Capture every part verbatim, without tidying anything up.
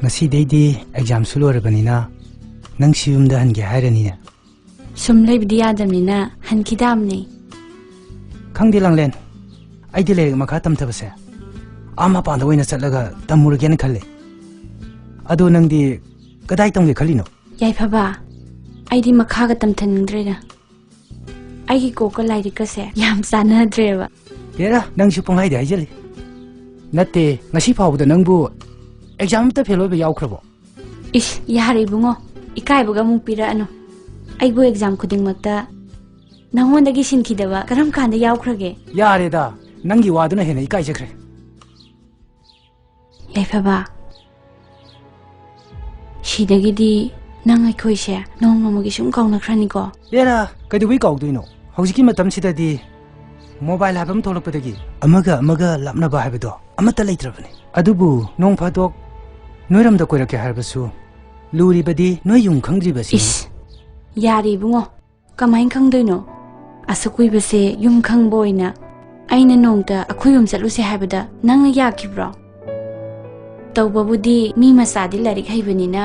ꯉꯁꯤꯗꯩꯗꯤ ꯑꯦꯛꯖꯥꯝꯁꯨ ꯂꯣꯏꯔꯕꯅꯤꯅ ꯅꯪꯁꯨ ꯌꯨꯝꯗ ꯍꯟꯒꯦ ꯍꯥꯏꯔꯅꯤꯅꯦ꯫ ꯁꯨꯝ ꯂꯩꯕꯗꯤ ꯌꯥꯗꯕꯅꯤꯅ ꯍꯟꯈꯤꯗꯥꯝꯅꯦ꯫ ꯈꯪꯗꯦ ꯂꯥꯡꯂꯦꯟ, ꯑꯩꯗꯤ ꯂꯥꯏꯔꯤꯛ ꯃꯈꯥ ꯇꯝꯊꯕꯁꯦ ꯑꯥ ꯃꯄꯥꯟꯗ ꯑꯣꯏꯅ ꯆꯠꯂꯒ ꯇꯝꯃꯨꯔꯒꯦꯅ ꯈꯜꯂꯦ꯫ ꯑꯗꯣ ꯅꯪꯗꯤ ꯀꯗꯥꯏ ꯇꯝꯒꯦ ꯈꯜꯂꯤꯅꯣ? ꯌꯥꯏꯐꯕ, ꯑꯩꯗꯤ ꯃꯈꯥꯒ ꯇꯝꯊꯅꯤꯡꯗ꯭ꯔꯦꯗ꯫ ꯑꯩꯒꯤ ꯀꯣꯛꯀ ꯂꯥꯏꯔꯤꯛꯀꯁꯦ ꯌꯥꯝ ꯆꯥꯟꯅꯗ꯭ꯔꯦꯕ꯫ ꯍꯦꯔꯥ, ꯅꯪꯁꯨ ꯄꯪꯍꯥꯏꯗ ꯍꯥꯏꯖꯜꯂꯤ꯫ ꯅꯠꯇꯦ, ꯉꯁꯤ ꯐꯥꯎꯕꯗ ꯅꯪꯕꯨ ꯑꯦꯛꯖꯥꯝ ꯑꯃꯇ ꯐꯦꯜ ꯑꯣꯏꯕ ꯌꯥꯎꯈ꯭ꯔꯕꯣ? ꯏꯁ, ꯌꯥꯔꯦ ꯏꯕꯨꯡꯉꯣ, ꯏꯀꯥꯏꯕꯒ ꯑꯃꯨꯛ ꯄꯤꯔꯛꯑꯅꯨ꯫ ꯑꯩꯕꯨ ꯑꯦꯛꯖꯥꯝ ꯈꯨꯗꯤꯡꯃꯛꯇ ꯅꯉꯣꯟꯗꯒꯤ ꯁꯤꯟꯈꯤꯗꯕ ꯀꯔꯝ ꯀꯥꯟꯗ ꯌꯥꯎꯈ꯭ꯔꯒꯦ? ꯌꯥꯔꯦꯗ, ꯅꯪꯒꯤ ꯋꯥꯗꯨꯅ ꯍꯦꯟꯅ ꯏꯀꯥꯏꯖꯈ꯭ꯔꯦ꯫ ꯌꯥꯏꯐꯕ, ꯁꯤꯗꯒꯤꯗꯤ ꯅꯪ ꯑꯩꯈꯣꯏꯁꯦ ꯅꯣꯡꯃ ꯅꯣꯡꯃꯒꯤ ꯁꯨꯝ ꯀꯥꯎꯅꯈ꯭ꯔꯅꯤꯀꯣ꯫ ꯑꯦꯔꯥ, ꯀꯩꯗꯧꯕꯩ ꯀꯥꯎꯗꯣꯏꯅꯣ? ꯍꯧꯖꯤꯛꯀꯤ ꯃꯇꯝꯁꯤꯗꯗꯤ ꯃꯣꯕꯥꯏꯜ ꯍꯥꯏꯕ ꯑꯃ ꯊꯣꯛꯂꯛꯄꯗꯒꯤ ꯑꯃꯒ ꯑꯃꯒ ꯂꯥꯞꯅꯕ ꯍꯥꯏꯕꯗꯣ ꯑꯃꯠꯇ ꯂꯩꯇ꯭ꯔꯕꯅꯤ꯫ ꯑꯗꯨꯕꯨ ꯅꯣꯡ ꯐꯥꯗꯣꯛ ꯅꯣꯏꯔꯣꯝꯗ ꯀꯣꯏꯔꯛꯀꯦ ꯍꯥꯏꯔꯕꯁꯨ ꯂꯨꯔꯤꯕꯗꯤ ꯅꯣꯏ ꯌꯨꯝ ꯈꯪꯗ꯭ꯔꯤꯕꯁꯤꯅꯤ꯫ ꯏꯁ, ꯌꯥꯔꯦ ꯏꯕꯨꯡꯉꯣ, ꯀꯃꯥꯏꯅ ꯈꯪꯗꯣꯏꯅꯣ? ꯑꯁꯨꯛ ꯀꯨꯏꯕꯁꯦ ꯌꯨꯝ ꯈꯪꯕ ꯑꯣꯏꯅ ꯑꯩꯅ ꯅꯣꯡꯇ ꯑꯩꯈꯣꯏ ꯌꯨꯝ ꯆꯠꯂꯨꯁꯦ ꯍꯥꯏꯕꯗ ꯅꯪꯅ ꯌꯥꯈꯤꯕ꯭ꯔꯣ? ꯇꯧꯕꯕꯨꯗꯤ ꯃꯤ ꯃꯆꯥꯗꯤ ꯂꯥꯏꯔꯤꯛ ꯍꯩꯕꯅꯤꯅ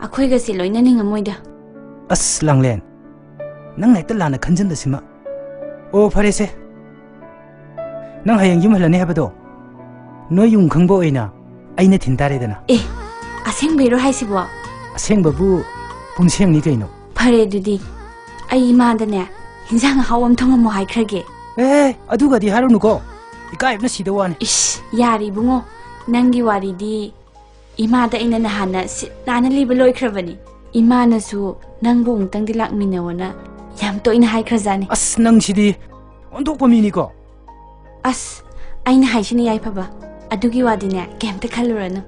ꯑꯩꯈꯣꯏꯒꯁꯦ ꯂꯣꯏꯅ ꯅꯤꯡꯉꯝꯃꯣꯏꯗ꯫ ꯑꯁ ꯂꯥꯡꯂꯦꯟ, ꯅꯪꯅ ꯍꯦꯛꯇ ꯂꯥꯟꯅ ꯈꯟꯖꯟꯕꯁꯤꯃ꯫ ꯑꯣ ꯐꯔꯦꯁꯦ, ꯅꯪ ꯍꯌꯦꯡ ꯌꯨꯝ ꯍꯜꯂꯅꯤ ꯍꯥꯏꯕꯗꯣ ꯅꯣꯏ ꯌꯨꯝ ꯈꯪꯕ ꯑꯣꯏꯅ ꯑꯩꯅ ꯊꯤꯟ ꯇꯥꯔꯦꯗꯅ꯫ ꯑꯦ, ꯑꯁꯦꯡꯕꯩꯔꯣ ꯍꯥꯏꯁꯤꯕꯣ? ꯑꯁꯦꯡꯕꯕꯨ ꯄꯨꯝꯁꯦꯡꯅꯤ ꯀꯩꯅꯣ꯫ ꯐꯔꯦ ꯑꯗꯨꯗꯤ, ꯑꯩ ꯏꯃꯥꯗꯅꯦ ꯍꯤꯟꯖꯥꯡ ꯑꯍꯥꯎ ꯑꯃ ꯊꯣꯡꯉꯝꯃꯣ ꯍꯥꯏꯈ꯭ꯔꯒꯦ꯫ ꯑꯦ, ꯑꯗꯨꯒꯗꯤ ꯍꯥꯏꯔꯨꯅꯨꯀꯣ, ꯏꯀꯥꯏꯕꯅ ꯁꯤꯗ ꯋꯥꯅꯤ꯫ ꯏꯁ, ꯌꯥꯔꯦ ꯏꯕꯨꯡꯉꯣ, ꯅꯪꯒꯤ ꯋꯥꯔꯤꯗꯤ ꯏꯃꯥꯗ ꯑꯩꯅ ꯅꯍꯥꯟꯅ ꯁꯤꯠ ꯅꯥꯟꯅ ꯂꯤꯕ ꯂꯣꯏꯈ꯭ꯔꯕꯅꯤ꯫ ꯏꯃꯥꯅꯁꯨ ꯅꯪꯕꯨ ꯑꯃꯨꯛꯇꯪꯗꯤ ꯂꯥꯛꯃꯤꯟꯅꯧꯅ ꯌꯥꯝ ꯇꯣꯏꯅ ꯍꯥꯏꯈ꯭ꯔꯖꯥꯠꯅꯤ꯫ ꯑꯁ, ꯅꯪꯁꯤꯗꯤ ꯑꯣꯟꯊꯣꯛꯄ ꯃꯤꯅꯤꯀꯣ꯫ ꯑꯁ, ꯑꯩꯅ ꯍꯥꯏꯁꯤꯅꯤ ꯌꯥꯏꯐꯕ, ꯑꯗꯨꯒꯤ ꯋꯥꯗꯤꯅꯦ ꯀꯩꯝꯇ ꯈꯜꯂꯨꯔꯅꯨ꯫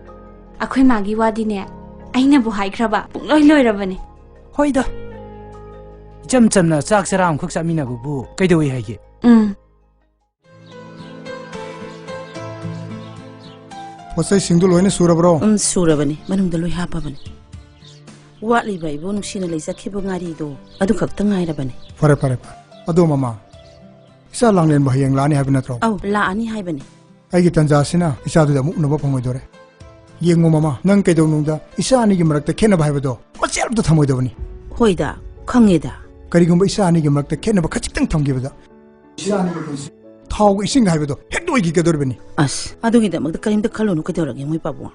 ꯑꯩꯈꯣꯏ ꯃꯥꯒꯤ ꯋꯥꯗꯤꯅꯦ ꯑꯩꯅꯕꯨ ꯍꯥꯏꯈ꯭ꯔꯕ ꯄꯨꯡꯂꯣꯏ ꯂꯣꯏꯔꯕꯅꯤ꯫ ꯍꯣꯏꯗ, ꯏꯆꯝ ꯆꯝꯅ ꯆꯥꯛ ꯆꯔꯥ ꯑꯃꯈꯛ ꯆꯥꯃꯤꯟꯅꯕꯕꯨ ꯀꯩꯗꯧꯏ ꯍꯥꯏꯒꯦ? ꯎꯝ꯫ ꯄꯣꯠꯆꯩꯁꯤꯡꯗꯨ ꯂꯣꯏꯅ ꯁꯨꯔꯕ꯭ꯔꯣ? ꯎꯝ, ꯁꯨꯔꯕꯅꯤ, ꯃꯅꯨꯡꯗ ꯂꯣꯏ ꯍꯥꯞꯄꯕꯅꯤ꯫ ꯋꯥꯠꯂꯤꯕ ꯏꯕꯣ ꯅꯨꯡꯁꯤꯅ ꯂꯩꯖꯈꯤꯕ ꯉꯥꯔꯤꯗꯣ ꯑꯗꯨ ꯈꯛꯇ ꯉꯥꯏꯔꯕꯅꯤ꯫ ꯐꯔꯦ, ꯐꯔꯦ, ꯐꯔꯦ꯫ ꯑꯗꯣ ꯃꯃꯥ, ꯏꯆꯥ ꯂꯥꯡꯂꯦꯟꯕ ꯍꯌꯦꯡ ꯂꯥꯛꯑꯅꯤ ꯍꯥꯏꯕ ꯅꯠꯇ꯭ꯔꯣ? ꯑꯧ, ꯂꯥꯛꯑꯅꯤ ꯍꯥꯏꯕꯅꯤ꯫ ꯑꯩꯒꯤ ꯇꯟꯖꯥꯁꯤꯅ ꯏꯆꯥꯗꯨꯗꯤ ꯑꯃꯨꯛ ꯎꯅꯕ ꯐꯪꯉꯣꯏꯗꯣꯔꯦ꯫ ꯌꯦꯡꯉꯣ ꯃꯃꯥ, ꯅꯪ ꯀꯩꯗꯧꯅꯨꯡꯗ ꯏꯆꯥ ꯑꯅꯤꯒꯤ ꯃꯔꯛꯇ ꯈꯦꯠꯅꯕ ꯍꯥꯏꯕꯗꯣ ꯃꯆꯦꯠ ꯑꯝꯇ ꯊꯝꯃꯣꯏꯗꯕꯅꯤ꯫ ꯍꯣꯏꯗ, ꯈꯪꯉꯦꯗ꯫ ꯀꯔꯤꯒꯨꯝꯕ ꯏꯆꯥ ꯑꯅꯤꯒꯤ ꯃꯔꯛꯇ ꯈꯦꯠꯅꯕ ꯈꯖꯤꯛꯇꯪ ꯊꯝꯈꯤꯕꯗ ꯏꯆꯥ ꯑꯅꯤꯒꯤ ꯄꯨꯟꯁꯤ ꯊꯥꯎꯒ ꯏꯁꯤꯡ ꯍꯥꯏꯕꯗꯣ ꯍꯦꯛ ꯂꯣꯏꯈꯤꯒꯗꯧꯔꯤꯕꯅꯤ꯫ ꯑꯁ, ꯑꯗꯨꯒꯤꯗꯃꯛꯇ ꯀꯔꯤꯝꯇ ꯈꯜꯂꯨꯅꯨ꯫ ꯀꯩꯗꯧꯔꯒꯦ ꯃꯣꯏ ꯄꯥꯕꯨꯡ?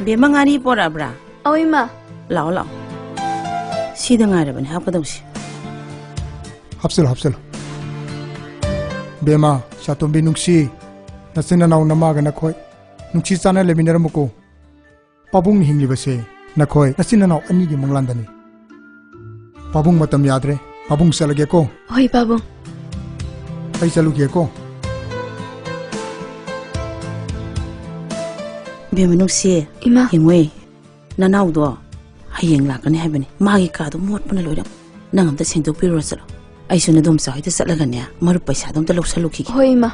ꯕꯦꯝꯃ, ꯉꯥꯔꯤ ꯄꯣꯔꯛꯑꯕ꯭ꯔꯥ? ꯑꯧ, ꯏꯃꯥ꯫ ꯂꯥꯛꯑꯣ, ꯂꯥꯛꯑꯣ꯫ ꯁꯤꯗ ꯉꯥꯏꯔꯕꯅꯦ ꯍꯥꯞꯀꯗꯧꯁꯦ꯫ ꯍꯥꯞꯆꯜꯂꯣ, ꯍꯥꯞꯆꯜꯂꯣ꯫ ꯕꯦꯝꯃ, ꯆꯥꯇꯣꯝꯕꯤ ꯅꯨꯡꯁꯤ, ꯅꯆꯤꯟ ꯅꯅꯥꯎ ꯅꯃꯥꯒ ꯅꯈꯣꯏ ꯅꯨꯡꯁꯤ ꯆꯥꯟꯅ ꯂꯩꯃꯤꯟꯅꯔꯝꯃꯨꯀꯣ꯫ ꯄꯥꯕꯨꯡꯅ ꯍꯤꯡꯂꯤꯕꯁꯦ ꯅꯈꯣꯏ ꯅꯆꯤꯟ ꯅꯅꯥꯎ ꯑꯅꯤꯒꯤ ꯃꯪꯂꯥꯟꯗꯅꯤ꯫ ꯄꯥꯕꯨꯡ, ꯃꯇꯝ ꯌꯥꯗ꯭ꯔꯦ꯫ ꯄꯥꯕꯨꯡ ꯆꯠꯂꯒꯦꯀꯣ꯫ ꯍꯣꯏ, ꯄꯥꯕꯨꯡ꯫ ꯑꯩ ꯆꯠꯂꯨꯒꯦꯀꯣ꯫ ꯕꯦꯝꯃ ꯅꯨꯡꯁꯤ, ꯏꯃꯥ꯫ ꯌꯦꯡꯉꯨꯏ, ꯅꯅꯥꯎꯗꯣ ꯍꯌꯦꯡ ꯂꯥꯛꯀꯅꯤ ꯍꯥꯏꯕꯅꯤ꯫ ꯃꯥꯒꯤ ꯀꯥꯗꯣ ꯃꯣꯠꯄꯅ ꯂꯣꯏꯔꯦ꯫ ꯅꯪ ꯑꯝꯇ ꯁꯦꯡꯗꯣꯛꯄꯤꯔꯨꯔꯣ ꯆꯠꯂꯣ꯫ ꯑꯩꯁꯨ ꯅꯗꯣꯝꯆꯥ ꯍꯣꯏꯗ ꯆꯠꯂꯒꯅꯦ, ꯃꯔꯨꯞ ꯄꯩꯁꯥꯗꯣ ꯑꯝꯇ ꯂꯧꯁꯜꯂꯨꯈꯤꯒꯦ꯫ ꯍꯣꯏ, ꯏꯃꯥ꯫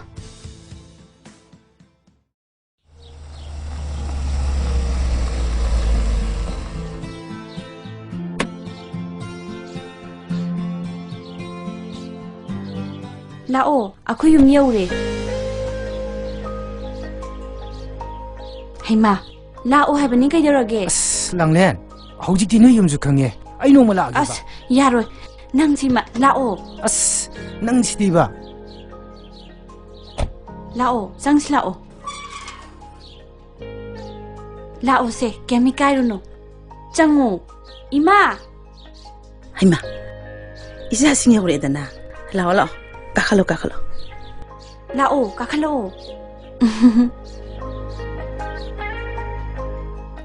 ꯂꯥꯛꯑꯣ, ꯑꯩꯈꯣꯏ ꯌꯨꯝ ꯌꯧꯔꯦ꯫ ꯍꯩꯃꯥ, ꯂꯥꯛꯑꯣ ꯍꯥꯏꯕꯅꯤ, ꯀꯩꯗꯧꯔꯒꯦ? ꯑꯁ, ꯂꯥꯡꯂꯦꯟ, ꯍꯧꯖꯤꯛꯇꯤ ꯅꯣꯏ ꯌꯨꯝꯁꯨ ꯈꯪꯉꯦ꯫ ꯑꯩ ꯅꯣꯡꯃ ꯂꯥꯛꯑꯒꯦꯕ꯫ ꯑꯁ, ꯌꯥꯔꯣꯏ꯫ ꯅꯪ ꯁꯤꯃ, ꯂꯥꯛꯑꯣ꯫ ꯑꯁ, ꯅꯪ ꯁꯤꯗꯤꯕ꯫ ꯂꯥꯛꯑꯣ, ꯆꯪꯁꯤ ꯂꯥꯛꯑꯣ꯫ ꯂꯥꯛꯑꯣꯁꯦ, ꯀꯩꯝ ꯏꯀꯥꯏꯔꯨꯅꯨ꯫ ꯆꯪꯉꯣ꯫ ꯏꯃꯥ! ꯍꯩꯃꯥ! ꯏꯆꯥꯁꯤꯡ ꯌꯧꯔꯛꯑꯦꯗꯅ꯫ ꯂꯥꯛꯑꯣ, ꯂꯥꯛꯑꯣ꯫ ꯀꯥꯈꯠꯂꯣ, ꯀꯥꯈꯠꯂꯣ꯫ ꯂꯥꯛꯑꯣ, ꯀꯥꯈꯠꯂꯛꯑꯣ꯫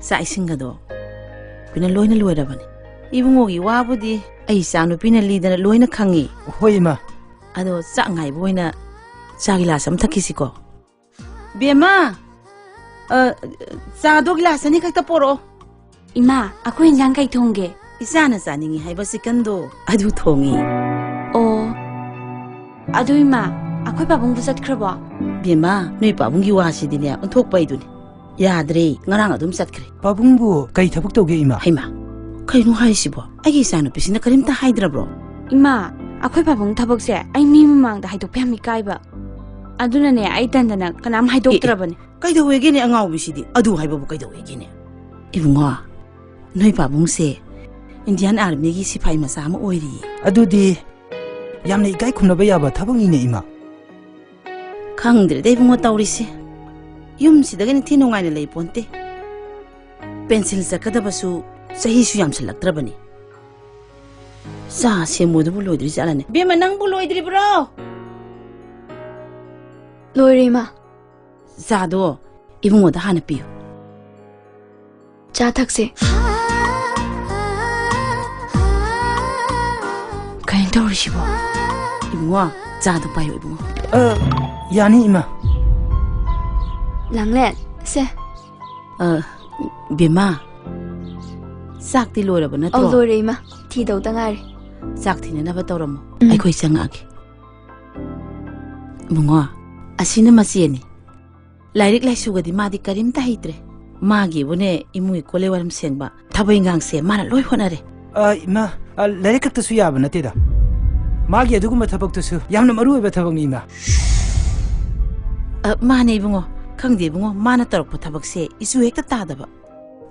ꯆꯥꯛ ꯏꯁꯤꯡꯒꯗꯣ ꯑꯩꯈꯣꯏꯅ ꯂꯣꯏꯅ ꯂꯣꯏꯔꯕꯅꯤ꯫ ꯏꯕꯨꯡꯉꯣꯒꯤ ꯋꯥꯕꯨꯗꯤ ꯑꯩ ꯏꯆꯥ ꯅꯨꯄꯤꯅ ꯂꯤꯗꯅ ꯂꯣꯏꯅ ꯈꯪꯉꯤ꯫ ꯍꯣꯏ, ꯏꯃꯥ꯫ ꯑꯗꯣ ꯆꯥꯛ ꯉꯥꯏꯕ ꯑꯣꯏꯅ ꯆꯥ ꯒꯤꯂꯥꯁ ꯑꯃ ꯊꯛꯈꯤꯁꯤꯀꯣ꯫ ꯕꯦꯝꯃ, ꯑ, ꯆꯥꯗꯣ ꯒꯤꯂꯥꯁ ꯑꯅꯤ ꯈꯛꯇ ꯄꯣꯔꯛꯑꯣ꯫ ꯏꯃꯥ, ꯑꯩꯈꯣꯏ ꯏꯟꯖꯥꯡ ꯀꯩ ꯊꯣꯡꯒꯦ? ꯏꯆꯥꯅ ꯆꯥꯅꯤꯡꯉꯤ ꯍꯥꯏꯕ ꯆꯤꯛꯀꯟꯗꯣ ꯑꯗꯨ ꯊꯣꯡꯉꯤ꯫ ꯑꯣ, ꯑꯗꯨ ꯏꯃꯥ, ꯑꯩꯈꯣꯏ ꯄꯥꯕꯨꯡꯕꯨ ꯆꯠꯈ꯭ꯔꯕꯣ? ꯕꯦꯝꯃ, ꯅꯣꯏ ꯄꯥꯕꯨꯡꯒꯤ ꯋꯥꯁꯤꯗꯤꯅꯦ, ꯑꯣꯟꯊꯣꯛꯄ ꯍꯥꯏꯗꯨꯅꯤ꯫ ꯌꯥꯗ꯭ꯔꯦ, ꯉꯔꯥꯡ ꯑꯗꯨꯝ ꯆꯠꯈ꯭ꯔꯦ꯫ ꯄꯥꯕꯨꯡꯕꯨ ꯀꯩ ꯊꯕꯛ ꯇꯧꯒꯦ, ꯏꯃꯥ? ꯍꯩꯃꯥ, ꯀꯩꯅꯣ ꯍꯥꯏꯁꯤꯕꯣ? ꯑꯩꯒꯤ ꯏꯆꯥꯅꯨꯄꯤꯁꯤꯅ ꯀꯔꯤꯝꯇ ꯍꯥꯏꯗ꯭ꯔꯕ꯭ꯔꯣ? ꯏꯃꯥ, ꯑꯩꯈꯣꯏ ꯄꯥꯕꯨꯡ ꯊꯕꯛꯁꯦ ꯑꯩ ꯃꯤ ꯃꯃꯥꯡꯗ ꯍꯥꯏꯗꯣꯛꯄ ꯌꯥꯝ ꯏꯀꯥꯏꯕ꯫ ꯑꯗꯨꯅꯅꯦ, ꯑꯩ ꯇꯟꯗꯅ ꯀꯅꯥꯝ ꯍꯥꯏꯗꯣꯛꯇ꯭ꯔꯕꯅꯦ꯫ ꯀꯩꯗꯧꯋꯦꯒꯦꯅꯦ ꯑꯉꯥꯎꯕꯤꯁꯤꯗꯤ? ꯑꯗꯨ ꯍꯥꯏꯕꯕꯨ ꯀꯩꯗꯧꯋꯦꯒꯦꯅꯦ? ꯏꯕꯨꯡꯉꯣ, ꯅꯣꯏ ꯄꯥꯕꯨꯡꯁꯦ ꯏꯟꯗꯤꯌꯥꯟ ꯑꯥꯔꯃꯤꯒꯤ ꯁꯤꯐꯥꯏ ꯃꯆꯥ ꯑꯃ ꯑꯣꯏꯔꯤꯌꯦ꯫ ꯑꯗꯨꯗꯤ ꯌꯥꯝꯅ ꯏꯀꯥꯏ ꯈꯨꯝꯅꯕ ꯌꯥꯕ ꯊꯕꯛꯅꯤꯅꯦ, ꯏꯃꯥ꯫ ꯈꯪꯗ꯭ꯔꯦꯗ ꯏꯕꯨꯡꯉꯣ ꯇꯧꯔꯤꯁꯦ꯫ ꯌꯨꯝꯁꯤꯗꯒꯤ ꯅꯤꯡꯊꯤ ꯅꯨꯡꯉꯥꯏꯅ ꯂꯩ ꯄꯣꯟꯇꯦ꯫ ꯄꯦꯟꯁꯤꯜ ꯆꯠꯀꯗꯕꯁꯨ ꯆꯍꯤꯁꯨ ꯌꯥꯝꯁꯤꯜꯂꯛꯇ꯭ꯔꯕꯅꯤ꯫ ꯆꯥ ꯁꯦꯝꯃꯨꯗꯨꯕꯨ ꯂꯣꯏꯗ꯭ꯔꯤ ꯖꯥꯠꯂꯅꯦ? ꯕꯦꯝꯃ, ꯅꯪꯕꯨ ꯂꯣꯏꯗ꯭ꯔꯤꯕ꯭ꯔꯣ? ꯂꯣꯏꯔꯦ, ꯏꯃꯥ꯫ ꯆꯥꯗꯣ ꯏꯕꯨꯡꯉꯣꯗ ꯍꯥꯟꯅ ꯄꯤꯌꯨ꯫ ꯆꯥ ꯊꯛꯁꯦ꯫ ꯀꯩꯅꯣ ꯇꯧꯔꯤꯁꯤꯕꯣ? ꯏꯕꯨꯡꯉꯣ, ꯆꯥꯗꯣ ꯄꯥꯏꯌꯨ, ꯏꯕꯨꯡꯉꯣ꯫ ꯑ, ꯌꯥꯅꯤ, ꯏꯃꯥ꯫ ꯂꯥꯡꯂꯦꯟ, ꯁꯦ꯫ ꯑ, ꯕꯦꯝꯃ, ꯆꯥꯛꯇꯤ ꯂꯣꯏꯔꯕ ꯅꯠꯇ꯭ꯔꯣ? ꯑꯧ, ꯂꯣꯏꯔꯦ, ꯏꯃꯥ꯫ ꯊꯤꯗꯧꯗ ꯉꯥꯏꯔꯦ꯫ ꯆꯥꯛ ꯊꯤꯅꯅꯕ ꯇꯧꯔꯝꯃꯣ꯫ ꯎꯝ꯫ ꯑꯩꯈꯣꯏ ꯆꯪꯉꯛꯑꯒꯦ꯫ ꯏꯕꯨꯡꯉꯣ, ꯑꯁꯤꯅ ꯃꯆꯦꯅꯤ꯫ ꯂꯥꯏꯔꯤꯛ ꯂꯥꯏꯁꯨꯒꯗꯤ ꯃꯥꯗꯤ ꯀꯔꯤꯝꯇ ꯍꯩꯇ꯭ꯔꯦ꯫ ꯃꯥꯒꯤꯕꯨꯅꯦ ꯏꯃꯨꯡꯒꯤ ꯀꯣꯜꯂꯦ ꯋꯥꯏꯔꯝ ꯁꯦꯡꯕ, ꯊꯕꯛ ꯏꯟꯈꯥꯡꯁꯦ ꯃꯥꯅ ꯂꯣꯏ ꯍꯣꯠꯅꯔꯦ꯫ ꯑ, ꯏꯃꯥ, ꯑ, ꯂꯥꯏꯔꯤꯛ ꯈꯛꯇꯁꯨ ꯌꯥꯕ ꯅꯠꯇꯦꯗ꯫ ꯃꯥꯒꯤ ꯑꯗꯨꯒꯨꯝꯕ ꯊꯕꯛꯇꯨꯁꯨ ꯌꯥꯝꯅ ꯃꯔꯨ ꯑꯣꯏꯕ ꯊꯕꯛꯅꯤ, ꯏꯃꯥ꯫ ꯑ, ꯃꯥꯅꯦ ꯏꯕꯨꯡꯉꯣ꯫ ꯈꯪꯗꯦ ꯏꯕꯨꯡꯉꯣ, ꯃꯥꯅ ꯇꯧꯔꯛꯄ ꯊꯕꯛꯁꯦ ꯏꯆꯨ ꯍꯦꯛꯇ ꯇꯥꯗꯕ꯫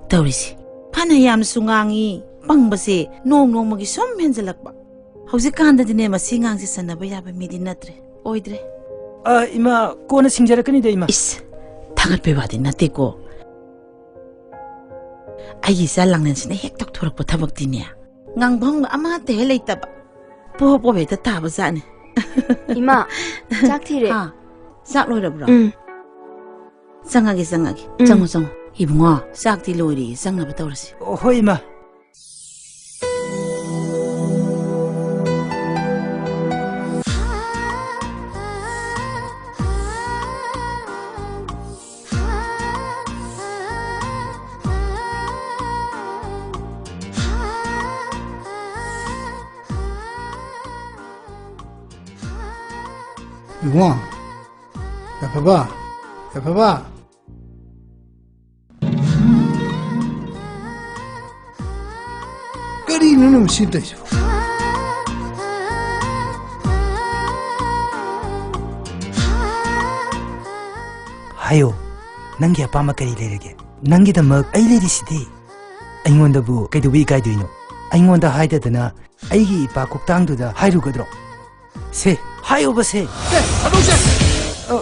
ꯇꯧꯔꯤꯁꯦ꯫ ꯐꯅ ꯌꯥꯝꯅꯁꯨ ꯉꯥꯡꯉꯤ, ꯄꯪꯕꯁꯦ ꯅꯣꯡ ꯅꯣꯡꯃꯒꯤ ꯁꯨꯝ ꯍꯦꯟꯖꯜꯂꯛꯄ꯫ ꯍꯧꯖꯤꯛꯀꯥꯟꯗꯗꯤꯅꯦ ꯃꯁꯤ ꯑꯉꯥꯡꯁꯦ ꯆꯟꯅꯕ ꯌꯥꯕ ꯃꯤꯗꯤ ꯅꯠꯇ꯭ꯔꯦ, ꯑꯣꯏꯗ꯭ꯔꯦ꯫ ꯑ, ꯏꯃꯥ, ꯀꯣꯟꯅ ꯁꯤꯡꯖꯔꯛꯀꯅꯤꯗ, ꯏꯃꯥ꯫ ꯏꯁ, ꯊꯥꯒꯠꯄꯩ ꯋꯥꯗꯤ ꯅꯠꯇꯦꯀꯣ꯫ ꯑꯩꯒꯤ ꯏꯆꯥ ꯂꯥꯡꯂꯦꯟꯁꯤꯅ ꯍꯦꯛ ꯇꯧꯊꯣꯔꯛꯄ ꯊꯕꯛꯇꯤꯅꯦ, ꯉꯥꯡꯐꯝ ꯑꯃꯠꯇ ꯍꯦꯛ ꯂꯩꯇꯕ꯫ ꯄꯣꯞ ꯄꯣꯞ ꯍꯦꯛꯇ ꯇꯥꯕ ꯖꯥꯠꯅꯤ꯫ ꯏꯃꯥ, ꯆꯥꯛ ꯊꯤꯔꯦ꯫ ꯍꯥ? ꯆꯥꯛ ꯂꯣꯏꯔꯕ꯭ꯔꯣ? ꯎꯝ꯫ ꯆꯪꯉꯒꯦ, ꯆꯪꯉꯒꯦ꯫ ꯎꯝ꯫ ꯆꯪꯉꯣ, ꯆꯪꯉꯣ꯫ ꯏꯕꯨꯡꯉꯣ, ꯆꯥꯛꯇꯤ ꯂꯣꯏꯔꯦ, ꯆꯪꯅꯕ ꯇꯧꯔꯁꯤ꯫ ꯑꯣ, ꯍꯣꯏ, ꯏꯃꯥ꯫ ꯏꯕꯨꯡꯉꯣ, ꯌꯥꯏꯐꯕ, ꯌꯥꯏꯐꯕ꯫ ꯅꯪꯅ ꯃꯁꯤ ꯇꯧꯔꯤꯁꯤꯕꯣ? ꯍꯥꯏꯌꯣ, ꯅꯪꯒꯤ ꯑꯄꯥꯝꯕ ꯀꯔꯤ ꯂꯩꯔꯒꯦ? ꯅꯪꯒꯤꯗꯃꯛ ꯑꯩ ꯂꯩꯔꯤꯁꯤꯗꯤ꯫ ꯑꯩꯉꯣꯟꯗꯕꯨ ꯀꯩꯗꯧꯕ ꯏꯀꯥꯏꯗꯣꯏꯅꯣ? ꯑꯩꯉꯣꯟꯗ ꯍꯥꯏꯗꯗꯅ ꯑꯩꯒꯤ ꯏꯄꯥ ꯀꯣꯛꯇꯥꯡꯗꯨꯗ ꯍꯥꯏꯔꯨꯒꯗ꯭ꯔꯣ? ꯁꯦ, ꯍꯥꯏꯌꯣꯕ ꯁꯦ꯫ ꯁꯦ, ꯊꯥꯗꯣꯛꯁꯦ꯫ ꯑ,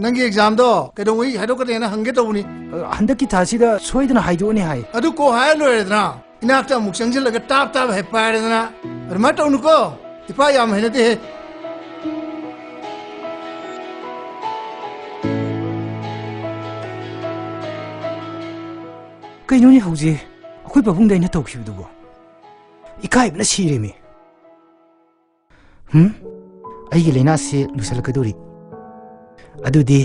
ꯅꯪꯒꯤ ꯑꯦꯛꯖꯥꯝꯗꯣ ꯀꯩꯗꯧꯉꯩ ꯍꯥꯏꯗꯣꯛꯀꯅꯤꯅ ꯍꯪꯒꯦ ꯇꯧꯕꯅꯤ꯫ ꯑ, ꯍꯟꯗꯛꯀꯤ ꯊꯥꯁꯤꯗ ꯁꯣꯏꯗꯅ ꯍꯥꯏꯗꯣꯛꯑꯅꯤ ꯍꯥꯏ꯫ ꯑꯗꯨ ꯀꯣꯛ ꯍꯥꯏꯔ ꯂꯣꯏꯔꯦꯗꯅ꯫ ꯏꯅꯥꯛꯇ ꯑꯃꯨꯛ ꯆꯪꯁꯤꯜꯂꯒ ꯇꯥꯞ ꯇꯥꯞ ꯍꯦꯛ ꯄꯥꯏꯔꯦꯗꯅ꯫ ꯑꯗꯨꯃꯥꯏꯅ ꯇꯧꯅꯨꯀꯣ꯫ ꯏꯄꯥ ꯌꯥꯝ ꯍꯩꯅꯗꯦꯍꯦ꯫ ꯀꯩꯅꯣꯅꯦ ꯍꯧꯖꯤꯛ ꯑꯩꯈꯣꯏ ꯄꯥꯕꯨꯡꯗ ꯑꯩꯅ ꯇꯧꯈꯤꯕꯗꯨꯕꯣ? ꯏꯀꯥꯏꯕꯅ ꯁꯤꯔꯦꯃꯤ꯫ ꯍꯨꯝ? ꯑꯩꯒꯤ ꯂꯥꯏꯅꯥꯁꯤ ꯂꯨꯁꯜꯂꯛꯀꯗꯧꯔꯤ꯫ ꯑꯗꯨꯗꯤ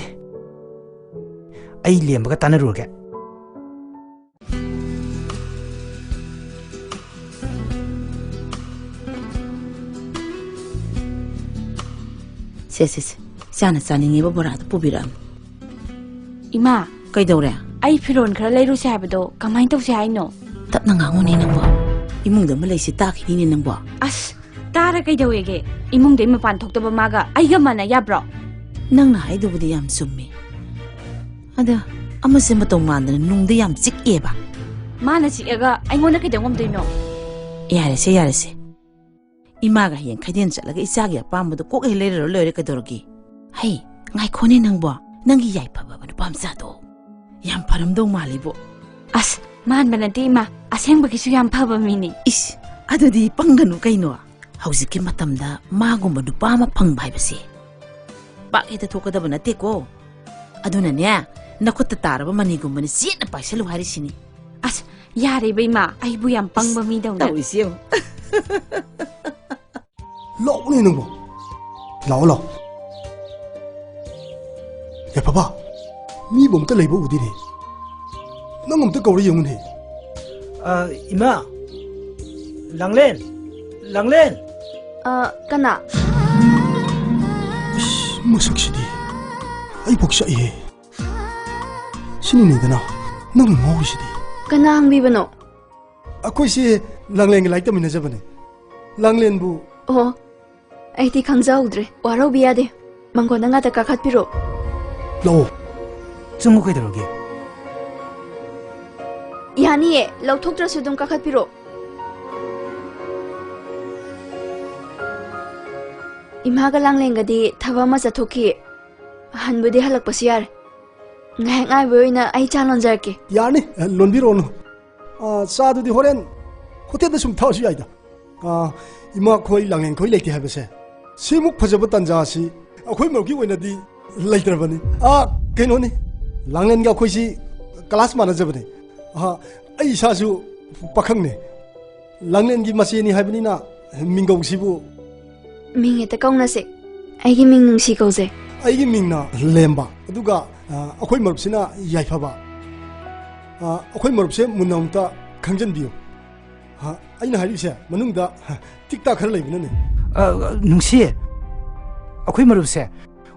ꯑꯩ ꯂꯦꯝꯕꯒ ꯇꯥꯟꯅꯔꯨꯔꯒꯦ꯫ ꯁꯦ, ꯁꯦ, ꯁꯦ꯫ ꯏꯆꯥꯅ ꯆꯥꯅꯤꯡꯉꯤꯕ ꯕꯣꯔꯥꯗꯨ ꯄꯨꯕꯤꯔꯛꯑꯝꯃꯦ꯫ ꯏꯃꯥ, ꯀꯩꯗꯧꯔꯦ? ꯑꯩ ꯐꯤꯔꯣꯜ ꯈꯔ ꯂꯩꯔꯨꯁꯦ ꯍꯥꯏꯕꯗꯣ ꯀꯃꯥꯏꯅ ꯇꯧꯁꯦ ꯍꯥꯏꯅꯣ? ꯇꯞꯅ ꯉꯥꯡꯉꯨꯅꯦ ꯅꯪꯕꯣ꯫ ꯏꯃꯨꯡꯗ ꯑꯃ ꯂꯩꯁꯤ ꯇꯥꯈꯤꯅꯤꯅꯦ ꯅꯪꯕꯣ꯫ ꯑꯁ, ꯇꯥꯔ ꯀꯩꯗꯧꯋꯦꯒꯦ? ꯏꯃꯨꯡꯗꯩ ꯃꯄꯥꯟ ꯊꯣꯛꯇꯕ ꯃꯥꯒ ꯑꯩꯒ ꯃꯥꯟꯅ ꯌꯥꯕ꯭ꯔꯣ? ꯅꯪꯅ ꯍꯥꯏꯗꯨꯕꯨꯗꯤ ꯌꯥꯝ ꯆꯨꯝꯃꯤ꯫ ꯑꯗ ꯑꯃꯁꯦ ꯃꯇꯧ ꯃꯥꯟꯗꯅ ꯅꯨꯡꯗ ꯌꯥꯝ ꯆꯤꯛꯑꯦꯕ꯫ ꯃꯥꯅ ꯆꯤꯛꯑꯒ ꯑꯩꯉꯣꯟꯗ ꯀꯩꯗꯧ ꯉꯝꯗꯣꯏꯅꯣ? ꯌꯥꯔꯦꯁꯦ, ꯌꯥꯔꯦꯁꯦ꯫ ꯏꯃꯥꯒ ꯍꯌꯦꯡ ꯈꯩꯗꯦꯟ ꯆꯠꯂꯒ ꯏꯆꯥꯒꯤ ꯑꯄꯥꯝꯕꯗꯣ ꯀꯣꯛ ꯍꯦꯛ ꯂꯩꯔꯨꯔ ꯂꯣꯏꯔꯦ ꯀꯩꯗꯧꯔꯒꯦ? ꯍꯩ, ꯉꯥꯏꯈꯣꯅꯦ ꯅꯪꯕꯣ, ꯅꯪꯒꯤ ꯌꯥꯏꯐꯕ ꯅꯨꯄꯥ ꯃꯆꯥꯗꯣ ꯌꯥꯝ ꯐꯔꯝꯗꯧ ꯃꯥꯜꯂꯤꯕꯣ꯫ ꯑꯁ, ꯃꯥꯟꯕ ꯅꯠꯇꯦ ꯏꯃꯥ, ꯑꯁꯦꯡꯕꯒꯤꯁꯨ ꯌꯥꯝ ꯐꯕ ꯃꯤꯅꯤ꯫ ꯏꯁ, ꯑꯗꯨꯗꯤ ꯄꯪꯒꯅꯨ ꯀꯩꯅꯣ꯫ ꯍꯧꯖꯤꯛꯀꯤ ꯃꯇꯝꯗ ꯃꯥꯒꯨꯝꯕ ꯅꯨꯄꯥ ꯑꯃ ꯐꯪꯕ ꯍꯥꯏꯕꯁꯦ ꯄꯥꯛ ꯍꯦꯛꯇ ꯊꯣꯛꯀꯗꯕ ꯅꯠꯇꯦꯀꯣ꯫ ꯑꯗꯨꯅꯅꯦ, ꯅꯈꯨꯠꯇ ꯇꯥꯔꯕ ꯃꯅꯤꯒꯨꯝꯕꯅꯤ ꯆꯦꯠꯅ ꯄꯥꯏꯁꯜꯂꯨ ꯍꯥꯏꯔꯤꯁꯤꯅꯤ꯫ ꯑꯁ, ꯌꯥꯔꯦꯕ ꯏꯃꯥ, ꯑꯩꯕꯨ ꯌꯥꯝ ꯄꯪꯕ ꯃꯤꯗꯧꯅ꯫ ꯇꯧꯔꯤꯁꯤ ꯌꯦꯡꯉꯨ꯫ ꯂꯥꯛꯎꯅꯦ ꯅꯪꯕꯣ꯫ ꯂꯥꯛꯑꯣ, ꯂꯥꯛꯑꯣ꯫ ꯌꯥꯏꯐꯕ, ꯃꯤꯕꯨ ꯑꯝꯇ ꯂꯩꯕ ꯎꯗꯦꯅꯦ꯫ ꯅꯪ ꯑꯝꯇ ꯀꯧꯔ ꯌꯦꯡꯉꯨꯅꯦ꯫ ꯑ, ꯏꯃꯥ! ꯂꯥꯡꯂꯦꯟ! ꯂꯥꯡꯂꯦꯟ! ꯑ, ꯀꯅꯥ? ꯏꯁ, ꯃꯁꯛꯁꯤꯗꯤ ꯑꯩꯕꯨ ꯆꯥꯛꯏꯍꯦ꯫ ꯁꯤꯅꯤꯅꯦꯗꯅ ꯅꯪꯅ ꯉꯥꯎꯔꯤꯁꯤꯗꯤ꯫ ꯀꯅꯥ ꯍꯪꯕꯤꯕꯅꯣ? ꯑꯩꯈꯣꯏꯁꯤ ꯂꯥꯡꯂꯦꯟꯒ ꯂꯥꯏꯔꯤꯛ ꯇꯝꯃꯤꯟꯅꯖꯕꯅꯦ꯫ ꯂꯥꯡꯂꯦꯟꯕꯨ ꯑꯣ, ꯑꯩꯗꯤ ꯈꯪꯖꯍꯧꯗ꯭ꯔꯦ꯫ ꯋꯥꯔꯧꯕꯤ ꯌꯥꯗꯦ꯫ ꯃꯪꯒꯣꯟꯗ ꯉꯥꯛꯇ ꯀꯥꯈꯠꯄꯤꯔꯣ꯫ ꯂꯥꯛꯑꯣ꯫ ꯆꯪꯉꯨ, ꯀꯩꯗꯧꯔꯒꯦ? ꯌꯥꯅꯤꯌꯦ, ꯂꯧꯊꯣꯛꯇ꯭ꯔꯁꯨ ꯑꯗꯨꯝ ꯀꯥꯈꯠꯄꯤꯔꯣ꯫ ꯏꯃꯥꯒ ꯂꯥꯡꯂꯦꯟꯒꯗꯤ ꯊꯕꯛ ꯑꯃ ꯆꯠꯊꯣꯛꯈꯤ꯫ ꯍꯟꯕꯨꯗꯤ ꯍꯜꯂꯛꯄꯁꯨ ꯌꯥꯔꯦ꯫ ꯉꯥꯏꯍꯥꯛ ꯉꯥꯏꯕ ꯑꯣꯏꯅ ꯑꯩ ꯆꯥ ꯂꯣꯟꯖꯔꯛꯀꯦ꯫ ꯌꯥꯅꯤ, ꯂꯣꯟꯕꯤꯔꯣꯅꯨ꯫ ꯑꯥ, ꯆꯥꯗꯨꯗꯤ ꯍꯣꯔꯦꯟ ꯍꯣꯇꯦꯜꯗ ꯁꯨꯝ ꯊꯛꯑꯁꯨ ꯌꯥꯏꯗ꯫ ꯑꯥ, ꯏꯃꯥ ꯈꯣꯏ, ꯂꯥꯡꯂꯦꯟ ꯈꯣꯏ ꯂꯩꯇꯦ ꯍꯥꯏꯕꯁꯦ, ꯁꯤꯃꯨꯛ ꯐꯖꯕ ꯇꯥꯟꯖꯥ ꯑꯁꯤ ꯑꯩꯈꯣꯏ ꯃꯔꯨꯞꯀꯤ ꯑꯣꯏꯅꯗꯤ ꯂꯩꯇ꯭ꯔꯕꯅꯤ꯫ ꯑꯥ, ꯀꯩꯅꯣꯅꯤ, ꯂꯥꯡꯂꯦꯟꯒ ꯑꯩꯈꯣꯏꯁꯤ ꯀ꯭ꯂꯥꯁ ꯃꯥꯟꯅꯖꯕꯅꯤ꯫ ꯑꯥ, ꯑꯩ ꯏꯁꯥꯁꯨ ꯄꯥꯈꯪꯅꯦ꯫ ꯂꯥꯡꯂꯦꯟꯒꯤ ꯃꯆꯦꯅꯤ ꯍꯥꯏꯕꯅꯤꯅ ꯃꯤꯡꯒꯧꯁꯤꯕꯨ ꯃꯤꯡ ꯍꯦꯛꯇ ꯀꯧꯅꯁꯦ꯫ ꯑꯩꯒꯤ ꯃꯤꯡ ꯅꯨꯡꯁꯤ ꯀꯧꯖꯩ꯫ ꯑꯩꯒꯤ ꯃꯤꯡꯅ ꯂꯦꯝꯕ꯫ ꯑꯗꯨꯒ, ꯑ, ꯑꯩꯈꯣꯏ ꯃꯔꯨꯞꯁꯤꯅ ꯌꯥꯏꯐꯕ꯫ ꯑ, ꯑꯩꯈꯣꯏ ꯃꯔꯨꯞꯁꯦ ꯃꯨꯟꯅ ꯑꯃꯨꯛꯇ ꯈꯪꯖꯟꯕꯤꯌꯨ꯫ ꯑ, ꯑꯩꯅ ꯍꯥꯏꯔꯤꯁꯦ ꯃꯅꯨꯡꯗ, ꯍ, ꯇꯤꯛ ꯇꯥꯛ ꯈꯔ ꯂꯩꯕꯅꯅꯦ꯫ ꯑ, ꯅꯨꯡꯁꯤ, ꯑꯩꯈꯣꯏ ꯃꯔꯨꯞꯁꯦ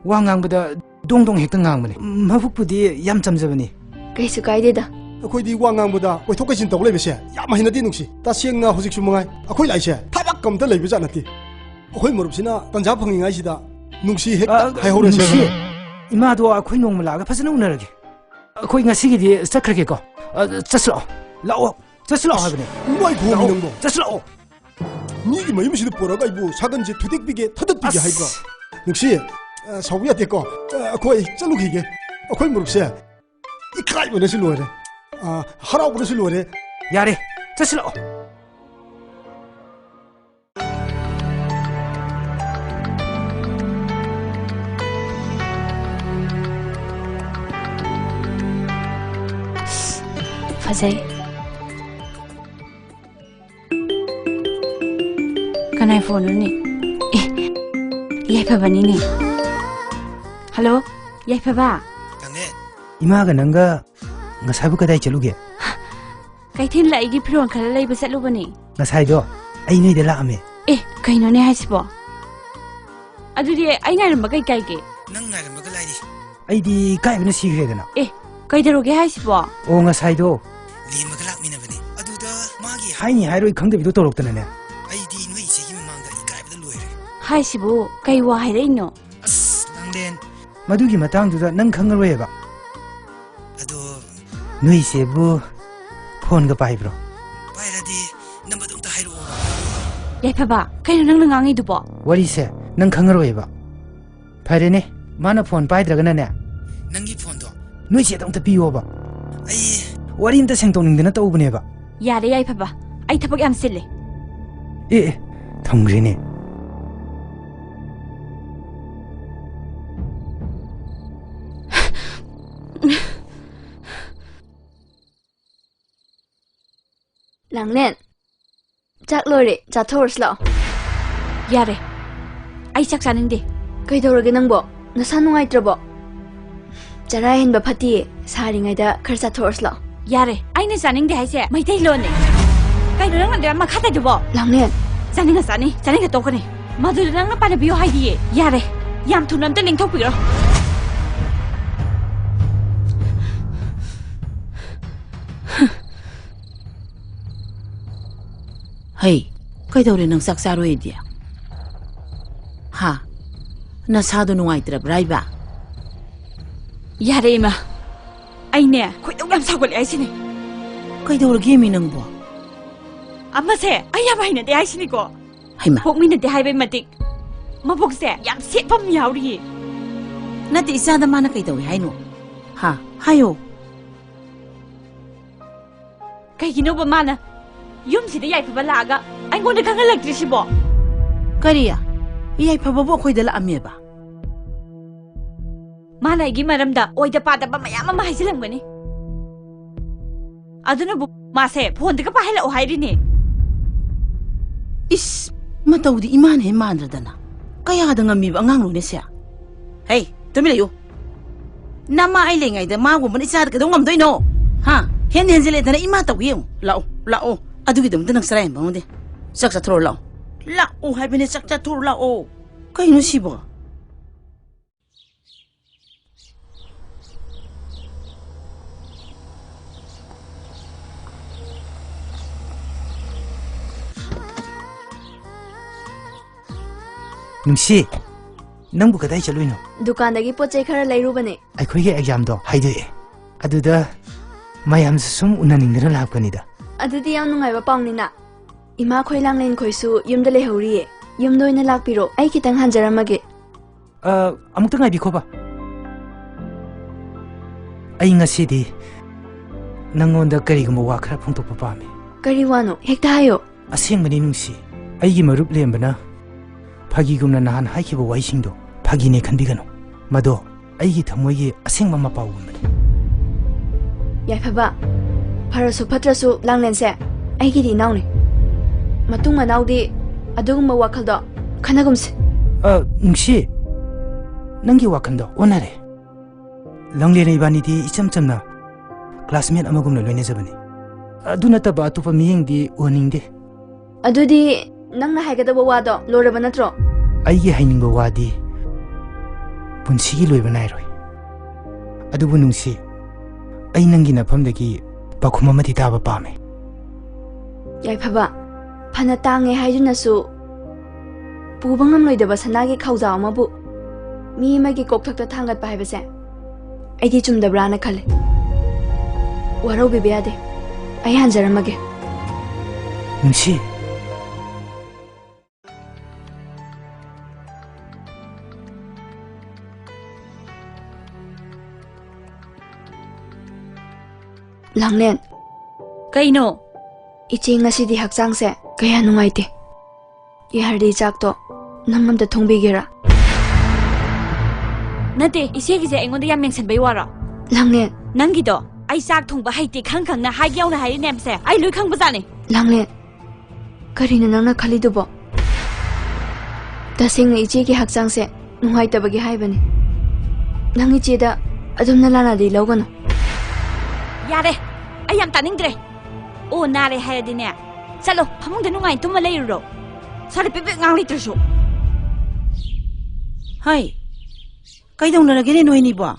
ꯋꯥ ꯉꯥꯡꯕꯗ ꯗꯣꯡ ꯗꯣꯡ ꯍꯦꯛꯇ ꯉꯥꯡꯕꯅꯦ꯫ ꯃꯕꯨꯛꯄꯨꯗꯤ ꯌꯥꯝ ꯆꯝꯖꯕꯅꯤ꯫ ꯀꯩꯁꯨ ꯀꯥꯏꯗꯦꯗ꯫ ꯑꯩꯈꯣꯏꯗꯤ ꯋꯥ ꯉꯥꯡꯕꯗ ꯀꯣꯏꯊꯣꯛ ꯀꯣꯏꯁꯤꯟ ꯇꯧ ꯂꯩꯕꯁꯦ ꯌꯥꯝ ꯍꯩꯅꯗꯦ, ꯅꯨꯡꯁꯤ꯫ ꯇꯁꯦꯡꯅ ꯍꯧꯖꯤꯛꯁꯨ ꯃꯉꯥꯏ, ꯑꯩꯈꯣꯏ ꯂꯥꯛꯏꯁꯦ ꯊꯕꯛ ꯑꯝꯇ ꯂꯩꯕꯖꯥꯠ ꯅꯠꯇꯦ꯫ ꯑꯩꯈꯣꯏ ꯃꯔꯨꯞꯁꯤꯅ ꯇꯟꯖꯥ ꯐꯪꯉꯤꯉꯩꯁꯤꯗ ꯅꯨꯡꯁꯤ ꯍꯦꯛꯇ ꯑ, ꯍꯥꯏꯍꯧꯔꯁꯦ꯫ ꯅꯨꯡꯁꯤ, ꯏꯃꯥꯗꯣ ꯑꯩꯈꯣꯏ ꯅꯣꯡꯃ ꯂꯥꯛꯑꯒ ꯐꯖꯅ ꯎꯅꯔꯒꯦ꯫ ꯑꯩꯈꯣꯏ ꯉꯁꯤꯒꯤꯗꯤ ꯆꯠꯈ꯭ꯔꯒꯦꯀꯣ꯫ ꯑ, ꯆꯠꯁꯤꯂꯥꯛꯑꯣ, ꯂꯥꯛꯑꯣ, ꯆꯠꯁꯤꯂꯥꯛꯑꯣ ꯍꯥꯏꯕꯅꯦ꯫ ꯏꯃꯥꯏ ꯈꯣꯝꯃꯤ ꯂꯥꯛꯑꯣ, ꯅꯪꯕꯣ꯫ ꯆꯠꯁꯤꯂꯥꯛꯑꯣ꯫ ꯃꯤꯒꯤ ꯃꯌꯨꯝꯁꯤꯗ ꯄꯨꯔꯛꯑꯒ ꯑꯩꯕꯨ ꯁꯥꯒꯟꯁꯦ ꯊꯨꯗꯦꯛꯄꯤꯒꯦ, ꯊꯗꯠꯄꯤꯒꯦ ꯑꯁ꯫ ꯍꯥꯏꯕ꯭ꯔꯣ? ꯅꯨꯡꯁꯤ, ꯑ, ꯁꯥꯎꯕ ꯌꯥꯗꯦꯀꯣ꯫ ꯑ, ꯑꯩꯈꯣꯏ ꯆꯠꯂꯨꯈꯤꯒꯦ꯫ ꯑꯩꯈꯣꯏ ꯃꯔꯨꯞꯁꯦ ꯏꯀꯥꯏꯕꯅꯁꯨ ꯂꯣꯏꯔꯦ꯫ ꯑ, ꯍꯔꯥꯎꯕꯅꯁꯨ ꯂꯣꯏꯔꯦ꯫ ꯌꯥꯔꯦ, ꯆꯠꯁꯤꯂꯥꯛꯑꯣ꯫ ꯐꯖꯩ꯫ ꯀꯅꯥꯏ ꯐꯣꯟꯅꯣꯅꯦ? ꯑꯦ, ꯌꯥꯏꯐꯕꯅꯤꯅꯦ꯫ ꯍꯜꯂꯣ, ꯌꯥꯏꯐꯕ꯫ ꯀꯅꯦ? ꯏꯃꯥꯒ ꯅꯪꯒ ꯉꯁꯥꯏꯕꯨ ꯀꯗꯥꯏ ꯆꯠꯂꯨꯒꯦ? ꯀꯩꯊꯦꯜꯗ ꯑꯩꯒꯤ ꯐꯤꯔꯣꯜ ꯈꯔ ꯂꯩꯕ ꯆꯠꯂꯨꯕꯅꯦ꯫ ꯉꯁꯥꯏꯗꯣ ꯑꯩ ꯅꯣꯏꯗ ꯂꯥꯛꯑꯝꯃꯦ꯫ ꯑꯦ, ꯀꯩꯅꯣꯅꯦ ꯍꯥꯏꯁꯤꯕꯣ? ꯑꯗꯨꯗꯤ ꯑꯩ ꯉꯥꯏꯔꯝꯕ ꯀꯩ ꯀꯥꯏꯒꯦ? ꯅꯪ ꯉꯥꯏꯔꯝꯕꯒ ꯂꯥꯏꯔꯤ꯫ ꯑꯩꯗꯤ ꯏꯀꯥꯏꯕꯅ ꯁꯤꯈ꯭ꯔꯦꯗꯅ꯫ ꯑꯦ, ꯀꯩꯗꯧꯔꯒꯦ ꯍꯥꯏꯁꯤꯕꯣ? ꯑꯣ, ꯉꯁꯥꯏꯗꯣ ꯂꯦꯝꯃꯒ ꯂꯥꯛꯃꯤꯟꯅꯕꯅꯦ꯫ ꯑꯗꯨꯗ ꯃꯥꯒꯤ ꯍꯥꯏꯅꯤ ꯍꯥꯏꯔꯣꯏ ꯈꯪꯗꯕꯤꯗꯣ ꯇꯧꯔꯛꯇꯅꯅꯦ꯫ ꯑꯩꯗꯤ ꯅꯣꯏ ꯏꯆꯦꯒꯤ ꯃꯃꯥꯡꯗ ꯏꯀꯥꯏꯕꯗ ꯂꯣꯏꯔꯦ꯫ ꯍꯥꯏꯁꯤꯕꯨ ꯀꯩ ꯋꯥ ꯍꯥꯏꯔꯛꯏꯅꯣ? ꯑꯁ, ꯂꯥꯡꯂꯦꯟ, ꯃꯗꯨꯒꯤ ꯃꯇꯥꯡꯗꯨꯗ ꯅꯪ ꯈꯪꯉꯔꯣꯏꯕ꯫ ꯑꯗꯣ ꯅꯣꯏ ꯏꯆꯦꯕꯨ ꯐꯣꯟꯒ ꯄꯥꯏꯕ꯭ꯔꯣ? ꯄꯥꯏꯔꯗꯤ ꯅꯝꯕꯔꯗꯣ ꯑꯝꯇ ꯍꯥꯏꯔꯛꯑꯣ꯫ ꯌꯥꯏꯐꯕ, ꯀꯩꯅꯣ ꯅꯪꯅ ꯉꯥꯡꯉꯤꯗꯨꯕꯣ? ꯋꯥꯔꯤꯁꯦ ꯅꯪ ꯈꯪꯉꯔꯣꯏꯕ꯫ ꯐꯔꯦꯅꯦ, ꯃꯥꯅ ꯐꯣꯟ ꯄꯥꯏꯗ꯭ꯔꯒꯅꯅꯦ, ꯅꯪꯒꯤ ꯐꯣꯟꯗꯣ ꯅꯣꯏ ꯆꯦꯗ ꯑꯝꯇ ꯄꯤꯌꯣꯕ꯫ ꯑꯩ ꯋꯥꯔꯤ ꯑꯝꯇ ꯁꯦꯡꯗꯣꯛꯅꯤꯡꯗꯅ ꯇꯧꯕꯅꯦꯕ꯫ ꯌꯥꯔꯦ ꯌꯥꯏꯐꯕ, ꯑꯩ ꯊꯕꯛ ꯌꯥꯝ ꯆꯤꯜꯂꯦ꯫ ꯑꯦ, ꯑꯦ, ꯊꯝꯈ꯭ꯔꯦꯅꯦ꯫ ꯂꯥꯡꯂꯦꯟ, ꯆꯥꯛ ꯂꯣꯏꯔꯦ, ꯆꯥꯊꯣꯛꯎꯔꯁꯤ ꯂꯥꯛꯑꯣ꯫ ꯌꯥꯔꯦ, ꯑꯩ ꯆꯥꯛ ꯆꯥꯅꯤꯡꯗꯦ꯫ ꯀꯩꯗꯧꯔꯒꯦ ꯅꯪꯕꯣ? ꯅꯁꯥ ꯅꯨꯡꯉꯥꯏꯇ꯭ꯔꯕꯣ? ꯆꯔꯥ ꯍꯦꯟꯕ ꯐꯠꯇꯤꯌꯦ, ꯁꯥꯔꯤꯉꯩꯗ ꯈꯔ ꯆꯥꯊꯣꯛꯎꯔꯁꯤ ꯂꯥꯛꯑꯣ꯫ ꯌꯥꯔꯦ, ꯑꯩꯅ ꯆꯥꯅꯤꯡꯗꯦ ꯍꯥꯏꯁꯦ ꯃꯩꯇꯩꯂꯣꯟꯅꯦ꯫ ꯀꯩꯅꯣ ꯅꯪꯅ ꯑꯗꯨ ꯌꯥꯝ ꯃꯈꯥ ꯇꯥꯏꯗꯨꯕꯣ? ꯂꯥꯡꯂꯦꯟ꯫ ꯆꯥꯅꯤꯡꯉ ꯆꯥꯅꯤ, ꯆꯥꯅꯤꯡꯉ ꯇꯣꯛꯀꯅꯤ꯫ ꯃꯗꯨꯗ ꯅꯪꯅ ꯄꯥꯟꯅꯕꯤꯌꯣ ꯍꯥꯏꯗꯤꯌꯦ꯫ ꯌꯥꯔꯦ, ꯌꯥꯝ ꯊꯨꯅ ꯑꯝꯇ ꯂꯦꯡꯊꯣꯛꯄꯤꯔꯣ꯫ ꯍꯩ, ꯀꯩꯗꯧꯔꯦ ꯅꯪ ꯆꯥꯛ ꯆꯥꯔꯣꯏꯗꯤ? ꯍꯥ? ꯅꯁꯥꯗꯣ ꯅꯨꯡꯉꯥꯏꯇ꯭ꯔꯕ꯭ꯔꯥ ꯏꯕ? ꯌꯥꯔꯦ ꯏꯃꯥ, ꯑꯩꯅꯦ ꯈꯣꯏꯗꯧ ꯌꯥꯝ ꯁꯥꯎꯒꯠꯂꯦ ꯍꯥꯏꯁꯤꯅꯦ꯫ ꯀꯩꯗꯧꯔꯒꯦꯃꯤ ꯅꯪꯕꯣ? ꯑꯃꯁꯦ ꯑꯩ ꯌꯥꯝ ꯍꯩꯅꯗꯦ ꯍꯥꯏꯁꯤꯅꯤꯀꯣ꯫ ꯍꯩꯃꯥ꯫ ꯄꯣꯛꯃꯤꯟꯅꯗꯦ ꯍꯥꯏꯕꯩ ꯃꯇꯤꯛ ꯃꯕꯨꯛꯁꯦ ꯌꯥꯝ ꯁꯦꯠꯐꯝ ꯌꯥꯎꯔꯤꯌꯦ꯫ ꯅꯠꯇꯦ, ꯏꯆꯥꯗ ꯃꯥꯅ ꯀꯩꯗꯧꯏ ꯍꯥꯏꯅꯣ? ꯍꯥ? ꯍꯥꯏꯌꯣ꯫ ꯀꯩꯒꯤꯅꯣꯕ ꯃꯥꯅ ꯌꯨꯝꯁꯤꯗ ꯌꯥꯏꯐꯕ ꯂꯥꯛꯑꯒ ꯑꯩꯉꯣꯟꯗ ꯈꯪꯍꯜꯂꯛꯇ꯭ꯔꯤꯁꯤꯕꯣ? ꯀꯔꯤ? ꯌꯥꯏꯐꯕꯕꯨ ꯑꯩꯈꯣꯏꯗ ꯂꯥꯛꯑꯝꯃꯦꯕ? ꯃꯥꯅ ꯑꯩꯒꯤ ꯃꯔꯝꯗ ꯑꯣꯏꯗ ꯄꯥꯗꯕ ꯃꯌꯥꯝ ꯑꯃ ꯍꯥꯏꯖꯤꯜꯂꯝꯒꯅꯤ꯫ ꯑꯗꯨꯅꯕꯨ ꯃꯥꯁꯦ ꯐꯣꯟꯗꯒ ꯄꯥꯏꯍꯜꯂꯛꯑꯣ ꯍꯥꯏꯔꯤꯅꯦ꯫ ꯏꯁ, ꯃꯇꯧꯗꯤ ꯏꯃꯥꯅ ꯍꯦꯛ ꯃꯥꯟꯗ꯭ꯔꯗꯅ꯫ ꯀꯌꯥꯗ ꯉꯝꯃꯤꯕ ꯑꯉꯥꯡꯅꯣꯅꯦ ꯁꯦ? ꯍꯩ, ꯇꯨꯃꯤꯟ ꯂꯩꯌꯨ꯫ ꯅꯃꯥ ꯑꯩ ꯂꯩꯉꯩꯗ ꯃꯥꯒꯨꯝꯕꯅ ꯏꯆꯥꯗ ꯀꯩꯗꯧ ꯉꯝꯗꯣꯏꯅꯣ? ꯍꯥ? ꯍꯦꯟꯅ ꯍꯦꯟꯖꯤꯜꯂꯦꯗꯅ ꯏꯃꯥ ꯇꯧꯒꯦ ꯌꯦꯡꯉꯨ꯫ ꯂꯥꯛꯑꯣ, ꯂꯥꯛꯑꯣ꯫ ꯑꯗꯨꯒꯤꯗꯃꯛꯇ ꯅꯪ ꯆꯔꯥ ꯍꯦꯟꯕ ꯉꯝꯗꯦ꯫ ꯆꯥꯛ ꯆꯥꯊꯣꯔꯛꯑꯣ ꯂꯥꯛꯑꯣ꯫ ꯂꯥꯛꯑꯣ ꯍꯥꯏꯕꯅꯦ, ꯆꯥꯛ ꯆꯥꯊꯣꯔꯛꯑꯣ ꯂꯥꯛꯑꯣ꯫ ꯀꯩꯅꯣ ꯁꯤꯕꯣ? ꯅꯨꯡꯁꯤ, ꯅꯪꯕꯨ ꯀꯗꯥꯏ ꯆꯠꯂꯨꯏꯅꯣ? ꯗꯨꯀꯥꯟꯗꯒꯤ ꯄꯣꯠ ꯆꯩ ꯈꯔ ꯂꯩꯔꯨꯕꯅꯦ꯫ ꯑꯩꯈꯣꯏꯒꯤ ꯑꯦꯛꯖꯥꯝꯗꯣ ꯍꯥꯏꯗꯣꯛꯑꯦ꯫ ꯑꯗꯨꯗ ꯃꯌꯥꯝꯁꯨ ꯁꯨꯝ ꯎꯅꯅꯤꯡꯗꯅ ꯂꯥꯛꯄꯅꯤꯗ꯫ ꯑꯗꯨꯗꯤ ꯌꯥꯝ ꯅꯨꯡꯉꯥꯏꯕ ꯄꯥꯎꯅꯤꯅ꯫ ꯏꯃꯥꯈꯣꯏ ꯂꯥꯡꯂꯦꯟꯈꯣꯏꯁꯨ ꯌꯨꯝꯗ ꯂꯩꯍꯧꯔꯤꯌꯦ꯫ ꯌꯨꯝꯗ ꯑꯣꯏꯅ ꯂꯥꯛꯄꯤꯔꯣ꯫ ꯑꯩ ꯈꯤꯇꯪ ꯍꯟꯖꯔꯝꯃꯒꯦ꯫ ꯑ, ꯑꯃꯨꯛꯇ ꯉꯥꯏꯕꯤꯈꯣꯕ꯫ ꯑꯩ ꯉꯁꯤꯗꯤ ꯅꯪꯉꯣꯟꯗ ꯀꯔꯤꯒꯨꯝꯕ ꯋꯥ ꯈꯔ ꯐꯣꯡꯗꯣꯛꯄ ꯄꯥꯝꯃꯤ꯫ ꯀꯔꯤ ꯋꯥꯅꯣ? ꯍꯦꯛꯇ ꯍꯥꯏꯌꯣ꯫ ꯑꯁꯦꯡꯕꯅꯤ ꯅꯨꯡꯁꯤ, ꯑꯩꯒꯤ ꯃꯔꯨꯞ ꯂꯦꯝꯕꯅ ꯐꯥꯒꯤꯒꯨꯝꯅ ꯅꯍꯥꯟ ꯍꯥꯏꯈꯤꯕ ꯋꯥꯍꯩꯁꯤꯡꯗꯣ ꯐꯥꯒꯤꯅꯦ ꯈꯟꯕꯤꯒꯅꯨ꯫ ꯃꯗꯣ ꯑꯩꯒꯤ ꯊꯃꯣꯏꯒꯤ ꯑꯁꯦꯡꯕ ꯃꯄꯥꯎꯒꯨꯝꯕꯅꯤ꯫ ꯌꯥꯏꯐꯕ, ꯐꯔꯁꯨ ꯐꯠꯇ꯭ꯔꯁꯨ ꯂꯥꯡꯂꯦꯟꯁꯦ ꯑꯩꯒꯤꯗꯤ ꯏꯅꯥꯎꯅꯤ꯫ ꯃꯇꯨꯡ ꯃꯅꯥꯎꯗꯤ ꯑꯗꯨꯒꯨꯝꯕ ꯋꯥꯈꯜꯗꯣ ꯈꯟꯅꯒꯨꯝꯁꯦ꯫ ꯑ, ꯅꯨꯡꯁꯤ, ꯅꯪꯒꯤ ꯋꯥꯈꯜꯗꯣ ꯑꯣꯟꯅꯔꯦ꯫ ꯂꯥꯡꯂꯦꯟ ꯏꯕꯥꯅꯤꯗꯤ ꯏꯆꯝ ꯆꯝꯅ classmate ꯑꯃꯒꯨꯝꯅ ꯂꯣꯏꯅꯖꯕꯅꯤ꯫ ꯑꯗꯨ ꯅꯠꯇꯕ ꯑꯇꯣꯞꯄ ꯃꯤꯠꯌꯦꯡꯗꯤ ꯎꯍꯟꯅꯤꯡꯗꯦ꯫ ꯑꯗꯨꯗꯤ ꯅꯪꯅ ꯍꯥꯏꯒꯗꯕ ꯋꯥꯗꯣ ꯂꯣꯏꯔꯕ ꯅꯠꯇ꯭ꯔꯣ? ꯑꯩꯒꯤ ꯍꯥꯏꯅꯤꯡꯕ ꯋꯥꯗꯤ ꯄꯨꯟꯁꯤꯒꯤ ꯂꯣꯏꯕ ꯅꯥꯏꯔꯣꯏ꯫ ꯑꯗꯨꯕꯨ ꯅꯨꯡꯁꯤ, ꯑꯩ ꯅꯪꯒꯤ ꯅꯐꯝꯗꯒꯤ ꯄꯥꯎꯈꯨꯝ ꯑꯃꯗꯤ ꯇꯥꯕ ꯄꯥꯝꯃꯦ꯫ ꯌꯥꯏꯐꯕ, ꯐꯅ ꯇꯥꯡꯉꯦ ꯍꯥꯏꯗꯨꯅꯁꯨ ꯄꯨꯕ ꯉꯝꯂꯣꯏꯗꯕ ꯁꯅꯥꯒꯤ ꯈꯧꯖꯥꯎ ꯑꯃꯕꯨ ꯃꯤ ꯑꯃꯒꯤ ꯀꯣꯛꯊꯛꯇ ꯊꯥꯡꯒꯠꯄ ꯍꯥꯏꯕꯁꯦ ꯑꯩꯗꯤ ꯆꯨꯝꯗꯕ꯭ꯔꯥꯅ ꯈꯜꯂꯦ꯫ ꯋꯥꯔꯧꯕꯤꯕ ꯌꯥꯗꯦ꯫ ꯑꯩ ꯍꯟꯖꯔꯝꯃꯒꯦ꯫ ꯅꯨꯡꯁꯤ꯫ ꯂꯥꯡꯂꯦꯟ꯫ ꯀꯩꯅꯣ? ꯏꯆꯦ ꯉꯁꯤꯗꯤ ꯍꯛꯆꯥꯡꯁꯦ ꯀꯌꯥ ꯅꯨꯡꯉꯥꯏꯇꯦ꯫ ꯌꯥꯔꯗꯤ ꯆꯥꯛꯇꯣ ꯅꯪ ꯑꯝꯇ ꯊꯣꯡꯕꯤꯒꯦꯔꯥ? ꯅꯠꯇꯦ, ꯏꯆꯦꯒꯤꯁꯦ ꯑꯩꯉꯣꯟꯗ ꯌꯥꯝ ꯌꯦꯡꯁꯤꯟꯕꯩ ꯋꯥꯔꯣ? ꯂꯥꯡꯂꯦꯟ꯫ ꯅꯪꯒꯤꯗꯣ ꯑꯩ ꯆꯥꯛ ꯊꯣꯡꯕ ꯍꯩꯇꯦ ꯈꯪ ꯈꯪꯅ ꯍꯥꯏꯒꯦ ꯌꯥꯎꯅ ꯍꯥꯏꯔꯤ ꯃꯌꯥꯝꯁꯦ ꯑꯩ ꯂꯣꯏ ꯈꯪꯕꯖꯥꯠꯅꯤ꯫ ꯂꯥꯡꯂꯦꯟ, ꯀꯔꯤꯅꯣ ꯅꯪꯅ ꯈꯜꯂꯤꯗꯨꯕꯣ? ꯇꯁꯦꯡꯅ ꯏꯆꯦꯒꯤ ꯍꯛꯆꯥꯡꯁꯦ ꯅꯨꯡꯉꯥꯏꯇꯕꯒꯤ ꯍꯥꯏꯕꯅꯤ꯫ ꯅꯪ ꯏꯆꯦꯗ ꯑꯗꯨꯝꯅ ꯂꯥꯟꯅꯗꯤ ꯂꯧꯒꯅꯨ꯫ ꯌꯥꯔꯦ, ꯑꯩ ꯌꯥꯝ ꯇꯥꯅꯤꯡꯗ꯭ꯔꯦ꯫ ꯑꯣ ꯅꯥꯔꯦ ꯍꯥꯏꯔꯗꯤꯅꯦ, ꯆꯠꯂꯣ ꯐꯃꯨꯡꯗ ꯅꯨꯡꯉꯥꯏꯅ ꯇꯨꯝꯃ ꯂꯩꯔꯨꯔꯣ꯫ ꯁ꯭ꯋꯥꯏꯗ ꯄꯦꯕꯦꯛ ꯉꯥꯡ ꯂꯩꯇ꯭ꯔꯁꯨ꯫ ꯍꯩ, ꯀꯩꯗꯧꯅꯔꯒꯦꯅꯦ ꯅꯣꯏꯅꯤꯕꯣ?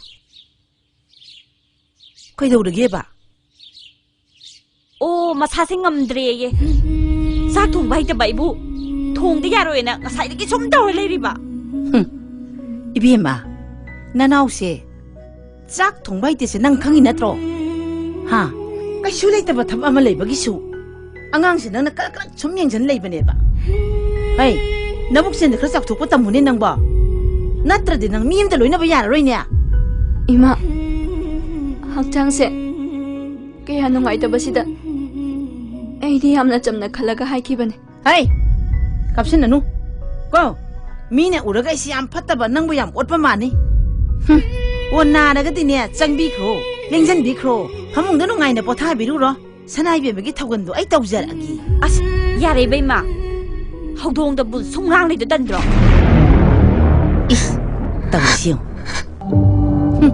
ꯀꯩꯗꯧꯔꯒꯦꯕ? ꯑꯣ, ꯃꯁꯥꯁꯦ ꯉꯝꯗ꯭ꯔꯦꯌꯦ꯫ ꯆꯥꯛ ꯊꯣꯡꯕ ꯍꯩꯇꯕ ꯑꯩꯕꯨ ꯊꯣꯡꯗ ꯌꯥꯔꯣꯏꯅ ꯉꯁꯥꯏꯗꯒꯤ ꯁꯨꯝ ꯇꯧꯔ ꯂꯩꯔꯤꯕ꯫ ꯍꯨꯝ, ꯏꯕꯦꯝꯃ, ꯅꯅꯥꯎꯁꯦ ꯆꯥꯛ ꯊꯣꯡꯕ ꯍꯩꯇꯦꯁꯦ ꯅꯪ ꯈꯪꯉꯤ ꯅꯠꯇ꯭ꯔꯣ? ꯍꯥ? ꯀꯩꯁꯨ ꯂꯩꯇꯕ ꯊꯕꯛ ꯑꯃ ꯂꯩꯕꯒꯤꯁꯨ ꯑꯉꯥꯡꯁꯦ ꯅꯪꯅ ꯀꯔꯛ ꯀꯔꯛ ꯁꯨꯝ ꯌꯦꯡꯁꯤꯟ ꯂꯩꯕꯅꯦꯕ꯫ ꯍꯩ, ꯅꯕꯨꯛ ꯆꯦꯟꯗ ꯈꯔ ꯆꯥꯎꯊꯣꯛꯄ ꯇꯝꯃꯨꯅꯦ ꯅꯪꯕꯣ꯫ ꯅꯠꯇ꯭ꯔꯗꯤ ꯅꯪ ꯃꯤ ꯑꯝꯇ ꯂꯣꯏꯅꯕ ꯌꯥꯔꯔꯣꯏꯅꯦ꯫ ꯏꯃꯥ, ꯍꯛꯆꯥꯡꯁꯦ ꯀꯌꯥ ꯅꯨꯡꯉꯥꯏꯇꯕꯁꯤꯗ ꯑꯩꯗꯤ ꯌꯥꯝꯅ ꯆꯝꯅ ꯈꯜꯂꯒ ꯍꯥꯏꯈꯤꯕꯅꯦ꯫ ꯍꯩ! ꯀꯥꯞꯁꯤꯟꯅꯅꯨ꯫ ꯀꯣ, ꯃꯤꯅ ꯎꯔꯒ ꯑꯩꯁꯤ ꯌꯥꯝ ꯐꯠꯇꯕ, ꯅꯪꯕꯨ ꯌꯥꯝ ꯑꯣꯠꯄ ꯃꯥꯟꯅꯤ꯫ ꯍꯨꯝ꯫ ꯑꯣ, ꯅꯥꯔꯒꯗꯤꯅꯦ, ꯆꯪꯕꯤꯈ꯭ꯔꯣ, ꯂꯦꯡꯁꯤꯟꯕꯤꯈ꯭ꯔꯣ, ꯐꯃꯨꯡꯗ ꯅꯨꯡꯉꯥꯏꯅ ꯄꯣꯊꯥꯕꯤꯔꯨꯔꯣ꯫ ꯁꯅꯥ ꯏꯕꯦꯝꯃꯒꯤ ꯊꯧꯒꯟꯗꯣ ꯑꯩ ꯇꯧꯖꯔꯛꯑꯒꯦ꯫ ꯑꯁ, ꯌꯥꯔꯦ ꯏꯕꯦꯝꯃ꯫ ꯍꯧꯗꯣꯡꯗ ꯕꯨꯜ ꯁꯨꯝ ꯉꯥꯡꯂꯤꯗꯣ ꯇꯟꯗ꯭ꯔꯣ? ꯏꯁ, ꯇꯧꯔꯤꯁꯤ ꯌꯦꯡꯉꯨ꯫ ꯍꯨꯝ,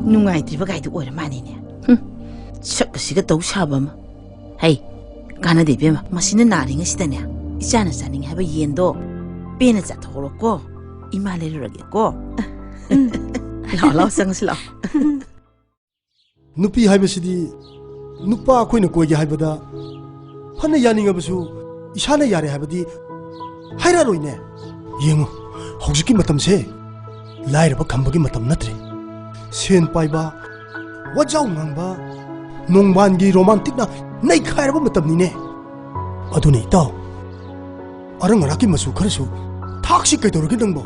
ꯅꯨꯡꯉꯥꯏꯇ꯭ꯔꯤꯕ ꯒꯥꯏꯗꯨ ꯑꯣꯏꯔ ꯃꯥꯅꯤꯅꯦ꯫ ꯍꯨꯝ, ꯁꯛ ꯑꯁꯤꯒ ꯇꯧ ꯁꯥꯕ ꯑꯃ꯫ ꯍꯩ, ꯀꯥꯟꯅꯗꯦ ꯏꯕꯦꯝꯃ, ꯃꯁꯤꯅ ꯅꯥꯔꯤꯉꯩꯁꯤꯗꯅꯦ, ꯏꯆꯥꯅ ꯆꯥꯅꯤꯡꯉꯦ ꯍꯥꯏꯕ ꯌꯦꯟꯗꯣ ꯄꯦꯟꯅ ꯆꯥꯊꯣꯛꯍꯧꯔꯣꯀꯣ꯫ ꯏꯃꯥ ꯂꯩꯔꯨꯔꯒꯦꯀꯣ꯫ ꯎꯝ꯫ ꯂꯥꯛꯑꯣ, ꯂꯥꯛꯑꯣ, ꯆꯪꯉꯁꯤ ꯂꯥꯛꯑꯣ꯫ ꯅꯨꯄꯤ ꯍꯥꯏꯕꯁꯤꯗꯤ ꯅꯨꯄꯥ ꯑꯩꯈꯣꯏꯅ ꯀꯣꯏꯒꯦ ꯍꯥꯏꯕꯗ ꯐꯅ ꯌꯥꯅꯤꯡꯉꯕꯁꯨ ꯏꯁꯥꯅ ꯌꯥꯔꯦ ꯍꯥꯏꯕꯗꯤ ꯍꯥꯏꯔꯛꯑꯔꯣꯏꯅꯦ꯫ ꯌꯦꯡꯉꯨ, ꯍꯧꯖꯤꯛꯀꯤ ꯃꯇꯝꯁꯦ ꯂꯥꯏꯔꯕ ꯈꯝꯕꯒꯤ ꯃꯇꯝ ꯅꯠꯇ꯭ꯔꯦ꯫ ꯁꯦꯟ ꯄꯥꯏꯕ, ꯋꯥꯖꯥꯎ ꯉꯥꯡꯕ, ꯅꯣꯡꯕꯥꯟꯒꯤ ꯔꯣꯃꯥꯟꯇꯤꯛꯅ ꯅꯩꯈꯥꯏꯔꯕ ꯃꯇꯝꯅꯤꯅꯦ꯫ ꯑꯗꯨꯅ ꯏꯇꯥꯎ, ꯑꯔꯪ ꯑꯔꯥꯛꯀꯤ ꯃꯆꯨ ꯈꯔꯁꯨ ꯊꯥꯛꯁꯤ ꯀꯩꯗꯧꯔꯒꯦ ꯅꯪꯕꯣ?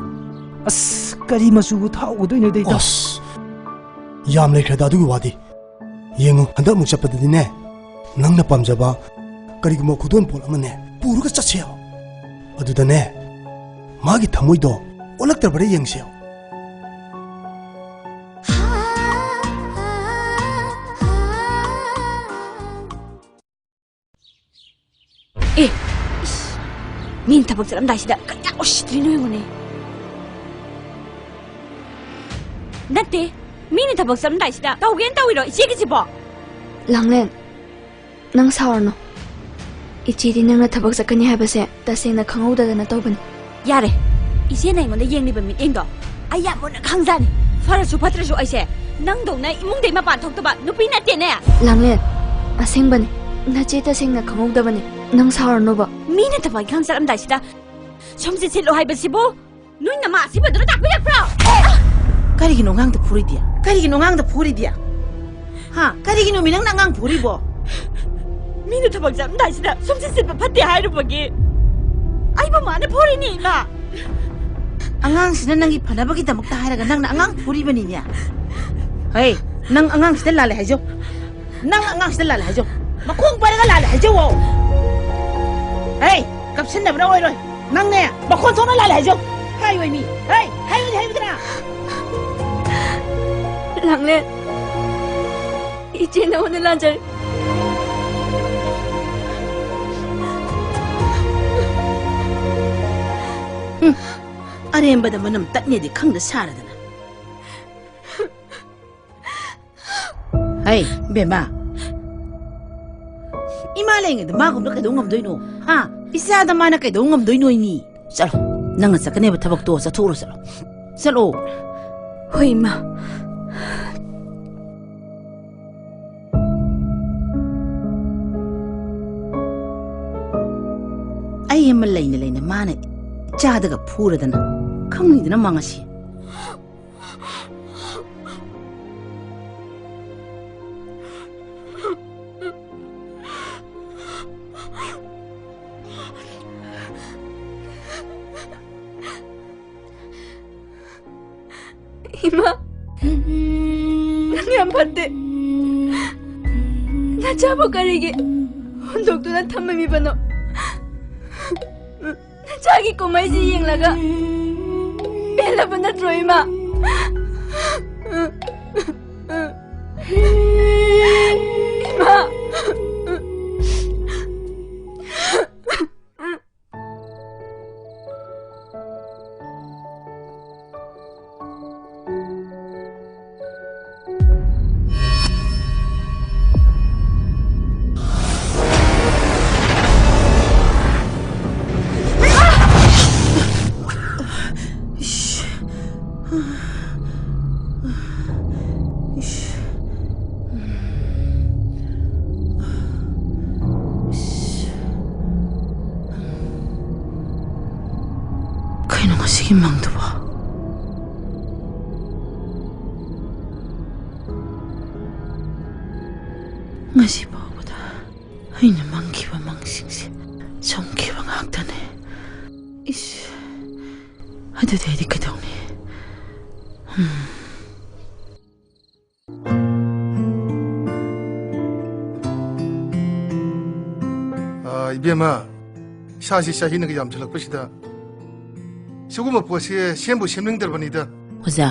ꯑꯁ, ꯀꯔꯤ ꯃꯆꯨꯕꯨ ꯊꯥꯛꯎꯒꯗꯣꯏꯅꯣꯗ ꯏꯇꯥꯎ? ꯑꯁ, ꯌꯥꯝ ꯂꯩꯈ꯭ꯔꯦꯗ ꯑꯗꯨꯒꯤ ꯋꯥꯗꯤ꯫ ꯌꯦꯡꯉꯨ, ꯍꯟꯗꯛ ꯑꯃꯨꯛ ꯆꯠꯄꯗꯗꯤꯅꯦ, ꯅꯪꯅ ꯄꯥꯝꯖꯕ ꯀꯔꯤꯒꯨꯝꯕ ꯈꯨꯗꯣꯜ ꯄꯣꯠ ꯑꯃꯅꯦ ꯄꯨꯔꯒ ꯆꯠꯁꯦꯕ꯫ ꯑꯗꯨꯗꯅꯦ, ꯃꯥꯒꯤ ꯊꯃꯣꯏꯗꯣ ꯑꯣꯜꯂꯛꯇꯕ꯭ꯔꯥ ꯌꯦꯡꯁꯦꯕ꯫ ꯑꯦ, ꯏꯁ, ꯃꯤꯅ ꯊꯕꯛ ꯆꯠꯂꯝꯗꯥꯏꯁꯤꯗ ꯀꯌꯥ ꯎꯁꯤꯠꯇ꯭ꯔꯤꯅꯣ ꯌꯦꯡꯉꯨꯅꯦ꯫ ꯅꯠꯇꯦ, ꯃꯤꯅ ꯊꯕꯛ ꯆꯠꯂꯝꯗꯥꯏꯁꯤꯗ ꯇꯧꯒꯦꯅ ꯇꯧꯔꯤꯔꯣ ꯏꯆꯦꯒꯤꯁꯤꯕꯣ? ꯂꯥꯡꯂꯦꯟ, ꯅꯪ ꯁꯥꯎꯔꯅꯨ꯫ ꯏꯆꯦꯗꯤ ꯅꯪꯅ ꯊꯕꯛ ꯆꯠꯀꯅꯤ ꯍꯥꯏꯕꯁꯦ ꯇꯁꯦꯡꯅ ꯈꯪꯍꯧꯗꯗꯅ ꯇꯧꯕꯅꯤ꯫ ꯌꯥꯔꯦ, ꯏꯆꯦꯅ ꯑꯩꯉꯣꯟꯗ ꯌꯦꯡꯂꯤꯕ ꯃꯤꯠꯌꯦꯡꯗꯣ ꯑꯩ ꯌꯥꯝ ꯃꯨꯟꯅ ꯈꯪꯖꯥꯅꯤ꯫ ꯐꯔꯁꯨ ꯐꯠꯇ꯭ꯔꯁꯨ ꯑꯩꯁꯦ ꯅꯪꯗꯧꯅ ꯏꯃꯨꯡꯗꯩ ꯃꯄꯥꯟ ꯊꯣꯛꯇꯕ ꯅꯨꯄꯤ ꯅꯠꯇꯦꯅꯦ꯫ ꯂꯥꯡꯂꯦꯟ, ꯑꯁꯦꯡꯕꯅꯤ, ꯅꯆꯦ ꯇꯁꯦꯡꯅ ꯈꯪꯍꯧꯗꯕꯅꯤ꯫ ꯅꯪ ꯁꯥꯎꯔꯅꯣꯕ꯫ ꯃꯤꯅ ꯊꯕꯛ ꯏꯪꯈꯥꯡ ꯆꯠꯂꯝꯗꯥꯏꯁꯤꯗ ꯁꯨꯝ ꯆꯦꯠꯁꯤꯜꯂꯣ ꯍꯥꯏꯕꯁꯤꯕꯨ ꯅꯣꯏ ꯅꯃꯥ ꯑꯁꯤꯕꯗꯨꯅ ꯇꯥꯛꯄꯤꯔꯛꯄ꯭ꯔꯣ? ꯀꯔꯤꯒꯤꯅꯣ ꯑꯉꯥꯡꯗ ꯐꯨꯔꯤꯗꯤ? ꯀꯔꯤꯒꯤꯅꯣ ꯑꯉꯥꯡꯗ ꯐꯨꯔꯤꯗꯤ? ꯍꯥ? ꯀꯔꯤꯒꯤꯅꯣ ꯃꯤ ꯅꯪꯅ ꯑꯉꯥꯡ ꯐꯨꯔꯤꯕꯣ? ꯃꯤꯅ ꯊꯕꯛ ꯆꯠꯂꯝꯗꯥꯏꯁꯤꯗ ꯁꯨꯝ ꯆꯦꯠꯁꯤꯟꯕ ꯐꯠꯇꯦ ꯍꯥꯏꯔꯨꯕꯒꯤ ꯑꯩꯕꯨ ꯃꯥꯅ ꯐꯨꯔꯤꯅꯤ, ꯏꯃꯥ꯫ ꯑꯉꯥꯡꯁꯤꯅ ꯅꯪꯒꯤ ꯐꯅꯕꯒꯤꯗꯃꯛꯇ ꯍꯥꯏꯔꯒ ꯅꯪꯅ ꯑꯉꯥꯡ ꯐꯨꯔꯤꯕꯅꯤꯅꯦ꯫ ꯍꯩ, ꯅꯪ ꯑꯉꯥꯡꯁꯤꯗ ꯂꯥꯜꯂꯦ ꯍꯥꯏꯖꯧ꯫ ꯅꯪ ꯑꯉꯥꯡꯁꯤꯗ ꯂꯥꯜꯂꯦ ꯍꯥꯏꯖꯧ꯫ ꯃꯈꯣꯡ ꯄꯥꯏꯔꯒ ꯂꯥꯜꯂꯦ ꯍꯥꯏꯖꯧꯋꯣ꯫ ꯍꯩ, ꯀꯞꯁꯤꯟꯅꯕꯅ ꯑꯣꯏꯔꯣꯏ꯫ ꯅꯪꯅꯦ, ꯃꯈꯣꯟ ꯊꯣꯛꯅ ꯂꯥꯜꯂꯦ ꯍꯥꯏꯖꯧ꯫ ꯍꯥꯏꯌꯣꯏ ꯃꯤ꯫ ꯍꯩ, ꯍꯥꯏꯌꯣꯏ ꯍꯥꯏꯌꯨꯗꯅ꯫ ꯂꯥꯡꯂꯦꯟ, ꯏꯆꯦ ꯅꯉꯣꯟꯗ ꯂꯥꯟꯖꯔꯦ꯫ ꯍꯨꯝ, ꯑꯔꯦꯝꯕꯗ ꯃꯅꯝ ꯇꯠꯅꯦꯗꯤ ꯈꯪꯗ ꯁꯥꯔꯗꯅ꯫ ꯍꯩ, ꯕꯦꯝꯃ꯫ ꯏꯃꯥ ꯂꯩꯉꯩꯗ ꯃꯥꯒꯨꯝꯅ ꯀꯩꯗꯧ ꯉꯝꯗꯣꯏꯅꯣ? ꯍꯥ? ꯏꯆꯥꯗ ꯃꯥꯅ ꯀꯩꯗꯧ ꯉꯝꯗꯣꯏꯅꯣ ꯏꯃꯤ? ꯆꯠꯂꯣ꯫ ꯅꯪꯅ ꯆꯠꯀꯅꯦꯕ ꯊꯕꯛꯇꯣ ꯆꯠꯊꯣꯛꯎꯔꯣ, ꯆꯠꯂꯣ꯫ ꯆꯠꯂꯣ꯫ ꯍꯣꯏ, ꯏꯃꯥ꯫ ꯑꯩ ꯑꯃ ꯂꯩꯅ ꯂꯩꯅ ꯃꯥꯅ ꯏꯆꯥꯗꯒ ꯐꯨꯔꯗꯅ ꯈꯪꯅꯤꯗꯅ ꯃꯥ ꯉꯁꯤ꯫ ꯏꯃꯥ, ꯅꯪ ꯌꯥꯝ ꯐꯠꯇꯦ꯫ ꯅꯆꯥꯕꯨ ꯀꯔꯤꯒꯤ ꯍꯨꯟꯗꯣꯛꯇꯨꯅ ꯊꯝꯃꯝꯃꯤꯕꯅꯣ? ꯅꯆꯥꯒꯤ ꯀꯨꯝꯍꯩꯁꯤ ꯌꯦꯡꯂꯒ ꯄꯦꯜꯂꯕ ꯅꯠꯇ꯭ꯔꯣ, ꯏꯃꯥ? ꯏꯃꯥ! ꯍꯤꯃꯪꯗꯨꯕꯣ? ꯉꯁꯤ ꯐꯥꯎꯕꯗ ꯑꯩꯅ ꯃꯪꯈꯤꯕ ꯃꯪꯁꯤꯡꯁꯦ ꯆꯨꯝꯈꯤꯕ ꯉꯥꯛꯇꯅꯦ꯫ ꯏꯁ, ꯑꯗꯨꯗꯤ ꯑꯩꯗꯤ ꯀꯩꯗꯧꯅꯤ? ꯎꯝ꯫ ꯑꯥ, ꯏꯕꯦꯝꯃ, ꯏꯁꯥꯁꯤ ꯆꯍꯤꯅꯒ ꯌꯥꯝꯁꯤꯜꯂꯛꯄꯁꯤꯗ ꯁꯤꯒꯨꯝꯕ ꯄꯣꯠꯁꯦ ꯁꯦꯝꯕꯨ ꯁꯦꯝꯅꯤꯡꯗ꯭ꯔꯕꯅꯤꯗ꯫ ꯑꯣꯖꯥ,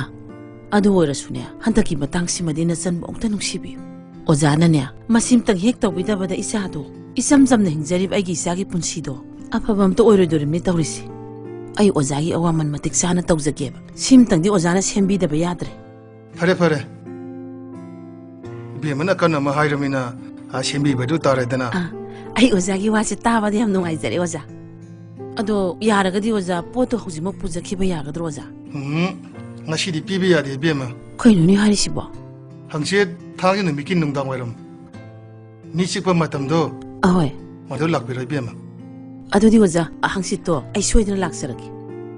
ꯑꯗꯨ ꯑꯣꯏꯔꯁꯨꯅꯦ, ꯍꯟꯗꯛꯀꯤ ꯃꯇꯥꯡꯁꯤꯃꯗꯤ ꯅꯆꯟꯕꯨ ꯑꯃꯨꯛꯇ ꯅꯨꯡꯁꯤꯕꯤꯌꯨ꯫ ꯑꯣꯖꯥꯅꯅꯦ, ꯃꯁꯤꯝꯇꯪ ꯍꯦꯛ ꯇꯧꯕꯤꯗꯕꯗ ꯏꯆꯥꯗꯣ ꯏꯆꯝ ꯆꯝꯅ ꯍꯤꯡꯖꯔꯤꯕ ꯑꯩꯒꯤ ꯏꯆꯥꯒꯤ ꯄꯨꯟꯁꯤꯗꯣ ꯑꯐꯕ ꯑꯝꯇ ꯑꯣꯏꯔꯣꯏꯗꯣꯔꯤꯕꯅꯤ ꯇꯧꯔꯤꯁꯦ꯫ ꯑꯩ ꯑꯣꯖꯥꯒꯤ ꯑꯋꯥꯃꯟ ꯃꯇꯤꯛ ꯆꯥꯅ ꯇꯧꯖꯒꯦꯕ꯫ ꯁꯤꯝꯇꯪꯗꯤ ꯑꯣꯖꯥꯅ ꯁꯦꯝꯕꯤꯗꯕ ꯌꯥꯗ꯭ꯔꯦ꯫ ꯐꯔꯦ, ꯐꯔꯦ꯫ ꯏꯕꯦꯝꯃꯅ ꯑꯀꯟ ꯑꯃ ꯍꯥꯏꯔꯃꯤꯅ, ꯑꯥ, ꯁꯦꯝꯕꯤꯕꯗꯨ ꯇꯥꯔꯦꯗꯅ꯫ ꯑꯥ, ꯑꯩ ꯑꯣꯖꯥꯒꯤ ꯋꯥꯁꯦ ꯇꯥꯕꯗ ꯌꯥꯝ ꯅꯨꯡꯉꯥꯏꯖꯔꯦ, ꯑꯣꯖꯥ꯫ ꯑꯗꯣ ꯌꯥꯔꯒꯗꯤ, ꯑꯣꯖꯥ, ꯄꯣꯠꯇꯣ ꯍꯧꯖꯤꯛꯃꯛ ꯄꯨꯖꯈꯤꯕ ꯌꯥꯒꯗ꯭ꯔꯣ, ꯑꯣꯖꯥ? ꯎꯝ, ꯉꯁꯤꯗꯤ ꯄꯤꯕ ꯌꯥꯗꯦ, ꯏꯕꯦꯝꯃ꯫ ꯀꯩꯅꯣꯅꯦ ꯍꯥꯏꯔꯤꯁꯤꯕꯣ? ꯍꯪꯆꯤꯠ ꯊꯥꯡꯖ ꯅꯨꯃꯤꯠꯀꯤ ꯅꯨꯡꯗꯥꯡ ꯋꯥꯏꯔꯝ, ꯃꯤ ꯆꯤꯛꯄ ꯃꯇꯝꯗꯣ, ꯑꯍꯣꯏ꯫ ꯃꯗꯨ ꯂꯥꯛꯄꯤꯔꯣ, ꯏꯕꯦꯝꯃ꯫ ꯑꯗꯨꯗꯤ, ꯑꯣꯖꯥ, ꯍꯪꯆꯤꯠꯇꯣ ꯑꯩ ꯁꯣꯏꯗꯅ ꯂꯥꯛꯆꯔꯒꯦ꯫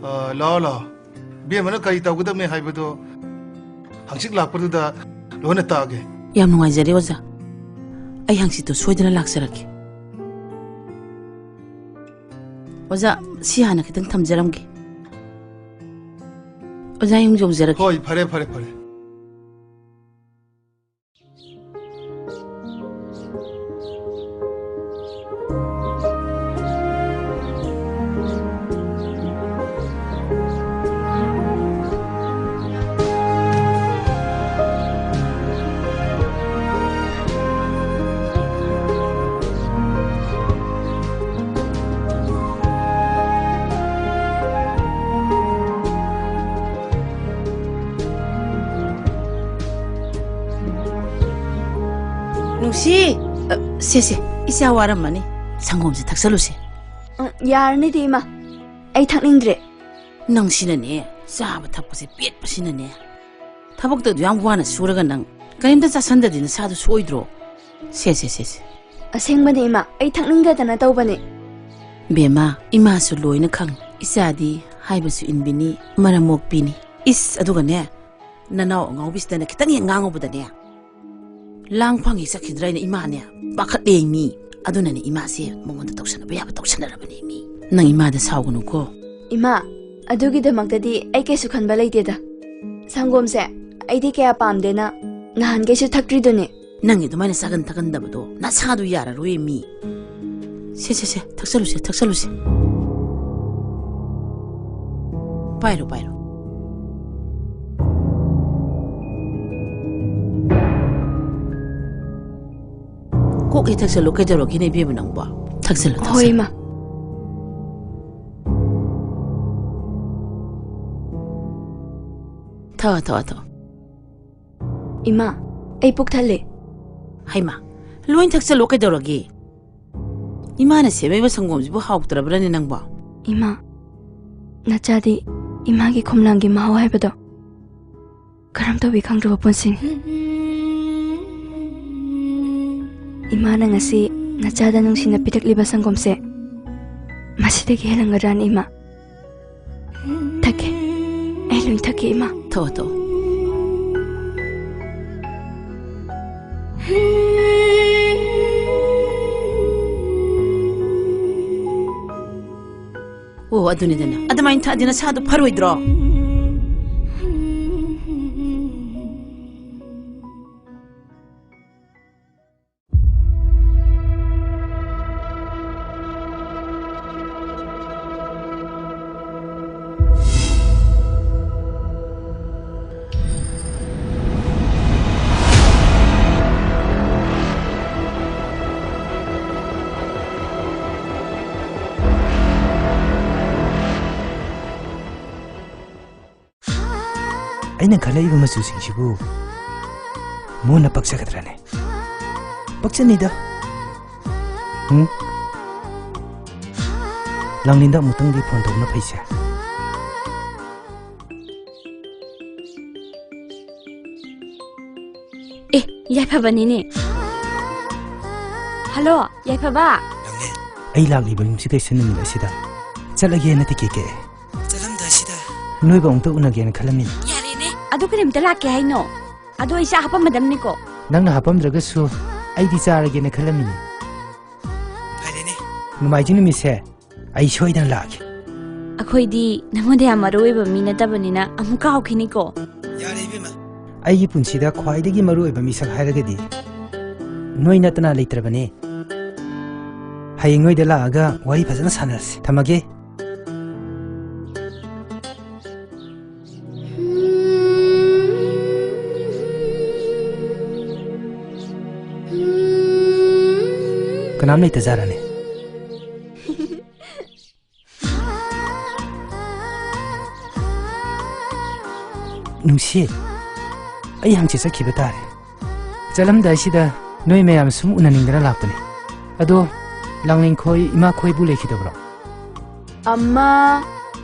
ꯑꯥ, ꯂꯥꯛꯑꯣ, ꯂꯥꯛꯑꯣ꯫ ꯏꯕꯦꯝꯃꯅ ꯀꯔꯤ ꯇꯧꯒꯗꯕꯅꯤ ꯍꯥꯏꯕꯗꯣ ꯍꯪꯆꯤꯠ ꯂꯥꯛꯄꯗꯨꯗ ꯂꯣꯏꯅ ꯇꯥꯛꯑꯒꯦ꯫ ꯌꯥꯝ ꯅꯨꯡꯉꯥꯏꯖꯔꯦ, ꯑꯣꯖꯥ꯫ ꯑꯩ ꯍꯪꯆꯤꯠꯇꯣ ꯁꯣꯏꯗꯅ ꯂꯥꯛꯆꯔꯒꯦ꯫ ꯑꯣꯖꯥ, ꯁꯤ ꯍꯥꯟꯅ ꯈꯤꯇꯪ ꯊꯝꯖꯔꯝꯒꯦ꯫ ꯑꯣꯖꯥ, ꯑꯩ ꯑꯃꯨꯛ ꯌꯧꯖꯔꯛꯀꯦ꯫ ꯍꯣꯏ, ꯐꯔꯦ, ꯐꯔꯦ, ꯐꯔꯦ꯫ ꯅꯨꯡꯁꯤ! ꯑ, ꯁꯦ, ꯁꯦ, ꯏꯆꯥ ꯋꯥꯔꯝꯃꯅꯤ꯫ ꯁꯪꯒꯣꯝꯁꯦ ꯊꯛꯆꯜꯂꯨꯁꯦ꯫ ꯎꯝ, ꯌꯥꯔꯅꯤꯗꯤ, ꯏꯃꯥ꯫ ꯑꯩ ꯊꯛꯅꯤꯡꯗ꯭ꯔꯦ꯫ ꯅꯪꯁꯤꯅꯅꯦ, ꯆꯥꯕ ꯊꯛꯄꯁꯦ ꯄꯦꯠꯄꯁꯤꯅꯅꯦ꯫ ꯊꯕꯛꯇ ꯑꯗꯨ ꯌꯥꯝ ꯋꯥꯅ ꯁꯨꯔꯒ ꯅꯪ ꯀꯔꯤꯝꯇ ꯆꯥꯁꯟꯗꯗꯤ ꯅꯁꯥꯗꯣ ꯁꯣꯏꯗ꯭ꯔꯣ? ꯁꯦ, ꯁꯦ, ꯁꯦ, ꯁꯦ꯫ ꯑꯁꯦꯡꯕꯅꯦ, ꯏꯃꯥ꯫ ꯑꯩ ꯊꯛꯅꯤꯡꯗꯗꯅ ꯇꯧꯕꯅꯦ꯫ ꯕꯦꯝꯃ, ꯏꯃꯥꯁꯨ ꯂꯣꯏꯅ ꯈꯪꯉꯤ꯫ ꯏꯆꯥꯗꯤ ꯍꯥꯏꯕꯁꯨ ꯏꯟꯕꯤꯅꯤ, ꯃꯔꯝ ꯃꯣꯛꯄꯤꯅꯤ꯫ ꯏꯁ, ꯑꯗꯨꯒꯅꯦ, ꯅꯅꯥꯎ ꯑꯉꯥꯎꯕꯤꯁꯤꯗꯅ ꯈꯤꯇꯪ ꯍꯦꯛ ꯉꯥꯡꯉꯨꯕꯗꯅꯦ, ꯂꯥꯡꯐꯥꯡ ꯍꯦꯛ ꯆꯠꯈꯤꯗ꯭ꯔꯥ ꯍꯥꯏꯅ ꯏꯃꯥꯅꯦ ꯄꯥꯈꯠꯂꯦ ꯃꯤ꯫ ꯑꯗꯨꯅꯅꯦ ꯏꯃꯥꯁꯦ ꯃꯉꯣꯟꯗ ꯇꯧꯁꯟꯅꯕ ꯌꯥꯕ ꯇꯧꯁꯟꯅꯔꯕꯅꯦ ꯃꯤ꯫ ꯅꯪ ꯏꯃꯥꯗ ꯁꯥꯎꯒꯅꯨꯀꯣ꯫ ꯏꯃꯥ, ꯑꯗꯨꯒꯤꯗꯃꯛꯇꯗꯤ ꯑꯩ ꯀꯩꯁꯨ ꯈꯟꯕ ꯂꯩꯇꯦꯗ꯫ ꯁꯪꯒꯣꯝꯁꯦ ꯑꯩꯗꯤ ꯀꯌꯥ ꯄꯥꯝꯗꯦꯅ ꯅꯍꯥꯟꯈꯩꯁꯨ ꯊꯛꯇ꯭ꯔꯤꯗꯨꯅꯦ꯫ ꯅꯪꯒꯤ ꯑꯗꯨꯃꯥꯏꯅ ꯆꯥꯒꯟ ꯊꯛꯒꯟꯗꯕꯗꯣ ꯅꯁꯥꯗꯨ ꯌꯥꯔꯔꯣꯏ ꯃꯤ꯫ ꯁꯦ, ꯁꯦ, ꯁꯦ, ꯊꯛꯆꯜꯂꯨꯁꯦ, ꯊꯛꯆꯜꯂꯨꯁꯦ꯫ ꯄꯥꯏꯔꯣ, ꯄꯥꯏꯔꯣ꯫ ꯀꯣꯛ ꯍꯦꯛ ꯊꯛꯆꯜꯂꯨ, ꯀꯩꯗꯧꯔꯒꯦꯅꯦ ꯏꯕꯦꯝꯃ ꯅꯪꯕꯣ? ꯊꯛꯆꯜꯂꯨ, ꯍꯣꯏ, ꯊꯛꯆꯜꯂꯨ꯫ ꯏꯃꯥ꯫ ꯊꯛꯑꯣ, ꯊꯛꯑꯣ, ꯊꯛꯑꯣ꯫ ꯏꯃꯥ, ꯑꯩ ꯄꯨꯛ ꯊꯜꯂꯦ꯫ ꯍꯩꯃꯥ, ꯂꯣꯏ ꯊꯛꯆꯜꯂꯣ ꯀꯩꯗꯧꯔꯒꯦ? ꯏꯃꯥꯅ ꯁꯦꯝꯃꯛꯏꯕ ꯁꯪꯒꯣꯝꯁꯤꯕꯨ ꯍꯥꯎꯇ꯭ꯔꯕ꯭ꯔꯅꯦ ꯅꯪꯕꯣ? ꯏꯃꯥ, ꯅꯆꯥꯗꯤ ꯏꯃꯥꯒꯤ ꯈꯣꯝꯂꯥꯡꯒꯤ ꯃꯍꯥꯎ ꯍꯥꯏꯕꯗꯣ ꯀꯔꯝ ꯇꯧꯏ ꯈꯪꯗ꯭ꯔꯕ ꯄꯨꯟꯁꯤꯅꯤ꯫ ꯏꯃꯥꯅ ꯉꯁꯤ ꯅꯆꯥꯗ ꯅꯨꯡꯁꯤꯅ ꯄꯤꯔꯛꯂꯤꯕ ꯁꯪꯒꯣꯝꯁꯦ ꯃꯁꯤꯗꯒꯤ ꯍꯦꯜꯂꯝꯒꯗ꯭ꯔꯥꯅꯦ ꯏꯃꯥ? ꯊꯛꯀꯦ꯫ ꯑꯩ ꯂꯣꯏ ꯊꯛꯀꯦ, ꯏꯃꯥ꯫ ꯊꯛꯑꯣ, ꯊꯛꯑꯣ꯫ ꯑꯣ, ꯑꯗꯨꯅꯤꯗꯅ꯫ ꯑꯗꯨꯃꯥꯏꯅ ꯊꯛꯑꯗꯤ ꯅꯁꯥꯗꯣ ꯐꯔꯣꯏꯗ꯭ꯔꯣ? ꯑꯩꯅ ꯈꯜꯂꯛꯏꯕ ꯃꯆꯨꯁꯤꯡꯁꯤꯕꯨ ꯃꯣꯟꯅ ꯄꯛꯆꯒꯗ꯭ꯔꯅꯦ? ꯄꯛꯆꯅꯤꯗ꯫ ꯎꯝ? ꯂꯥꯡꯂꯦꯟꯗ ꯑꯃꯨꯛꯇꯪꯗꯤ ꯐꯣꯟ ꯇꯧꯕꯅ ꯐꯩꯁꯦ꯫ ꯑꯦ, ꯌꯥꯏꯐꯕꯅꯤꯅꯦ꯫ ꯍꯜꯂꯣ, ꯌꯥꯏꯐꯕ꯫ ꯅꯪꯅꯦ? ꯑꯩ ꯂꯥꯛꯂꯤꯕ ꯌꯨꯝꯁꯀꯩꯁ ꯅꯨꯃꯤꯠ ꯑꯁꯤꯗ ꯆꯠꯂꯒꯦꯅ ꯇꯤꯀꯦꯠ ꯀꯛꯑꯦ꯫ ꯅꯣꯏꯕꯨ ꯑꯃꯨꯛꯇ ꯎꯅꯒꯦꯅ ꯈꯜꯂꯝꯃꯤꯅꯤ꯫ ꯌꯥꯔꯦꯅꯦ꯫ ꯑꯗꯨ ꯀꯔꯤꯝꯇ ꯂꯥꯛꯀꯦ ꯍꯥꯏꯅꯣ? ꯑꯗꯣ ꯑꯩ ꯆꯥ ꯍꯥꯞꯄꯝꯃꯗꯝꯅꯤꯀꯣ꯫ ꯅꯪꯅ ꯍꯥꯞꯄꯝꯗ꯭ꯔꯒꯁꯨ ꯑꯩꯗꯤ ꯆꯥꯔꯒꯦꯅ ꯈꯜꯂꯝꯃꯤꯅꯤ꯫ ꯐꯔꯦꯅꯦ꯫ ꯅꯣꯡꯃꯥꯏꯖꯤꯡ ꯅꯨꯃꯤꯠꯁꯦ ꯑꯩ ꯁꯣꯏꯗꯅ ꯂꯥꯛꯑꯒꯦ꯫ ꯑꯩꯈꯣꯏꯗꯤ ꯅꯉꯣꯟꯗ ꯌꯥꯝ ꯃꯔꯨ ꯑꯣꯏꯕ ꯃꯤ ꯅꯠꯇꯕꯅꯤꯅ ꯑꯃꯨꯛ ꯀꯥꯎꯈꯤꯅꯤꯀꯣ꯫ ꯌꯥꯔꯦ ꯏꯕꯦꯝꯃ꯫ ꯑꯩꯒꯤ ꯄꯨꯟꯁꯤꯗ ꯈ꯭ꯋꯥꯏꯗꯒꯤ ꯃꯔꯨ ꯑꯣꯏꯕ ꯃꯤꯁꯛ ꯍꯥꯏꯔꯒꯗꯤ ꯅꯣꯏ ꯅꯠꯇꯅ ꯂꯩꯇ꯭ꯔꯕꯅꯦ꯫ ꯍꯌꯦꯡ ꯅꯣꯏꯗ ꯂꯥꯛꯑꯒ ꯋꯥꯔꯤ ꯐꯖꯅ ꯁꯥꯟꯅꯔꯁꯤ꯫ ꯊꯝꯃꯒꯦ꯫ ꯀꯅꯥꯝ ꯂꯩꯇꯖꯥꯔꯅꯦ? ꯅꯨꯡꯁꯤ, ꯑꯩ ꯍꯪꯆꯤꯠ ꯆꯠꯈꯤꯕ ꯇꯥꯔꯦ꯫ ꯆꯠꯂꯝꯗꯥꯏꯁꯤꯗ ꯅꯣꯏ ꯃꯌꯥꯝ ꯁꯨꯝ ꯎꯅꯅꯤꯡꯗꯅ ꯂꯥꯛꯄꯅꯤ꯫ ꯑꯗꯣ ꯂꯥꯡꯂꯦꯟꯈꯣꯏ, ꯏꯃꯥꯈꯣꯏꯕꯨ ꯂꯩꯈꯤꯗꯕ꯭ꯔꯣ? ꯑꯃ,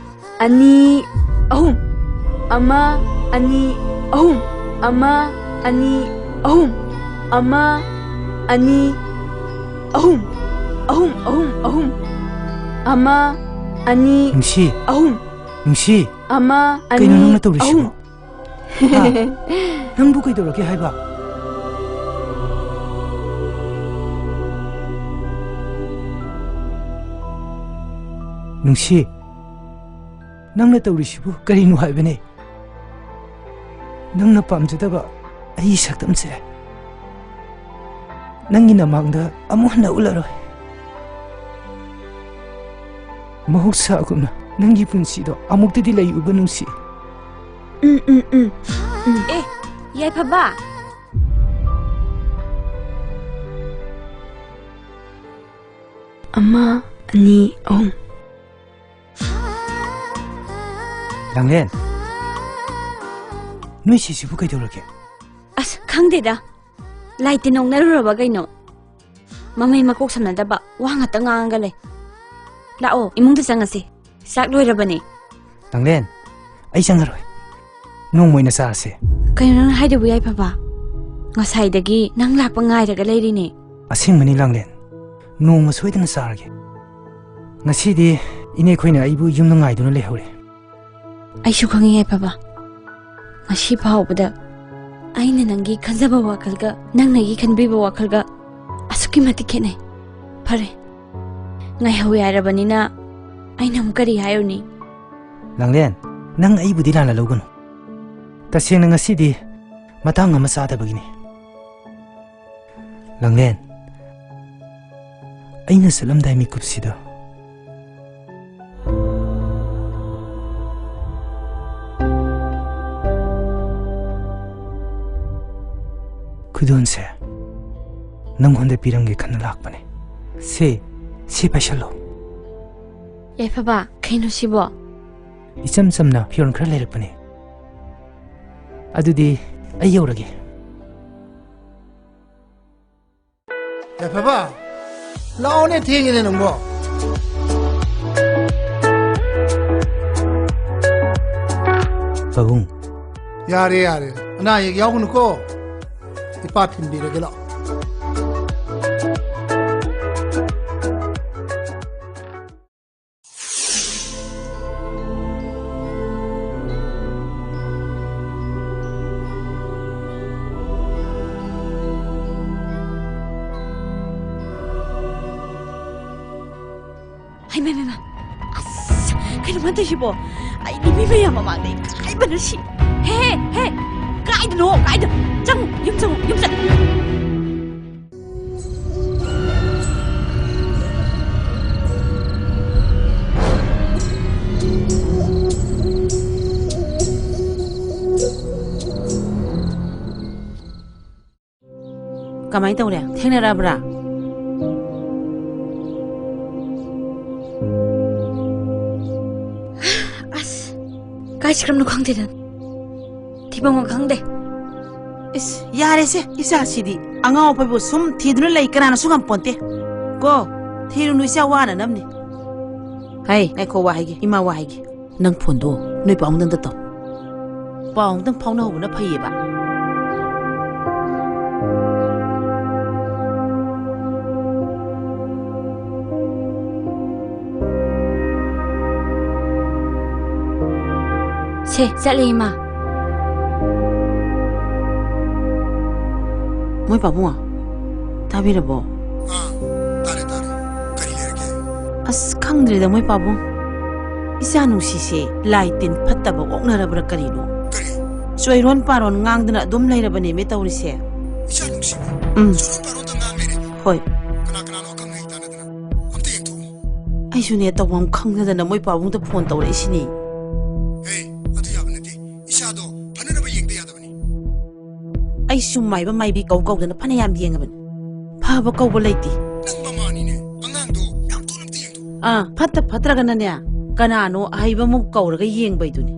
ꯑꯅꯤ, ꯑꯍꯨꯝ꯫ ꯑꯃ, ꯑꯅꯤ, ꯑꯍꯨꯝ꯫ ꯑꯃ, ꯑꯅꯤ, ꯑꯍꯨꯝ꯫ ꯑꯃ, ꯑꯅꯤ, ꯑꯍꯨꯝ꯫ ꯑꯍꯨꯝ, ꯑꯍꯨꯝ, ꯑꯍꯨꯝ꯫ ꯑꯃ, ꯑꯅꯤ, ꯅꯨꯡꯁꯤ꯫ ꯑꯍꯨꯝ꯫ ꯅꯨꯡꯁꯤ꯫ ꯑꯃ, ꯀꯩꯅꯣ ꯑꯅꯤ, ꯅꯪꯅ ꯇꯧꯔꯤꯁꯤꯕꯣ? ꯑꯍꯨꯝ꯫ ꯍꯥ? ꯅꯪꯕꯨ ꯀꯩꯗꯧꯔꯒꯦ ꯍꯥꯏꯕ? ꯅꯨꯡꯁꯤ, ꯅꯪꯅ ꯇꯧꯔꯤꯁꯤꯕꯨ ꯀꯔꯤꯅꯣ ꯍꯥꯏꯕꯅꯦ? ꯅꯪꯅ ꯄꯥꯝꯖꯗꯕ ꯑꯩꯒꯤ ꯁꯛꯇꯝꯁꯦ ꯅꯪꯒꯤ ꯅꯃꯥꯡꯗ ꯑꯃꯨꯛ ꯍꯟꯅ ꯎꯠꯂꯔꯣꯏ꯫ ꯃꯍꯧꯁꯥꯒꯨꯝꯅ ꯅꯪꯒꯤ ꯄꯨꯟꯁꯤꯗꯣ ꯑꯃꯨꯛꯇꯗꯤ ꯂꯩꯌꯨꯕ, ꯅꯨꯡꯁꯤ꯫ ꯎꯝ, ꯎꯝ, ꯎꯝ, ꯎꯝ꯫ ꯑꯦ, ꯌꯥꯏꯐꯕ꯫ ꯑꯃ, ꯑꯅꯤ, ꯑꯍꯨꯝ꯫ ꯂꯥꯡꯂꯦꯟ, ꯅꯣꯏ ꯁꯤꯁꯤꯕꯨ ꯀꯩꯗꯧꯔꯒꯦ? ꯑꯁ, ꯈꯪꯗꯦꯗ꯫ ꯂꯥꯏ ꯇꯤꯟ ꯑꯣꯛꯅꯔꯨꯔꯕ ꯀꯩꯅꯣ? ꯃꯃꯩ ꯃꯀꯣꯛ ꯁꯝꯅꯗꯕ ꯋꯥ ꯉꯥꯛꯇ ꯉꯥꯡꯉꯒ ꯂꯩ꯫ ꯂꯥꯛꯑꯣ, ꯏꯃꯨꯡꯗ ꯆꯪꯉꯁꯦ꯫ ꯆꯥꯛ ꯂꯣꯏꯔꯕꯅꯦ꯫ ꯂꯥꯡꯂꯦꯟ, ꯑꯩ ꯆꯪꯉꯔꯣꯏ꯫ ꯅꯣꯡꯃ ꯑꯣꯏꯅ ꯆꯥꯔꯁꯦ꯫ ꯀꯩꯅꯣ ꯅꯪ ꯍꯥꯏꯗꯨꯕꯨ, ꯌꯥꯏꯐꯕ? ꯉꯁꯥꯏꯗꯒꯤ ꯅꯪ ꯂꯥꯛꯄ ꯉꯥꯏꯔꯒ ꯂꯩꯔꯤꯅꯦ꯫ ꯑꯁꯦꯡꯕꯅꯤ ꯂꯥꯡꯂꯦꯟ, ꯅꯣꯡꯃ ꯁꯣꯏꯗꯅ ꯆꯥꯔꯒꯦ꯫ ꯉꯁꯤꯗꯤ ꯏꯅꯦ ꯑꯩꯈꯣꯏꯅ ꯑꯩꯕꯨ ꯌꯨꯝꯗ ꯉꯥꯏꯗꯨꯅ ꯂꯩꯍꯧꯔꯦ꯫ ꯑꯩꯁꯨ ꯈꯪꯉꯤ, ꯌꯥꯏꯐꯕ꯫ ꯉꯁꯤ ꯐꯥꯎꯕꯗ ꯑꯩꯅ ꯅꯪꯒꯤ ꯈꯟꯖꯕ ꯋꯥꯈꯜꯒ ꯅꯪꯅ ꯑꯩꯒꯤ ꯈꯟꯕꯤꯕ ꯋꯥꯈꯜꯒ ꯑꯁꯨꯛꯀꯤ ꯃꯇꯤꯛ ꯈꯦꯠꯅꯩ꯫ ꯐꯔꯦ, ꯉꯥꯏꯍꯧ ꯌꯥꯔꯕꯅꯤꯅ ꯑꯩꯅ ꯑꯃꯨꯛ ꯀꯔꯤ ꯍꯥꯏꯔꯨꯅꯤ? ꯂꯥꯡꯂꯦꯟ, ꯅꯪ ꯑꯩꯕꯨꯗꯤ ꯂꯥꯟꯅ ꯂꯧꯒꯅꯨ꯫ ꯇꯁꯦꯡꯅ ꯉꯁꯤꯗꯤ ꯃꯇꯥꯡ ꯑꯃ ꯆꯥꯗꯕꯒꯤꯅꯤ꯫ ꯂꯥꯡꯂꯦꯟ, ꯑꯩꯅ ꯆꯠꯂꯝꯗꯥꯏ ꯃꯤꯀꯨꯞꯁꯤꯗ ꯈꯨꯗꯣꯟꯁꯦ ꯅꯪꯉꯣꯟꯗ ꯄꯤꯔꯝꯒꯦ ꯈꯟꯅ ꯂꯥꯛꯄꯅꯦ꯫ ꯁꯦ, ꯁꯤ ꯄꯥꯏꯁꯜꯂꯣ꯫ ꯌꯥꯏꯐꯕ, ꯀꯩꯅꯣ ꯁꯤꯕꯣ? ꯏꯆꯝ ꯆꯝꯅ ꯐꯤꯔꯣꯜ ꯈꯔ ꯂꯩꯔꯛꯄꯅꯦ꯫ ꯑꯗꯨꯗꯤ ꯑꯩ ꯌꯧꯔꯒꯦ꯫ ꯌꯥꯏꯐꯕ, ꯂꯥꯛꯑꯣꯅꯦ, ꯊꯦꯡꯉꯦꯅꯦ ꯅꯪꯕꯣ꯫ ꯄꯥꯕꯨꯡ꯫ ꯌꯥꯔꯦ, ꯌꯥꯔꯦ, ꯑꯅꯥ ꯑꯌꯦꯛ ꯌꯥꯎꯒꯅꯨꯀꯣ꯫ ꯏꯄꯥ ꯊꯤꯟꯕꯤꯔꯒꯦ, ꯂꯥꯛꯑꯣ꯫ ꯍꯩꯃꯥ, ꯍꯩꯃꯥ, ꯍꯩꯃꯥ꯫ ꯑꯁ, ꯀꯩꯅꯣ ꯃꯥꯅ ꯇꯧꯏꯁꯤꯕꯣ? ꯑꯩꯗꯤ ꯃꯤ ꯃꯌꯥꯝ ꯃꯃꯥꯡꯗ ꯏꯀꯥꯏꯕꯅ ꯁꯤ꯫ ꯍꯦ, ꯍꯦ, ꯍꯦ! ꯀꯥꯏꯗꯅꯣ? ꯀꯥꯏꯗ? ꯆꯪꯉꯨ, ꯌꯨꯝ ꯆꯪꯉꯨ, ꯌꯨꯝ ꯆꯪꯉꯨ꯫ ꯀꯃꯥꯏ ꯇꯧꯔꯦ? ꯊꯦꯡꯅꯔꯛꯑꯕ꯭ꯔꯥ? ꯑꯁ, ꯀꯥꯏ ꯆꯠꯈ꯭ꯔꯕꯅꯣ ꯈꯪꯗꯦꯗ꯫ ꯊꯤꯐꯝꯒ ꯈꯪꯗꯦ꯫ ꯏꯁ, ꯌꯥꯔꯦꯁꯦ, ꯏꯆꯥꯁꯤꯗꯤ ꯑꯉꯥꯎ ꯑꯐꯩꯕꯨ ꯁꯨꯝ ꯊꯤꯗꯨꯅ ꯂꯩ, ꯀꯅꯥꯅꯁꯨ ꯉꯝꯄꯣꯟꯇꯦ꯫ ꯀꯣ, ꯊꯤꯔꯨꯅꯨ, ꯏꯆꯥ ꯋꯥꯅꯅꯕꯅꯤ꯫ ꯍꯩ, ꯉꯥꯏꯈꯣ, ꯋꯥ ꯍꯥꯏꯒꯦ, ꯏꯃꯥ ꯋꯥ ꯍꯥꯏꯒꯦ꯫ ꯅꯪ ꯐꯣꯟꯗꯣ ꯅꯣꯏ ꯄꯥꯎ ꯑꯝꯇꯪ ꯇꯧ꯫ ꯄꯥꯎ ꯑꯝꯇꯪ ꯐꯥꯎꯅꯍꯧꯕꯅ ꯐꯩꯌꯦꯕ꯫ ꯑꯦ, ꯆꯠꯂꯦ, ꯏꯃꯥ꯫ ꯃꯣꯏ ꯄꯥꯕꯨꯡ, ꯇꯥꯕꯤꯔꯕꯣ? ꯑꯥ, ꯇꯥꯔꯦ, ꯇꯥꯔꯦ꯫ ꯀꯔꯤ ꯂꯩꯔꯒꯦ? ꯑꯁ, ꯈꯪꯗ꯭ꯔꯦꯗ, ꯃꯣꯏ ꯄꯥꯕꯨꯡ꯫ ꯏꯆꯥ ꯅꯨꯡꯁꯤꯁꯦ ꯂꯥꯏ ꯇꯤꯟ ꯐꯠꯇꯕ ꯑꯣꯛꯅꯔꯕ꯭ꯔꯥ ꯀꯔꯤꯅꯣ? ꯀꯔꯤ? ꯆꯣꯏꯔꯣꯟ ꯄꯥꯔꯣꯟ ꯉꯥꯡꯗꯅ ꯑꯗꯨꯝ ꯂꯩꯔꯕꯅꯦꯃꯦ ꯇꯧꯔꯤꯁꯦ꯫ ꯏꯆꯥ ꯅꯨꯡꯁꯤꯕꯨ? ꯎꯝ꯫ ꯆꯣꯏꯔꯣꯟ ꯄꯥꯔꯣꯟꯗ ꯉꯥꯡ ꯂꯩꯔꯦ? ꯍꯣꯏ꯫ ꯀꯅꯥ ꯀꯅꯥꯅꯣ ꯑꯈꯪ ꯑꯍꯩ ꯇꯥꯟꯅꯗꯅ? ꯑꯝꯇ ꯌꯦꯡꯊꯣꯛꯎ꯫ ꯑꯩꯁꯨꯅꯦ, ꯇꯧꯐꯝ ꯈꯪꯗꯗꯅ ꯃꯣꯏ ꯄꯥꯕꯨꯡꯗ ꯐꯣꯟ ꯇꯧꯔꯛꯏꯁꯤꯅꯤ꯫ ꯍꯦ, ꯑꯗꯨ ꯌꯥꯕ ꯅꯠꯇꯦ꯫ ꯏꯁꯥꯗꯣ ꯐꯅꯅꯕ ꯌꯦꯡꯗ ꯌꯥꯗꯕꯅꯤ꯫ ꯑꯩꯁꯨ ꯃꯥꯏꯕ ꯃꯥꯏꯕꯤ ꯀꯧ ꯀꯧꯗꯅ ꯐꯅꯌꯥꯝ ꯌꯦꯡꯉꯕꯅꯤ꯫ ꯐꯕ ꯀꯧꯕ ꯂꯩꯇꯦ꯫ ꯅꯪ ꯃꯃꯥꯅꯤꯅꯦ꯫ ꯑꯉꯥꯡꯗꯣ ꯌꯥꯝ ꯊꯨꯅ ꯑꯝꯇ ꯌꯦꯡꯊꯣꯛꯎ꯫ ꯑꯥ, ꯐꯠꯇ ꯐꯠꯇ꯭ꯔꯒꯅꯅꯦ, ꯀꯅꯥꯅꯣ ꯑꯍꯩꯕ ꯑꯃꯨꯛ ꯀꯧꯔꯒ ꯌꯦꯡꯕꯩꯗꯨꯅꯤ꯫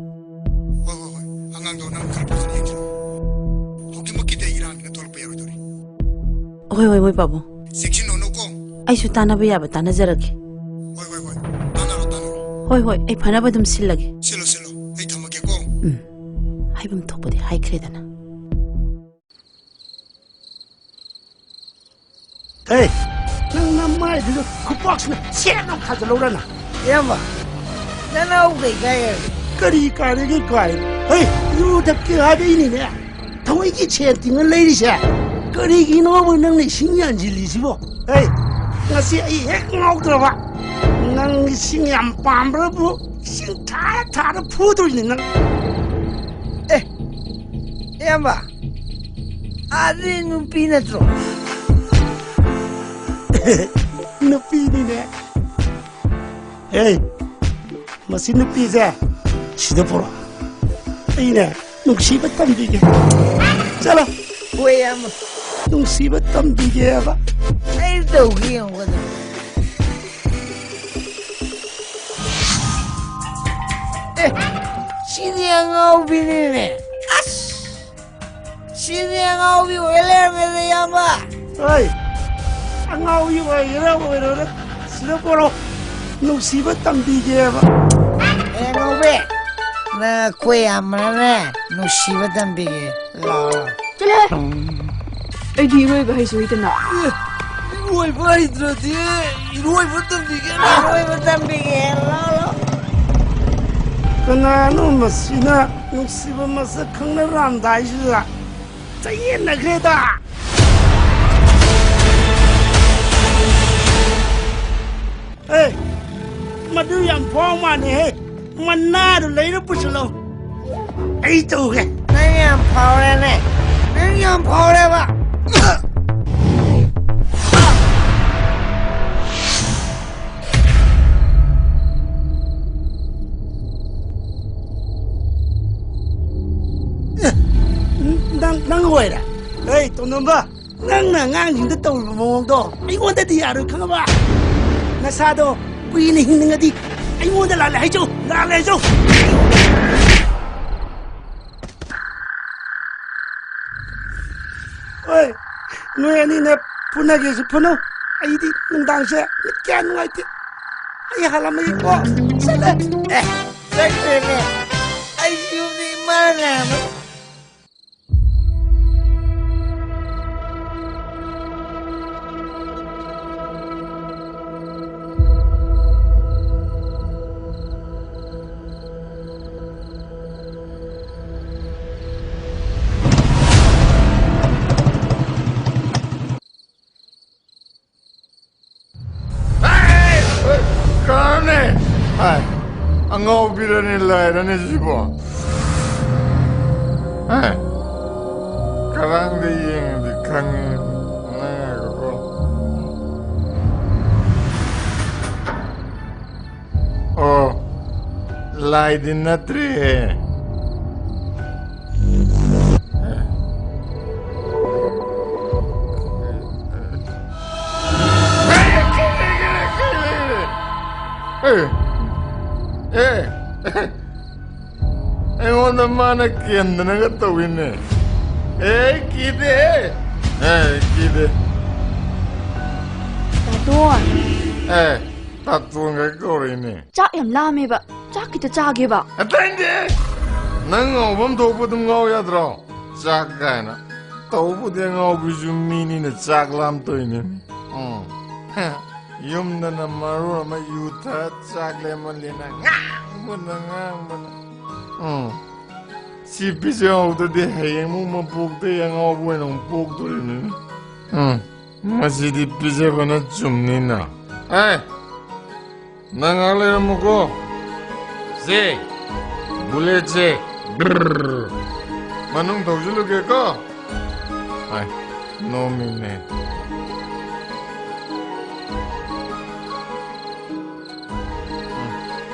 ꯍꯣꯏ, ꯍꯣꯏ, ꯍꯣꯏ꯫ ꯑꯉꯥꯡꯗꯣ ꯅꯪ ꯈꯔ ꯐꯖꯅ ꯌꯦꯡꯁꯤꯜꯂꯨ꯫ ꯍꯧꯖꯤꯛꯃꯛꯀꯤꯗꯤ ꯑꯩ ꯏꯔꯥꯡꯁꯤꯅ ꯊꯣꯛꯂꯛꯄ ꯌꯥꯔꯣꯏꯗꯧꯔꯤ꯫ ꯍꯣꯏ, ꯍꯣꯏ, ꯃꯣꯏ ꯄꯥꯕꯨꯡ꯫ ꯆꯦꯛꯁꯤꯟꯍꯧꯅꯧꯀꯣ꯫ ꯑꯩꯁꯨ ꯇꯥꯟꯅꯕ ꯌꯥꯕ ꯇꯥꯟꯅꯖꯔꯒꯦ꯫ ꯍꯣꯏ, ꯍꯣꯏ, ꯍꯣꯏ꯫ ꯇꯥꯟꯅꯔꯣ, ꯇꯥꯟꯅꯔꯣ꯫ ꯍꯣꯏ, ꯍꯣꯏ, ꯑꯩ ꯐꯅꯕ ꯑꯗꯨꯝ ꯁꯤꯜꯂꯒꯦ꯫ ꯁꯤꯜꯂꯣ, ꯁꯤꯜꯂꯣ꯫ ꯑꯩ ꯊꯝꯃꯒꯦꯀꯣ꯫ ꯎꯝ꯫ ꯍꯥꯏꯐꯝ ꯊꯣꯛꯄꯗꯤ ꯍꯥꯏꯈ꯭ꯔꯦꯗꯅ꯫ ꯍꯦ, ꯅꯪ ꯅꯃꯥꯏꯗꯨꯗ ꯈꯨꯄꯥꯛꯁꯤꯅ ꯁꯦꯠ ꯂꯥꯎ ꯊꯥꯖꯤꯜꯍꯧꯔꯅ꯫ ꯏꯌꯥꯝꯕ, ꯅꯅꯥꯎ ꯀꯩ ꯀꯥꯏ ꯍꯥꯏꯒꯦ? ꯀꯔꯤ ꯀꯥꯏꯗꯒꯤ ꯀꯥꯏ? ꯍꯩ, ꯌꯨ ꯊꯛꯀꯦ ꯍꯥꯏꯕꯩꯅꯤꯅꯦ꯫ ꯊꯋꯣꯏꯒꯤ ꯁꯦꯟ ꯇꯤꯡꯉ ꯂꯩꯔꯤꯁꯦ꯫ ꯀꯔꯤꯒꯤꯅꯣꯕ ꯅꯪꯅ ꯏꯁꯤꯡ ꯌꯥꯟꯁꯤꯜꯂꯤꯁꯤꯕꯣ? ꯍꯩ, ꯉꯁꯤ ꯑꯩ ꯍꯦꯛ ꯉꯥꯎꯗ꯭ꯔꯕ꯫ ꯅꯪ ꯏꯁꯤꯡ ꯌꯥꯝ ꯄꯥꯝꯕ꯭ꯔꯕꯨ ꯏꯁꯤꯡ ꯊꯥꯔ ꯊꯥꯔ ꯐꯨꯗꯣꯏꯅꯤ ꯅꯪ꯫ ꯑꯦ, ꯏꯌꯥꯝꯕ, ꯑꯗꯨꯗꯤ ꯅꯨꯄꯤ ꯅꯠꯇ꯭ꯔꯣ? ꯅꯨꯄꯤꯅꯤꯅꯦ꯫ ꯍꯦ, ꯃꯁꯤ ꯅꯨꯄꯤꯁꯦ ꯁꯤꯗ ꯄꯨꯔꯛꯑꯣ꯫ ꯑꯩꯅꯦ ꯅꯨꯡꯁꯤꯕ ꯇꯝꯕꯤꯒꯦ꯫ ꯆꯠꯂꯣ꯫ ꯍꯣꯏ, ꯏꯌꯥꯝꯕ꯫ ꯅꯨꯡꯁꯤꯕ ꯇꯝꯕꯤꯒꯦꯕ꯫ ꯑꯩ ꯇꯧꯒꯦ ꯌꯦꯡꯉꯨ ꯀꯩꯗꯧꯔꯒꯦ꯫ ꯑꯦ, ꯁꯤꯗꯤ ꯑꯉꯥꯎꯕꯤꯅꯤꯅꯦ꯫ ꯑꯁ! ꯁꯤꯗꯤ ꯑꯉꯥꯎꯕꯤ ꯑꯣꯏ ꯂꯩꯔꯝꯃꯦꯗ, ꯏꯌꯥꯝꯕ꯫ ꯍꯣꯏ, ꯑꯉꯥꯎꯕꯤ ꯑꯣꯏꯒꯦꯔꯥ ꯑꯣꯏꯔꯣꯏꯔꯥ, ꯁꯤꯗ ꯄꯣꯔꯣ꯫ ꯅꯨꯡꯁꯤꯕ ꯇꯝꯕꯤꯒꯦꯕ꯫ ꯑꯦ, ꯑꯉꯥꯎꯕꯤ, ꯅꯈꯣꯏ ꯌꯥꯝꯕꯅꯅꯦ ꯅꯨꯡꯁꯤꯕ ꯇꯝꯕꯤꯒꯦ꯫ ꯂꯥꯛꯑꯣ, ꯂꯥꯛꯑꯣ꯫ ꯆꯠꯂꯣꯍꯦ꯫ ꯑꯩꯗꯤ ꯏꯔꯣꯏꯕ ꯍꯩꯁꯨ ꯍꯩꯇꯅ꯫ ꯑꯦ, ꯏꯔꯣꯏꯕ ꯍꯩꯇ꯭ꯔꯗꯤ ꯏꯔꯣꯏꯕ ꯇꯝꯕꯤꯒꯦ꯫ ꯏꯔꯣꯏꯕ ꯇꯝꯕꯤꯒꯦ꯫ ꯂꯥꯛꯑꯣ, ꯂꯥꯛꯑꯣ꯫ ꯀꯅꯥꯅꯣ ꯃꯁꯤꯅ ꯅꯨꯡꯁꯤꯕ ꯃꯁꯛ ꯈꯪꯅꯔꯝꯗꯥꯏꯁꯤꯗ ꯆꯌꯦꯠꯅꯈ꯭ꯔꯦꯗ? ꯑꯦ, ꯃꯗꯨ ꯌꯥꯝ ꯐꯥꯎ ꯃꯥꯜꯂꯦꯍꯦ꯫ ꯃꯅꯥꯗꯨ ꯂꯩꯔ ꯄꯨꯁꯤꯜꯂꯣ꯫ ꯑꯩ ꯇꯧꯒꯦ꯫ ꯅꯪ ꯌꯥꯝ ꯐꯥꯎꯔꯦꯅꯦ꯫ ꯅꯪ ꯌꯥꯝ ꯐꯥꯎꯔꯦꯕ꯫ ꯅꯪ, ꯅꯪ ꯑꯣꯏꯔꯦ? ꯑꯩ ꯇꯣꯟꯗꯣꯝꯕ, ꯅꯪꯅ ꯑꯉꯥꯡꯁꯤꯡꯗ ꯇꯧꯔꯤꯕ ꯃꯑꯣꯡꯗꯣ ꯑꯩꯉꯣꯟꯗꯗꯤ ꯌꯥꯔꯣꯏ, ꯈꯪꯉꯕ? ꯅꯁꯥꯗꯣ ꯀꯨꯏꯅ ꯍꯤꯡꯅꯤꯡꯉꯗꯤ ꯑꯩꯉꯣꯟꯗ ꯂꯥꯜꯂꯦ ꯍꯥꯏꯖꯧ, ꯂꯥꯜꯂꯦ ꯍꯥꯏꯖꯧ꯫ ꯍꯣꯏ, ꯅꯣꯏ ꯑꯅꯤꯅ ꯐꯨꯅꯒꯦꯁꯨ ꯐꯨꯅꯧ, ꯑꯩꯗꯤ ꯅꯨꯡꯗꯥꯡꯁꯦ ꯃꯤꯠ ꯀꯌꯥ ꯅꯨꯡꯉꯥꯏꯇꯦ꯫ ꯑꯩ ꯍꯥꯜꯂꯝꯃꯒꯦꯀꯣ, ꯆꯠꯂꯦ꯫ ꯑꯦ, ꯆꯠꯈ꯭ꯔꯦꯅꯦ꯫ ꯑꯩ ꯌꯨꯝꯗ ꯏꯃꯥꯅ ꯂꯩꯔꯝꯃꯦ꯫ ꯀꯅꯥꯅꯦ? ꯍꯥꯏ, ꯑꯉꯥꯎꯕꯤꯔꯅꯦ, ꯂꯥꯏꯔꯅꯦ ꯁꯤꯕꯣ? ꯍꯥꯏ, ꯀꯔꯥꯡꯗ ꯌꯦꯡꯉꯗꯤ ꯈꯪꯉꯦ꯫ ꯉꯥꯏꯈꯣꯀꯣ꯫ ꯑꯣ, ꯂꯥꯏꯗꯤ ꯅꯠꯇ꯭ꯔꯦꯍꯦ꯫ ꯑꯦ, ꯑꯦ, ꯑꯦ, ꯑꯩꯉꯣꯟꯗ ꯃꯥꯅ ꯀꯦꯟꯗꯅꯒ ꯇꯧꯏꯅꯦ꯫ ꯑꯦ, ꯑꯩ ꯀꯤꯗꯦ꯫ ꯑꯦ, ꯑꯩ ꯀꯤꯗꯦ꯫ ꯇꯥꯇꯣꯟ꯫ ꯑꯦ, ꯇꯥꯇꯣꯟꯒ ꯀꯧꯔꯛꯏꯅꯦ꯫ ꯆꯥꯛ ꯌꯥꯝ ꯂꯥꯝꯃꯦꯕ꯫ ꯆꯥꯛ ꯈꯤꯇ ꯆꯥꯒꯦꯕ꯫ ꯑꯇꯩꯗꯤ ꯅꯪ ꯉꯥꯎꯐꯝ ꯊꯣꯛꯄ ꯑꯗꯨꯝ ꯉꯥꯎ ꯌꯥꯗ꯭ꯔꯣ? ꯆꯥꯛ ꯀꯥꯏꯅ꯫ ꯇꯧꯕꯨꯗꯤ ꯑꯉꯥꯎꯕꯤꯁꯨ ꯃꯤꯅꯤꯅ ꯆꯥꯛ ꯂꯥꯝ ꯇꯧꯏꯅꯦ꯫ ꯎꯝ꯫ ꯌꯨꯝꯗꯅ ꯃꯔꯣꯟ ꯑꯃ ꯌꯨ ꯊꯛ ꯆꯥꯛ ꯂꯦꯝꯃꯜꯂꯦꯅ ꯉꯥꯡꯕꯅ ꯉꯥꯡꯕꯅ꯫ ꯎꯝ꯫ ꯁꯤ ꯄꯤꯖꯍꯧꯗ꯭ꯔꯗꯤ ꯍꯌꯦꯡꯃꯨꯛ ꯃꯄꯣꯛꯇ ꯑꯉꯥꯎꯕ ꯑꯣꯏꯅ ꯑꯃꯨꯛ ꯄꯣꯛꯇꯣꯔꯤꯕꯅꯤꯅꯦ꯫ ꯎꯝ꯫ ꯃꯁꯤꯗꯤ ꯄꯤꯖꯕꯅ ꯆꯨꯝꯅꯤꯅ꯫ ꯑꯦ! ꯅꯪ ꯉꯥꯏꯍꯥꯛ ꯂꯩꯔꯝꯃꯨꯀꯣ꯫ ꯁꯦ, ꯕꯨꯂꯦꯠꯁꯦ꯫ ꯕ꯭ꯔꯔ꯫ ꯃꯅꯨꯡ ꯊꯧꯖꯤꯜꯂꯨꯒꯦꯀꯣ꯫ ꯑꯥꯏ, ꯅꯣꯃꯤꯅꯦ꯫ ꯎꯝ꯫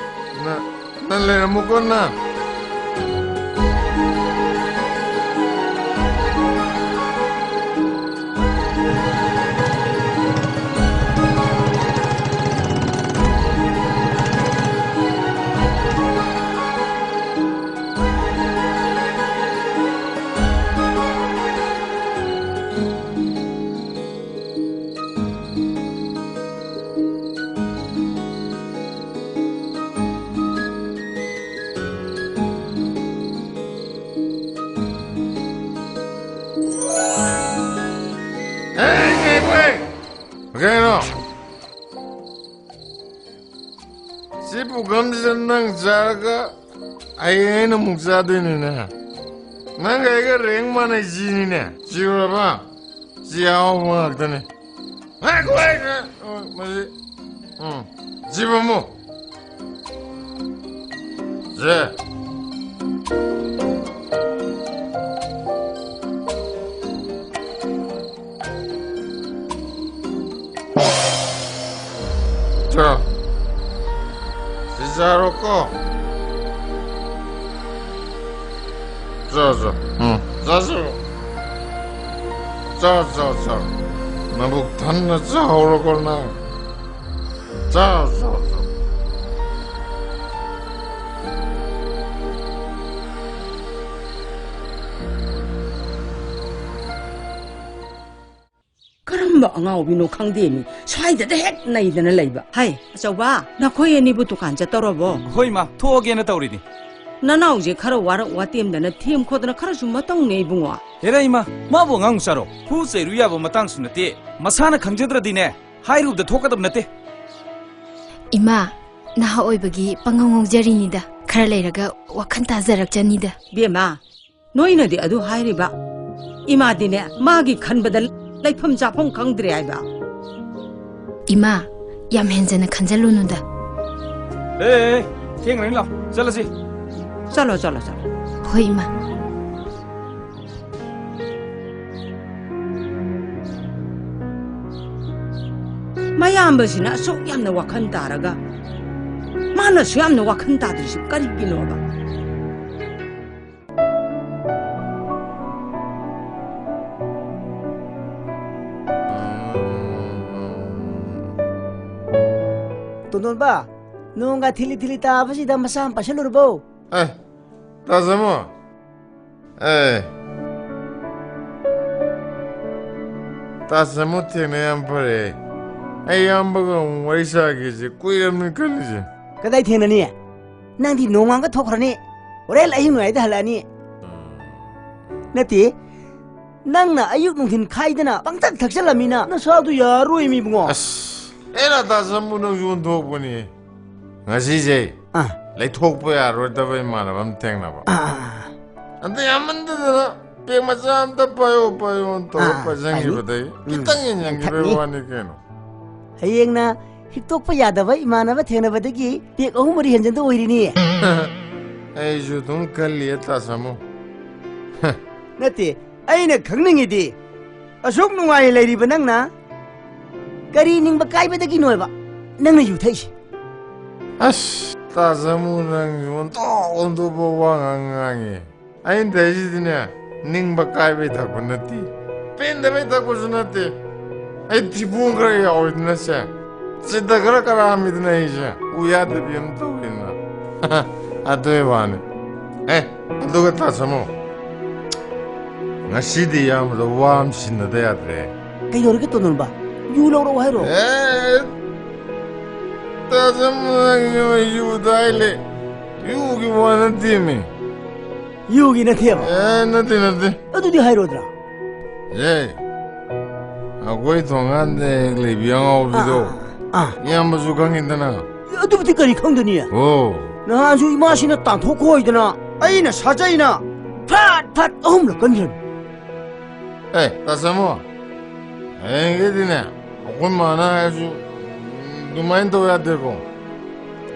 ꯅ-, ꯅꯪ ꯂꯩꯔꯝꯃꯨꯀꯣ, ꯅꯪ꯫ ꯀꯩꯅꯣ? ꯁꯤ ꯄꯨꯈꯝꯁꯤꯗ ꯅꯪ ꯆꯥꯔꯒ ꯍꯌꯦꯡ ꯑꯩꯅ ꯑꯃꯨꯛ ꯆꯥꯗꯣꯏꯅꯤꯅꯦ꯫ ꯅꯪꯒ ꯑꯩꯒ ꯔꯦꯡ ꯃꯥꯟꯅꯩ ꯁꯤꯅꯤꯅꯦ꯫ ꯁꯤꯔꯕ? ꯁꯤ ꯑꯍꯥꯎꯕ ꯉꯥꯛꯇꯅꯦ꯫ ꯉꯥꯏꯈꯣ, ꯑꯩ, ꯑ, ꯃꯁꯤ, ꯎꯝ, ꯁꯤ ꯐꯝꯃꯨ꯫ ꯁꯦ꯫ ꯆꯥ꯫ ꯁꯤ ꯆꯥꯔꯣꯀꯣ꯫ ꯆꯥ, ꯆꯥ꯫ ꯎꯝ, ꯆꯥꯁꯤꯜꯂꯣ꯫ ꯆꯥ, ꯆꯥ, ꯆꯥ꯫ ꯅꯕꯨꯛ ꯊꯟꯅ ꯆꯥꯍꯧꯔꯣꯀꯣ ꯅꯪ꯫ ꯆꯥ, ꯆꯥ, ꯆꯥ꯫ ꯀꯔꯝꯕ ꯑꯉꯥꯎꯕꯤꯅꯣ ꯈꯪꯗꯦꯃꯤ, ꯁ꯭ꯋꯥꯏꯗꯗ ꯍꯦꯛ ꯅꯩꯗꯅ ꯂꯩꯕ꯫ ꯍꯩ, ꯑꯆꯧꯕ, ꯅꯈꯣꯏ ꯑꯅꯤꯕꯨ ꯗꯨꯀꯥꯟ ꯆꯠꯇꯧꯔꯕꯣ? ꯍꯣꯏ, ꯏꯃꯥ, ꯊꯣꯛꯑꯒꯦꯅ ꯇꯧꯔꯤꯅꯤ꯫ ꯅꯅꯥꯎꯁꯦ ꯈꯔ ꯋꯥꯔꯛ ꯋꯥꯇꯦꯝꯗꯅ ꯊꯦꯝ ꯈꯣꯠꯇꯅ ꯈꯔꯁꯨ ꯃꯇꯧꯅꯦ ꯏꯕꯨꯡꯉꯣ꯫ ꯍꯦꯔꯥ ꯏꯃꯥ, ꯃꯥꯕꯨ ꯑꯉꯥꯡ ꯃꯆꯥꯔꯣ? ꯐꯨ ꯆꯩꯔꯨ ꯌꯥꯕ ꯃꯇꯥꯡꯁꯨ ꯅꯠꯇꯦ꯫ ꯃꯁꯥꯅ ꯈꯪꯖꯗ꯭ꯔꯗꯤꯅꯦ, ꯍꯥꯏꯔꯨꯕꯗ ꯊꯣꯛꯀꯗꯕ ꯅꯠꯇꯦ꯫ ꯏꯃꯥ, ꯅꯍꯥ ꯑꯣꯏꯕꯒꯤ ꯄꯪꯉꯧ ꯉꯧꯖꯔꯤꯅꯤꯗ꯫ ꯈꯔ ꯂꯩꯔꯒ ꯋꯥꯈꯜ ꯇꯥꯖꯔꯛꯆꯅꯤꯗ꯫ ꯕꯦꯝꯃ, ꯅꯣꯏꯅꯗꯤ ꯑꯗꯨ ꯍꯥꯏꯔꯤꯕ? ꯏꯃꯥꯗꯤꯅꯦ, ꯃꯥꯒꯤ ꯈꯟꯕꯗ ꯂꯩꯐꯝ ꯆꯥꯐꯝ ꯈꯪꯗ꯭ꯔꯦ ꯍꯥꯏꯕ꯫ ꯏꯃꯥ, ꯌꯥꯝ ꯍꯦꯟꯖꯟꯅ ꯈꯟꯖꯜꯂꯨꯅꯨꯗ꯫ ꯑꯦ, ꯑꯦ, ꯊꯦꯡꯒ꯭ꯔꯅꯤ, ꯂꯥꯛꯑꯣ, ꯆꯠꯂꯁꯤ꯫ ꯆꯠꯂꯣ, ꯆꯠꯂꯣ, ꯆꯠꯂꯣ꯫ ꯍꯣꯏ, ꯏꯃꯥ꯫ ꯃꯌꯥꯝꯕꯁꯤꯅ ꯑꯁꯨꯛ ꯌꯥꯝꯅ ꯋꯥꯈꯜ ꯇꯥꯔꯒ, ꯃꯥꯅꯁꯨ ꯌꯥꯝꯅ ꯋꯥꯈꯜ ꯇꯥꯗ꯭ꯔꯤꯁꯤ ꯀꯔꯤꯒꯤꯅꯣꯕ? ꯇꯣꯟꯗꯣꯟꯕ, ꯅꯣꯡꯒ ꯊꯤꯂꯤ ꯊꯤꯂꯤ ꯇꯥꯕꯁꯤꯗ ꯃꯁꯥ ꯑꯃ ꯄꯥꯏꯁꯜꯂꯨꯔꯕꯣ? ꯑꯦ, ꯇꯥ ꯁꯥꯃꯨ꯫ ꯑꯦ꯫ ꯇꯥ ꯁꯥꯃꯨ ꯊꯦꯡꯅ ꯌꯥꯝ ꯐꯔꯦ꯫ ꯑꯩ ꯏꯌꯥꯝꯕꯒ ꯑꯃꯨꯛ ꯋꯥꯔꯤ ꯁꯥꯒꯦꯁꯦ ꯀꯨꯏꯔꯕꯅꯤ ꯈꯜꯂꯤꯁꯦ꯫ ꯀꯗꯥꯏ ꯊꯦꯡꯅꯅꯤ? ꯅꯪꯗꯤ ꯅꯣꯡꯉꯥꯟꯒ ꯊꯣꯛꯈ꯭ꯔꯅꯤ꯫ ꯍꯣꯔꯦꯟ ꯑꯍꯤꯡ ꯅꯣꯡꯌꯥꯏꯗ ꯍꯜꯂꯛꯑꯅꯤ꯫ ꯅꯠꯇꯦ, ꯅꯪꯅ ꯑꯌꯨꯛ ꯅꯨꯡꯊꯤꯟ ꯈꯥꯏꯗꯅ ꯄꯪꯊꯛ ꯊꯛꯆꯜꯂꯝꯃꯤꯅ ꯅꯁꯥꯗꯨ ꯌꯥꯔꯔꯣꯏꯃꯤ ꯏꯕꯨꯡꯉꯣ꯫ ꯑꯁ, ꯑꯦꯔꯥ ꯇꯥ ꯁꯥꯃꯨ, ꯅꯪꯁꯨ ꯑꯣꯟꯊꯣꯛꯄꯅꯤ꯫ ꯉꯁꯤꯁꯦ ꯑꯥ꯫ ꯂꯩꯊꯣꯛꯄ ꯌꯥꯔꯣꯏꯗꯕ ꯏꯃꯥꯟꯅꯕ ꯑꯃ ꯊꯦꯡꯅꯕ꯫ ꯑꯥ, ꯑꯥ, ꯑꯥ꯫ ꯑꯗ ꯌꯥꯝꯃꯟꯗꯗꯅ ꯄꯦꯛ ꯃꯆꯥ ꯑꯝꯇ ꯄꯥꯏꯌꯣ, ꯄꯥꯏꯌꯣ ꯇꯧꯔ ꯑꯥ, ꯄꯥꯏꯁꯟꯈꯤꯕꯗꯩ ꯄꯥꯏꯅꯤ꯫ ꯎꯝ꯫ ꯈꯤꯇꯪ ꯌꯦꯡꯁꯤꯟꯈꯤꯕꯩ ꯊꯛꯅꯤ꯫ ꯋꯥꯅꯤ ꯀꯩꯅꯣ꯫ ꯍꯌꯦꯡꯅ ꯍꯤꯛꯇꯣꯛꯄ ꯌꯥꯗꯕ ꯏꯃꯥꯟꯅꯕ ꯊꯦꯡꯅꯕꯗꯒꯤ ꯄꯦꯛ ꯑꯍꯨꯝ ꯃꯔꯤ ꯍꯦꯟꯖꯟꯗ ꯑꯣꯏꯔꯤꯅꯤ꯫ ꯑꯩꯁꯨ ꯑꯗꯨꯝ ꯈꯜꯂꯤꯌꯦ, ꯇꯥ ꯁꯥꯃꯨ꯫ ꯅꯠꯇꯦ, ꯑꯩꯅ ꯈꯪꯅꯤꯡꯉꯤꯗꯤ, ꯑꯁꯨꯛ ꯅꯨꯡꯉꯥꯏꯅ ꯂꯩꯔꯤꯕ ꯅꯪꯅ ꯀꯔꯤ ꯅꯤꯡꯕ ꯀꯥꯏꯕꯗꯒꯤꯅꯣꯕ ꯅꯪꯅ ꯌꯨ ꯊꯛꯏꯁꯦ? ꯑꯁ, ꯇꯥ ꯁꯥꯃꯨ, ꯅꯪꯁꯨ ꯑꯣꯟꯊꯣꯛ ꯑꯣꯟꯊꯣꯛꯄ ꯋꯥ ꯉꯥꯡ ꯉꯥꯡꯉꯦ꯫ ꯑꯩꯅ ꯊꯛꯏꯁꯤꯗꯤꯅꯦ, ꯅꯤꯡꯕ ꯀꯥꯏꯕꯩ ꯊꯛꯄ ꯅꯠꯇꯦ, ꯄꯦꯟꯗꯕꯩ ꯊꯛꯄꯁꯨ ꯅꯠꯇꯦ꯫ ꯑꯩ ꯊꯤꯕꯣꯡ ꯈꯔ ꯌꯥꯎꯋꯤꯗꯅ ꯁꯦ, ꯆꯤꯠꯇ ꯈꯔ ꯀꯔꯥꯝꯃꯤꯗꯅ ꯑꯩꯁꯦ, ꯎ ꯌꯥꯗꯕꯤ ꯑꯃ ꯇꯧꯋꯤꯗꯅ꯫ ꯑꯗꯨꯒꯤ ꯋꯥꯅꯤ꯫ ꯑꯦ, ꯑꯗꯨꯒ ꯇꯥ ꯁꯥꯃꯨ, ꯉꯁꯤꯗꯤ ꯏꯌꯥꯝꯕꯗ ꯋꯥ ꯑꯃ ꯁꯤꯟꯅꯗ ꯌꯥꯗ꯭ꯔꯦ꯫ ꯀꯩꯗꯧꯔꯒꯦ ꯇꯣꯟꯗꯣꯟꯕ? ꯌꯨ ꯂꯧꯔꯛꯑꯣ ꯍꯥꯏꯔꯣ? ꯑꯦ, ꯇꯥ ꯁꯥꯃꯨ, ꯅꯪꯁꯨ ꯌꯨꯗ ꯍꯥꯏ ꯂꯩ꯫ ꯌꯨꯒꯤ ꯋꯥ ꯅꯠꯇꯦꯃꯤ꯫ ꯌꯨꯒꯤ ꯅꯠꯇꯦꯕ? ꯑꯦ, ꯅꯠꯇꯦ, ꯅꯠꯇꯦ꯫ ꯑꯗꯨꯗꯤ ꯍꯥꯏꯔꯣꯗ꯭ꯔꯥ? ꯑꯦ, ꯑꯩꯈꯣꯏ ꯊꯣꯡꯒꯥꯟꯗ ꯍꯦꯛ ꯂꯩꯕꯤ ꯑꯉꯥꯎꯕꯤꯗꯣ꯫ ꯑꯥ, ꯑꯥ꯫ ꯏꯌꯥꯝꯕꯁꯨ ꯈꯪꯉꯤꯗꯅ꯫ ꯑꯗꯨꯕꯨꯗꯤ ꯀꯔꯤ ꯈꯪꯗꯅꯤ? ꯑꯣ꯫ ꯅꯍꯥꯟꯁꯨ ꯏꯃꯥꯁꯤꯅ ꯇꯥꯟꯊꯣꯛꯈꯣ ꯍꯥꯏꯗꯅ ꯑꯩꯅ ꯁꯥꯖꯩꯅ ꯐꯠ ꯐꯠ ꯑꯍꯨꯝꯂꯛ ꯀꯟꯈ꯭ꯔꯅꯤ꯫ ꯑꯦ, ꯇꯥꯆꯝꯃꯣ, ꯍꯌꯦꯡꯗꯩꯗꯤꯅꯦ, ꯑꯩꯈꯣꯏ ꯃꯥꯅ ꯍꯥꯏꯔꯁꯨ ꯑꯗꯨꯃꯥꯏꯅ ꯇꯧ ꯌꯥꯗꯦꯀꯣ꯫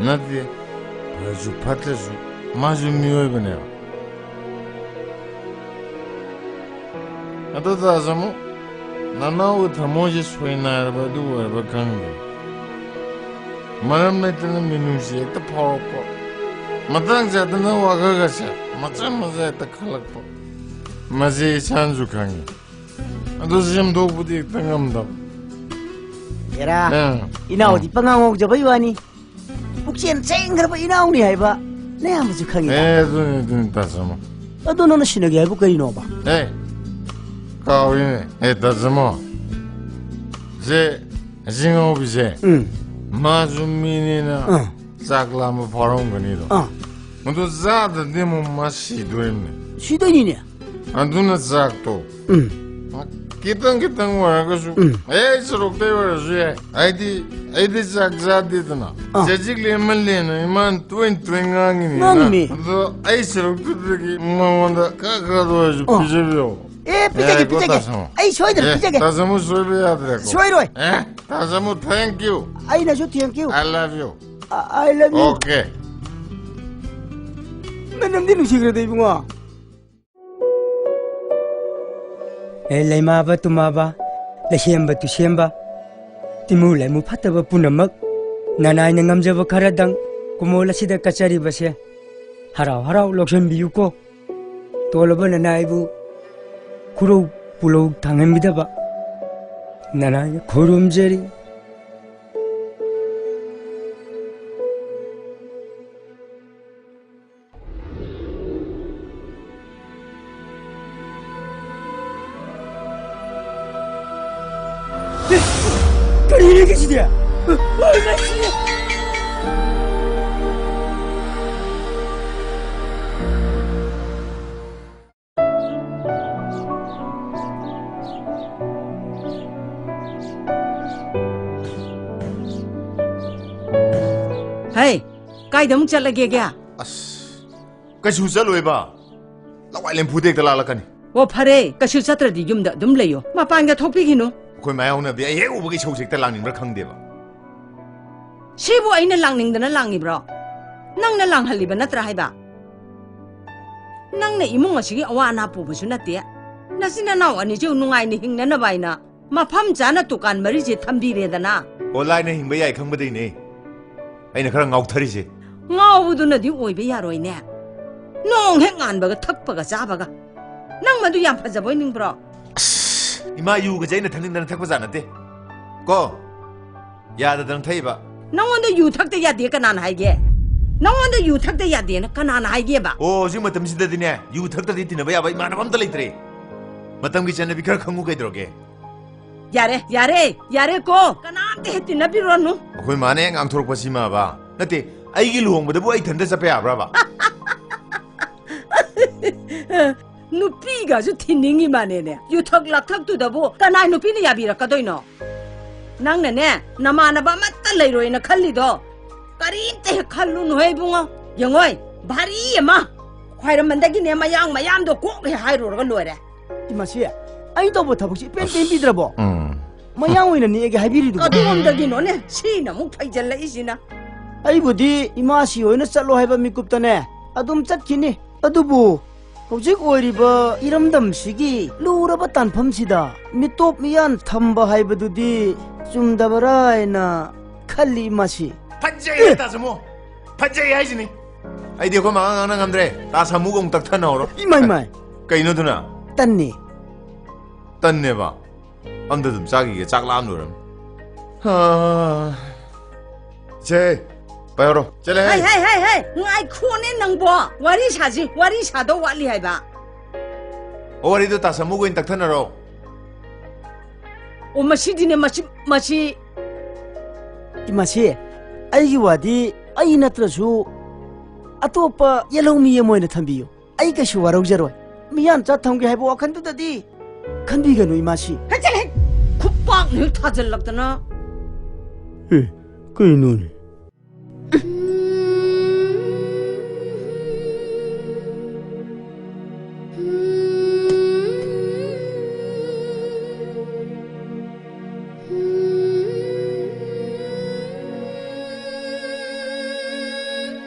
ꯅꯠꯇꯦ, ꯐꯔꯁꯨ ꯐꯠꯇ꯭ꯔꯁꯨ ꯃꯥꯁꯨ ꯃꯤꯑꯣꯏꯕꯅꯦꯕ꯫ ꯑꯗꯨ ꯇꯥꯆꯝꯃꯣ, ꯅꯅꯥꯎꯒꯤ ꯊꯃꯣꯏꯁꯦ ꯁꯣꯏꯅꯥꯏꯔꯕ ꯑꯗꯨ ꯑꯣꯏꯔꯕ ꯈꯪꯗꯦ꯫ ꯃꯔꯝ ꯂꯩꯇꯅ ꯃꯤꯅꯨꯡꯁꯤ ꯍꯦꯛꯇ ꯐꯥꯎꯔꯛꯄ, ꯃꯇꯥꯡ ꯆꯥꯗꯅ ꯋꯥꯈꯜꯒꯁꯦ ꯃꯆꯥ ꯃꯆꯥ ꯍꯦꯛꯇ ꯈꯜꯂꯛꯄ, ꯃꯁꯤ ꯏꯁꯥꯅꯁꯨ ꯈꯪꯉꯤ꯫ ꯑꯗꯨ ꯁꯦꯝꯗꯣꯛꯄꯗꯤ ꯍꯦꯛꯇ ꯉꯝꯗꯕ꯫ ꯑꯦꯔꯥ, ꯑꯥ꯫ ꯏꯅꯥꯎꯗꯤ ꯄꯉꯥꯡ ꯉꯥꯎꯖꯕꯩ ꯋꯥꯅꯤ꯫ ꯄꯨꯛꯆꯦꯜ ꯆꯦꯟꯈ꯭ꯔꯕ ꯏꯅꯥꯎꯅꯤ ꯍꯥꯏꯕ ꯅꯌꯥꯝꯕꯁꯨ ꯈꯪꯉꯤ꯫ ꯑꯦ, ꯑꯗꯨꯅꯤ, ꯑꯗꯨꯅꯤ, ꯇꯥꯆꯝꯃꯣ꯫ ꯑꯗꯣ ꯅꯪꯅ ꯁꯤꯟꯅꯒꯦ ꯍꯥꯏꯕꯨ ꯀꯔꯤꯅꯣꯕ? ꯑꯦ, ꯀꯥꯎꯏꯅꯦ꯫ ꯑꯦ, ꯇꯥꯆꯝꯃꯣ, ꯁꯦ, ꯑꯁꯤ ꯉꯥꯎꯕꯤꯁꯦ, ꯎꯝ꯫ ꯃꯥꯁꯨ ꯃꯤꯅꯤꯅ ꯑꯥ꯫ ꯆꯥꯛ ꯂꯥꯝꯕ ꯐꯥꯎꯔꯝꯒꯅꯤꯗꯣ꯫ ꯑꯥ꯫ ꯃꯗꯨ ꯆꯥꯗ꯭ꯔꯗꯤ ꯑꯃꯨꯛ ꯃꯥ ꯁꯤꯗꯣꯏꯅꯦ꯫ ꯁꯤꯗꯣꯏꯅꯤꯅꯦ꯫ ꯑꯗꯨꯅ ꯆꯥꯛꯇꯣ ꯎꯝ꯫ ꯈꯤꯇꯪ ꯈꯤꯇꯪ ꯑꯣꯏꯔꯒꯁꯨ, ꯎꯝ꯫ ꯑꯦ, ꯑꯩ ꯁꯔꯨꯛꯇꯩ ꯑꯣꯏꯔꯁꯨ ꯌꯥꯏ꯫ ꯍꯥꯏꯗꯤ, ꯑꯩꯗꯤ ꯆꯥꯛ ꯆꯥꯗꯦꯗꯅ꯫ ꯑꯥ꯫ ꯆꯦꯆꯤꯛꯂꯦ ꯃꯜꯂꯦꯅ ꯏꯃꯥꯅ ꯇꯣꯏꯅ ꯇꯣꯏꯅ ꯉꯥꯡꯉꯤꯅꯤꯅ꯫ ꯉꯥꯡꯉꯤꯅꯦ꯫ ꯑꯗꯣ ꯑꯩ ꯁꯔꯨꯛꯇꯨꯗꯒꯤ ꯃꯉꯣꯟꯗ ꯈꯔ ꯈꯔꯗ ꯑꯣꯏꯔꯁꯨ ꯑꯥ꯫ ꯄꯤꯖꯕꯤꯌꯣ꯫ ꯑꯦ, ꯄꯤꯖꯒꯦ, ꯌꯥꯏꯀꯣ, ꯄꯤꯖꯒꯦ꯫ ꯇꯥꯆꯝꯃꯣ? ꯑꯩ ꯁꯣꯏꯗꯅ ꯑꯦ, ꯄꯤꯖꯒꯦ꯫ ꯇꯥꯆꯝꯃꯣ ꯁꯣꯏꯕ ꯌꯥꯗ꯭ꯔꯦꯀꯣ꯫ ꯁꯣꯏꯔꯣꯏ꯫ ꯑꯦ, ꯇꯥꯆꯝꯃꯣ, thank you꯫ ꯑꯩꯅꯁꯨ thank you꯫ I love you꯫ I, I love you꯫ Okay꯫ ꯃꯅꯝꯗꯤ ꯅꯨꯡꯁꯤꯈ꯭ꯔꯦꯗ, ꯏꯕꯨꯡꯉꯣ꯫ ꯑꯦ, ꯂꯩꯃꯥꯕ ꯇꯨꯃꯥꯕ, ꯂꯩꯁꯦꯝꯕ ꯇꯨꯁꯦꯝꯕ, ꯇꯤꯃꯨ ꯂꯩꯃꯨ ꯐꯠꯇꯕ ꯄꯨꯝꯅꯃꯛ ꯅꯅꯥꯏꯅ ꯉꯝꯖꯕ ꯈꯔꯗꯪ ꯀꯨꯃꯣꯜ ꯑꯁꯤꯗ ꯀꯠꯆꯔꯤꯕꯁꯦ ꯍꯔꯥꯎ ꯍꯔꯥꯎ ꯂꯧꯁꯤꯟꯕꯤꯌꯨꯀꯣ꯫ ꯇꯣꯜꯂꯕ ꯅꯅꯥꯏꯕꯨ ꯈꯨꯔꯧ ꯄꯨꯂꯧ ꯊꯥꯡꯍꯟꯕꯤꯗꯕ ꯅꯅꯥꯏꯅ ꯈꯨꯔꯨꯝꯖꯔꯤ꯫ ꯀꯔꯤꯅꯣ ꯁꯤꯗꯤ? ꯀꯥꯏꯗ ꯑꯃꯨꯛ ꯆꯠꯂꯒꯦꯒꯦ? ꯑꯁ, ꯀꯩꯁꯨ ꯆꯠꯂꯣꯏꯕ꯫ ꯂꯋꯥꯏ ꯂꯦꯝꯐꯨꯗ ꯍꯦꯛꯇ ꯂꯥꯛꯂꯛꯀꯅꯤ꯫ ꯑꯣ, ꯐꯔꯦ, ꯀꯩꯁꯨ ꯆꯠꯇ꯭ꯔꯗꯤ ꯌꯨꯝꯗ ꯑꯗꯨꯝ ꯂꯩꯌꯣ, ꯃꯄꯥꯟꯒ ꯊꯣꯛꯄꯤꯈꯤꯅꯨ꯫ ꯑꯩꯈꯣꯏ ꯃꯥꯌꯥꯎꯅꯕꯤ ꯑꯩ ꯍꯦꯛ ꯎꯕꯒ ꯏꯁꯧꯁꯦ ꯍꯦꯛꯇ ꯂꯥꯡꯅꯤꯡꯕ꯭ꯔꯥ ꯈꯪꯗꯦꯕ꯫ ꯁꯤꯕꯨ ꯑꯩꯅ ꯂꯥꯡꯅꯤꯡꯗꯅ ꯂꯥꯡꯉꯤꯕ꯭ꯔꯣ? ꯅꯪꯅ ꯂꯥꯡꯍꯜꯂꯤꯕ ꯅꯠꯇ꯭ꯔꯥ ꯍꯥꯏꯕ? ꯅꯪꯅ ꯏꯃꯨꯡ ꯑꯁꯤꯒꯤ ꯑꯋꯥ ꯑꯅꯥ ꯄꯨꯕꯁꯨ ꯅꯠꯇꯦ꯫ ꯅꯆꯤꯟ ꯅꯅꯥꯎ ꯑꯅꯤꯁꯨ ꯅꯨꯡꯉꯥꯏꯅ ꯍꯤꯡꯅꯅꯕ ꯍꯥꯏꯅ ꯃꯐꯝ ꯆꯥꯅ ꯗꯨꯀꯥꯟ ꯃꯔꯤꯁꯦ ꯊꯝꯕꯤꯔꯦꯗꯅ꯫ ꯑꯣ, ꯂꯥꯏꯅ ꯍꯤꯡꯕ ꯌꯥꯏ ꯈꯪꯕꯗꯩꯅꯦ ꯑꯩꯅ ꯈꯔ ꯉꯥꯎꯊꯔꯤꯁꯦ꯫ ꯉꯥꯎꯕꯗꯨꯅꯗꯤ ꯑꯣꯏꯕ ꯌꯥꯔꯣꯏꯅꯦ꯫ ꯅꯣꯡ ꯍꯦꯛ ꯉꯥꯟꯕꯒ ꯊꯛꯄꯒ ꯆꯥꯕꯒ꯫ ꯅꯪ ꯃꯗꯨ ꯌꯥꯝ ꯐꯖꯕ ꯑꯣꯏ ꯅꯤꯡꯕ꯭ꯔꯣ? ꯑꯁ, ꯏꯃꯥ, ꯌꯨꯒꯁꯦ ꯑꯩꯅ ꯊꯛꯅꯤꯡꯗꯅ ꯊꯛꯄ ꯖꯥꯠ ꯅꯠꯇꯦ ꯀꯣ꯫ ꯌꯥꯗꯗꯅ ꯊꯛꯏꯕ꯫ ꯅꯉꯣꯟꯗ ꯌꯨ ꯊꯛꯇ ꯌꯥꯗꯦ ꯀꯅꯥꯅ ꯍꯥꯏꯒꯦ? ꯅꯉꯣꯟꯗ ꯌꯨ ꯊꯛꯇ ꯌꯥꯗꯦꯅ ꯀꯅꯥꯅ ꯍꯥꯏꯒꯦꯕ? ꯑꯣ, ꯍꯧꯖꯤꯛ ꯃꯇꯝꯁꯤꯗꯗꯤꯅꯦ, ꯌꯨ ꯊꯛꯇꯗꯤ ꯇꯤꯟꯅꯕ ꯌꯥꯕ ꯏꯃꯥꯟꯅꯕ ꯑꯝꯇ ꯂꯩꯇ꯭ꯔꯦ꯫ ꯃꯇꯝꯒꯤ ꯆꯠꯅꯕꯤ ꯈꯔ ꯈꯪꯉꯨ ꯀꯩꯗꯧꯔꯒꯦ? ꯌꯥꯔꯦ, ꯌꯥꯔꯦ, ꯌꯥꯔꯦ ꯀꯣ꯫ ꯀꯅꯥꯝꯇ ꯍꯦꯛ ꯇꯤꯟꯅꯕꯤꯔꯨꯔꯅꯨ꯫ ꯑꯩꯈꯣꯏ ꯃꯥꯅ ꯍꯦꯛ ꯉꯥꯡꯊꯣꯔꯛꯄꯁꯤꯃꯕ꯫ ꯅꯠꯇꯦ, ꯑꯩꯒꯤ ꯂꯨꯍꯣꯡꯕꯗꯕꯨ ꯑꯩ ꯏꯊꯟꯇ ꯆꯠꯄ ꯌꯥꯕ꯭ꯔꯕ? ꯅꯨꯄꯤꯒꯁꯨ ꯊꯤꯟꯅꯤꯡꯉꯤ ꯃꯥꯅꯦꯅꯦ꯫ ꯌꯨꯊꯛ ꯂꯥꯛꯊꯛꯇꯨꯗꯕꯨ ꯀꯅꯥꯏ ꯅꯨꯄꯤꯅ ꯌꯥꯕꯤꯔꯛꯀꯗꯣꯏꯅꯣ? ꯅꯪꯅꯅꯦ, ꯅꯃꯥꯟꯅꯕ ꯑꯃꯠꯇ ꯂꯩꯔꯣꯏꯅ ꯈꯜꯂꯤꯗꯣ ꯀꯔꯤꯝꯇ ꯍꯦꯛ ꯈꯜꯂꯨꯅꯨꯍꯦ ꯏꯕꯨꯡꯉꯣ꯫ ꯌꯦꯡꯉꯣꯏ, ꯚꯥꯔꯤ ꯑꯃ ꯈ꯭ꯋꯥꯏꯔꯝꯕꯟꯗꯒꯤꯅꯦ ꯃꯌꯥꯡ ꯃꯌꯥꯝꯗꯣ ꯀꯣꯛ ꯍꯦꯛ ꯍꯥꯏꯔꯨꯔꯒ ꯂꯣꯏꯔꯦ꯫ ꯏꯃꯥꯁꯤ, ꯑꯩ ꯇꯧꯕ ꯊꯕꯛꯁꯤ ꯏꯄꯦꯟ ꯄꯦꯟꯕꯤꯗ꯭ꯔꯕꯣ? ꯎꯝ꯫ ꯃꯌꯥꯡ ꯑꯣꯏꯅ ꯅꯦꯛꯑꯒꯦ ꯍꯥꯏꯕꯤꯔꯤꯗꯨꯕꯨ? ꯀꯗꯣꯝꯗꯒꯤꯅꯣꯅꯦ ꯁꯤꯅ ꯑꯃꯨꯛ ꯐꯩꯖꯜꯂꯛꯏꯁꯤꯅ? ꯑꯩꯕꯨꯗꯤ ꯏꯃꯥꯁꯤ ꯍꯣꯏꯅ ꯆꯠꯂꯣ ꯍꯥꯏꯕ ꯃꯤꯀꯨꯞꯇꯅꯦ ꯑꯗꯨꯝ ꯆꯠꯈꯤꯅꯤ꯫ ꯑꯗꯨꯕꯨ ꯍꯧꯖꯤꯛ ꯑꯣꯏꯔꯤꯕ ꯏꯔꯝꯗꯝꯁꯤꯒꯤ ꯂꯨꯔꯕ ꯇꯥꯟꯐꯝꯁꯤꯗ ꯃꯤꯇꯣꯞ ꯃꯤꯌꯥꯟ ꯊꯝꯕ ꯍꯥꯏꯕꯗꯨꯗꯤ ꯆꯨꯝꯗꯕ꯭ꯔꯥ ꯍꯥꯏꯅ ꯈꯜꯂꯤ ꯏꯃꯥꯁꯤ꯫ ꯐꯠꯖꯩ, ꯑꯦ! ꯇꯥ ꯁꯥꯃꯨ! ꯐꯠꯖꯩ ꯍꯥꯏꯁꯤꯅꯤ꯫ ꯑꯩꯗꯤ ꯑꯩꯈꯣꯏ ꯃꯥ ꯉꯥꯡꯅ ꯉꯝꯗ꯭ꯔꯦ꯫ ꯇꯥ ꯁꯥꯃꯨꯒ ꯑꯃꯨꯛ ꯇꯛꯊꯅꯍꯧꯔꯣ꯫ ꯏꯃꯥꯏ, ꯏꯃꯥꯏ! ꯀꯩꯅꯣ ꯑꯗꯨꯅ? ꯇꯟꯅꯦ꯫ ꯇꯟꯅꯦꯕ? ꯑꯝꯇ ꯑꯗꯨꯝ ꯆꯥꯈꯤꯒꯦ, ꯆꯥꯛ ꯂꯥꯝ ꯂꯣꯏꯔꯝꯅꯤ꯫ ꯍꯥ꯫ ꯏꯆꯦ, ꯄꯥꯏꯍꯧꯔꯣ꯫ ꯆꯠꯂꯦ꯫ ꯍꯩ, ꯍꯩ, ꯍꯩ, ꯍꯩ! ꯉꯥꯏꯈꯣꯅꯦ ꯅꯪꯕꯣ! ꯋꯥꯔꯤ ꯁꯥꯁꯤ, ꯋꯥꯔꯤ ꯁꯥꯗꯧ ꯋꯥꯠꯂꯤ ꯍꯥꯏꯕ꯫ ꯑꯣ, ꯋꯥꯔꯤꯗꯣ ꯇꯥ ꯁꯥꯃꯨꯒ ꯑꯣꯏꯅ ꯇꯛꯊꯅꯔꯣ꯫ ꯑꯣ, ꯃꯁꯤꯗꯤꯅꯦ, ꯃꯁꯤ, ꯃꯁꯤ ꯏꯃꯥꯁꯤ, ꯑꯩꯒꯤ ꯋꯥꯗꯤ ꯑꯩ ꯅꯠꯇ꯭ꯔꯁꯨ ꯑꯇꯣꯞꯄ ꯌꯦꯜꯍꯧꯃꯤ ꯑꯃ ꯑꯣꯏꯅ ꯊꯝꯕꯤꯌꯨ꯫ ꯑꯩ ꯀꯩꯁꯨ ꯋꯥꯔꯧꯖꯔꯣꯏ꯫ ꯃꯤꯌꯥꯟꯆꯥ ꯊꯝꯒꯦ ꯍꯥꯏꯕ ꯋꯥꯈꯜꯗꯨꯗꯗꯤ ꯈꯟꯕꯤꯒꯅꯨ, ꯏꯃꯥꯁꯤ꯫ ꯍꯦ, ꯆꯠꯂꯍꯦ! ꯈꯨꯄꯥꯛꯅ ꯍꯦꯛ ꯊꯥꯖꯤꯜꯂꯛꯇꯅ꯫ ꯑꯦ, ꯀꯩꯅꯣꯅꯦ?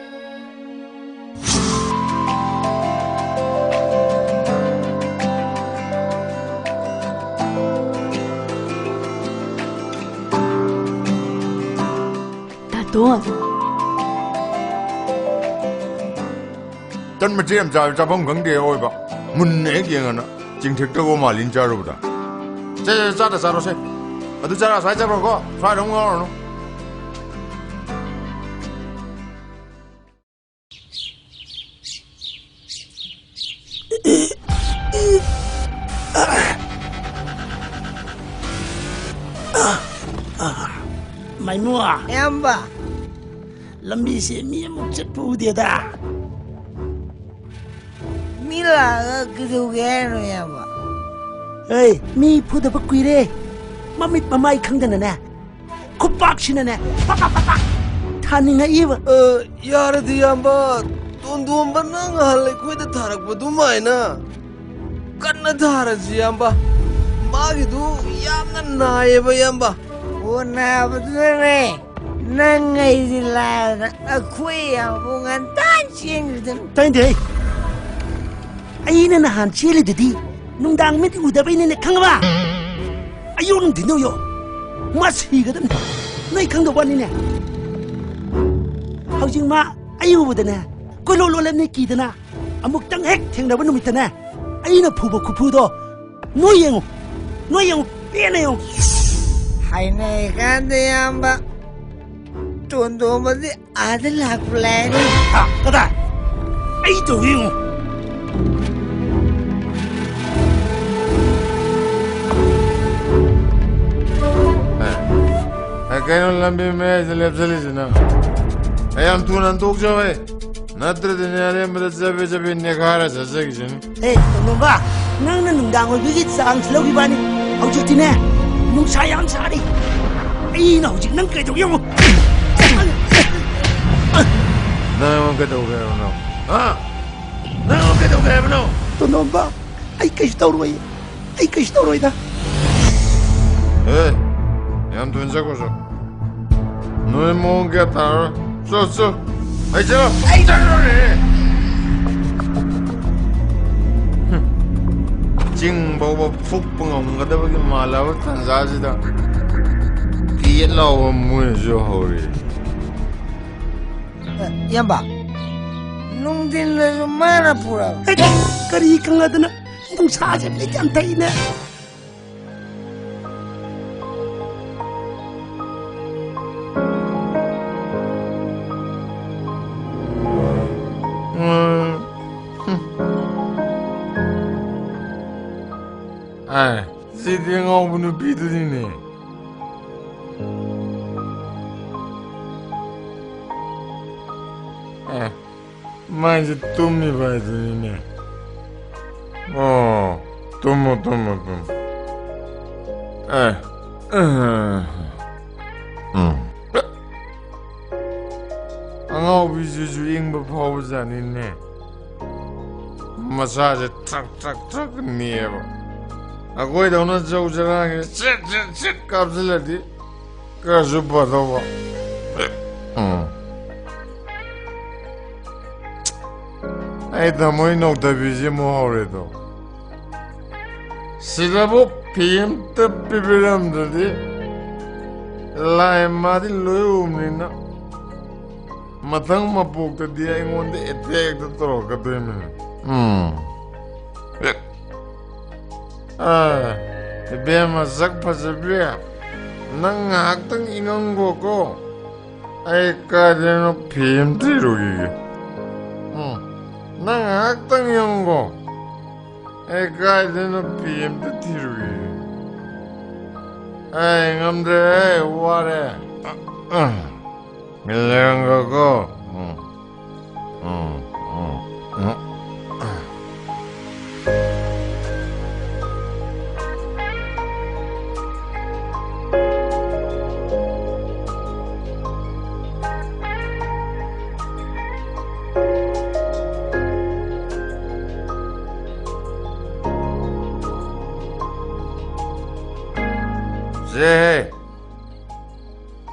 ꯇꯟ ꯃꯆꯦꯠ ꯑꯃ ꯆꯥꯕ ꯆꯥꯐꯝ ꯈꯪꯗꯦ ꯑꯑꯣꯏꯕ꯫ ꯃꯨꯟꯅ ꯍꯦꯛ ꯌꯦꯡꯉꯅ ꯆꯤꯡꯊꯦꯛꯇꯧꯕ ꯃꯥꯜꯂꯤꯅ ꯆꯥꯔꯨꯕꯗ꯫ ꯁꯦ, ꯁꯦ, ꯆꯥꯗ ꯆꯥꯔꯣꯁꯦ꯫ ꯑꯗꯨ ꯆꯥꯔ ꯁ꯭ꯋꯥꯏ ꯆꯠꯈ꯭ꯔꯣꯀꯣ꯫ ꯁ꯭ꯋꯥꯏꯗ ꯑꯃꯨꯛ ꯉꯥꯎꯔꯅꯨ꯫ ꯃꯥꯏꯃꯨ꯫ ꯏꯌꯥꯝꯕ꯫ ꯂꯝꯕꯤꯁꯦ ꯃꯤ ꯑꯃꯨꯛ ꯆꯠꯄ ꯎꯗꯦꯗ꯫ ꯃꯤ ꯂꯥꯛꯑꯒ ꯀꯩꯗꯧꯒꯦ ꯍꯥꯏꯅꯣ, ꯏꯌꯥꯝꯕ? ꯑꯩ ꯃꯤ ꯐꯨꯗꯕ ꯀꯨꯏꯔꯦ꯫ ꯃꯃꯤꯠ ꯃꯃꯥꯏ ꯈꯪꯗꯅꯅꯦ, ꯈꯨꯄꯥꯛꯁꯤꯅꯅꯦ, ꯄꯥꯛ ꯄꯥꯛ ꯄꯥꯛ ꯄꯥꯛ ꯊꯥꯅꯤꯡꯉꯛꯏꯕ꯫ ꯑ, ꯌꯥꯔꯗꯤ, ꯏꯌꯥꯝꯕ, ꯇꯣꯟꯗꯣꯝꯕ ꯅꯪ ꯉꯍꯥꯟ ꯑꯩꯈꯣꯏꯗ ꯊꯥꯔꯛꯄ ꯑꯗꯨꯃꯥꯏꯅ ꯀꯟꯅ ꯊꯥꯔꯁꯤ, ꯏꯌꯥꯝꯕ꯫ ꯃꯥꯒꯤꯗꯨ ꯌꯥꯝꯅ ꯅꯥꯏꯌꯦꯕ, ꯏꯌꯥꯝꯕ꯫ ꯑꯣ, ꯅꯥꯕꯗꯨꯅꯅꯦ ꯅꯪ ꯑꯩꯗꯤ ꯂꯥꯏꯔꯗꯅ ꯑꯩꯈꯣꯏ ꯏꯌꯥꯝꯕ ꯉꯟꯇꯥ ꯆꯦꯟꯈ꯭ꯔꯤꯗꯨꯅꯤ꯫ ꯇꯥꯅꯤꯡꯗꯦ꯫ ꯑꯩꯅ ꯅꯍꯥꯟ ꯆꯦꯜꯂꯤꯗꯨꯗꯤ ꯅꯨꯡꯗꯥꯡ ꯃꯤꯠ ꯎꯗꯕꯩꯅꯤꯅꯦ, ꯈꯪꯉꯕ? ꯑꯌꯨꯛ ꯅꯨꯡꯊꯤꯟꯗ ꯎꯌꯣ꯫ ꯃꯥ ꯁꯤꯒꯗꯕꯅꯤ꯫ ꯅꯣꯏ ꯈꯪꯗꯕ ꯋꯥꯅꯤꯅꯦ꯫ ꯍꯧꯖꯤꯛ ꯃꯥ ꯑꯩ ꯎꯕꯗꯅꯦ, ꯀꯣꯏꯂꯣ ꯂꯣꯜꯂꯝꯅꯤ ꯀꯤꯗꯅ꯫ ꯑꯃꯨꯛꯇꯪ ꯍꯦꯛ ꯊꯦꯡꯅꯕ ꯅꯨꯃꯤꯠꯇꯅꯦ, ꯑꯩꯅ ꯐꯨꯕ ꯈꯨꯐꯨꯗꯣ ꯅꯣꯏ ꯌꯦꯡꯉꯨ, ꯅꯣꯏ ꯌꯦꯡꯉꯨ, ꯄꯦꯟꯅ ꯌꯦꯡꯉꯨ꯫ ꯍꯥꯏꯅꯩꯀꯥꯟꯗ, ꯏꯌꯥꯝꯕ, ꯇꯣꯟꯗꯣꯝꯕꯗꯤ ꯑꯥꯗ ꯂꯥꯛꯄ ꯂꯥꯏꯅꯤ꯫ ꯑꯥ, ꯀꯗꯥꯏ? ꯑꯩ ꯇꯧꯒꯦ ꯌꯦꯡꯉꯨ꯫ ꯑꯦ, ꯑꯦ, ꯀꯩꯅꯣ ꯂꯝꯕꯤ ꯃꯌꯥꯏꯗ ꯂꯦꯞꯁꯜꯂꯤꯁꯤꯅ? ꯑꯦ, ꯌꯥꯝ ꯊꯨꯅ ꯍꯟꯗꯣꯛꯆꯧꯍꯦ꯫ ꯅꯠꯇ꯭ꯔꯗꯤꯅꯦ, ꯑꯔꯦꯝꯕꯗ ꯆꯕꯦ ꯆꯕꯦ ꯅꯦꯈꯥꯏꯔ ꯆꯠꯆꯈꯤꯁꯅꯤ꯫ ꯑꯦ, ꯇꯣꯟꯗꯣꯝꯕ, ꯅꯪꯅ ꯅꯨꯡꯗꯥꯡ ꯑꯣꯏꯕꯒꯤ ꯆꯥꯟꯁ ꯂꯧꯈꯤꯕꯅꯤ꯫ ꯍꯧꯖꯤꯛꯇꯤꯅꯦ, ꯅꯨꯡꯁꯥ ꯌꯥꯝ ꯁꯥꯔꯤ꯫ ꯑꯩꯅ ꯍꯧꯖꯤꯛ ꯅꯪ ꯀꯩꯗꯧꯒꯦ ꯌꯦꯡꯉꯨ꯫ ꯅꯪ ꯑꯩꯉꯣꯟꯗ ꯀꯩꯗꯧꯒꯦ ꯍꯥꯏꯕꯅꯣ? ꯍꯥ? ꯅꯪ ꯑꯩꯉꯣꯟꯗ ꯀꯩꯗꯧꯒꯦ ꯍꯥꯏꯕꯅꯣ? ꯇꯣꯟꯗꯣꯝꯕ, ꯑꯩ ꯀꯩꯁꯨ ꯇꯧꯔꯣꯏ꯫ ꯑꯩ ꯀꯩꯁꯨ ꯇꯧꯔꯣꯏꯗ꯫ ꯑꯦ, ꯌꯥꯝ ꯊꯨꯅ ꯆꯠꯈ꯭ꯔꯣ ꯆꯣ꯫ ꯅꯣꯏ ꯃꯑꯣꯡ ꯀꯌꯥ ꯇꯥꯔꯔꯣꯏ꯫ ꯆꯣ, ꯆꯣ꯫ ꯑꯩ ꯆꯠꯂꯣ꯫ ꯑꯩ ꯆꯠꯂꯣꯅꯦ꯫ ꯍꯨꯝ꯫ ꯆꯤꯡ ꯐꯥꯎꯕ ꯐꯨꯛꯄ ꯉꯝꯒꯗꯕꯒꯤ ꯃꯥꯜꯂꯕ ꯇꯥꯟꯖꯥꯁꯤꯗ ꯀꯤꯌꯦꯠ ꯂꯥꯎꯕ ꯃꯣꯏꯅꯁꯨ ꯍꯧꯔꯤ꯫ ꯏꯌꯥꯝꯕ, ꯅꯨꯡꯊꯤꯜꯗꯁꯨ ꯃꯥꯅ ꯄꯨꯔꯛꯑꯕ꯫ ꯑꯦ, ꯀꯔꯤ ꯈꯪꯉꯗꯅ? ꯅꯨꯡꯁꯥꯁꯦ ꯕꯤꯠ ꯌꯥꯝ ꯊꯛꯏꯅꯦ꯫ ꯎꯝ꯫ ꯑꯦ, ꯁꯤꯗꯤ ꯑꯉꯥꯎꯕ ꯅꯨꯄꯤꯗꯨꯅꯤꯅꯦ꯫ ꯑꯦ, ꯃꯥꯏꯁꯦ ꯇꯨꯝꯃꯤꯕ ꯍꯥꯏꯗꯨꯅꯤꯅꯦ꯫ ꯑꯣ, ꯇꯨꯝꯃꯣ, ꯇꯨꯝꯃꯣ, ꯇꯨꯝꯃꯣ꯫ ꯑꯦ, ꯎꯝ꯫ ꯑꯉꯥꯎꯕꯤꯁꯤꯁꯨ ꯏꯪꯕ ꯐꯥꯎꯕꯖꯥꯠꯅꯤꯅꯦ꯫ ꯃꯁꯥꯁꯦ ꯊ꯭ꯔꯛ ꯊ꯭ꯔꯛ ꯊ꯭ꯔꯛ ꯅꯤꯛꯑꯦꯕ꯫ ꯑꯩꯈꯣꯏꯗꯧꯅ ꯆꯧ ꯆꯔꯥꯒꯤ ꯁꯤꯠ ꯁꯤꯠ ꯁꯤꯠ ꯀꯥꯞꯁꯤꯜꯂꯗꯤ ꯈꯔꯁꯨ ꯐꯗꯧꯕ꯫ ꯎꯝ꯫ ꯑꯩ ꯊꯃꯣꯏ ꯅꯣꯛꯊꯕꯤꯁꯦ ꯑꯃꯨꯛ ꯍꯧꯔꯦꯗꯣ꯫ ꯁꯤꯗꯕꯨ ꯐꯤ ꯑꯝꯇ ꯄꯤꯕꯤꯔꯝꯗ꯭ꯔꯗꯤ ꯂꯥꯏ ꯃꯥꯗꯤ ꯂꯣꯏ ꯎꯕꯅꯤꯅ ꯃꯊꯪ ꯃꯄꯣꯛꯇꯗꯤ ꯑꯩꯉꯣꯟꯗ ꯑꯦꯇꯦꯛꯇ ꯇꯧꯔꯛꯀꯗꯣꯏꯅꯤ꯫ ꯎꯝ꯫ ꯑꯦ, ꯏꯕꯦꯝꯃ ꯁꯛ ꯐꯖꯕꯤ, ꯅꯪ ꯉꯥꯏꯍꯥꯛꯇꯪ ꯏꯉꯝꯒꯣꯀꯣ꯫ ꯑꯩ ꯀꯥꯏꯗꯩꯅꯣ ꯐꯤ ꯑꯃ ꯊꯤꯔꯨꯈꯤꯒꯦ꯫ ꯎꯝ, ꯅꯪ ꯉꯥꯏꯍꯥꯛꯇꯪ ꯌꯦꯡꯉꯨꯀꯣ꯫ ꯑꯩ ꯀꯥꯏꯗꯩꯅꯣ ꯐꯤ ꯑꯝꯇ ꯊꯤꯔꯨꯈꯤꯒꯦ꯫ ꯑꯩ ꯉꯝꯗ꯭ꯔꯦ, ꯑꯩ ꯋꯥꯔꯦ꯫ ꯂꯩꯔꯝꯒꯀꯣ꯫ ꯎꯝ, ꯎꯝ, ꯎꯝ, ꯎꯝ꯫ ꯁꯦ,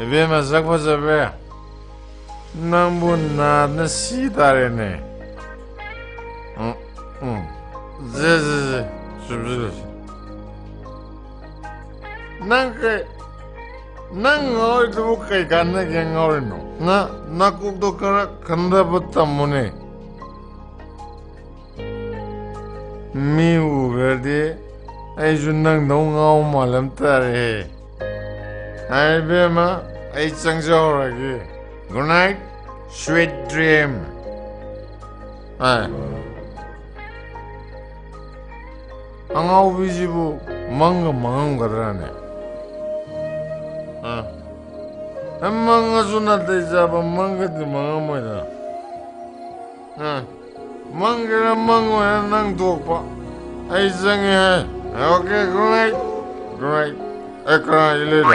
ꯏꯕꯦꯝꯃ ꯁꯛ ꯐꯖꯕꯤ, ꯅꯪꯕꯨ ꯅꯥꯗꯅ ꯁꯤ ꯇꯥꯔꯦꯅꯦ꯫ ꯎꯝ, ꯎꯝ꯫ ꯁꯦ, ꯁꯦ, ꯁꯦ, ꯆꯨꯞꯁꯤꯜꯂꯨꯁꯤ꯫ ꯅꯪ ꯀꯩ, ꯅꯪ ꯉꯥꯎꯔꯤꯗꯨꯕꯨ ꯀꯩ ꯀꯥꯟꯅꯒꯦ ꯉꯥꯎꯔꯤꯅꯣ? ꯅ ꯅꯀꯣꯛꯇꯣ ꯈꯔ ꯈꯟꯊꯕ ꯇꯝꯃꯨꯅꯦ꯫ ꯃꯤ ꯎꯈ꯭ꯔꯗꯤ ꯑꯩꯁꯨ ꯅꯪꯗꯧ ꯉꯥꯎ ꯃꯥꯜꯂꯝ ꯇꯥꯔꯦꯍꯦ꯫ ꯍꯥꯏ ꯏꯕꯦꯝꯃ, ꯑꯩ ꯆꯪꯖꯍꯧꯔꯒꯦ꯫ Good night, sweet dream. ꯑꯦ, ꯑꯉꯥꯎꯕꯤꯁꯤꯕꯨ ꯃꯪꯒ ꯃꯪꯉꯝꯒꯗ꯭ꯔꯅꯦ? ꯑ, ꯑꯦ, ꯃꯪꯉꯁꯨ ꯅꯥꯇꯩ ꯆꯥꯕ ꯃꯪꯒꯗꯤ ꯃꯪꯉꯝꯃꯣꯏꯗ꯫ ꯑ, ꯃꯪꯒꯦꯔꯥ ꯃꯪꯉꯣꯏꯔꯥ ꯅꯪ ꯊꯣꯛꯄ꯫ ꯑꯩ ꯆꯪꯉꯦ ꯍꯥꯏ꯫ Okay, good night. Good night. ꯑꯦ, ꯀꯅꯥ ꯏꯜꯂꯤꯅꯣ?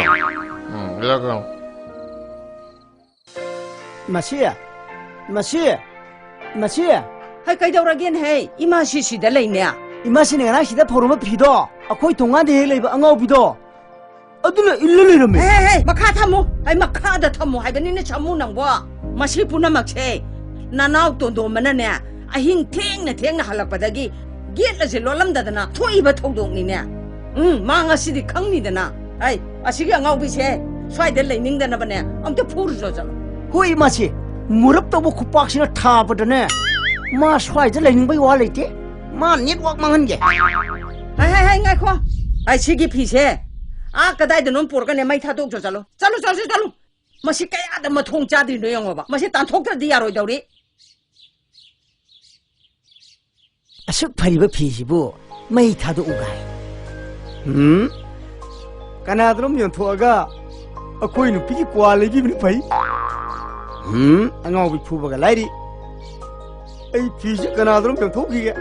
ꯎꯝ, ꯏꯜꯂꯛꯀꯅꯨ꯫ ꯃꯁꯤ, ꯃꯁꯤ, ꯃꯁꯤ꯫ ꯍꯩ, ꯀꯩꯗꯧꯔꯒꯦꯅꯦ ꯍꯩ? ꯏꯃꯥꯁꯤ ꯁꯤꯗ ꯂꯩꯅꯦ꯫ ꯏꯃꯥꯁꯤꯅ ꯉꯔꯥꯡ ꯁꯤꯗ ꯐꯧꯔꯝꯕ ꯐꯤꯗꯣ, ꯑꯩꯈꯣꯏ ꯊꯣꯡꯒꯥꯟꯗ ꯍꯦꯛ ꯂꯩꯕ ꯑꯉꯥꯎꯕꯤꯗꯣ, ꯑꯗꯨꯅ ꯏꯜꯂ ꯂꯩꯔꯝꯃꯦ꯫ ꯍꯦ, ꯍꯦ, ꯍꯦ, ꯃꯈꯥ ꯊꯝꯃꯨ꯫ ꯑꯩ ꯃꯈꯥꯗ ꯊꯝꯃꯨ ꯍꯥꯏꯕꯅꯤꯅꯦ, ꯁꯥꯃꯨ ꯅꯪꯕꯣ꯫ ꯃꯁꯤ ꯄꯨꯝꯅꯃꯛꯁꯦ ꯅꯅꯥꯎ ꯇꯣꯟꯗꯣꯝꯕꯅꯅꯦ, ꯑꯍꯤꯡ ꯊꯦꯡꯅ ꯊꯦꯡꯅ ꯍꯜꯂꯛꯄꯗꯒꯤ ꯒꯦꯠ ꯑꯁꯦ ꯂꯣꯜꯂꯝꯗꯗꯅ ꯊꯣꯛꯏꯕ ꯊꯧꯗꯣꯛꯅꯤꯅꯦ꯫ ꯎꯝ, ꯃꯥ ꯉꯁꯤꯗꯤ ꯈꯪꯅꯤꯗꯅ꯫ ꯑꯩ, ꯑꯁꯤꯒꯤ ꯑꯉꯥꯎꯕꯤꯁꯦ ꯁ꯭ꯋꯥꯏꯗ ꯂꯩꯅꯤꯡꯗꯅꯕꯅꯦ, ꯑꯝꯇ ꯐꯨꯔꯨꯆꯣ ꯆꯠꯂꯣ꯫ ꯍꯣꯏ, ꯏꯃꯥꯁꯤ, ꯃꯨꯔꯞ ꯇꯧꯕ ꯈꯨꯄꯥꯛꯁꯤꯅ ꯊꯥꯕꯗꯅꯦ, ꯃꯥ ꯁ꯭ꯋꯥꯏꯗ ꯂꯩꯅꯤꯡꯕꯩ ꯋꯥ ꯂꯩꯇꯦ꯫ ꯃꯥ network ꯃꯥꯡꯍꯟꯒꯦ꯫ ꯍꯥꯏ, ꯍꯥꯏ, ꯍꯥꯏ, ꯉꯥꯏꯈꯣ꯫ ꯑꯩ ꯁꯤꯒꯤ ꯐꯤꯁꯦ ꯑꯥ ꯀꯗꯥꯏꯗꯅꯣꯝ ꯄꯨꯔꯒꯅꯦ ꯃꯩ ꯊꯥꯗꯣꯛꯆꯣ ꯆꯠꯂꯣ꯫ ꯆꯠꯂꯨ, ꯆꯠꯂꯨ, ꯆꯠꯂꯨ꯫ ꯃꯁꯤ ꯀꯌꯥꯗ ꯃꯊꯣꯡ ꯆꯥꯗ꯭ꯔꯤꯅꯣ ꯌꯦꯡꯉꯣꯕ꯫ ꯃꯁꯤ ꯇꯥꯟꯊꯣꯛꯇ꯭ꯔꯗꯤ ꯌꯥꯔꯣꯏꯗꯧꯔꯤ꯫ ꯑꯁꯨꯛ ꯐꯔꯤꯕ ꯐꯤꯁꯤꯕꯨ ꯃꯩ ꯊꯥꯗꯣꯛꯎ ꯒꯥꯏ꯫ ꯎꯝ? ꯀꯅꯥꯗꯅꯣꯝ ꯌꯣꯟꯊꯣꯛꯑꯒ ꯑꯩꯈꯣꯏ ꯅꯨꯄꯤꯒꯤ ꯀ꯭ꯋꯥ ꯂꯩꯕꯤꯕꯅ ꯐꯩ꯫ ꯎꯝ? ꯑꯉꯥꯎꯕꯤ ꯐꯨꯕꯒ ꯂꯥꯏꯔꯤ꯫ ꯑꯩ ꯐꯤꯁꯦ ꯀꯅꯥꯗꯅꯣꯝ ꯌꯣꯟꯊꯣꯛꯈꯤꯒꯦ꯫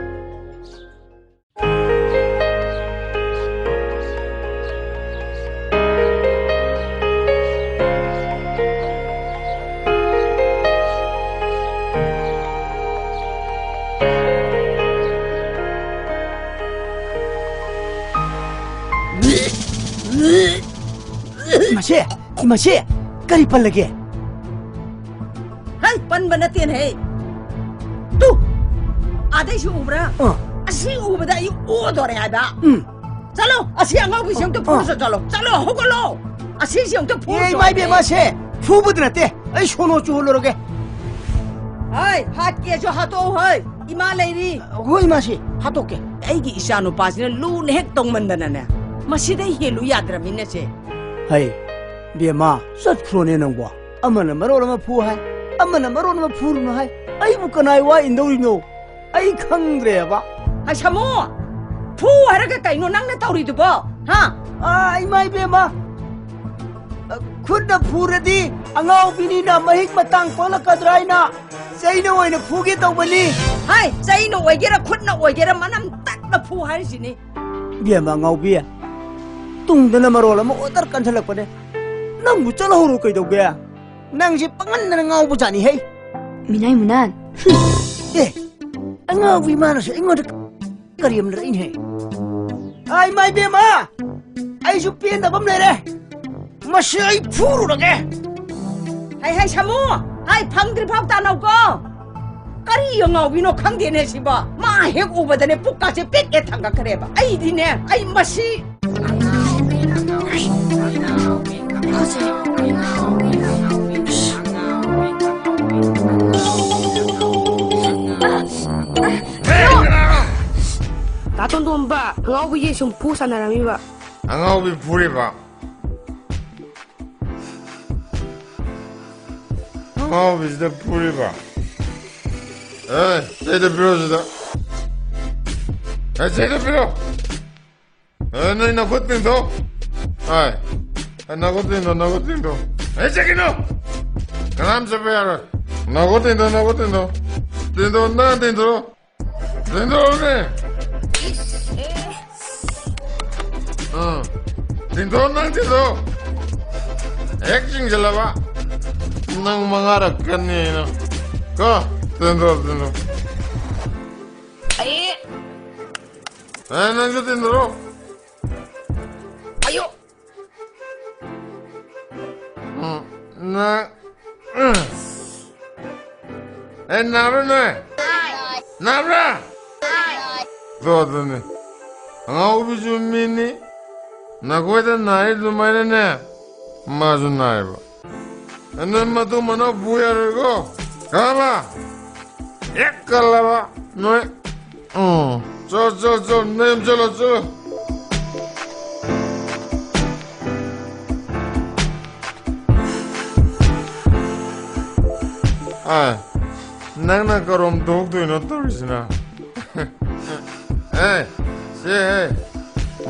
ꯃꯁꯦ, ꯃꯁꯦ, ꯀꯔꯤ ꯄꯜꯂꯒꯦ? ꯍꯩ, ꯄꯟꯕ ꯅꯠꯇꯦꯅꯦꯍꯦ꯫ ꯇꯨ, ꯑꯥꯗꯩꯁꯨ ꯎꯕ꯭ꯔꯥ? ꯑ꯫ ꯑꯁꯤ ꯎꯕꯗ ꯑꯩ ꯑꯣꯗꯣꯔꯦ ꯍꯥꯏꯕ꯫ ꯎꯝ꯫ ꯆꯠꯂꯣ, ꯑꯁꯤ ꯑꯉꯥꯎꯕꯤꯁꯤ ꯑꯝꯇ ꯑ, ꯑ꯫ ꯐꯨꯔꯨꯆꯣ ꯆꯠꯂꯣ꯫ ꯆꯠꯂꯣ, ꯍꯧꯒꯠꯂꯣ꯫ ꯑꯁꯤꯁꯤ ꯑꯝꯇ ꯐꯨꯔꯨꯆꯣ꯫ ꯑꯦ, ꯏꯃꯥ ꯏꯕꯦꯝꯃ, ꯁꯦ ꯐꯨꯕꯗꯤ ꯅꯠꯇꯦ, ꯑꯩ ꯁꯣꯅꯣ ꯆꯨꯍꯜꯂꯨꯔꯒꯦ꯫ ꯍꯩ, ꯍꯥꯠꯀꯦꯁꯨ ꯍꯥꯠꯇꯣꯛꯎ ꯍꯩ, ꯏꯃꯥ ꯂꯩꯔꯤ꯫ ꯍꯣꯏ, ꯏꯃꯥꯁꯤ ꯍꯥꯠꯇꯣꯛꯀꯦ꯫ ꯑꯩꯒꯤ ꯏꯆꯥ ꯅꯨꯄꯥꯁꯤꯅ ꯂꯨꯅ ꯍꯦꯛ ꯇꯧꯃꯟꯗꯅꯅꯦ, ꯃꯁꯤꯗꯩ ꯍꯦꯜꯂꯨ ꯌꯥꯗ꯭ꯔꯃꯤꯅꯁꯦ꯫ ꯍꯩ, ꯕꯦꯝꯃ, ꯆꯠꯈ꯭ꯔꯣꯅꯦ ꯅꯪꯕꯣ꯫ ꯑꯃꯅ ꯃꯔꯣꯜ ꯑꯃ ꯐꯨ ꯍꯥꯏ, ꯑꯃꯅ ꯃꯔꯣꯜ ꯑꯃ ꯐꯨꯔꯨꯅꯨ ꯍꯥꯏ꯫ ꯑꯩꯕꯨ ꯀꯅꯥꯏ ꯋꯥ ꯏꯟꯗꯧꯔꯤꯅꯣ? ꯑꯩ ꯈꯪꯗ꯭ꯔꯦꯕ꯫ ꯍꯩ ꯁꯥꯃꯨ, ꯐꯨ ꯍꯥꯏꯔꯒ ꯀꯩꯅꯣ ꯅꯪꯅ ꯇꯧꯔꯤꯗꯨꯕꯣ? ꯍꯥ? ꯑꯥ, ꯏꯃꯥ ꯏꯕꯦꯝꯃ, ꯑ, ꯈꯨꯠꯅ ꯐꯨꯔꯗꯤ ꯑꯉꯥꯎꯕꯤꯅꯤꯅ ꯃꯍꯤꯛ ꯃꯇꯥꯡ ꯄꯣꯛꯂꯛꯀꯗ꯭ꯔꯥ ꯍꯥꯏꯅ ꯆꯩꯅ ꯑꯣꯏꯅ ꯐꯨꯒꯦ ꯇꯧꯕꯅꯤ꯫ ꯍꯥꯏ, ꯆꯩꯅ ꯑꯣꯏꯒꯦꯔꯥ, ꯈꯨꯠꯅ ꯑꯣꯏꯒꯦꯔꯥ, ꯃꯅꯝ ꯇꯠꯅ ꯐꯨ ꯍꯥꯏꯔꯤꯁꯤꯅꯤ꯫ ꯏꯕꯦꯝꯃ ꯑꯉꯥꯎꯕꯤ, ꯇꯨꯡꯗꯅ ꯃꯔꯣꯜ ꯑꯃ ꯑꯣꯗꯔ ꯀꯟꯁꯤꯜꯂꯛꯄꯅꯦ꯫ ꯅꯪꯕꯨ ꯆꯠꯍꯧꯔꯣ ꯀꯩꯗꯧꯒꯦ? ꯅꯪꯁꯦ ꯄꯪꯍꯟꯗꯅ ꯉꯥꯎꯕ ꯖꯥꯠꯅꯤ ꯍꯩ꯫ ꯃꯤꯅꯥꯏ ꯃꯨꯅꯥꯟ꯫ ꯑꯦ, ꯑꯉꯥꯎꯕꯤ ꯃꯥꯅꯁꯨ ꯑꯩꯉꯣꯟꯗ ꯀꯔꯦꯝꯅꯔꯛꯏꯅꯦ꯫ ꯑꯥ, ꯏꯃꯥ ꯏꯕꯦꯝꯃ! ꯑꯩꯁꯨ ꯄꯦꯟꯗꯕ ꯑꯃ ꯂꯩꯔꯦ꯫ ꯃꯁꯤ ꯑꯩ ꯐꯨꯔꯨꯔꯒꯦ꯫ ꯍꯩ, ꯍꯩ, ꯁꯥꯃꯨ! ꯍꯩ, ꯐꯪꯗ꯭ꯔꯤ ꯐꯥꯎ ꯇꯥꯟꯅꯧꯀꯣ꯫ ꯀꯔꯤ ꯑꯉꯥꯎꯕꯤꯅꯣ ꯈꯪꯗꯦꯅꯦ ꯁꯤꯕꯣ꯫ ꯃꯥ ꯍꯦꯛ ꯎꯕꯗꯅꯦ ꯄꯨꯛꯀꯥꯁꯦ ꯄꯤꯛ ꯍꯦꯛ ꯊꯥꯡꯒꯠꯈ꯭ꯔꯦꯕ꯫ ꯑꯩꯗꯤꯅꯦ, ꯑꯩ ꯃꯁꯤ ꯇꯥ ꯇꯣꯟꯗꯣꯝꯕ, ꯑꯉꯥꯎꯕꯤꯒꯤ ꯁꯨꯝ ꯐꯨ ꯁꯥꯟꯅꯔꯝꯃꯤꯕ꯫ ꯑꯉꯥꯎꯕꯤ ꯐꯨꯔꯤꯕ? ꯑꯉꯥꯎꯕꯤꯁꯤꯗ ꯐꯨꯔꯤꯕ? ꯑꯦ, ꯆꯩꯗ ꯄꯤꯔꯣ ꯁꯤꯗ꯫ ꯑꯦ, ꯆꯩꯗ ꯄꯤꯔꯣ꯫ ꯑꯦ, ꯅꯣꯏ ꯅꯈꯨꯠ ꯇꯤꯡꯊꯣꯛ꯫ ꯑꯥꯏ꯫ ꯑꯦ, ꯅꯈꯨꯠ ꯇꯤꯡꯊꯣꯛ, ꯅꯈꯨꯠ ꯇꯤꯡꯊꯣꯛ꯫ ꯑꯦ, ꯆꯠꯈꯤꯅꯨ! ꯀꯅꯥꯝ ꯆꯠꯄ ꯌꯥꯔꯣꯏ꯫ ꯅꯈꯨꯠ ꯇꯤꯡꯊꯣꯛ, ꯅꯈꯨꯠ ꯇꯤꯡꯊꯣꯛ꯫ ꯇꯤꯡꯊꯣꯛ, ꯅꯪ ꯇꯤꯡꯊꯣꯛ꯫ ꯇꯤꯡꯊꯣꯛꯑꯣꯅꯦ꯫ ꯑꯥ꯫ ꯇꯤꯡꯊꯣꯛ, ꯅꯪ ꯇꯤꯡꯊꯣꯛ꯫ ꯍꯦꯛ ꯆꯤꯡꯁꯤꯜꯂꯕ ꯅꯪ ꯃꯉꯥꯔꯛ ꯀꯟꯅꯤ ꯑꯩꯅ꯫ ꯀꯣ? ꯇꯤꯡꯊꯣꯛ, ꯇꯤꯡꯊꯣꯛ꯫ ꯑꯩ ꯑꯦ, ꯅꯪꯁꯨ ꯇꯤꯟꯗ꯭ꯔꯣ? ꯑꯌꯣ! ꯎꯝ, ꯅꯪ, ꯎꯝ꯫ ꯑꯦ, ꯅꯥꯕ꯭ꯔꯥ ꯅꯣꯏ? ꯅꯥꯕ꯭ꯔꯥ? ꯇꯣ, ꯑꯗꯨꯅꯤ꯫ ꯑꯉꯥꯎꯕꯤꯁꯨ ꯃꯤꯅꯤ꯫ ꯅꯈꯣꯏꯗ ꯅꯥꯔꯤ ꯑꯗꯨꯃꯥꯏꯅꯅꯦ, ꯃꯥꯁꯨ ꯅꯥꯏꯕ꯫ ꯅꯪ ꯃꯇꯨ ꯃꯅꯥꯎ ꯄꯨ ꯌꯥꯔꯣꯏꯀꯣ꯫ ꯈꯪꯉꯕ? ꯍꯦꯛ ꯀꯜꯂꯕ ꯅꯣꯏ꯫ ꯎꯝ꯫ ꯆꯣ, ꯆꯣ, ꯆꯣ, ꯅꯌꯨꯝ ꯆꯠꯂꯣ, ꯆꯠꯂꯣ꯫ ꯑꯥ, ꯅꯪꯅ ꯀꯔꯣꯝ ꯊꯣꯛꯇꯣꯏꯅꯣ ꯇꯧꯔꯤꯁꯤꯅ? ꯑꯦ, ꯁꯦ, ꯑꯦ,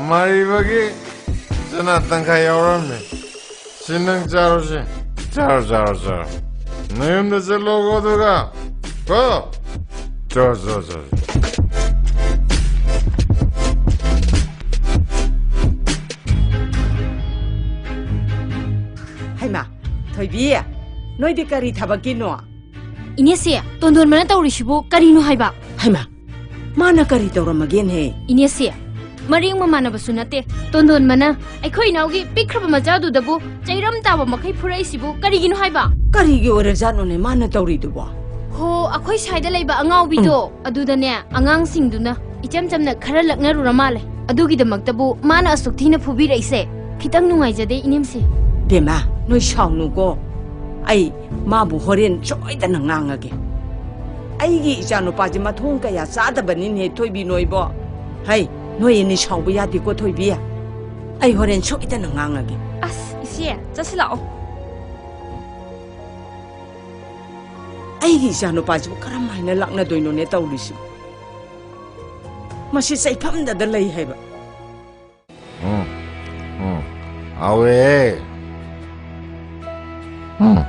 ꯃꯥꯔꯤꯕꯒꯤ ꯆꯅꯥ ꯇꯪꯈꯥꯏ ꯌꯥꯎꯔꯝꯃꯦ꯫ ꯁꯤ ꯅꯪ ꯆꯥꯔꯣꯁꯦ꯫ ꯆꯥꯔꯣ, ꯆꯥꯔꯣ, ꯆꯥꯔꯣ꯫ ꯅꯌꯨꯝꯗ ꯆꯠꯂꯣꯀꯣ, ꯑꯗꯨꯒ꯫ ꯀꯣ? ꯆꯥꯔꯣ, ꯆꯥꯔꯣ, ꯆꯥꯔꯣ꯫ ꯍꯩꯃꯥ, ꯊꯣꯏꯕꯤ, ꯅꯣꯏꯗꯤ ꯀꯔꯤ ꯊꯕꯛꯀꯤꯅꯣ? ꯏꯅꯦꯁꯦ, ꯇꯣꯟꯗꯣꯟꯕꯅ ꯇꯧꯔꯤꯁꯤꯕꯨ ꯀꯔꯤꯅꯣ ꯍꯥꯏꯕ? ꯍꯩꯃꯥ, ꯃꯥꯅ ꯀꯔꯤ ꯇꯧꯔꯝꯃꯒꯦꯅꯦꯍꯦ? ꯏꯅꯦꯁꯦ, ꯃꯔꯦꯡ ꯃꯃꯥꯟꯅꯕꯁꯨ ꯅꯠꯇꯦ꯫ ꯇꯣꯟꯗꯣꯟꯕꯅ ꯑꯩꯈꯣꯏ ꯏꯅꯥꯎꯒꯤ ꯄꯤꯛꯈ꯭ꯔꯕ ꯃꯆꯥꯗꯨꯗꯕꯨ ꯆꯩꯔꯝ ꯇꯥꯕ ꯃꯈꯩ ꯐꯨꯔꯛꯏꯁꯤꯕꯨ ꯀꯔꯤꯒꯤꯅꯣ ꯍꯥꯏꯕ? ꯀꯔꯤꯒꯤ ꯑꯣꯏꯔꯖꯥꯠꯅꯣꯅꯦ ꯃꯥꯅ ꯇꯧꯔꯤꯗꯨꯕꯣ? ꯍꯣ, ꯑꯩꯈꯣꯏ ꯁ꯭ꯋꯥꯏꯗ ꯂꯩꯕ ꯑꯉꯥꯎꯕꯤꯗꯣ, ꯎꯝ꯫ ꯑꯗꯨꯗꯅꯦ, ꯑꯉꯥꯡꯁꯤꯡꯗꯨꯅ ꯏꯆꯝ ꯆꯝꯅ ꯈꯔ ꯂꯛꯅꯔꯨꯔ ꯃꯥꯜꯂꯦ꯫ ꯑꯗꯨꯒꯤꯗꯃꯛꯇꯕꯨ ꯃꯥꯅ ꯑꯁꯨꯛ ꯊꯤꯅ ꯐꯨꯕꯤꯔꯛꯏꯁꯦ꯫ ꯈꯤꯇꯪ ꯅꯨꯡꯉꯥꯏꯖꯗꯦ, ꯏꯅꯦꯝꯁꯦ꯫ ꯕꯦꯝꯃ, ꯅꯣꯏ ꯁꯥꯎꯅꯨꯀꯣ꯫ ꯑꯩ ꯃꯥꯕꯨ ꯍꯣꯔꯦꯟ ꯁꯣꯏꯗꯅ ꯉꯥꯡꯉꯒꯦ꯫ ꯑꯩꯒꯤ ꯏꯆꯥꯅꯨꯄꯥꯁꯦ ꯃꯊꯣꯡ ꯀꯌꯥ ꯆꯥꯗꯕꯅꯤꯅꯦ, ꯊꯣꯏꯕꯤ ꯅꯣꯏꯕꯣ꯫ ꯍꯩ, ꯅꯣꯏ ꯑꯅꯤ ꯁꯥꯎꯕ ꯌꯥꯗꯦꯀꯣ, ꯊꯣꯏꯕꯤ꯫ ꯑꯩ ꯍꯣꯔꯦꯟ ꯁꯣꯏꯗꯅ ꯉꯥꯡꯉꯒꯦ꯫ ꯑꯁ, ꯏꯆꯦ, ꯆꯠꯁꯤꯜꯂꯛꯑꯣ꯫ ꯑꯩꯒꯤ ꯏꯆꯥꯅꯨꯄꯥꯁꯤꯕꯨ ꯀꯔꯝ ꯍꯥꯏꯅ ꯂꯥꯛꯅꯗꯣꯏꯅꯣꯅꯦ ꯇꯧꯔꯤꯁꯤꯕꯨ? ꯃꯁꯤ ꯆꯩꯐꯝꯗꯗ ꯂꯩ ꯍꯥꯏꯕ꯫ ꯎꯝ, ꯎꯝ, ꯍꯥꯎꯋꯦ꯫ ꯎꯝ꯫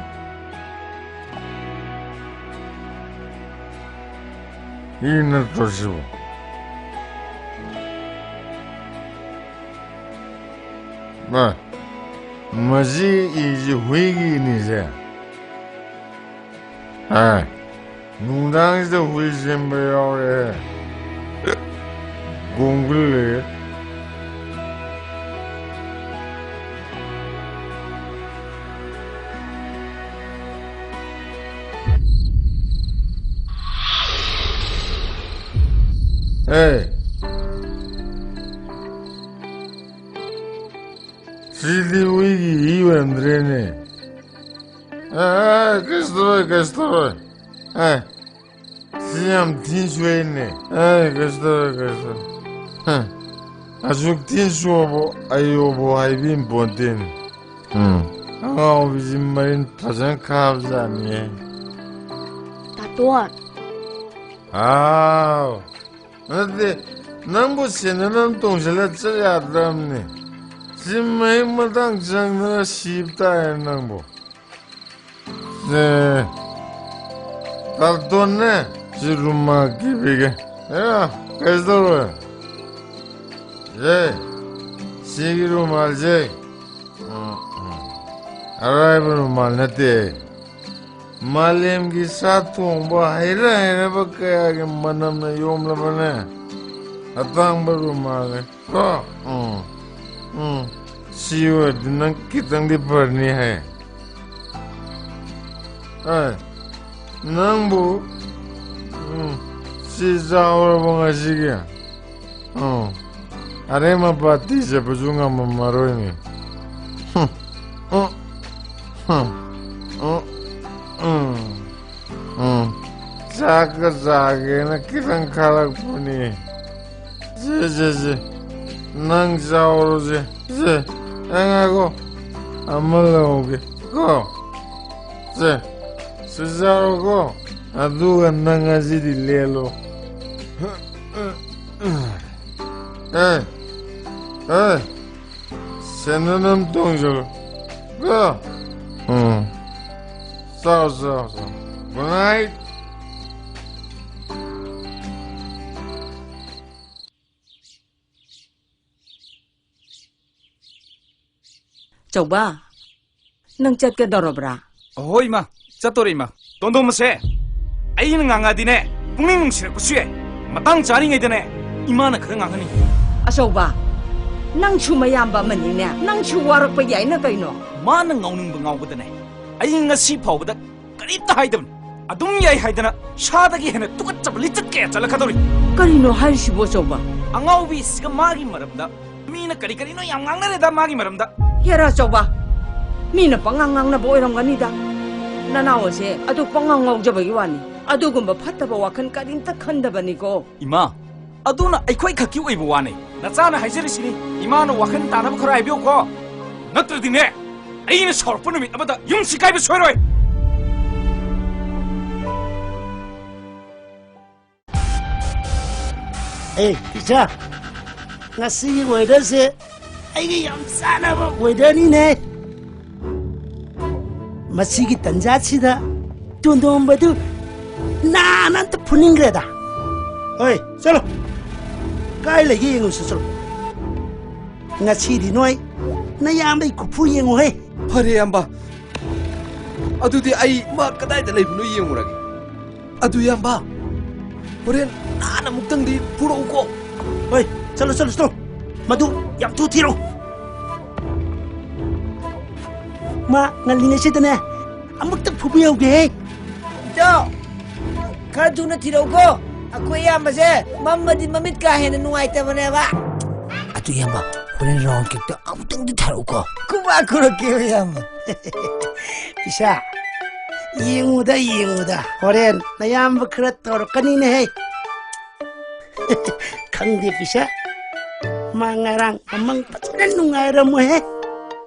ꯏ ꯅꯠꯇ꯭ꯔꯣ ꯁꯤꯕꯨ? ꯃꯥ, ꯃꯁꯤ ꯏꯁꯤ ꯍꯨꯏꯒꯤ ꯏꯅꯤꯁꯦ꯫ ꯑꯥ, ꯅꯨꯡꯗꯥꯡꯁꯤꯗ ꯍꯨꯏ ꯆꯦꯟꯕ ꯌꯥꯎꯔꯦ꯫ ꯈꯣꯡꯒꯜꯂꯦ꯫ ꯑꯦ꯫ ꯁꯤꯗꯤ ꯍꯨꯏꯒꯤ ꯏ ꯑꯣꯏꯔꯝꯗ꯭ꯔꯦꯅꯦ꯫ ꯑꯦ, ꯀꯩꯁꯨ ꯇꯧꯔꯣꯏ, ꯀꯩꯁꯨ ꯇꯧꯔꯣꯏ꯫ ꯑꯦ, ꯁꯤ ꯌꯥꯝ ꯊꯤꯅ ꯁꯣꯛꯑꯦꯅꯦ꯫ ꯑꯦ, ꯀꯩꯁꯨ ꯇꯧꯔꯣꯏ, ꯀꯩꯁꯨ ꯇꯧꯔꯣꯏ꯫ ꯍ, ꯑꯁꯨꯛ ꯊꯤꯅ ꯁꯣꯛꯑꯕꯨ ꯑꯌꯣꯕꯨ ꯍꯥꯏꯕꯤꯕ ꯄꯣꯟꯇꯦꯅꯦ꯫ ꯎꯝ꯫ ꯑꯉꯥꯎꯕꯤꯁꯤ ꯃꯔꯤꯟ ꯐꯖꯅ ꯈꯥꯕꯖꯥꯠꯅꯤꯍꯦ꯫ ꯇꯥꯇꯣꯟ꯫ ꯍꯥꯎ꯫ ꯅꯠꯇꯦ, ꯅꯪꯕꯨ ꯁꯦꯟꯗꯜ ꯑꯃ ꯇꯣꯡꯁꯤꯜꯂ ꯆꯠ ꯌꯥꯗ꯭ꯔꯕꯅꯦ꯫ ꯁꯤ ꯃꯍꯤꯛ ꯃꯇꯥꯡ ꯆꯪꯗꯅ ꯁꯤꯕ ꯇꯥꯔꯦ ꯅꯪꯕꯨ꯫ ꯑꯦ, ꯀꯥꯔꯇꯣꯟꯅꯦ, ꯁꯤ ꯔꯨꯃꯥꯜ ꯀꯤꯕꯤꯒꯦ꯫ ꯑꯦ, ꯀꯩꯁꯨ ꯇꯧꯔꯣꯏ꯫ ꯑꯦ, ꯁꯤꯒꯤ ꯔꯨꯃꯥꯜꯁꯦ, ꯎꯝ, ꯎꯝ, ꯑꯔꯥꯏꯕ ꯔꯨꯃꯥꯜ ꯅꯠꯇꯦ꯫ ꯃꯥꯂꯦꯝꯒꯤ ꯁꯥ ꯊꯣꯡꯕ ꯍꯩꯔ ꯍꯩꯔꯕ ꯀꯌꯥꯒꯤ ꯃꯅꯝꯅ ꯌꯣꯝꯂꯕꯅꯦ꯫ ꯑꯇꯥꯡꯕ ꯔꯨꯃꯥꯜꯅꯦ꯫ ꯀꯣ? ꯎꯝ꯫ ꯎꯝ꯫ ꯁꯤ ꯑꯣꯏꯔꯗꯤ ꯅꯪ ꯈꯤꯇꯪꯗꯤ ꯐꯔꯅꯤ ꯍꯦ꯫ ꯑꯦ, ꯅꯪꯕꯨ, ꯎꯝ, ꯁꯤ ꯆꯥꯍꯧꯔꯕꯣ ꯉꯁꯤꯒꯤ? ꯎꯝ꯫ ꯑꯔꯦꯝ ꯑꯄꯥ ꯇꯤ ꯆꯠꯄꯁꯨ ꯉꯝꯃꯝꯃꯔꯣꯏꯅꯦ꯫ ꯍꯨꯝ꯫ ꯎꯝ꯫ ꯍꯨꯝ꯫ ꯎꯝ꯫ ꯎꯝ꯫ ꯎꯝ꯫ ꯆꯥꯛꯀ ꯆꯥꯒꯦꯅ ꯈꯤꯇꯪ ꯈꯥꯛꯂꯛꯄꯅꯤ꯫ ꯁꯦ, ꯁꯦ, ꯁꯦ꯫ ꯅꯪ ꯆꯥꯍꯧꯔꯣꯁꯦ꯫ ꯁꯦ, ꯑꯦ, ꯉꯥꯏꯈꯣ꯫ ꯑꯃ ꯂꯧꯍꯧꯒꯦ꯫ ꯀꯣ? ꯁꯦ, ꯁꯤ ꯆꯥꯔꯣꯀꯣ꯫ ꯑꯗꯨꯒ ꯅꯪ ꯉꯁꯤꯗꯤ ꯂꯦꯜꯂꯣ꯫ ꯑꯦ, ꯑꯦ꯫ ꯁꯦꯟꯗꯜ ꯑꯃ ꯇꯣꯡꯖꯔꯣ꯫ ꯀꯣ? ꯎꯝ꯫ ꯆꯥꯎ, ꯆꯥꯎ, ꯆꯥꯎ꯫ Good night꯫ ꯆꯧꯕ, ꯅꯪ ꯆꯠꯀꯗꯧꯔꯕ꯭ꯔꯥ? ꯑꯍꯣꯏ, ꯏꯃꯥ, ꯆꯠꯇꯣꯔꯦ, ꯏꯃꯥ꯫ ꯇꯣꯟꯗꯣꯝꯕꯁꯦ ꯑꯩꯅ ꯉꯥꯡꯉꯛꯑꯗꯤꯅꯦ, ꯄꯨꯛꯅꯤꯡ ꯅꯨꯡꯁꯤꯔꯛꯄꯁꯨ ꯌꯥꯏ꯫ ꯃꯇꯥꯡ ꯆꯥꯔꯤꯉꯩꯗꯅꯦ, ꯏꯃꯥꯅ ꯈꯔ ꯉꯥꯡꯍꯟꯅꯤꯡꯉꯤ꯫ ꯑꯆꯧꯕ, ꯅꯪꯁꯨ ꯃꯌꯥꯝꯕ ꯑꯃꯅꯤꯅꯦ, ꯅꯪꯁꯨ ꯋꯥꯔꯛꯄ ꯌꯥꯏꯅ ꯀꯩꯅꯣ? ꯃꯥꯅ ꯉꯥꯎꯅꯤꯡꯕ ꯉꯥꯎꯕꯗꯅꯦ, ꯑꯩ ꯉꯁꯤ ꯐꯥꯎꯕꯗ ꯀꯔꯤꯝꯇ ꯍꯥꯏꯗꯕꯅꯤ꯫ ꯑꯗꯨꯝ ꯌꯥꯏ ꯍꯥꯏꯗꯅ ꯁꯥꯗꯒꯤ ꯍꯦꯟꯅ ꯇꯨꯀꯠꯆꯕ ꯂꯤꯆꯠ ꯀꯌꯥ ꯆꯠꯂꯛꯀꯗꯧꯔꯤ꯫ ꯀꯔꯤꯅꯣ ꯍꯥꯏꯔꯤꯁꯤꯕꯣ, ꯑꯆꯧꯕ? ꯑꯉꯥꯎꯕꯤꯁꯤꯒ ꯃꯥꯒꯤ ꯃꯔꯝꯗ ꯃꯤꯅ ꯀꯔꯤ ꯀꯔꯤꯅꯣ ꯌꯥꯝ ꯉꯥꯡꯅꯔꯦꯗ ꯃꯥꯒꯤ ꯃꯔꯝꯗ꯫ ꯍꯦꯔꯥ ꯑꯆꯧꯕ, ꯃꯤꯅ ꯄꯉꯥꯡ ꯉꯥꯡꯅꯕ ꯑꯣꯏꯔꯝꯒꯅꯤꯗ꯫ ꯅꯅꯥꯎ ꯑꯁꯦ ꯑꯗꯨ ꯄꯉꯥꯡ ꯉꯥꯎꯖꯕꯒꯤ ꯋꯥꯅꯤ꯫ ꯑꯗꯨꯒꯨꯝꯕ ꯐꯠꯇꯕ ꯋꯥꯈꯜ ꯀꯔꯤꯝꯇ ꯈꯟꯗꯕꯅꯤꯀꯣ꯫ ꯏꯃꯥ, ꯑꯗꯨꯅ ꯑꯩꯈꯣꯏ ꯈꯛꯀꯤ ꯑꯣꯏꯕ ꯋꯥꯅꯤ꯫ ꯅꯆꯥꯅ ꯍꯥꯏꯖꯔꯤꯁꯤꯅꯤ, ꯏꯃꯥꯅ ꯋꯥꯈꯜ ꯇꯥꯅꯕ ꯈꯔ ꯍꯥꯏꯕꯤꯌꯨꯀꯣ꯫ ꯅꯠꯇ꯭ꯔꯗꯤꯅꯦ, ꯑꯩꯅ ꯁꯥꯎꯔꯛꯄ ꯅꯨꯃꯤꯠ ꯑꯃꯗ ꯌꯨꯝ ꯁꯤꯒꯥꯏꯕ ꯁꯣꯏꯔꯣꯏ꯫ ꯑꯦ, ꯏꯆꯥ, ꯉꯁꯤꯒꯤ ꯋꯦꯗꯔꯁꯦ ꯑꯩꯒ ꯌꯥꯝ ꯆꯥꯟꯅꯕ ꯋꯦꯗꯔꯅꯤꯅꯦ꯫ ꯃꯁꯤꯒꯤ ꯇꯟꯖꯥꯁꯤꯗ ꯇꯣꯟꯗꯣꯝꯕꯗꯨ ꯅꯥꯅ ꯑꯝꯇ ꯐꯨꯅꯤꯡꯈ꯭ꯔꯦꯗ꯫ ꯍꯣꯏ, ꯆꯠꯂꯣ꯫ ꯀꯥꯏ ꯂꯩꯒꯦ ꯌꯦꯡꯉꯨꯁꯤ, ꯆꯠꯂꯣ꯫ ꯉꯁꯤꯗꯤ ꯅꯣꯏ ꯅꯌꯥꯝꯕꯩ ꯈꯨꯐꯨ ꯌꯦꯡꯉꯨꯍꯦ꯫ ꯐꯔꯦ, ꯏꯌꯥꯝꯕ꯫ ꯑꯗꯨꯗꯤ ꯑꯩ ꯃꯥ ꯀꯗꯥꯏꯗ ꯂꯩꯕꯅꯣ ꯌꯦꯡꯉꯨꯔꯒꯦ꯫ ꯑꯗꯨ, ꯏꯌꯥꯝꯕ, ꯍꯣꯔꯦꯟ ꯅꯥꯟꯅ ꯑꯃꯨꯛꯇꯪꯗꯤ ꯄꯨꯔꯛꯎꯀꯣ꯫ ꯍꯣꯏ, ꯆꯠꯂꯣ, ꯆꯠꯂꯣ, ꯆꯠꯂꯣ꯫ ꯃꯗꯨ ꯌꯥꯝ ꯊꯨ ꯊꯤꯔꯣ꯫ ꯃꯥ ꯉꯜꯂꯤꯉꯩꯁꯤꯗꯅꯦ ꯑꯃꯨꯛꯇ ꯐꯨꯕꯤꯍꯧꯒꯦꯍꯦ꯫ ꯏꯇꯥꯎ, ꯈꯔ ꯊꯨꯅ ꯊꯤꯔꯛꯎꯀꯣ꯫ ꯑꯩꯈꯣꯏ ꯏꯌꯥꯝꯕꯁꯦ ꯃꯝꯃꯗꯤ ꯃꯃꯤꯠ ꯀꯥ ꯍꯦꯟꯅ ꯅꯨꯡꯉꯥꯏꯇꯕꯅꯦꯕ꯫ ꯑꯗꯨ ꯏꯌꯥꯝꯕ, ꯍꯣꯔꯦꯟ ꯔꯥꯎꯟ ꯀꯤꯛꯇ ꯑꯃꯨꯛꯇꯪꯗꯤ ꯊꯥꯔꯛꯎꯀꯣ꯫ ꯈꯨꯕꯥꯛ ꯈꯨꯔꯛꯀꯦ ꯏꯌꯥꯝꯕ꯫ ꯏꯁꯥ, ꯌꯦꯡꯉꯨꯗ, ꯌꯦꯡꯉꯨꯗ꯫ ꯍꯣꯔꯦꯟ ꯅꯌꯥꯝꯕ ꯈꯔ ꯇꯧꯔꯛꯀꯅꯤꯅꯦꯍꯦ꯫ ꯈꯪꯗꯦ ꯄꯤꯁꯥ, ꯃꯥ ꯉꯔꯥꯡ ꯑꯃꯪ ꯐꯖꯅ ꯅꯨꯡꯉꯥꯏꯔꯝꯃꯣꯏꯍꯦ꯫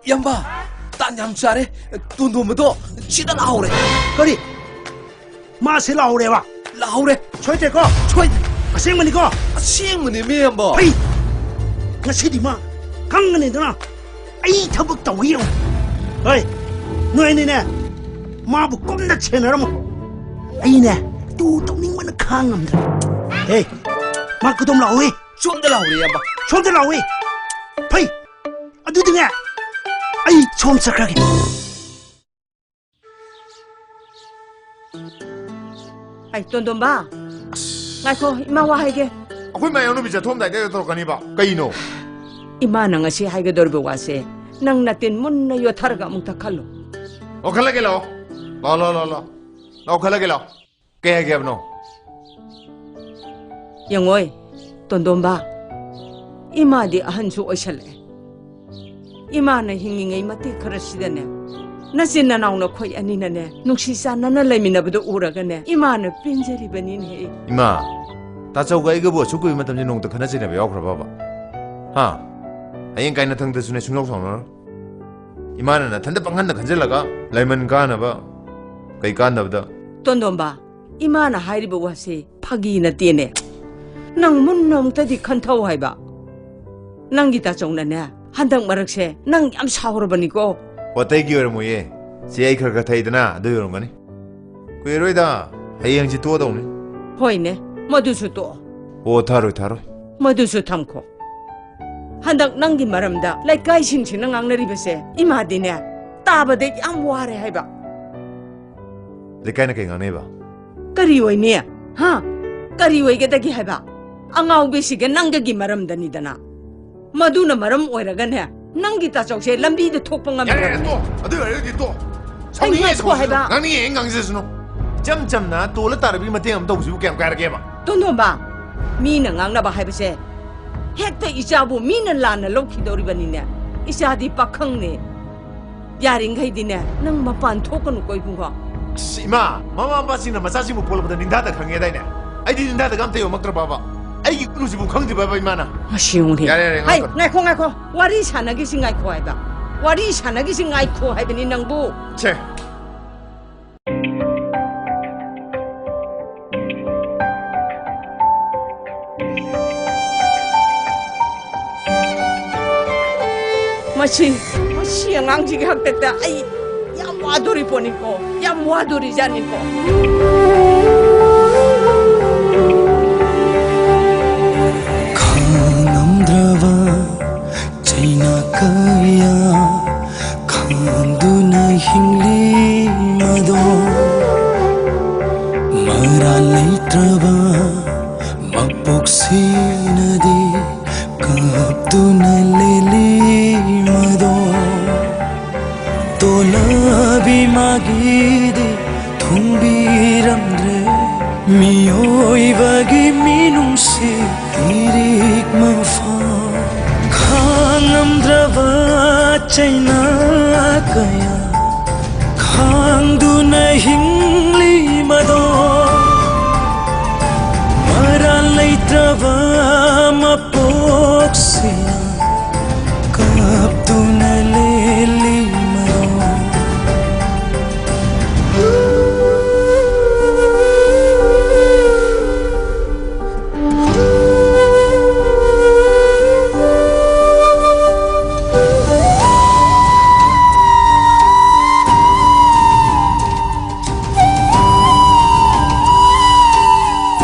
ꯏꯌꯥꯝꯕ, ꯇꯥꯟ ꯌꯥꯝ ꯆꯥꯔꯦ꯫ ꯇꯣꯟꯗꯣꯝꯕꯗꯣ ꯁꯤꯗ ꯂꯥꯛꯍꯧꯔꯦ꯫ ꯀꯔꯤ? ꯃꯥ ꯁꯤ ꯂꯥꯛꯍꯧꯔꯦꯕ? ꯂꯥꯛꯍꯧꯔꯦ꯫ ꯁꯣꯏꯗ꯭ꯔꯦꯀꯣ? ꯁꯣꯏꯗ꯭ꯔꯦ꯫ ꯑꯁꯦꯡꯕꯅꯤꯀꯣ? ꯑꯁꯦꯡꯕꯅꯦꯃꯤ, ꯏꯌꯥꯝꯕ꯫ ꯍꯩ! ꯉꯁꯤꯗꯤ ꯃꯥ ꯈꯪꯒꯅꯤꯗꯅ꯫ ꯑꯩ ꯊꯕꯛ ꯇꯧꯏ ꯌꯦꯡꯉꯨ꯫ ꯍꯣꯏ, ꯅꯣꯏ ꯑꯅꯤꯅꯦ ꯃꯥꯕꯨ ꯀꯨꯞꯅ ꯁꯦꯟꯅꯔꯝꯃꯨ꯫ ꯑꯩꯅꯦ ꯇꯨ ꯇꯧꯅꯤꯡꯕꯅ ꯈꯥꯡ ꯉꯝꯗ꯭ꯔꯦ꯫ ꯍꯦ, ꯃꯥ ꯀꯗꯣꯝ ꯂꯥꯛꯑꯣꯏ? ꯁꯣꯝꯗ ꯂꯥꯛꯑꯣꯏ, ꯏꯌꯥꯝꯕ꯫ ꯁꯣꯝꯗ ꯂꯥꯛꯑꯣꯏ? ꯐꯩ, ꯑꯗꯨꯗꯤꯅꯦ ꯑꯩ ꯁꯣꯝ ꯆꯠꯈ꯭ꯔꯒꯦ꯫ ꯑꯩ ꯇꯣꯟꯗꯣꯝꯕ, ꯑꯁ꯫ ꯉꯥꯏꯈꯣ, ꯏꯃꯥ ꯋꯥ ꯍꯥꯏꯒꯦ꯫ ꯑꯩꯈꯣꯏ ꯃꯌꯥꯝ ꯅꯨꯄꯤ ꯆꯠꯊꯣꯛꯑꯝꯗꯥꯏꯗ ꯇꯧꯔꯛꯀꯅꯤꯕ꯫ ꯀꯩꯅꯣ? ꯏꯃꯥꯅ ꯉꯁꯤ ꯍꯥꯏꯒꯗꯧꯔꯤꯕ ꯋꯥꯁꯦ ꯅꯪ ꯅꯇꯤꯟ ꯃꯨꯟꯅ ꯌꯣꯠꯊꯔꯒ ꯑꯃꯨꯛꯇ ꯈꯜꯂꯣ꯫ ꯑꯣ, ꯈꯜꯂꯒꯦ, ꯂꯥꯛꯑꯣ꯫ ꯂꯥꯛꯑꯣ, ꯂꯥꯛꯑꯣ, ꯂꯥꯛꯑꯣ, ꯂꯥꯛꯑꯣ꯫ ꯂꯥꯛꯑꯣ, ꯈꯜꯂꯒꯦ, ꯂꯥꯛꯑꯣ꯫ ꯀꯩ ꯍꯥꯏꯒꯦ ꯍꯥꯏꯕꯅꯣ? ꯌꯦꯡꯉꯣꯏ, ꯇꯣꯟꯗꯣꯝꯕ, ꯏꯃꯥꯗꯤ ꯑꯍꯟꯁꯨ ꯑꯣꯏꯁꯜꯂꯛꯑꯦ꯫ ꯏꯃꯥꯅ ꯍꯤꯡꯉꯤꯉꯩ ꯃꯇꯦꯛ ꯈꯔꯁꯤꯗꯅꯦ, ꯅꯆꯤꯟ ꯅꯅꯥꯎ ꯅꯈꯣꯏ ꯑꯅꯤꯅꯅꯦ ꯅꯨꯡꯁꯤ ꯆꯥꯟꯅꯅ ꯂꯩꯃꯤꯟꯅꯕꯗꯣ ꯎꯔꯒꯅꯦ ꯏꯃꯥꯅ ꯄꯦꯟꯖꯔꯤꯕꯅꯤꯅꯦꯍꯦ꯫ ꯏꯃꯥ, ꯇꯥꯆꯧꯒ ꯑꯩꯒꯕꯨ ꯑꯁꯨꯛ ꯀꯨꯏꯕ ꯃꯇꯝꯁꯤ ꯅꯣꯡꯇ ꯈꯠꯅ ꯆꯩꯅꯕ ꯌꯥꯎꯈ꯭ꯔꯕꯕ? ꯍꯥ? ꯍꯌꯦꯡ ꯀꯥꯏ ꯅꯊꯪꯗꯁꯨꯅꯦ ꯁꯨꯡꯌꯥꯎ ꯁꯥꯎꯅꯔꯣꯏ꯫ ꯏꯃꯥꯅ ꯅꯊꯟꯗ ꯄꯪꯍꯟꯗ ꯈꯟꯖꯤꯜꯂꯒ ꯂꯩꯃꯟ ꯀꯥꯅꯕ ꯀꯩ ꯀꯥꯟꯗꯕꯗ? ꯇꯣꯟꯗꯣꯝꯕ, ꯏꯃꯥꯅ ꯍꯥꯏꯔꯤꯕ ꯋꯥꯁꯦ ꯐꯥꯒꯤ ꯅꯠꯇꯦꯅꯦ꯫ ꯅꯪ ꯃꯨꯟꯅ ꯑꯃꯨꯛꯇꯗꯤ ꯈꯟꯊꯧ ꯍꯥꯏꯕ꯫ ꯅꯪꯒꯤ ꯇꯥꯆꯧꯅꯅꯦ, ꯍꯟꯗꯛ ꯃꯔꯛꯁꯦ ꯅꯪ ꯌꯥꯝ ꯁꯥꯎꯔꯕꯅꯤꯀꯣ꯫ ꯑꯣ, ꯑꯇꯩꯒꯤ ꯑꯣꯏꯔꯝꯃꯣꯏꯌꯦ꯫ ꯆꯦ, ꯑꯩ ꯈꯔ ꯈꯔ ꯊꯛꯏꯗꯅ, ꯑꯗꯨꯒꯤ ꯑꯣꯏꯔꯝꯒꯅꯤ꯫ ꯀꯨꯏꯔꯣꯏꯗ, ꯍꯌꯦꯡꯁꯤ ꯇꯣꯛꯑꯗꯧꯅꯤ꯫ ꯍꯣꯏꯅꯦ, ꯃꯗꯨꯁꯨ ꯇꯣꯛꯑꯣ꯫ ꯑꯣ, ꯊꯥꯔꯣꯏ, ꯊꯥꯔꯣꯏ꯫ ꯃꯗꯨꯁꯨ ꯊꯝꯈꯣ꯫ ꯍꯟꯗꯛ ꯅꯪꯒꯤ ꯃꯔꯝꯗ ꯂꯩꯀꯥꯏꯁꯤꯡꯁꯤꯅ ꯉꯥꯡꯅꯔꯤꯕꯁꯦ ꯏꯃꯥꯗꯤꯅꯦ ꯇꯥꯕꯗ ꯌꯥꯝ ꯋꯥꯔꯦ ꯍꯥꯏꯕ꯫ ꯂꯩꯀꯥꯏꯅ ꯀꯩ ꯉꯥꯡꯅꯩꯕ? ꯀꯔꯤ ꯑꯣꯏꯅꯤ? ꯍꯥ? ꯀꯔꯤ ꯑꯣꯏꯒꯗꯒꯦ ꯍꯥꯏꯕ? ꯑꯉꯥꯎꯕꯤꯁꯤꯒ ꯅꯪꯒꯒꯤ ꯃꯔꯝꯗꯅꯤꯗꯅ꯫ ꯃꯗꯨꯅ ꯃꯔꯝ ꯑꯣꯏꯔꯒꯅꯦ, ꯅꯪꯒꯤ ꯇꯥꯆꯧꯁꯦ ꯂꯝꯕꯤꯗ ꯊꯣꯛꯄ ꯌꯥꯔꯦ, ꯌꯥꯔꯦ, ꯉꯝꯗ꯭ꯔꯕꯅꯤ꯫ ꯇꯣꯛꯑꯣ꯫ ꯑꯗꯨ ꯑꯣꯏꯔꯒꯗꯤ ꯇꯣꯛꯑꯣ꯫ ꯁꯥꯎꯅꯤꯡꯉꯦ, ꯉꯥꯏꯈꯣ ꯁꯥꯎꯅꯤꯡꯉꯦ꯫ ꯍꯥꯏꯕ꯫ ꯉꯥꯡꯅꯤꯡꯉꯦ, ꯉꯥꯡꯖꯁꯅꯨ꯫ ꯏꯆꯝ ꯆꯝꯅ ꯇꯣꯜꯂ ꯇꯥꯔꯕꯤ ꯃꯇꯦꯡ ꯑꯃ ꯇꯧꯕꯁꯤꯕꯨ ꯀꯌꯥꯝ ꯀꯥꯏꯔꯒꯦꯕ? ꯇꯣꯟꯗꯣꯝꯕ, ꯃꯤꯅ ꯉꯥꯡꯅꯕ ꯍꯥꯏꯕꯁꯦ ꯍꯦꯛꯇ ꯏꯆꯥꯕꯨ ꯃꯤꯅ ꯂꯥꯟꯅ ꯂꯧꯈꯤꯗꯧꯔꯤꯕꯅꯤꯅꯦ꯫ ꯏꯆꯥꯗꯤ ꯄꯥꯈꯪꯅꯦ꯫ ꯌꯥꯔꯤꯡꯈꯩꯗꯤꯅꯦ, ꯅꯪ ꯃꯄꯥꯟ ꯊꯣꯛꯀꯅꯨꯀꯣ, ꯏꯕꯨꯡꯉꯣ꯫ ꯑꯁ, ꯏꯃꯥ, ꯃꯃꯥ ꯃꯄꯥꯁꯤꯡꯅ ꯃꯆꯥꯁꯤꯡꯕꯨ ꯄꯣꯛꯂꯛꯄꯗ ꯅꯤꯡꯊꯥꯗ ꯈꯪꯉꯦꯗꯥꯏꯅꯦ? ꯑꯩꯗꯤ ꯅꯤꯡꯊꯥꯗ ꯑꯝꯇ ꯌꯧꯃꯛꯇ꯭ꯔꯕꯕ? ꯑꯩꯒꯤ ꯏꯄꯨꯁꯤꯕꯨ ꯈꯪꯗ꯭ꯔꯤꯕꯕ ꯏꯃꯥꯅ? ꯃꯁꯤ ꯌꯦꯡꯉꯨꯅꯦ꯫ ꯌꯥꯔꯦ, ꯌꯥꯔꯦ, ꯍꯩ, ꯉꯥꯡꯉꯛꯀꯅꯨ꯫ ꯉꯥꯏꯈꯣ, ꯉꯥꯏꯈꯣ꯫ ꯋꯥꯔꯤ ꯁꯥꯟꯅꯈꯤꯁꯤ, ꯉꯥꯏꯈꯣ ꯍꯥꯏꯕ꯫ ꯋꯥꯔꯤ ꯁꯥꯟꯅꯈꯤꯁꯤ, ꯉꯥꯏꯈꯣ ꯍꯥꯏꯕꯅꯤ ꯅꯪꯕꯨ꯫ ꯁꯦ꯫ ꯃꯁꯤ, ꯃꯁꯤ ꯑꯉꯥꯡꯁꯤꯒꯤ ꯍꯥꯛꯇꯛꯇ ꯑꯩ ꯌꯥꯝ ꯋꯥꯗꯣꯔꯤ ꯄꯣꯠꯅꯤꯀꯣ, ꯌꯥꯝ ꯋꯥꯗꯣꯔꯤꯖꯥꯠꯅꯤꯀꯣ꯫ ꯈꯥꯡꯉꯝꯗ꯭ꯔꯕ ꯆꯩꯅꯥ ꯀꯌꯥ ꯈꯥꯡꯗꯨꯅ ꯍꯤꯡꯂꯤ ꯃꯗꯣ, ꯃꯔꯥꯜ ꯂꯩꯇ꯭ꯔꯕ ꯃꯄꯣꯛꯁꯤꯅꯗꯤ ꯀꯞꯇꯨꯅ ꯂꯦꯜꯂꯤ ꯃꯗꯣ꯫ ꯇꯣꯂꯕꯤ ꯃꯥꯒꯤꯗꯤ ꯊꯨꯡꯕꯤꯔꯝꯗ꯭ꯔꯦ, ꯃꯤꯑꯣꯏꯕꯒꯤ ꯃꯤꯅꯨꯡꯁꯤ ꯏꯔꯤꯛ ꯃꯐꯝ ꯈꯥꯡꯉꯝꯗ꯭ꯔꯕ ꯆꯩꯅꯥ ꯀꯌꯥ ꯈꯥꯡꯗꯨꯅ ꯍꯤꯡꯂꯤ ꯃꯗꯣ, ꯃꯔꯥꯜ ꯂꯩꯇ꯭ꯔꯕ ꯃꯄꯣꯛꯁꯤꯅ ꯀꯞꯇꯨꯅ ꯂꯦꯜꯂꯤ ꯃꯗꯣ꯫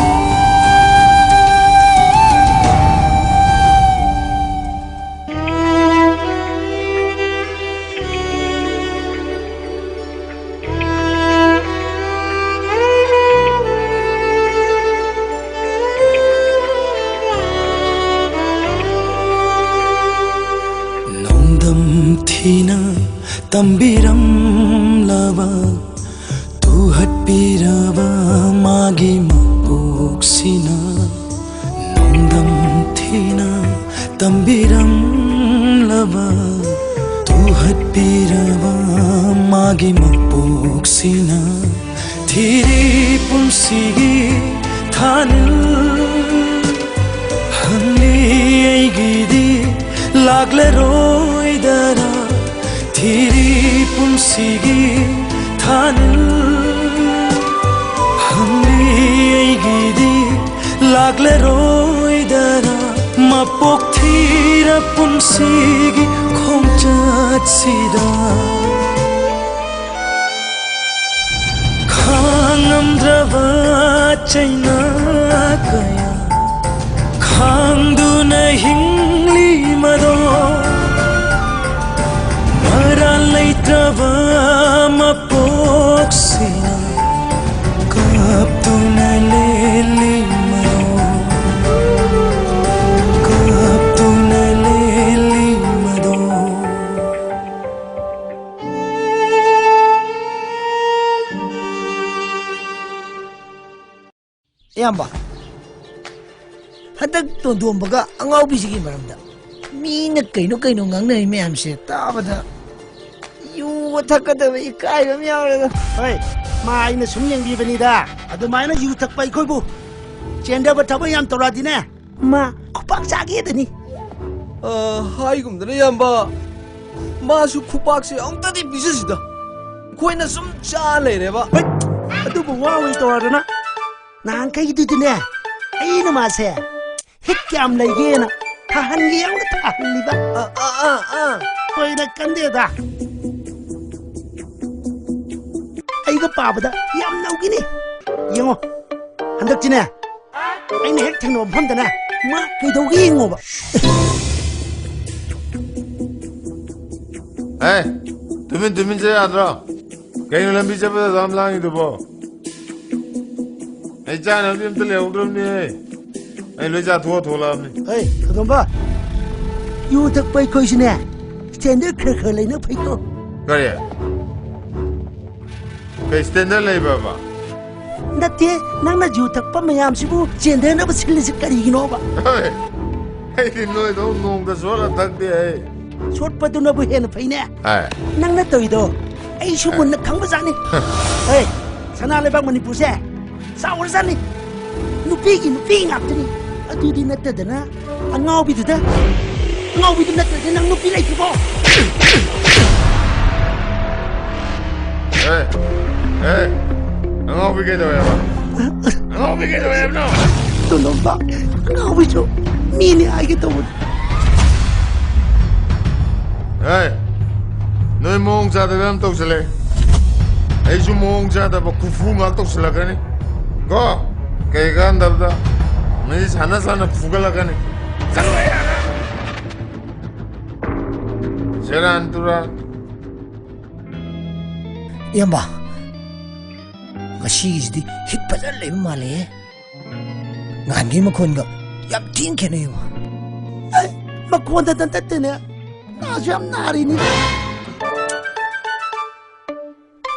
ꯅꯣꯡꯗꯝ ꯊꯤꯅ ꯇꯝꯕꯤꯔꯝꯂꯕ, ꯇꯨꯍꯠꯄꯤꯔꯕ ꯃꯥꯒꯤ ꯃꯄꯣꯛꯁꯤꯅ, ꯅꯣꯡꯗꯝ ꯊꯤꯅ ꯇꯝꯕꯤꯔꯝꯂꯕ, ꯇꯨꯍꯠꯄꯤꯔꯕ ꯃꯥꯒꯤ ꯃꯄꯣꯛꯁꯤꯅ, ꯊꯤꯔꯤ ꯄꯨꯟꯁꯤꯒꯤ ꯊꯥꯅꯤꯜ꯫ ꯍꯪꯂꯤ ꯑꯩꯒꯤꯗꯤ ꯂꯥꯛꯂꯔꯣꯏꯗꯔꯥ, ꯊꯤꯔꯤ ꯄꯨꯟꯁꯤꯒꯤ ꯊꯥꯅꯤꯜ꯫ ꯍꯪꯂꯤ ꯑꯩꯒꯤꯗꯤ ꯂꯥꯛꯂꯔꯣꯏꯗꯔꯥ, ꯃꯄꯣꯛ ꯊꯤꯔ ꯄꯨꯟꯁꯤꯒꯤ ꯈꯣꯡꯆꯠꯁꯤꯗ꯫ ꯈꯥꯡꯉꯝꯗ꯭ꯔꯕ ꯆꯩꯅꯥ ꯀꯌꯥ ꯈꯥꯡꯗꯨꯅ ꯍꯤꯡꯂꯤ ꯃꯗꯣ, ꯃꯔꯥꯜ ꯂꯩꯇ꯭ꯔꯕ ꯃꯄꯣꯛꯁꯤꯅ ꯀꯞꯇꯨꯅ ꯂꯦꯜꯂꯤ ꯃꯗꯣ, ꯀꯞꯇꯨꯅ ꯂꯦꯜꯂꯤ ꯃꯗꯣ꯫ ꯏꯌꯥꯝꯕ, ꯍꯟꯗꯛ ꯇꯣꯟꯗꯣꯝꯕꯒ ꯑꯉꯥꯎꯕꯤꯁꯤꯒꯤ ꯃꯔꯝꯗ ꯃꯤꯅ ꯀꯩꯅꯣ ꯀꯩꯅꯣ ꯉꯥꯡꯅꯔꯤ ꯃꯌꯥꯝꯁꯦ ꯇꯥꯕꯗ ꯌꯨꯒ ꯊꯛꯀꯗꯕ ꯏꯀꯥꯏꯕ ꯑꯃ ꯌꯥꯎꯔꯦꯗ꯫ ꯍꯣꯏ, ꯃꯥ ꯑꯩꯅ ꯁꯨꯝ ꯌꯦꯡꯕꯤꯕꯅꯤꯗ꯫ ꯑꯗꯨꯃꯥꯏꯅ ꯌꯨ ꯊꯛꯄ ꯑꯩꯈꯣꯏꯕꯨ ꯆꯦꯟꯗꯕ ꯊꯕꯛ ꯌꯥꯝ ꯇꯧꯔꯛꯑꯗꯤꯅꯦ, ꯃꯥ ꯈꯨꯄꯥꯛ ꯆꯥꯒꯦꯗꯅꯤ꯫ ꯑ, ꯍꯥꯏꯒꯨꯝꯗꯅ, ꯏꯌꯥꯝꯕ, ꯃꯥꯁꯨ ꯈꯨꯄꯥꯛꯁꯦ ꯑꯃꯨꯛꯇꯗꯤ ꯄꯤꯖꯁꯤꯗ꯫ ꯑꯩꯈꯣꯏꯅ ꯁꯨꯝ ꯆꯥ ꯂꯩꯔꯦꯕ꯫ ꯍꯣꯏ, ꯑꯗꯨꯕꯨ ꯋꯥ ꯑꯣꯏ ꯇꯧꯔꯗꯅ꯫ ꯅꯍꯥꯟꯈꯩꯗꯨꯗꯤꯅꯦ, ꯑꯩꯅ ꯃꯥꯁꯦ ꯍꯤꯠ ꯀꯌꯥꯝ ꯂꯩꯒꯦꯅ ꯊꯥꯍꯟꯒꯦ ꯌꯥꯎꯅ ꯊꯥꯍꯜꯂꯤꯕ꯫ ꯑ, ꯑ, ꯑ, ꯑ꯫ ꯊꯣꯏꯅ ꯀꯟꯗꯦꯗ꯫ ꯑꯩꯒ ꯄꯥꯕꯗ ꯌꯥꯝ ꯅꯧꯒꯤꯅꯤ꯫ ꯌꯦꯡꯉꯣ, ꯍꯟꯗꯛꯇꯤꯅꯦ, ꯑꯩꯅ ꯍꯦꯛ ꯊꯦꯡꯅꯕ ꯃꯐꯝꯗꯅꯦ, ꯃꯥ ꯀꯩꯗꯧꯒꯦ ꯌꯦꯡꯉꯣꯕ꯫ ꯑꯦ, ꯇꯨꯃꯤꯟ ꯇꯨꯃꯤꯟ ꯆꯠ ꯌꯥꯗ꯭ꯔꯣ? ꯀꯩꯅꯣ ꯂꯝꯕꯤ ꯆꯠꯄꯗ ꯑꯗꯨꯝ ꯂꯥꯡꯉꯤꯗꯨꯕꯣ? ꯑꯩ ꯆꯥꯅꯕꯗꯤ ꯑꯝꯇ ꯂꯩꯍꯧꯗ꯭ꯔꯕꯅꯦ꯫ ꯑꯩ ꯂꯣꯏ ꯆꯥꯊꯣꯛꯑ ꯊꯣꯛꯂꯛꯑꯕꯅꯤ꯫ ꯍꯩ, ꯈꯗꯣꯝꯕ, ꯌꯨ ꯊꯛꯄ ꯑꯩꯈꯣꯏꯁꯨꯅꯦ, ꯁ꯭ꯇꯦꯟꯗꯔ ꯈꯔ ꯈꯔ ꯂꯩꯅ ꯐꯩꯀꯣ꯫ ꯀꯔꯤ? ꯀꯩ ꯁ꯭ꯇꯦꯟꯗꯔ ꯂꯩꯕꯕ? ꯅꯠꯇꯦ, ꯅꯪꯅ ꯌꯨ ꯊꯛꯄ ꯃꯌꯥꯝꯁꯤꯕꯨ ꯆꯦꯟꯊꯅꯕ ꯁꯤꯜꯂꯤꯁꯤ ꯀꯔꯤꯒꯤꯅꯣꯕ? ꯍꯣꯏ, ꯑꯩꯗꯤ ꯅꯣꯏꯗꯧ ꯅꯣꯡꯃꯇ ꯁꯣꯠꯂ ꯊꯛꯇꯦ ꯑꯩ꯫ ꯁꯣꯠꯄꯗꯨꯅꯕꯨ ꯍꯦꯟꯅ ꯐꯩꯅꯦ꯫ ꯍꯥꯏ꯫ ꯅꯪꯅ ꯇꯧꯔꯤꯗꯣ ꯑꯩꯁꯨ ꯃꯨꯟꯅ ꯈꯪꯕꯖꯥꯠꯅꯤ꯫ ꯍꯦ, ꯁꯅꯥ ꯂꯩꯕꯥꯛ ꯃꯅꯤꯄꯨꯔꯁꯦ ꯆꯥꯎꯔꯖꯥꯠꯅꯤ꯫ ꯅꯨꯄꯤꯒꯤ ꯅꯨꯄꯤ ꯉꯥꯛꯇꯅꯤ꯫ ꯑꯗꯨꯗꯤ ꯅꯠꯇꯗꯅ ꯑꯉꯥꯎꯕꯤꯗꯨꯗ, ꯑꯉꯥꯎꯕꯤꯗꯨ ꯅꯠꯇ꯭ꯔꯗꯤ ꯅꯪ ꯅꯨꯄꯤ ꯂꯩꯇ꯭ꯔꯤꯕꯣ? ꯑꯦ, ꯑꯦ, ꯑꯉꯥꯎꯕꯤ ꯀꯩꯗꯧꯋꯦꯕ? ꯑꯉꯥꯎꯕꯤ ꯀꯩꯗꯧꯋꯦ ꯍꯥꯏꯕꯅꯣ? ꯇꯣꯟꯗꯣꯝꯕ, ꯑꯉꯥꯎꯕꯤꯁꯨ ꯃꯤꯅꯤ ꯍꯥꯏꯒꯦ ꯇꯧꯕꯅꯤ꯫ ꯑꯦ, ꯅꯣꯏ ꯃꯑꯣꯡ ꯆꯥꯗꯕ ꯌꯥꯝ ꯇꯧꯁꯜꯂꯦ꯫ ꯑꯩꯁꯨ ꯃꯑꯣꯡ ꯆꯥꯗꯕ ꯈꯨꯐꯨ ꯉꯥꯛ ꯇꯧꯁꯜꯂꯛꯀꯅꯤ꯫ ꯀꯣ? ꯀꯩ ꯀꯥꯟꯗꯕꯗ ꯃꯤ ꯁꯥꯟꯅ ꯁꯥꯟꯅ ꯐꯨꯒꯠꯂꯛꯀꯅꯤ꯫ ꯆꯠꯂꯣ ꯑꯥꯗ! ꯁꯦꯔꯥꯟ ꯇꯨꯔꯥꯟ꯫ ꯏꯌꯥꯝꯕ, ꯉꯁꯤꯒꯤꯁꯤꯗꯤ ꯍꯤꯠ ꯐꯖꯅ ꯂꯩꯕ ꯃꯥꯜꯂꯦꯍꯦ꯫ ꯅꯍꯥꯟꯒꯤ ꯃꯈꯣꯟꯒ ꯌꯥꯝ ꯊꯤꯅ ꯈꯦꯠꯅꯩꯕ꯫ ꯑꯦ, ꯃꯈꯣꯟꯗ ꯅꯠꯇꯦꯅꯦ, ꯅꯥꯁꯨ ꯌꯥꯝ ꯅꯥꯔꯤꯅꯤ꯫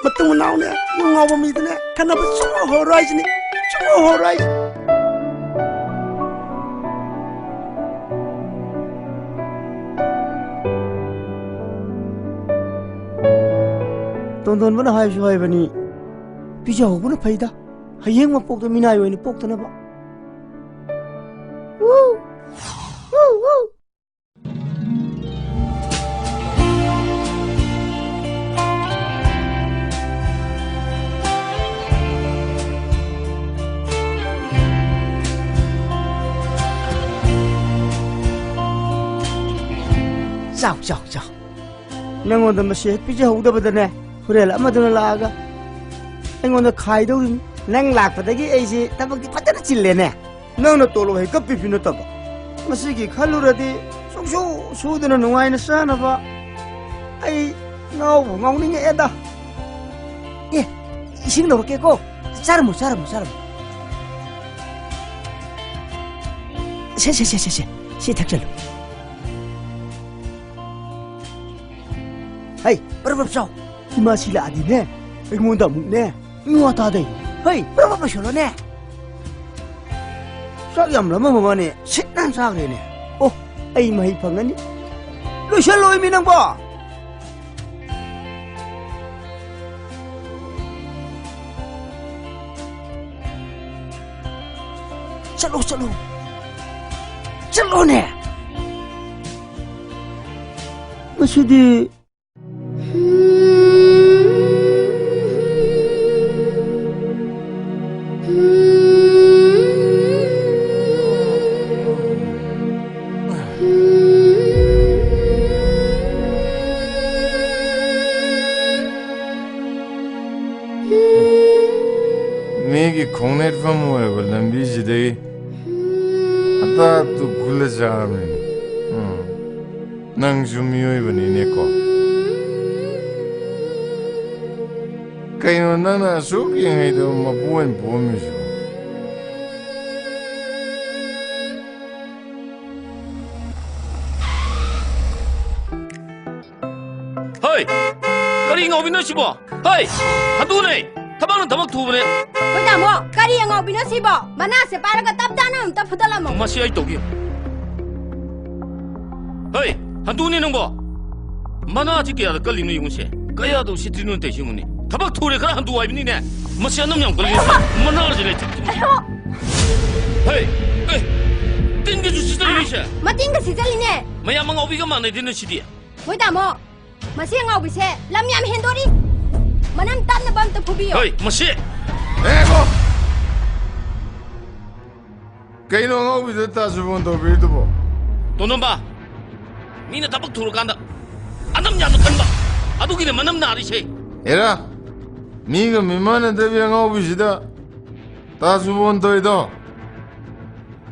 ꯃꯇꯨꯡ ꯃꯅꯥꯎꯅꯦ, ꯌꯨ ꯉꯥꯎꯕ ꯃꯤꯗꯨꯅꯦ, ꯈꯟꯅꯕ ꯁꯨꯡꯍꯧ ꯍꯧꯔꯣꯏ ꯍꯥꯏꯁꯤꯅꯤ, ꯁꯨꯡꯍꯧ ꯍꯧꯔꯣꯏ ꯍꯥꯏꯁꯤꯅꯤ꯫ ꯇꯣꯟꯗꯣꯟꯕꯅ ꯍꯥꯏꯁꯨ ꯍꯥꯏꯕꯅꯤ, ꯄꯤꯖꯍꯧꯕꯅ ꯐꯩꯗ, ꯍꯌꯦꯡ ꯃꯄꯣꯛꯇ ꯃꯤꯅꯥꯏ ꯑꯣꯏꯅ ꯄꯣꯛꯇꯅꯕ꯫ ꯋꯨ! ꯋꯨ! ꯋꯨ! ꯆꯥꯎ, ꯆꯥꯎ, ꯆꯥꯎ꯫ ꯅꯪꯉꯣꯟꯗ ꯃꯁꯤ ꯍꯦꯛ ꯄꯤꯖꯍꯧꯗꯕꯗꯅꯦ, ꯍꯣꯔꯦꯟ ꯑꯃꯗꯨꯅ ꯂꯥꯛꯑꯒ ꯑꯩꯉꯣꯟꯗ ꯈꯥꯏꯗꯧꯔꯤꯅꯤ꯫ ꯅꯪ ꯂꯥꯛꯄꯗꯒꯤ ꯑꯩꯁꯦ ꯊꯕꯛꯇꯤ ꯐꯖꯅ ꯆꯤꯜꯂꯦꯅꯦ꯫ ꯅꯪꯅ ꯇꯣꯂꯣꯞ ꯍꯦꯛꯇ ꯄꯤꯕꯤ ꯅꯠꯇꯕ꯫ ꯃꯁꯤꯒꯤ ꯈꯜꯂꯨꯔꯗꯤ ꯁꯨꯡꯁꯨ ꯁꯨꯗꯅ ꯅꯨꯡꯉꯥꯏꯅ ꯆꯥꯅꯕ ꯑꯩ ꯉꯥꯎꯕꯨ ꯉꯥꯎꯅꯤꯡꯉꯛꯑꯦꯗ꯫ ꯑꯦ, ꯏꯁꯤꯡ ꯂꯧꯔꯛꯀꯦꯀꯣ꯫ ꯆꯥꯔꯝꯃꯣ, ꯆꯥꯔꯝꯃꯣ, ꯆꯥꯔꯝꯃꯣ꯫ ꯁꯦ, ꯁꯦ, ꯁꯦ, ꯁꯦ, ꯁꯦ꯫ ꯁꯤ ꯊꯛꯆꯜꯂꯨ꯫ ꯍꯩ, ꯄ꯭ꯔꯞ ꯄ꯭ꯔꯞ ꯆꯥꯎ꯫ ꯏꯃꯥ ꯁꯤꯂꯥꯛꯑꯗꯤꯅꯦ, ꯑꯩꯉꯣꯟꯗ ꯑꯃꯨꯛꯅꯦ, ꯃꯤꯋꯥ ꯇꯥꯗꯦ꯫ ꯍꯩ, ꯄ꯭ꯔꯞ ꯄ꯭ꯔꯞ ꯂꯣꯏꯁꯜꯂꯣꯅꯦ꯫ ꯆꯥꯛ ꯌꯥꯝ ꯂꯥꯝꯃꯝꯃ ꯃꯥꯅꯦ, ꯁꯤꯠ ꯅꯥꯟ ꯆꯥꯈ꯭ꯔꯦꯅꯦ꯫ ꯑꯣ, ꯑꯩ ꯃꯍꯩ ꯐꯪꯉꯅꯤ꯫ ꯂꯣꯏꯁꯜꯂꯣꯏꯃꯤ ꯅꯪꯕꯣ꯫ ꯆꯠꯂꯣ, ꯆꯠꯂꯣ꯫ ꯆꯠꯂꯣꯅꯦ꯫ ꯃꯁꯤꯗꯤ꯫ ꯃꯤꯒꯤ ꯈꯣꯡꯅꯦꯠꯐꯝ ꯑꯣꯏꯔꯕ ꯂꯝꯕꯤꯁꯤꯗꯒꯤ ꯍꯇꯥ ꯇꯨ ꯈꯨꯜꯂ ꯆꯥꯔꯕꯅꯤꯅꯦ꯫ ꯎꯝ꯫ ꯅꯪꯁꯨ ꯃꯤꯑꯣꯏꯕꯅꯤꯅꯦꯀꯣ꯫ ꯀꯩꯅꯣ ꯅꯪꯅ ꯑꯁꯨꯛ ꯌꯦꯡꯉꯩꯗ ꯃꯄꯨ ꯑꯣꯏꯅ ꯄꯣꯛꯑꯝꯃꯤꯁꯤꯕꯣ? ꯍꯩ! ꯀꯔꯤ ꯉꯥꯎꯕꯤꯅꯣ ꯁꯤꯕꯣ? ꯍꯩ! ꯍꯟꯗꯨꯅꯦ! ꯊꯕꯛꯅ ꯊꯕꯛ ꯊꯨꯕꯅꯦ꯫ ꯍꯣꯏ ꯇꯥꯃꯣ, ꯀꯔꯤ ꯑꯉꯥꯎꯕꯤꯅꯣ ꯁꯤꯕꯣ? ꯃꯅꯥꯁꯦ ꯄꯥꯏꯔꯒ ꯇꯞ ꯇꯥꯅ ꯑꯝꯇ ꯐꯨꯗꯠꯂꯝꯃꯣ꯫ ꯃꯁꯤ ꯑꯩ ꯇꯧꯒꯦ꯫ ꯍꯩ! ꯍꯟꯗꯨꯅꯦ ꯅꯪꯕꯣ! ꯃꯅꯥꯁꯤ ꯀꯌꯥꯗ ꯀꯜꯂꯤꯅꯣ ꯌꯦꯡꯉꯨꯁꯦ꯫ ꯀꯌꯥꯗ ꯎꯁꯤꯠꯇ꯭ꯔꯤꯅꯣ ꯇꯧꯏꯁꯤ ꯌꯦꯡꯉꯨꯅꯦ꯫ ꯊꯕꯛ ꯊꯨꯔꯦ ꯈꯔ ꯍꯟꯗꯣꯛꯑꯣ ꯍꯥꯏꯕꯅꯤꯅꯦ꯫ ꯃꯁꯤ ꯑꯅꯝ ꯌꯥꯝ ꯀꯜꯂꯤ꯫ ꯃꯅꯥꯁꯦ ꯂꯩꯊꯠꯀꯅꯤ꯫ ꯍꯦ! ꯑꯦ! ꯇꯤꯟꯒꯤꯁꯨ ꯁꯤꯖꯜꯂꯤꯁꯦ꯫ ꯃꯇꯤꯟꯒ ꯁꯤꯖꯜꯂꯤꯅꯦ꯫ ꯃꯌꯥꯝ ꯑꯉꯥꯎꯕꯤꯒ ꯃꯥꯟꯅꯗꯦ ꯅꯣꯏ ꯁꯤꯗꯤ꯫ ꯍꯣꯏ ꯇꯥꯃꯣ, ꯃꯁꯤ ꯑꯉꯥꯎꯕꯤꯁꯦ ꯂꯝ ꯌꯥꯝ ꯍꯦꯟꯗꯣꯔꯤ꯫ ꯃꯅꯝ ꯇꯝꯅꯕ ꯑꯝꯇ ꯐꯨꯕꯤꯌꯣ꯫ ꯍꯣꯏ, ꯃꯁꯤ꯫ ꯉꯥꯏꯈꯣ! ꯀꯩꯅꯣ ꯑꯉꯥꯎꯕꯤꯗ ꯇꯥꯁꯨ ꯐꯣꯟ ꯇꯧꯕꯤꯔꯤꯗꯨꯕꯣ? ꯇꯣꯟꯗꯣꯝꯕ, ꯃꯤꯅ ꯊꯕꯛ ꯊꯨꯔꯀꯥꯟꯗ ꯑꯅꯝ ꯌꯥꯝꯅ ꯀꯟꯕ, ꯑꯗꯨꯒꯤꯅꯦ ꯃꯅꯝ ꯅꯥꯔꯤꯁꯦ꯫ ꯑꯦꯔꯥ, ꯃꯤꯒ ꯃꯤꯃꯥꯟꯅꯗꯕꯤ ꯑꯉꯥꯎꯕꯤꯁꯤꯗ ꯇꯥꯁꯨ ꯐꯣꯟ ꯇꯧꯔꯤꯗꯣ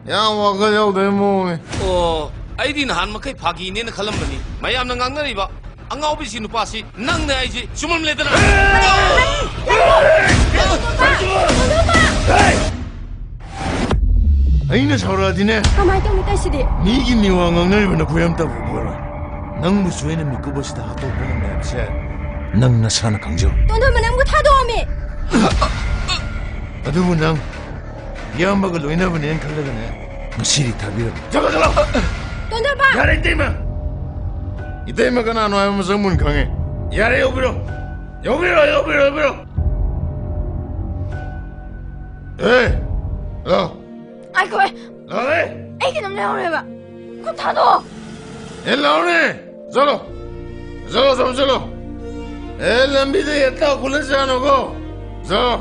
ꯌꯥꯝ ꯋꯥꯈꯜ ꯌꯥꯎꯗꯕꯩ ꯃꯑꯣꯡꯅꯤ꯫ ꯑꯣ, ꯑꯩꯗꯤ ꯅꯍꯥꯟ ꯃꯈꯩ ꯐꯥꯒꯤꯅꯦꯅ ꯈꯜꯂꯝꯕꯅꯤ꯫ ꯃꯌꯥꯝꯅ ꯉꯥꯡꯅꯔꯤꯕ ꯑꯉꯥꯎꯕꯤꯁꯤ ꯅꯨꯄꯥꯁꯤ ꯅꯪꯅꯦ ꯍꯥꯏꯁꯤ ꯆꯨꯝꯃꯝꯂꯦꯗꯅ꯫ ꯑꯩꯅ ꯁꯥꯎꯔꯛꯑꯗꯤꯅꯦ, ꯀꯃꯥꯏꯅ ꯇꯧꯅꯤ ꯇꯧꯏꯁꯤꯗꯤ? ꯃꯤꯒꯤ ꯃꯤꯋꯥ ꯉꯥꯡꯅꯔꯤꯕ ꯅꯈꯣꯏ ꯑꯝꯇ ꯎꯕꯔꯣꯏ꯫ ꯅꯪꯕꯨꯁꯨ ꯑꯩꯅ ꯃꯤꯀꯨꯞ ꯑꯁꯤꯗ ꯍꯥꯠꯇꯣꯛꯄ ꯉꯝꯃꯦ ꯍꯥꯏꯕꯁꯦ ꯅꯪ ꯅꯁꯥꯅ ꯈꯪꯖꯧ꯫ ꯇꯣꯟꯗꯣꯟꯕ ꯅꯪꯕꯨ ꯊꯥꯗꯣꯛꯑꯝꯃꯤ꯫ ꯑꯗꯨꯕꯨ ꯅꯪ ꯏꯌꯥꯝꯕꯒ ꯂꯣꯏꯅꯕꯅꯦꯅ ꯈꯜꯂꯒꯅꯦ, ꯉꯁꯤꯗꯤ ꯊꯥꯕꯤꯔꯝꯃꯤ꯫ ꯆꯠꯂꯣ, ꯆꯠꯂꯣ! ꯇꯣꯟꯗꯣꯟꯕ! ꯌꯥꯔꯦ, ꯏꯇꯩꯃ! ꯏꯇꯩꯃ ꯀꯅꯥꯅꯣ ꯍꯥꯏꯕ ꯃꯁꯛ ꯃꯨꯟ ꯈꯪꯉꯦ꯫ ꯌꯥꯔꯦ, ꯌꯧꯕꯤꯔꯣ! ꯌꯧꯕꯤꯔꯣ, ꯌꯧꯕꯤꯔꯣ, ꯌꯧꯕꯤꯔꯣ! ꯑꯦ! ꯂꯥꯎ! ꯉꯥꯏꯈꯣ! ꯂꯥꯎꯍꯦ! ꯑꯩ ꯀꯩꯅꯣꯝ ꯂꯩꯍꯧꯔꯦꯕ꯫ ꯈꯨꯠ ꯊꯥꯗꯣꯛꯑꯣ! ꯑꯦ, ꯂꯥꯎꯅꯦ! ꯆꯠꯂꯣ! ꯆꯠꯂꯣ, ꯆꯠꯂꯣ, ꯆꯠꯂꯣ! ꯑꯦ, ꯂꯝꯕꯤꯗ ꯍꯦꯛꯇ ꯈꯨꯠꯂ ꯆꯥꯅꯨꯀꯣ! ꯆꯠꯂꯣ!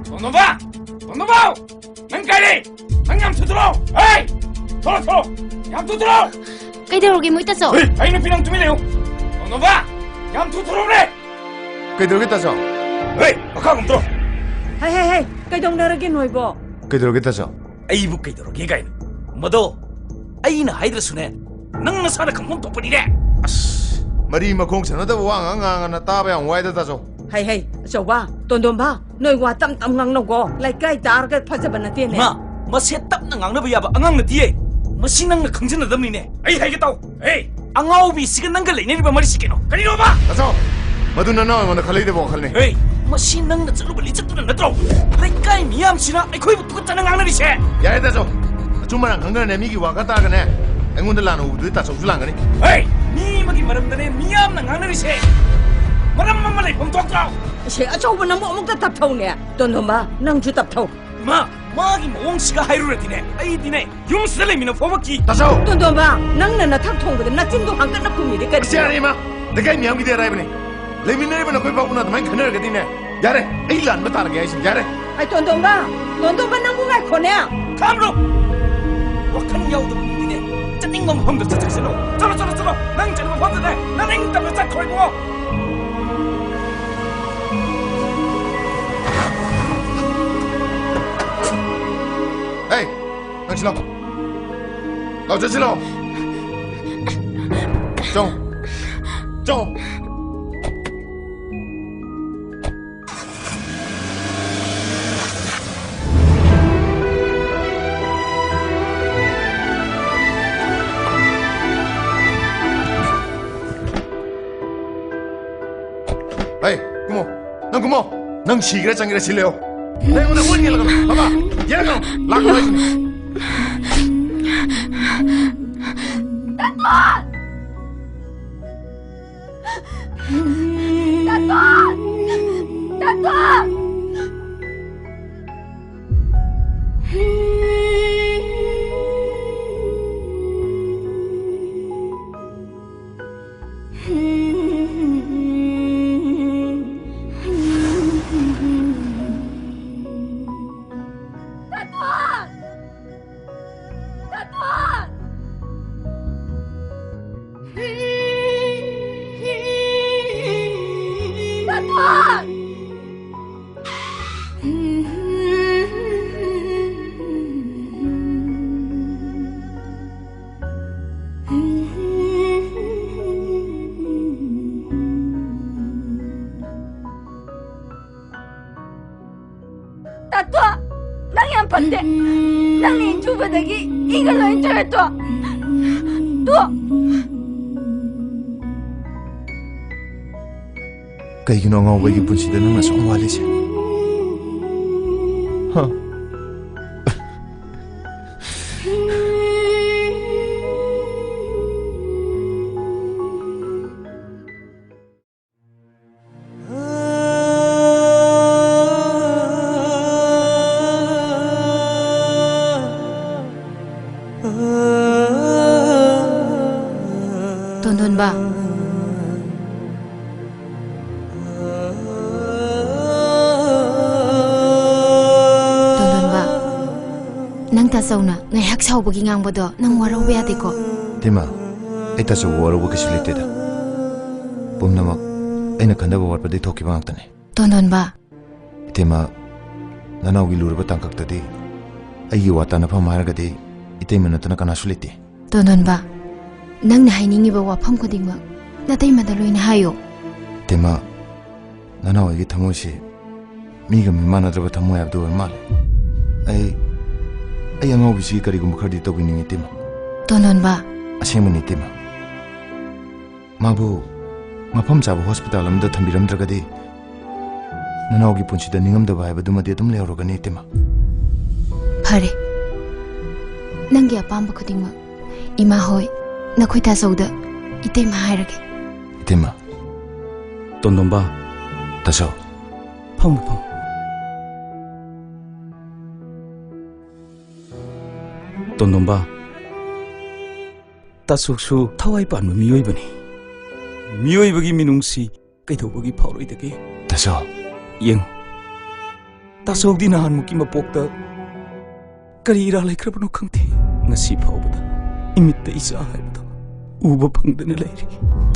ꯇꯣꯟꯗꯣꯝꯕ! ꯇꯣꯟꯗꯣꯝꯕ! ꯅꯪ ꯀꯥꯏ ꯂꯩ? ꯅꯪ ꯌꯥꯝ ꯊꯨꯗ꯭ꯔꯣ? ꯍꯦ! ꯊꯣꯛꯂꯛꯑꯣ, ꯊꯣꯛꯂꯛꯑꯣ! ꯌꯥꯝ ꯊꯨꯗ꯭ꯔꯣ? ꯀꯩꯗꯧꯔꯒꯦ, ꯃꯣꯏ ꯇꯥꯆꯧ? ꯍꯦ! ꯑꯩ ꯅꯨꯄꯤ, ꯅꯪ ꯇꯨꯃꯤꯟ ꯂꯩꯌꯨ! ꯇꯣꯟꯗꯣꯝꯕ! ꯌꯥꯝ ꯊꯨꯊꯔꯣꯅꯦ! ꯀꯩꯗꯧꯔꯒꯦ, ꯇꯥꯆꯧ? ꯍꯦ! ꯃꯈꯥ ꯀꯨꯝꯊꯔꯣ! ꯍꯩ, ꯍꯩ, ꯍꯩ! ꯀꯩꯗꯧꯅꯔꯒꯦ ꯅꯣꯏꯕꯣ? ꯀꯩꯗꯧꯔꯒꯦ, ꯇꯥꯆꯧ? ꯑꯩꯕꯨ ꯀꯩꯗꯧꯔꯒꯦ ꯀꯥꯏꯅ? ꯃꯗꯣ ꯑꯩꯅ ꯍꯥꯏꯗ꯭ꯔꯁꯨꯅꯦ, ꯅꯪ ꯅꯁꯥꯅ ꯈꯪꯐꯝ ꯊꯣꯛꯄꯅꯤꯅꯦ꯫ ꯑꯁ, ꯃꯔꯤ ꯃꯈꯣꯡ ꯁꯝꯅꯗꯕ ꯋꯥ ꯉꯥꯡ ꯉꯥꯡꯉꯅ ꯇꯥꯕ ꯌꯥꯝ ꯋꯥꯏꯗ, ꯇꯥꯆꯧ꯫ ꯍꯩ, ꯍꯩ, ꯑꯆꯧꯕ, ꯇꯣꯟꯗꯣꯝꯕ, ꯅꯣꯏ ꯋꯥ ꯇꯞ ꯇꯞ ꯉꯥꯡꯅꯧꯀꯣ꯫ ꯂꯩꯀꯥꯏ ꯇꯥꯔꯒ ꯐꯖꯕ ꯅꯠꯇꯦꯅꯦ꯫ ꯏꯃꯥ, ꯃꯁꯦ ꯇꯞꯅ ꯉꯥꯡꯅꯕ ꯌꯥꯕ ꯑꯉꯥꯡ ꯅꯠꯇꯤꯌꯦ꯫ ꯃꯁꯤ ꯅꯪꯅ ꯈꯪꯖꯟꯅꯗꯕꯅꯤꯅꯦ꯫ ꯑꯩ ꯍꯥꯏꯒꯦ ꯇꯥꯎ꯫ ꯑꯦ, ꯑꯉꯥꯎꯕꯤꯁꯤꯒ ꯅꯪꯒ ꯂꯩꯅꯔꯤꯕ ꯃꯔꯤꯁꯤ ꯀꯩꯅꯣ? ꯀꯔꯤꯅꯣꯕ? ꯇꯥꯆꯧ, ꯃꯗꯨ ꯅꯅꯥꯎ ꯑꯩꯉꯣꯟꯗ ꯈꯜꯂꯛꯏꯗꯕꯣ ꯋꯥꯈꯜꯅꯤ꯫ ꯑꯦ, ꯃꯁꯤ ꯅꯪꯅ ꯆꯠꯂꯨꯕ ꯂꯤꯆꯠꯇꯨꯅ ꯅꯠꯇ꯭ꯔꯣ? ꯂꯩꯀꯥꯏ ꯃꯤꯌꯥꯝꯁꯤꯅ ꯑꯩꯈꯣꯏꯕꯨ ꯇꯨꯀꯠꯇꯅ ꯉꯥꯡꯅꯔꯤꯁꯦ꯫ ꯌꯥꯔꯦ, ꯇꯥꯆꯧ꯫ ꯆꯨꯝ ꯃꯔꯥꯡ ꯈꯪꯗꯅꯅꯦ, ꯃꯤꯒꯤ ꯋꯥ ꯈꯔ ꯇꯥꯔꯒꯅꯦ, ꯑꯩꯉꯣꯟꯗ ꯂꯥꯟꯅ ꯎꯕꯗꯨꯗꯤ ꯇꯥꯆꯧꯁꯨ ꯂꯥꯟꯒꯅꯤ꯫ ꯍꯦ! ꯃꯤ ꯑꯃꯒꯤ ꯃꯔꯝꯗꯅꯦ ꯃꯤꯌꯥꯝꯅ ꯉꯥꯡꯅꯔꯤꯁꯦ꯫ ꯃꯔꯝ ꯑꯃ ꯂꯩꯐꯝ ꯊꯣꯛꯇ꯭ꯔꯣ? ꯏꯆꯦ ꯑꯆꯧꯕ ꯅꯪꯕꯨ ꯑꯃꯨꯛꯇ ꯇꯞꯊꯧꯅꯦ꯫ ꯇꯣꯟꯗꯣꯝꯕ, ꯅꯪꯁꯨ ꯇꯞꯊꯧ꯫ ꯏꯃꯥ, ꯃꯥꯒꯤ ꯃꯑꯣꯡꯁꯤꯒ ꯍꯥꯏꯔꯨꯔꯗꯤꯅꯦ, ꯑꯩꯗꯤꯅꯦ, ꯌꯨꯝꯁꯤꯗ ꯂꯩꯃꯤꯟꯅ ꯐꯥꯎꯕ ꯀꯤ꯫ ꯇꯥꯆꯧ! ꯇꯣꯟꯗꯣꯝꯕ, ꯅꯪꯅ ꯅꯊꯛ ꯊꯣꯡꯕꯗ ꯅꯆꯤꯟꯗꯣ ꯍꯥꯡꯀꯠꯅ ꯈꯨꯝꯃꯤꯗꯤ ꯀꯔꯤ? ꯏꯆꯦ, ꯌꯥꯔꯦ, ꯏꯃꯥ꯫ ꯂꯩꯀꯥꯏ ꯃꯤꯌꯥꯝꯒꯤꯗꯤ ꯑꯔꯥꯏꯕꯅꯤ꯫ ꯂꯩꯃꯤꯟꯅꯔꯤꯕ ꯅꯈꯣꯏ ꯕꯥꯕꯨꯅ ꯑꯗꯨꯃꯥꯏꯅ ꯈꯟꯅꯔꯒꯗꯤꯅꯦ, ꯌꯥꯔꯦ, ꯑꯩ ꯂꯥꯟꯕ ꯇꯥꯔꯒꯦ ꯍꯥꯏꯁꯤꯅꯤ, ꯌꯥꯔꯦ꯫ ꯑꯩ ꯇꯣꯟꯗꯣꯝꯕ, ꯇꯣꯟꯗꯣꯝꯕ, ꯅꯪꯕꯨ ꯉꯥꯏꯈꯣꯅꯦ꯫ ꯈꯥꯝꯂꯣ! ꯋꯥꯈꯜ ꯌꯥꯎꯗꯕ ꯃꯤꯗꯤꯅꯦ, ꯆꯠꯅꯤꯡꯕ ꯃꯐꯝꯗ ꯆꯠꯆꯁꯅꯨ꯫ ꯆꯠꯂꯣ, ꯆꯠꯂꯣ, ꯆꯠꯂꯣ! ꯅꯪ ꯆꯠꯅꯤꯡꯕ ꯃꯐꯝꯗꯅꯦ, ꯅꯅꯤꯡ ꯇꯝꯅ ꯆꯠꯈ꯭ꯔꯣ, ꯏꯕꯨꯡꯉꯣ! ꯍꯦ! ꯅꯪ ꯁꯤ ꯂꯥꯎ꯫ ꯂꯥꯎ, ꯆꯠꯁꯤ ꯂꯥꯎ꯫ ꯆꯣ꯫ ꯆꯣ꯫ ꯍꯩ, ꯀꯨꯝꯃꯣ꯫ ꯅꯪ ꯀꯨꯝꯃꯣ꯫ ꯅꯪ ꯁꯤꯒꯦꯔꯥ ꯆꯪꯒꯦꯔꯥ ꯁꯤ ꯂꯩꯌꯣ꯫ ꯅꯪ ꯑꯩꯉꯣꯟꯗ ꯃꯨꯠ ꯌꯦꯡꯂꯛꯀꯅꯨ꯫ ꯕꯕꯥ, ꯌꯦꯡꯂꯛꯀꯅꯨ꯫ ꯂꯥꯛꯀꯅꯨ ꯍꯥꯏꯁꯤꯅꯤ꯫ ꯇꯥꯇꯣꯟ! ꯇꯥꯇꯣꯟ! ꯇꯥꯇꯣꯟ! ꯇꯥꯇꯣꯟ! ꯇꯥꯇꯣꯟ! ꯇꯥꯇꯣ, ꯅꯪ ꯌꯥꯝ ꯐꯠꯇꯦ꯫ ꯅꯪꯅ ꯏꯟꯖꯨꯕꯗꯒꯤ ꯏꯒ ꯂꯣꯏ ꯆꯣꯏꯔꯦ ꯇꯣ꯫ ꯇꯣ꯫ ꯀꯩꯒꯤꯅꯣ ꯑꯉꯥꯎꯕ ꯑꯩꯒꯤ ꯄꯨꯟꯁꯤꯗ ꯅꯪꯅ ꯑꯁꯨꯛ ꯋꯥꯠꯂꯤꯁꯦ? ꯍꯥ? ꯇꯣꯟꯗꯣꯟꯕ, ꯅꯪ ꯇꯥꯆꯧꯅ ꯉꯥꯏꯍꯥꯛ ꯁꯥꯎꯕꯒꯤ ꯉꯥꯡꯕꯗꯣ ꯅꯪ ꯋꯥꯔꯧꯕ ꯌꯥꯗꯦꯀꯣ꯫ ꯏꯇꯩꯃ, ꯑꯩ ꯇꯥꯆꯧꯕꯨ ꯋꯥꯔꯧꯕ ꯀꯩꯁꯨ ꯂꯩꯇꯦꯗ꯫ ꯄꯨꯝꯅꯃꯛ ꯑꯩꯅ ꯈꯟꯊꯕ ꯋꯥꯠꯄꯗꯒꯤ ꯊꯣꯛꯈꯤꯕ ꯉꯥꯛꯇꯅꯤ꯫ ꯇꯣꯟꯗꯣꯟꯕ꯫ ꯏꯇꯩꯃ, ꯅꯅꯥꯎꯒꯤ ꯂꯨꯔꯕ ꯇꯥꯡꯀꯛꯇꯗꯤ ꯑꯩꯒꯤ ꯋꯥ ꯇꯥꯅꯐꯝ ꯍꯥꯏꯔꯒꯗꯤ ꯏꯇꯩꯃ ꯅꯠꯇꯅ ꯀꯅꯥꯁꯨ ꯂꯩꯇꯦ꯫ ꯇꯣꯟꯗꯣꯟꯕ, ꯅꯪꯅ ꯍꯥꯏꯅꯤꯡꯉꯤꯕ ꯋꯥꯐꯝ ꯈꯨꯗꯤꯡꯃꯛ ꯅꯇꯩꯃꯗ ꯂꯣꯏꯅ ꯍꯥꯏꯌꯣ꯫ ꯏꯇꯩꯃ, ꯅꯅꯥꯎ ꯑꯩꯒꯤ ꯊꯃꯣꯏꯁꯤ ꯃꯤꯒ ꯃꯤꯃꯥꯟꯅꯗ꯭ꯔꯕ ꯊꯃꯣꯏ ꯍꯥꯏꯕꯗꯨ ꯑꯣꯏꯕ ꯃꯥꯜꯂꯦ꯫ ꯑꯩ, ꯑꯩ ꯑꯉꯥꯎꯕꯤꯁꯤ ꯀꯔꯤꯒꯨꯝꯕ ꯈꯔꯗꯤ ꯇꯧꯕꯤꯅꯤꯡꯉꯤ ꯏꯇꯩꯃ꯫ ꯇꯣꯟꯗꯣꯟꯕ꯫ ꯑꯁꯦꯡꯕꯅꯤ ꯏꯇꯩꯃ꯫ ꯃꯥꯕꯨ ꯃꯐꯝ ꯆꯥꯕ ꯍꯣꯁꯄꯤꯇꯥꯜ ꯑꯃꯗ ꯊꯝꯕꯤꯔꯝꯗ꯭ꯔꯒꯗꯤ ꯅꯅꯥꯎꯒꯤ ꯄꯨꯟꯁꯤꯗ ꯅꯤꯡꯉꯝꯗꯕ ꯍꯥꯏꯕꯗꯨꯃꯗꯤ ꯑꯗꯨꯝ ꯂꯩꯍꯧꯔꯒꯅꯤ ꯏꯇꯩꯃ꯫ ꯐꯔꯦ, ꯅꯪꯒꯤ ꯑꯄꯥꯝꯕ ꯈꯨꯗꯤꯡꯃꯛ ꯏꯃꯥ ꯍꯣꯏ, ꯅꯈꯣꯏ ꯇꯥꯆꯧꯗ ꯏꯇꯩꯃ ꯍꯥꯏꯔꯒꯦ꯫ ꯏꯇꯩꯃ꯫ ꯇꯣꯟꯗꯣꯝꯕ꯫ ꯇꯥꯆꯧ꯫ ꯐꯝꯃꯨ, ꯐꯝꯃꯨ꯫ ꯇꯣꯟꯗꯣꯝꯕ, ꯇꯥꯆꯧꯁꯨ ꯊꯋꯥꯏ ꯄꯥꯟꯕ ꯃꯤꯑꯣꯏꯕꯅꯤ꯫ ꯃꯤꯑꯣꯏꯕꯒꯤ ꯃꯤꯅꯨꯡꯁꯤ ꯀꯩꯗꯧꯕꯒꯤ ꯐꯥꯎꯔꯣꯏꯗꯒꯦ? ꯇꯥꯆꯧ꯫ ꯌꯦꯡꯉꯨ, ꯇꯥꯆꯧꯗꯤ ꯅꯍꯥꯟꯃꯨꯛꯀꯤ ꯃꯄꯣꯛꯇ ꯀꯔꯤ ꯏꯔꯥ ꯂꯩꯈ꯭ꯔꯕꯅꯣ ꯈꯪꯗꯦ꯫ ꯉꯁꯤ ꯐꯥꯎꯕꯗ ꯏꯃꯤꯠꯇ ꯏꯆꯥ ꯍꯥꯏꯕꯗꯣ ꯎꯕ ꯐꯪꯗꯅ ꯂꯩꯔꯤ꯫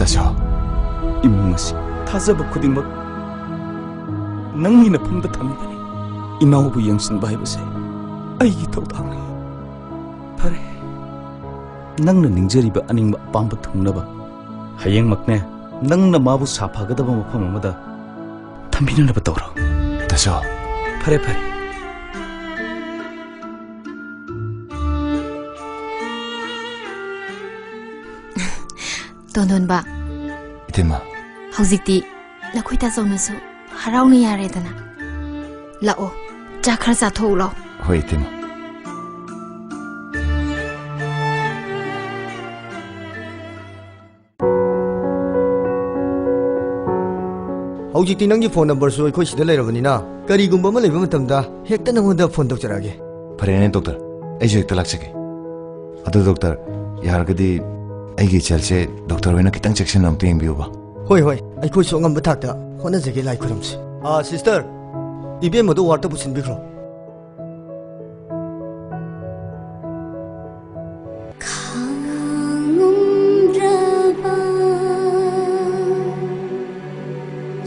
ꯇꯥꯆꯧ꯫ ꯏꯃꯨꯡ ꯑꯁꯤ ꯊꯥꯖꯕ ꯈꯨꯗꯤꯡꯃꯛ ꯅꯪꯒꯤ ꯅꯐꯝꯗ ꯊꯝꯂꯤꯕꯅꯤ꯫ ꯏꯅꯥꯎꯕꯨ ꯌꯦꯡꯁꯤꯟꯕ ꯍꯥꯏꯕꯁꯦ ꯑꯩꯒꯤ ꯊꯧꯗꯥꯡꯅꯤ꯫ ꯐꯔꯦ, ꯅꯪꯅ ꯅꯤꯡꯖꯔꯤꯕ ꯑꯅꯤꯡꯕ ꯑꯄꯥꯝꯕ ꯊꯨꯡꯅꯕ ꯍꯌꯦꯡꯃꯛꯅꯦ ꯅꯪꯅ ꯃꯥꯕꯨ ꯁꯥꯐꯒꯗꯕ ꯃꯐꯝ ꯑꯃꯗ ꯊꯝꯕꯤꯅꯅꯕ ꯇꯧꯔꯣ꯫ ꯇꯥꯆꯧ꯫ ꯐꯔꯦ, ꯐꯔꯦ꯫ ꯇꯣꯟꯗꯣꯟꯕ꯫ ꯏꯇꯩꯃ꯫ ꯍꯧꯖꯤꯛꯇꯤ ꯅꯈꯣꯏ ꯇꯥꯆꯧꯅꯁꯨ ꯍꯔꯥꯎꯅ ꯌꯥꯔꯦꯗꯅ꯫ ꯂꯥꯛꯑꯣ, ꯆꯥꯛ ꯈꯔ ꯆꯥꯊꯣꯛꯎ ꯂꯥꯛꯑꯣ꯫ ꯍꯣꯏ, ꯏꯇꯩꯃ꯫ ꯍꯧꯖꯤꯛꯇꯤ ꯅꯪꯒꯤ ꯐꯣꯟ ꯅꯝꯕꯔꯁꯨ ꯑꯩꯈꯣꯏ ꯁꯤꯗ ꯂꯩꯔꯕꯅꯤꯅ, ꯀꯔꯤꯒꯨꯝꯕ ꯑꯃ ꯂꯩꯕ ꯃꯇꯝꯗ ꯍꯦꯛꯇ ꯅꯪꯉꯣꯟꯗ ꯐꯣꯟ ꯇꯧꯖꯔꯛꯑꯒꯦ꯫ ꯐꯔꯦꯅꯦ ꯗꯣꯛꯇꯔ, ꯑꯩꯁꯨ ꯍꯦꯛꯇ ꯂꯥꯛꯆꯒꯦ꯫ ꯑꯗꯨ ꯗꯣꯛꯇꯔ, ꯌꯥꯔꯒꯗꯤ ꯑꯩꯒꯤ ꯏꯆꯜꯁꯦ ꯗꯣꯛꯇꯔ ꯍꯣꯏꯅ ꯈꯤꯇꯪ ꯆꯦꯛꯁꯤꯟꯅ ꯑꯝꯇ ꯌꯦꯡꯕꯤꯌꯨꯕ꯫ ꯍꯣꯏ, ꯍꯣꯏ, ꯑꯩꯈꯣꯏꯁꯨ ꯑꯉꯝꯕ ꯊꯥꯛꯇ ꯍꯣꯠꯅꯖꯒꯦ, ꯂꯥꯏ ꯈꯨꯔꯨꯝꯁꯤ꯫ ꯑꯥ, ꯁꯤꯁꯇꯔ, ꯏꯕꯦꯝꯃꯗꯨ ꯋꯥꯔꯗꯇ ꯄꯨꯁꯤꯟꯕꯤꯈ꯭ꯔꯣ꯫ ꯈꯥꯡꯉꯝꯗ꯭ꯔꯕ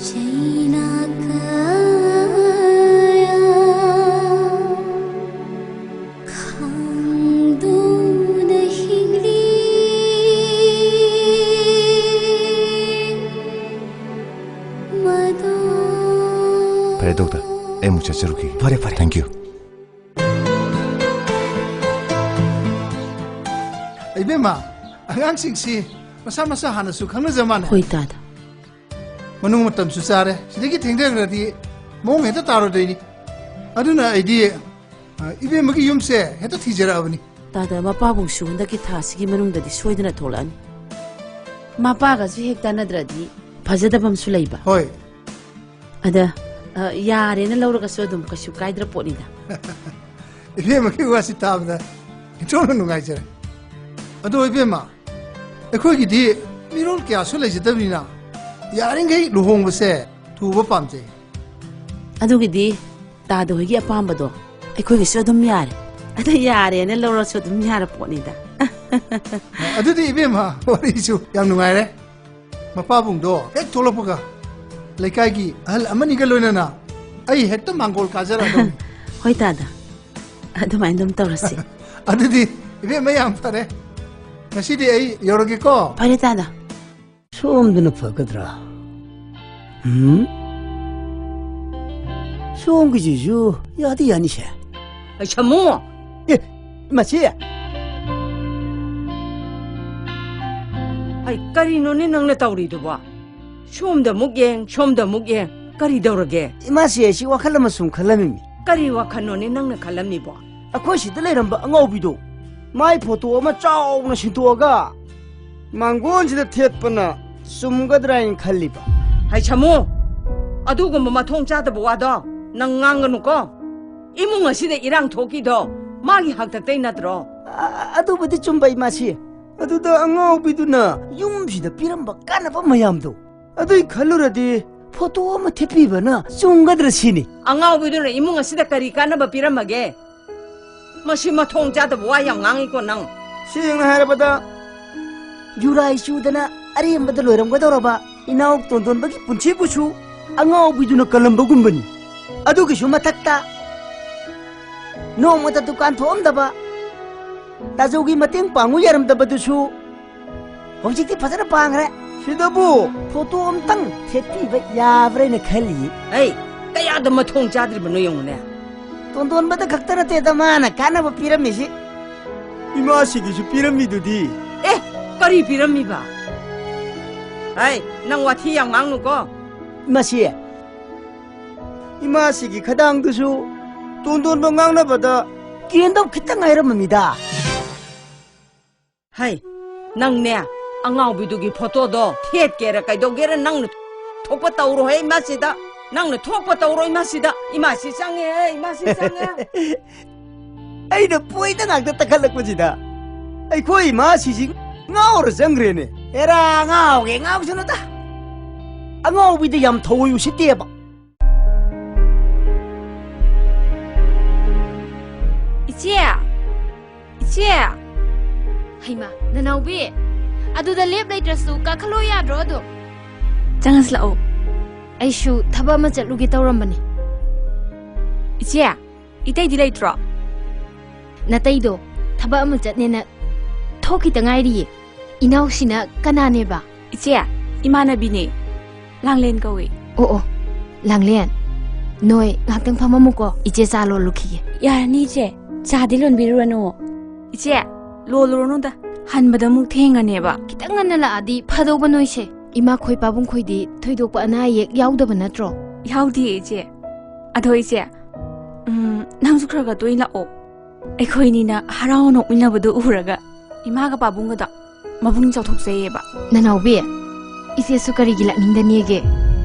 ꯆꯩꯅꯥ ꯀꯌꯥ ꯈꯥꯡꯗꯨꯅ ꯍꯤꯡꯂꯤ꯫ ꯃꯗꯨ ꯐꯔꯦ, ꯗꯣꯛꯇꯔ, ꯑꯩ ꯑꯃꯨꯛ ꯆꯠꯆꯔꯨꯈꯤꯒꯦ꯫ ꯐꯔꯦ, ꯐꯔꯦ꯫ Thank you. ꯏꯕꯦꯝꯃ, ꯑꯉꯥꯡꯁꯤꯡꯁꯤ ꯃꯁꯥ ꯃꯁꯥ ꯍꯥꯟꯅꯁꯨ ꯈꯪꯅꯖ ꯃꯥꯟꯅꯦ꯫ ꯍꯣꯏ, ꯇꯥꯗ꯫ ꯃꯅꯨꯡ ꯃꯇꯝꯁꯨ ꯆꯥꯔꯦ꯫ ꯁꯤꯗꯒꯤ ꯊꯦꯡꯊꯈ꯭ꯔꯗꯤ ꯃꯑꯣꯡ ꯍꯦꯛꯇ ꯇꯥꯔꯣꯏꯗꯣꯏꯅꯤ꯫ ꯑꯗꯨꯅ ꯑꯩꯗꯤ, ꯑ, ꯏꯕꯦꯝꯃꯒꯤ ꯌꯨꯝꯁꯦ ꯍꯦꯛꯇ ꯊꯤꯖꯔꯛꯑꯕꯅꯤ꯫ ꯇꯥꯗ, ꯃꯄꯥꯕꯨꯡꯁꯨ ꯍꯟꯗꯛꯀꯤ ꯊꯥ ꯑꯁꯤꯒꯤ ꯃꯅꯨꯡꯗꯗꯤ ꯁꯣꯏꯗꯅ ꯊꯣꯛꯂꯛꯑꯅꯤ꯫ ꯃꯄꯥꯒꯁꯨ ꯍꯦꯛ ꯇꯥꯟꯅꯗ꯭ꯔꯗꯤ ꯐꯖꯗꯕ ꯑꯃꯁꯨ ꯂꯩꯕ꯫ ꯍꯣꯏ꯫ ꯑꯗ, ꯑ, ꯌꯥꯔꯦꯅ ꯂꯧꯔꯒꯁꯨ ꯑꯗꯨꯝ ꯀꯩꯁꯨ ꯀꯥꯏꯗ꯭ꯔ ꯄꯣꯠꯅꯤꯗ꯫ ꯏꯕꯦꯝꯃꯒꯤ ꯋꯥꯁꯤ ꯇꯥꯕꯗ ꯏꯊꯣꯛꯅ ꯅꯨꯡꯉꯥꯏꯖꯔꯦ꯫ ꯑꯗꯣ ꯏꯕꯦꯝꯃ, ꯑꯩꯈꯣꯏꯒꯤꯗꯤ ꯃꯤꯔꯣꯜ ꯀꯌꯥꯁꯨ ꯂꯩꯖꯗꯕꯅꯤꯅ ꯌꯥꯔꯤꯈꯩ ꯂꯨꯍꯣꯡꯕꯁꯦ ꯊꯨꯕ ꯄꯥꯝꯖꯩ꯫ ꯑꯗꯨꯒꯤꯗꯤ ꯇꯥꯗ ꯍꯣꯏꯒꯤ ꯑꯄꯥꯝꯕꯗꯣ ꯑꯩꯈꯣꯏꯒꯤꯁꯨ ꯑꯗꯨꯝ ꯌꯥꯔꯦ꯫ ꯑꯗ ꯌꯥꯔꯦꯅ ꯂꯧꯔꯁꯨ ꯑꯗꯨꯝ ꯌꯥꯔ ꯄꯣꯠꯅꯤꯗ꯫ ꯑꯗꯨꯗꯤ ꯏꯕꯦꯝꯃ, ꯋꯥꯔꯤꯁꯨ ꯌꯥꯝ ꯅꯨꯡꯉꯥꯏꯔꯦ꯫ ꯃꯄꯥꯕꯨꯡꯗꯣ ꯍꯦꯛ ꯊꯣꯛꯂꯛꯄꯒ ꯂꯩꯀꯥꯏꯒꯤ ꯑꯍꯜ ꯑꯃꯅꯤꯒ ꯂꯣꯏꯅꯅ ꯑꯩ ꯍꯦꯛꯇ ꯃꯥꯡꯒꯣꯜ ꯀꯥꯖꯔꯛꯑꯗꯧꯅꯤ꯫ ꯍꯣꯏ ꯇꯥꯗ, ꯑꯗꯨꯃꯥꯏꯅ ꯑꯗꯨꯝ ꯇꯧꯔꯁꯤ꯫ ꯑꯗꯨꯗꯤ ꯏꯕꯦꯝꯃ ꯌꯥꯝ ꯐꯔꯦ, ꯉꯁꯤꯗꯤ ꯑꯩ ꯌꯧꯔꯒꯦꯀꯣ꯫ ꯐꯔꯦ ꯇꯥꯗ꯫ ꯁꯣꯝꯗꯅ ꯐꯒꯗ꯭ꯔꯥ? ꯎꯝ? ꯁꯣꯝꯒꯤꯁꯤꯁꯨ ꯌꯥꯗꯤ ꯌꯥꯅꯤꯁꯦ꯫ ꯑꯩ ꯁꯥꯃꯨ! ꯑꯦ, ꯃꯁꯤ! ꯑꯩ ꯀꯔꯤꯅꯣꯅꯦ ꯅꯪꯅ ꯇꯧꯔꯤꯗꯨꯕꯣ? ꯁꯣꯝꯗ ꯑꯃꯨꯛ ꯌꯦꯡ, ꯁꯣꯝꯗ ꯑꯃꯨꯛ ꯌꯦꯡ꯫ ꯀꯔꯤ ꯇꯧꯔꯒꯦ? ꯏꯃꯥꯁꯤ, ꯑꯩꯁꯤ ꯋꯥꯈꯜ ꯑꯃ ꯁꯨꯝ ꯈꯜꯂꯝꯃꯤꯅꯤ꯫ ꯀꯔꯤ ꯋꯥꯈꯜꯅꯣꯅꯦ ꯅꯪꯅ ꯈꯜꯂꯝꯃꯤꯕꯣ? ꯑꯩꯈꯣꯏ ꯁꯤꯗ ꯂꯩꯔꯝꯕ ꯑꯉꯥꯎꯕꯤꯗꯣ, ꯃꯥꯏ ꯐꯣꯇꯣ ꯑꯃ ꯆꯥꯎꯅ ꯁꯤꯟꯗꯣꯛꯑꯒ ꯃꯥꯡꯒꯣꯟꯁꯤꯗ ꯊꯦꯠꯄꯅ ꯆꯨꯝꯒꯗ꯭ꯔꯥ ꯍꯥꯏꯅ ꯈꯜꯂꯤꯕ꯫ ꯍꯩ ꯁꯥꯃꯨ! ꯑꯗꯨꯒꯨꯝꯕ ꯃꯊꯣꯡ ꯆꯥꯗꯕ ꯋꯥꯗꯣ ꯅꯪ ꯉꯥꯡꯒꯅꯨꯀꯣ꯫ ꯏꯃꯨꯡ ꯑꯁꯤꯗ ꯏꯔꯥꯡ ꯊꯣꯛꯈꯤꯗꯣ ꯃꯥꯒꯤ ꯍꯥꯛꯇꯛꯇꯩ ꯅꯠꯇ꯭ꯔꯣ? ꯑ-, ꯑꯗꯨꯕꯨꯗꯤ ꯆꯨꯝꯕ, ꯏꯃꯥꯁꯤ꯫ ꯑꯗꯨꯗ ꯑꯉꯥꯎꯕꯤꯗꯨꯅ ꯌꯨꯝꯁꯤꯗ ꯄꯤꯔꯝꯕ ꯀꯥꯟꯅꯕ ꯃꯌꯥꯝꯗꯣ, ꯑꯗꯨꯏ ꯈꯜꯂꯨꯔꯗꯤ ꯐꯣꯇꯣ ꯑꯃ ꯊꯦꯠꯄꯤꯕꯅ ꯆꯨꯝꯒꯗ꯭ꯔꯥ ꯁꯤꯅꯤ꯫ ꯑꯉꯥꯎꯕꯤꯗꯨꯅ ꯏꯃꯨꯡ ꯑꯁꯤꯗ ꯀꯔꯤ ꯀꯥꯟꯅꯕ ꯄꯤꯔꯝꯃꯒꯦ? ꯃꯁꯤ ꯃꯊꯣꯡ ꯆꯥꯗꯕ ꯋꯥ ꯌꯥꯝ ꯉꯥꯡꯉꯤꯀꯣ ꯅꯪ꯫ ꯁꯦꯡꯅ ꯍꯥꯏꯔꯕꯗ, ꯌꯨꯔꯥꯏ ꯆꯨꯗꯅ ꯑꯔꯦꯝꯕꯗ ꯂꯣꯏꯔꯝꯒꯗꯧꯔꯕ ꯏꯅꯥꯎ ꯇꯣꯟꯗꯣꯟꯕꯒꯤ ꯄꯨꯟꯁꯤꯕꯨꯁꯨ ꯑꯉꯥꯎꯕꯤꯗꯨꯅ ꯀꯜꯂꯝꯕꯒꯨꯝꯕꯅꯤ꯫ ꯑꯗꯨꯒꯤꯁꯨ ꯃꯊꯛꯇ, ꯅꯣꯡꯃꯇ ꯗꯨꯀꯥꯟ ꯊꯣꯛꯑꯝꯗꯕ, ꯇꯥꯖꯧꯒꯤ ꯃꯇꯦꯡ ꯄꯥꯡꯉꯨ ꯌꯥꯔꯝꯗꯕꯗꯨꯁꯨ ꯍꯧꯖꯤꯛꯇꯤ ꯐꯖꯅ ꯄꯥꯡꯈ꯭ꯔꯦ꯫ ꯁꯤꯗꯕꯨ ꯐꯣꯇꯣ ꯑꯝꯇꯪ ꯊꯦꯠꯄꯤꯕ ꯌꯥꯕ꯭ꯔꯥꯅ ꯈꯜꯂꯤ꯫ ꯑꯩ ꯀꯌꯥꯗ ꯃꯊꯣꯡ ꯆꯥꯗ꯭ꯔꯤꯕꯅꯣ ꯌꯦꯡꯉꯨꯅꯦ꯫ ꯇꯣꯟꯗꯣꯟꯕꯗ ꯈꯛꯇ ꯅꯠꯇꯦꯗ ꯃꯥꯅ ꯀꯥꯟꯅꯕ ꯄꯤꯔꯝꯃꯤꯁꯤ꯫ ꯏꯃꯥꯁꯤꯒꯤꯁꯨ ꯄꯤꯔꯝꯃꯤꯗꯨꯗꯤ꯫ ꯑꯦ, ꯀꯔꯤ ꯄꯤꯔꯝꯃꯤꯕ? ꯍꯩ, ꯅꯪ ꯋꯥꯊꯤ ꯌꯥꯝ ꯉꯥꯡꯅꯨꯀꯣ꯫ ꯃꯁꯤ ꯏꯃꯥꯁꯤꯒꯤ ꯈꯗꯥꯡꯗꯨꯁꯨ ꯇꯣꯟꯗꯣꯟꯕ ꯉꯥꯡꯅꯕꯗ ꯀꯦꯟꯗꯧ ꯈꯤꯇꯪ ꯉꯥꯏꯔꯝꯃꯃꯤꯗ꯫ ꯍꯩ, ꯅꯪꯅꯦ, ꯑꯉꯥꯎꯕꯤꯗꯨꯒꯤ ꯐꯣꯇꯣꯗꯣ ꯊꯦꯠꯀꯦꯔ ꯀꯩꯗꯧꯒꯦꯔ ꯅꯪꯅ ꯊꯣꯛꯄ ꯇꯧꯔꯣꯍꯦ ꯏꯃꯥꯁꯤꯗ꯫ ꯅꯪꯅ ꯊꯣꯛꯄ ꯇꯧꯔꯣ ꯏꯃꯥꯁꯤꯗ꯫ ꯏꯃꯥꯁꯤ ꯆꯪꯉꯦ, ꯏꯃꯥꯁꯤ ꯆꯪꯉꯦ꯫ ꯑꯩꯅ ꯄꯣꯏꯗ ꯉꯥꯛꯇ ꯇꯛꯈꯠꯂꯛꯄꯁꯤꯗ ꯑꯩꯈꯣꯏ ꯏꯃꯥꯁꯤꯁꯤ ꯉꯥꯎꯔ ꯆꯪꯈ꯭ꯔꯦꯅꯦ꯫ ꯑꯦꯔꯥ, ꯉꯥꯎꯒꯦ ꯉꯥꯎꯁꯅꯨꯗ꯫ ꯑꯉꯥꯎꯕꯤꯗ ꯌꯥꯝ ꯊꯑꯣꯏ ꯎꯁꯤꯠꯇꯦꯕ꯫ ꯏꯆꯦ! ꯏꯆꯦ! ꯍꯩꯃꯥ, ꯅꯅꯥꯎꯕꯤ, ꯑꯗꯨꯗ ꯂꯦꯞ ꯂꯩꯇ꯭ꯔꯁꯨ ꯀꯥꯈꯠꯂꯣ ꯌꯥꯗ꯭ꯔꯣ ꯑꯗꯨꯝ? ꯆꯪꯉꯁꯤ ꯂꯥꯛꯑꯣ꯫ ꯑꯩꯁꯨ ꯊꯕꯛ ꯑꯃ ꯆꯠꯂꯨꯒꯦ ꯇꯧꯔꯝꯕꯅꯤ꯫ ꯏꯆꯦ, ꯏꯇꯩꯗꯤ ꯂꯩꯇ꯭ꯔꯣ? ꯅꯇꯩꯗꯣ ꯊꯕꯛ ꯑꯃ ꯆꯠꯅꯦꯅ ꯊꯣꯛꯈꯤꯇ ꯉꯥꯏꯔꯤꯌꯦ꯫ ꯏꯅꯥꯎꯁꯤꯅ ꯀꯅꯥꯅꯦꯕ? ꯏꯆꯦ, ꯏꯃꯥꯟꯅꯕꯤꯅꯦ꯫ ꯂꯥꯡꯂꯦꯟ ꯀꯧꯏ꯫ ꯑꯣ, ꯑꯣ, ꯂꯥꯡꯂꯦꯟ, ꯅꯣꯏ ꯉꯥꯏꯍꯥꯛꯇꯪ ꯐꯝꯃꯝꯃꯨꯀꯣ, ꯏꯆꯦ ꯆꯥ ꯂꯣꯜꯂꯨꯈꯤꯒꯦ꯫ ꯌꯥꯔꯅꯤ ꯏꯆꯦ, ꯆꯥꯗꯤ ꯂꯣꯟꯕꯤꯔꯨꯔꯅꯨ꯫ ꯏꯆꯦ, ꯂꯣꯜꯂꯨꯔꯅꯨꯗ, ꯍꯟꯕꯗ ꯑꯃꯨꯛ ꯊꯦꯡꯉꯅꯦꯕ꯫ ꯈꯤꯇꯪ ꯉꯟꯅ ꯂꯥꯛꯑꯗꯤ ꯐꯗꯧꯕ ꯅꯣꯏꯁꯦ꯫ ꯏꯃꯥꯈꯣꯏ ꯄꯥꯕꯨꯡꯈꯣꯏꯗꯤ ꯊꯣꯏꯗꯣꯛꯄ ꯑꯅꯥ ꯑꯌꯦꯛ ꯌꯥꯎꯗꯕ ꯅꯠꯇ꯭ꯔꯣ? ꯌꯥꯎꯗꯤꯌꯦ ꯏꯆꯦ꯫ ꯑꯗꯣ ꯏꯆꯦ, ꯎꯝ, ꯅꯪꯁꯨ ꯈꯔ ꯈꯔ ꯇꯣꯏꯅ ꯂꯥꯛꯑꯣ꯫ ꯑꯩꯈꯣꯏꯅꯤꯅ ꯍꯔꯥꯎ ꯅꯣꯛꯃꯤꯟꯅꯕꯗꯨ ꯎꯔꯒ ꯏꯃꯥꯒ ꯄꯥꯕꯨꯡꯒꯗꯣ ꯃꯄꯨꯛꯅꯤꯡ ꯆꯥꯎꯊꯣꯛꯆꯩꯌꯦꯕ꯫ ꯅꯅꯥꯎꯕꯤ, ꯏꯆꯦꯁꯨ ꯀꯔꯤꯒꯤ ꯂꯥꯛꯅꯤꯡꯗꯅꯦꯒꯦ?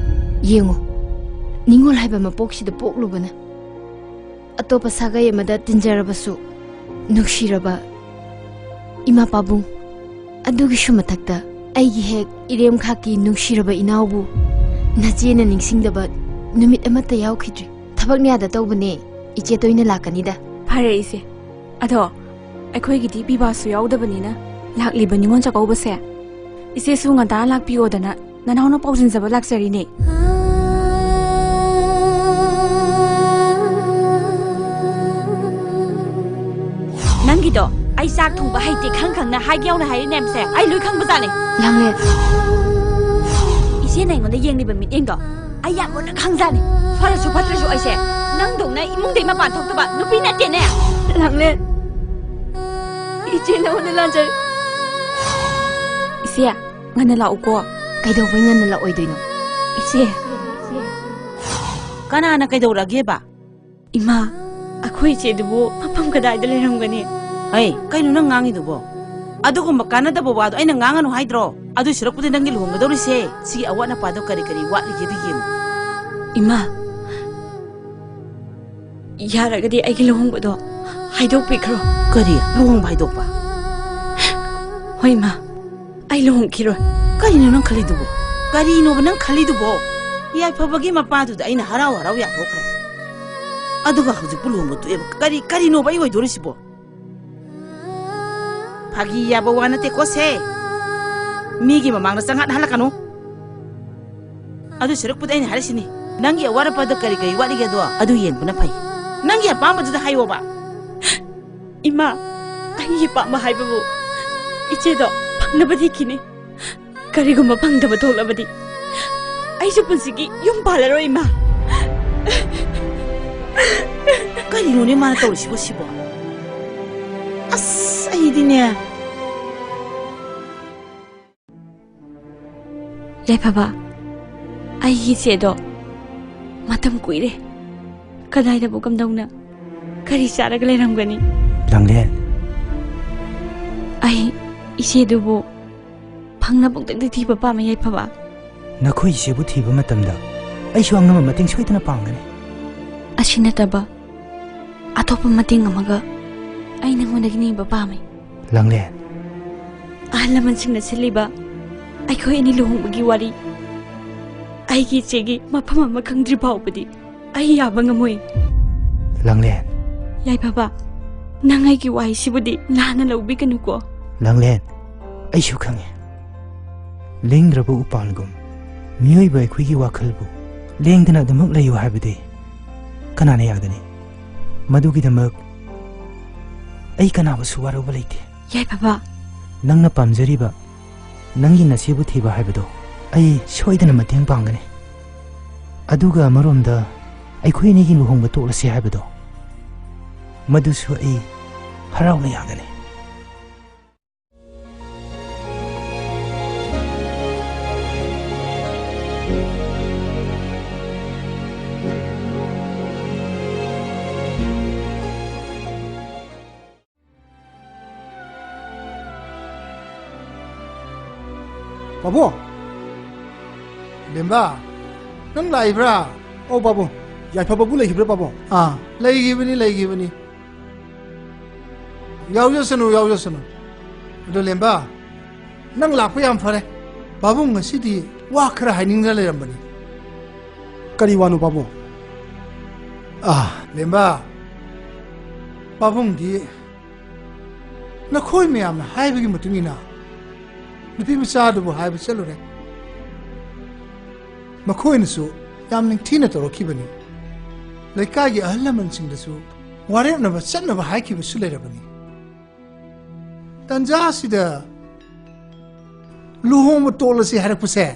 ꯌꯦꯡꯉꯨ, ꯅꯤꯡꯉꯣꯜ ꯍꯥꯏꯕ ꯃꯄꯣꯛꯁꯤꯗ ꯄꯣꯛꯂꯨꯕꯅ ꯑꯇꯣꯞꯄ ꯁꯥꯒꯩ ꯑꯃꯗ ꯇꯤꯟꯖꯔꯕꯁꯨ ꯅꯨꯡꯁꯤꯔꯕ ꯏꯃꯥ ꯄꯥꯕꯨꯡ, ꯑꯗꯨꯒꯤꯁꯨ ꯃꯊꯛꯇ ꯑꯩꯒꯤ ꯍꯦꯛ ꯏꯔꯦꯝꯈꯥꯛꯀꯤ ꯅꯨꯡꯁꯤꯔꯕ ꯏꯅꯥꯎꯕꯨ ꯅꯆꯦꯅ ꯅꯤꯡꯁꯤꯡꯗꯕ ꯅꯨꯃꯤꯠ ꯑꯃꯠꯇ ꯌꯥꯎꯈꯤꯗ꯭ꯔꯤ꯫ ꯊꯕꯛ ꯅꯦꯌꯥꯗ ꯇꯧꯕꯅꯦ, ꯏꯆꯦ ꯇꯣꯏꯅ ꯂꯥꯛꯀꯅꯤꯗ꯫ ꯐꯔꯦ ꯏꯆꯦ, ꯑꯗꯣ ꯑꯩꯈꯣꯏꯒꯤꯗꯤ ꯄꯤꯕꯥꯁꯨ ꯌꯥꯎꯗꯕꯅꯤꯅ ꯂꯥꯛꯂꯤꯕ ꯅꯤꯉꯣꯜ ꯆꯥꯛꯀꯧꯕꯁꯦ ꯏꯆꯦꯁꯨ ꯉꯟꯇꯥ ꯂꯥꯛꯄꯤꯌꯣꯗꯅ ꯅꯅꯥꯎꯅ ꯄꯥꯎꯖꯤꯟꯖꯕ ꯂꯥꯛꯆꯔꯤꯅꯦ꯫ ꯅꯪꯒꯤꯗꯣ ꯑꯩ ꯆꯥꯛ ꯊꯣꯡꯕ ꯍꯩꯇꯦ ꯈꯪ ꯈꯪꯅ ꯍꯥꯏꯒꯦ ꯌꯥꯎꯅ ꯍꯥꯏꯔꯤ ꯃꯌꯥꯝꯁꯦ ꯑꯩ ꯂꯣꯏ ꯈꯪꯕꯖꯥꯠꯅꯤ꯫ ꯂꯥꯡꯂꯦꯟ꯫ ꯏꯆꯦꯅ ꯑꯩꯉꯣꯟꯗ ꯌꯦꯡꯂꯤꯕ ꯃꯤꯠꯌꯦꯡꯗꯣ ꯑꯩ ꯌꯥꯝ ꯃꯨꯟꯅ ꯈꯪꯖꯥꯠꯅꯤ꯫ ꯐꯔꯁꯨ ꯐꯠꯇ꯭ꯔꯁꯨ ꯑꯩꯁꯦ ꯅꯪꯗꯧꯅ ꯏꯃꯨꯡꯗꯩ ꯃꯄꯥꯟ ꯊꯣꯛꯇꯕ ꯅꯨꯄꯤ ꯅꯠꯇꯦꯅꯦ꯫ ꯂꯥꯡꯂꯦꯟ꯫ ꯏꯆꯦ ꯅꯉꯣꯟꯗ ꯂꯥꯟꯖꯔꯦ꯫ ꯏꯆꯦ, ꯉꯟꯅ ꯂꯥꯛꯎꯀꯣ꯫ ꯀꯩꯗꯧꯕꯩ ꯉꯟꯅ ꯂꯥꯛꯑꯣꯏꯗꯣꯏꯅꯣ? ꯏꯆꯦ꯫ ꯀꯅꯥꯅ ꯀꯩꯗꯧꯔꯒꯦꯕ? ꯏꯃꯥ, ꯑꯩꯈꯣꯏ ꯏꯆꯦꯗꯨꯕꯨ ꯃꯐꯝ ꯀꯗꯥꯏꯗ ꯂꯩꯔꯝꯒꯅꯤ? ꯍꯩ, ꯀꯩꯅꯣ ꯅꯪ ꯉꯥꯡꯉꯤꯗꯨꯕꯣ? ꯑꯗꯨꯒꯨꯝꯕ ꯀꯥꯟꯅꯗꯕ ꯋꯥꯗꯣ ꯑꯩꯅ ꯉꯥꯡꯉꯅꯨ ꯍꯥꯏꯗ꯭ꯔꯣ? ꯑꯗꯨ ꯁꯔꯨꯛꯄꯨꯗꯤ ꯅꯪꯒꯤ ꯂꯨꯍꯣꯡꯒꯗꯧꯔꯤꯁꯦ ꯁꯤꯒꯤ ꯑꯋꯥꯠ ꯑꯄꯥꯗꯣ ꯀꯔꯤ ꯀꯔꯤ ꯋꯥꯠꯂꯤꯒꯦꯗꯣ ꯌꯦꯡꯉꯨ꯫ ꯏꯃꯥ, ꯌꯥꯔꯒꯗꯤ ꯑꯩꯒꯤ ꯂꯨꯍꯣꯡꯕꯗꯣ ꯍꯥꯏꯗꯣꯛꯄꯤꯈ꯭ꯔꯣ꯫ ꯀꯔꯤ? ꯂꯨꯍꯣꯡꯕ ꯍꯥꯏꯗꯣꯛꯄ? ꯍꯣꯏ, ꯏꯃꯥ, ꯑꯩ ꯂꯨꯍꯣꯡꯈꯤꯔꯣꯏ꯫ ꯀꯔꯤꯅꯣ ꯅꯪ ꯈꯜꯂꯤꯗꯨꯕꯣ? ꯀꯔꯤꯅꯣꯕ ꯅꯪ ꯈꯜꯂꯤꯗꯨꯕꯣ? ꯌꯥꯏꯐꯕꯒꯤ ꯃꯄꯥꯗꯨꯗ ꯑꯩꯅ ꯍꯔꯥꯎ ꯍꯔꯥꯎ ꯌꯥꯊꯣꯛꯈ꯭ꯔꯦ꯫ ꯑꯗꯨꯒ ꯍꯧꯖꯤꯛꯄꯨ ꯂꯨꯍꯣꯡꯕ ꯇꯣꯛꯑꯦꯕ꯫ ꯀꯔꯤ, ꯀꯔꯤꯅꯣꯕ ꯑꯩ ꯑꯣꯏꯗꯣꯔꯤꯁꯤꯕꯣ? ꯐꯥꯒꯤ ꯌꯥꯕ ꯋꯥ ꯅꯠꯇꯦꯀꯣ ꯁꯦ꯫ ꯃꯤꯒꯤ ꯃꯃꯥꯡꯗ ꯆꯪꯍꯠ ꯍꯜꯂꯛꯀꯅꯨ꯫ ꯑꯗꯨ ꯁꯔꯨꯛꯄꯨꯗꯤ ꯑꯩꯅ ꯍꯥꯏꯔꯤꯁꯤꯅꯤ, ꯅꯪꯒꯤ ꯑꯋꯥꯠ ꯑꯄꯥꯗ ꯀꯔꯤ ꯀꯔꯤ ꯋꯥꯠꯂꯤꯒꯦꯗꯣ ꯑꯗꯨ ꯌꯦꯡꯕꯅ ꯐꯩ꯫ ꯅꯪꯒꯤ ꯑꯄꯥꯝꯕꯗꯨꯗ ꯍꯥꯏꯌꯣꯕ꯫ ꯏꯃꯥ, ꯑꯩꯒꯤ ꯄꯥꯝꯕ ꯍꯥꯏꯕꯕꯨ ꯏꯆꯦꯗꯣ ꯐꯪꯅꯕ ꯊꯤꯈꯤꯅꯤ꯫ ꯀꯔꯤꯒꯨꯝꯕ ꯐꯪꯗꯕ ꯊꯣꯛꯂꯕꯗꯤ ꯑꯩꯁꯨ ꯄꯨꯟꯁꯤꯒꯤ ꯌꯨꯝ ꯄꯥꯜꯂꯔꯣꯏ, ꯏꯃꯥ꯫ ꯀꯔꯤꯅꯣꯅꯦ ꯃꯥꯅ ꯇꯧꯔꯤꯁꯤꯕꯣ ꯁꯤꯕꯣ? ꯑꯁ, ꯑꯩꯗꯤꯅꯦ꯫ ꯌꯥꯏꯐꯕ, ꯑꯩꯒꯤ ꯏꯆꯦꯗꯣ ꯃꯇꯝ ꯀꯨꯏꯔꯦ꯫ ꯀꯗꯥꯏꯗꯕꯨ ꯀꯝꯗꯧꯅ ꯀꯔꯤ ꯆꯥꯔꯒ ꯂꯩꯔꯝꯒꯅꯤ? ꯂꯥꯡꯂꯦꯟ꯫ ꯑꯩ ꯏꯆꯦꯗꯨꯕꯨ ꯐꯪꯅꯕ ꯑꯃꯨꯛꯇꯪꯗꯤ ꯊꯤꯕ ꯄꯥꯝꯃꯦ, ꯌꯥꯏꯐꯕ꯫ ꯅꯈꯣꯏ ꯏꯆꯦꯕꯨ ꯊꯤꯕ ꯃꯇꯝꯗ ꯑꯩꯁꯨ ꯑꯉꯝꯕ ꯃꯇꯦꯡ ꯁꯣꯏꯗꯅ ꯄꯥꯡꯒꯅꯤ꯫ ꯑꯁꯤ ꯅꯠꯇꯕ ꯑꯇꯣꯞꯄ ꯃꯇꯦꯡ ꯑꯃꯒ ꯑꯩ ꯅꯉꯣꯟꯗꯒꯤ ꯅꯤꯕ ꯄꯥꯝꯃꯤ꯫ ꯂꯥꯡꯂꯦꯟ, ꯑꯍꯜ ꯂꯃꯟꯁꯤꯡꯅ ꯁꯤꯜꯂꯤꯕ ꯑꯩꯈꯣꯏ ꯑꯅꯤ ꯂꯨꯍꯣꯡꯕꯒꯤ ꯋꯥꯔꯤ ꯑꯩꯒꯤ ꯏꯆꯦꯒꯤ ꯃꯐꯝ ꯑꯃ ꯈꯪꯗ꯭ꯔꯤ ꯐꯥꯎꯕꯗꯤ ꯑꯩ ꯌꯥꯕ ꯉꯝꯃꯣꯏ꯫ ꯂꯥꯡꯂꯦꯟ꯫ ꯌꯥꯏꯐꯕ, ꯅꯪ ꯑꯩꯒꯤ ꯋꯥꯍꯩꯁꯤꯕꯨꯗꯤ ꯂꯥꯟꯅ ꯂꯧꯕꯤꯒꯅꯨꯀꯣ꯫ ꯂꯥꯡꯂꯦꯟ, ꯑꯩꯁꯨ ꯈꯪꯉꯤ꯫ ꯂꯦꯡꯗ꯭ꯔꯕ ꯎꯄꯥꯜꯒꯨꯝ ꯃꯤꯑꯣꯏꯕ ꯑꯩꯈꯣꯏꯒꯤ ꯋꯥꯈꯜꯕꯨ ꯂꯦꯡꯗꯅ ꯑꯗꯨꯃꯛ ꯂꯩꯌꯨ ꯍꯥꯏꯕꯗꯤ ꯀꯅꯥꯅ ꯌꯥꯒꯅꯤ? ꯃꯗꯨꯒꯤꯗꯃꯛ ꯑꯩ ꯀꯅꯥꯕꯨꯁꯨ ꯋꯥꯔꯧꯕ ꯂꯩꯇꯦ꯫ ꯌꯥꯏꯐꯕ꯫ ꯅꯪꯅ ꯄꯥꯝꯖꯔꯤꯕ ꯅꯪꯒꯤ ꯅꯆꯦꯕꯨ ꯊꯤꯕ ꯍꯥꯏꯕꯗꯣ ꯑꯩ ꯁꯣꯏꯗꯅ ꯃꯇꯦꯡ ꯄꯥꯡꯒꯅꯤ꯫ ꯑꯗꯨꯒ ꯑꯃꯔꯣꯝꯗ ꯑꯩꯈꯣꯏ ꯑꯅꯤꯒꯤ ꯂꯨꯍꯣꯡꯕ ꯇꯣꯛꯂꯁꯤ ꯍꯥꯏꯕꯗꯣ ꯃꯗꯨꯁꯨ ꯑꯩ ꯍꯔꯥꯎꯅ ꯌꯥꯒꯅꯤ꯫ ꯄꯥꯕꯨꯡ! ꯂꯦꯝꯕ, ꯅꯪ ꯂꯥꯛꯏꯕ꯭ꯔꯥ? ꯑꯧ ꯄꯥꯕꯨꯡ, ꯌꯥꯏꯐꯕꯕꯨ ꯂꯩꯈꯤꯕ꯭ꯔꯥ ꯄꯥꯕꯨꯡ? ꯑꯥ, ꯂꯩꯈꯤꯕꯅꯤ, ꯂꯩꯈꯤꯕꯅꯤ꯫ ꯌꯥꯎꯖꯁꯅꯨ, ꯌꯥꯎꯖꯁꯅꯨ꯫ ꯑꯗꯣ ꯂꯦꯝꯕ, ꯅꯪ ꯂꯥꯛꯄ ꯌꯥꯝ ꯐꯔꯦ꯫ ꯄꯥꯕꯨꯡ ꯉꯁꯤꯗꯤ ꯋꯥ ꯈꯔ ꯍꯥꯏꯅꯤꯡꯗꯅ ꯂꯩꯔꯝꯕꯅꯤ꯫ ꯀꯔꯤ ꯋꯥꯅꯣ ꯄꯥꯕꯨꯡ? ꯑꯥ, ꯂꯦꯝꯕ, ꯄꯥꯕꯨꯡꯗꯤ ꯅꯈꯣꯏ ꯃꯌꯥꯝꯅ ꯍꯥꯏꯕꯒꯤ ꯃꯇꯨꯡ ꯏꯟꯅ ꯅꯨꯄꯤ ꯃꯆꯥꯗꯨꯕꯨ ꯍꯥꯏꯕ ꯆꯠꯂꯨꯔꯦ꯫ ꯃꯈꯣꯏꯅꯁꯨ ꯌꯥꯝ ꯅꯤꯡꯊꯤꯅ ꯇꯧꯔꯛꯈꯤꯕꯅꯤ꯫ ꯂꯩꯀꯥꯏꯒꯤ ꯑꯍꯜ ꯂꯃꯟꯁꯤꯡꯗꯁꯨ ꯋꯥꯔꯦꯞꯅꯕ ꯆꯠꯅꯕ ꯍꯥꯏꯈꯤꯕꯁꯨ ꯂꯩꯔꯕꯅꯤ꯫ ꯇꯟꯖꯥ ꯑꯁꯤꯗ ꯂꯨꯍꯣꯡꯕ ꯇꯣꯛꯂꯁꯤ ꯍꯥꯏꯔꯛꯄꯁꯦ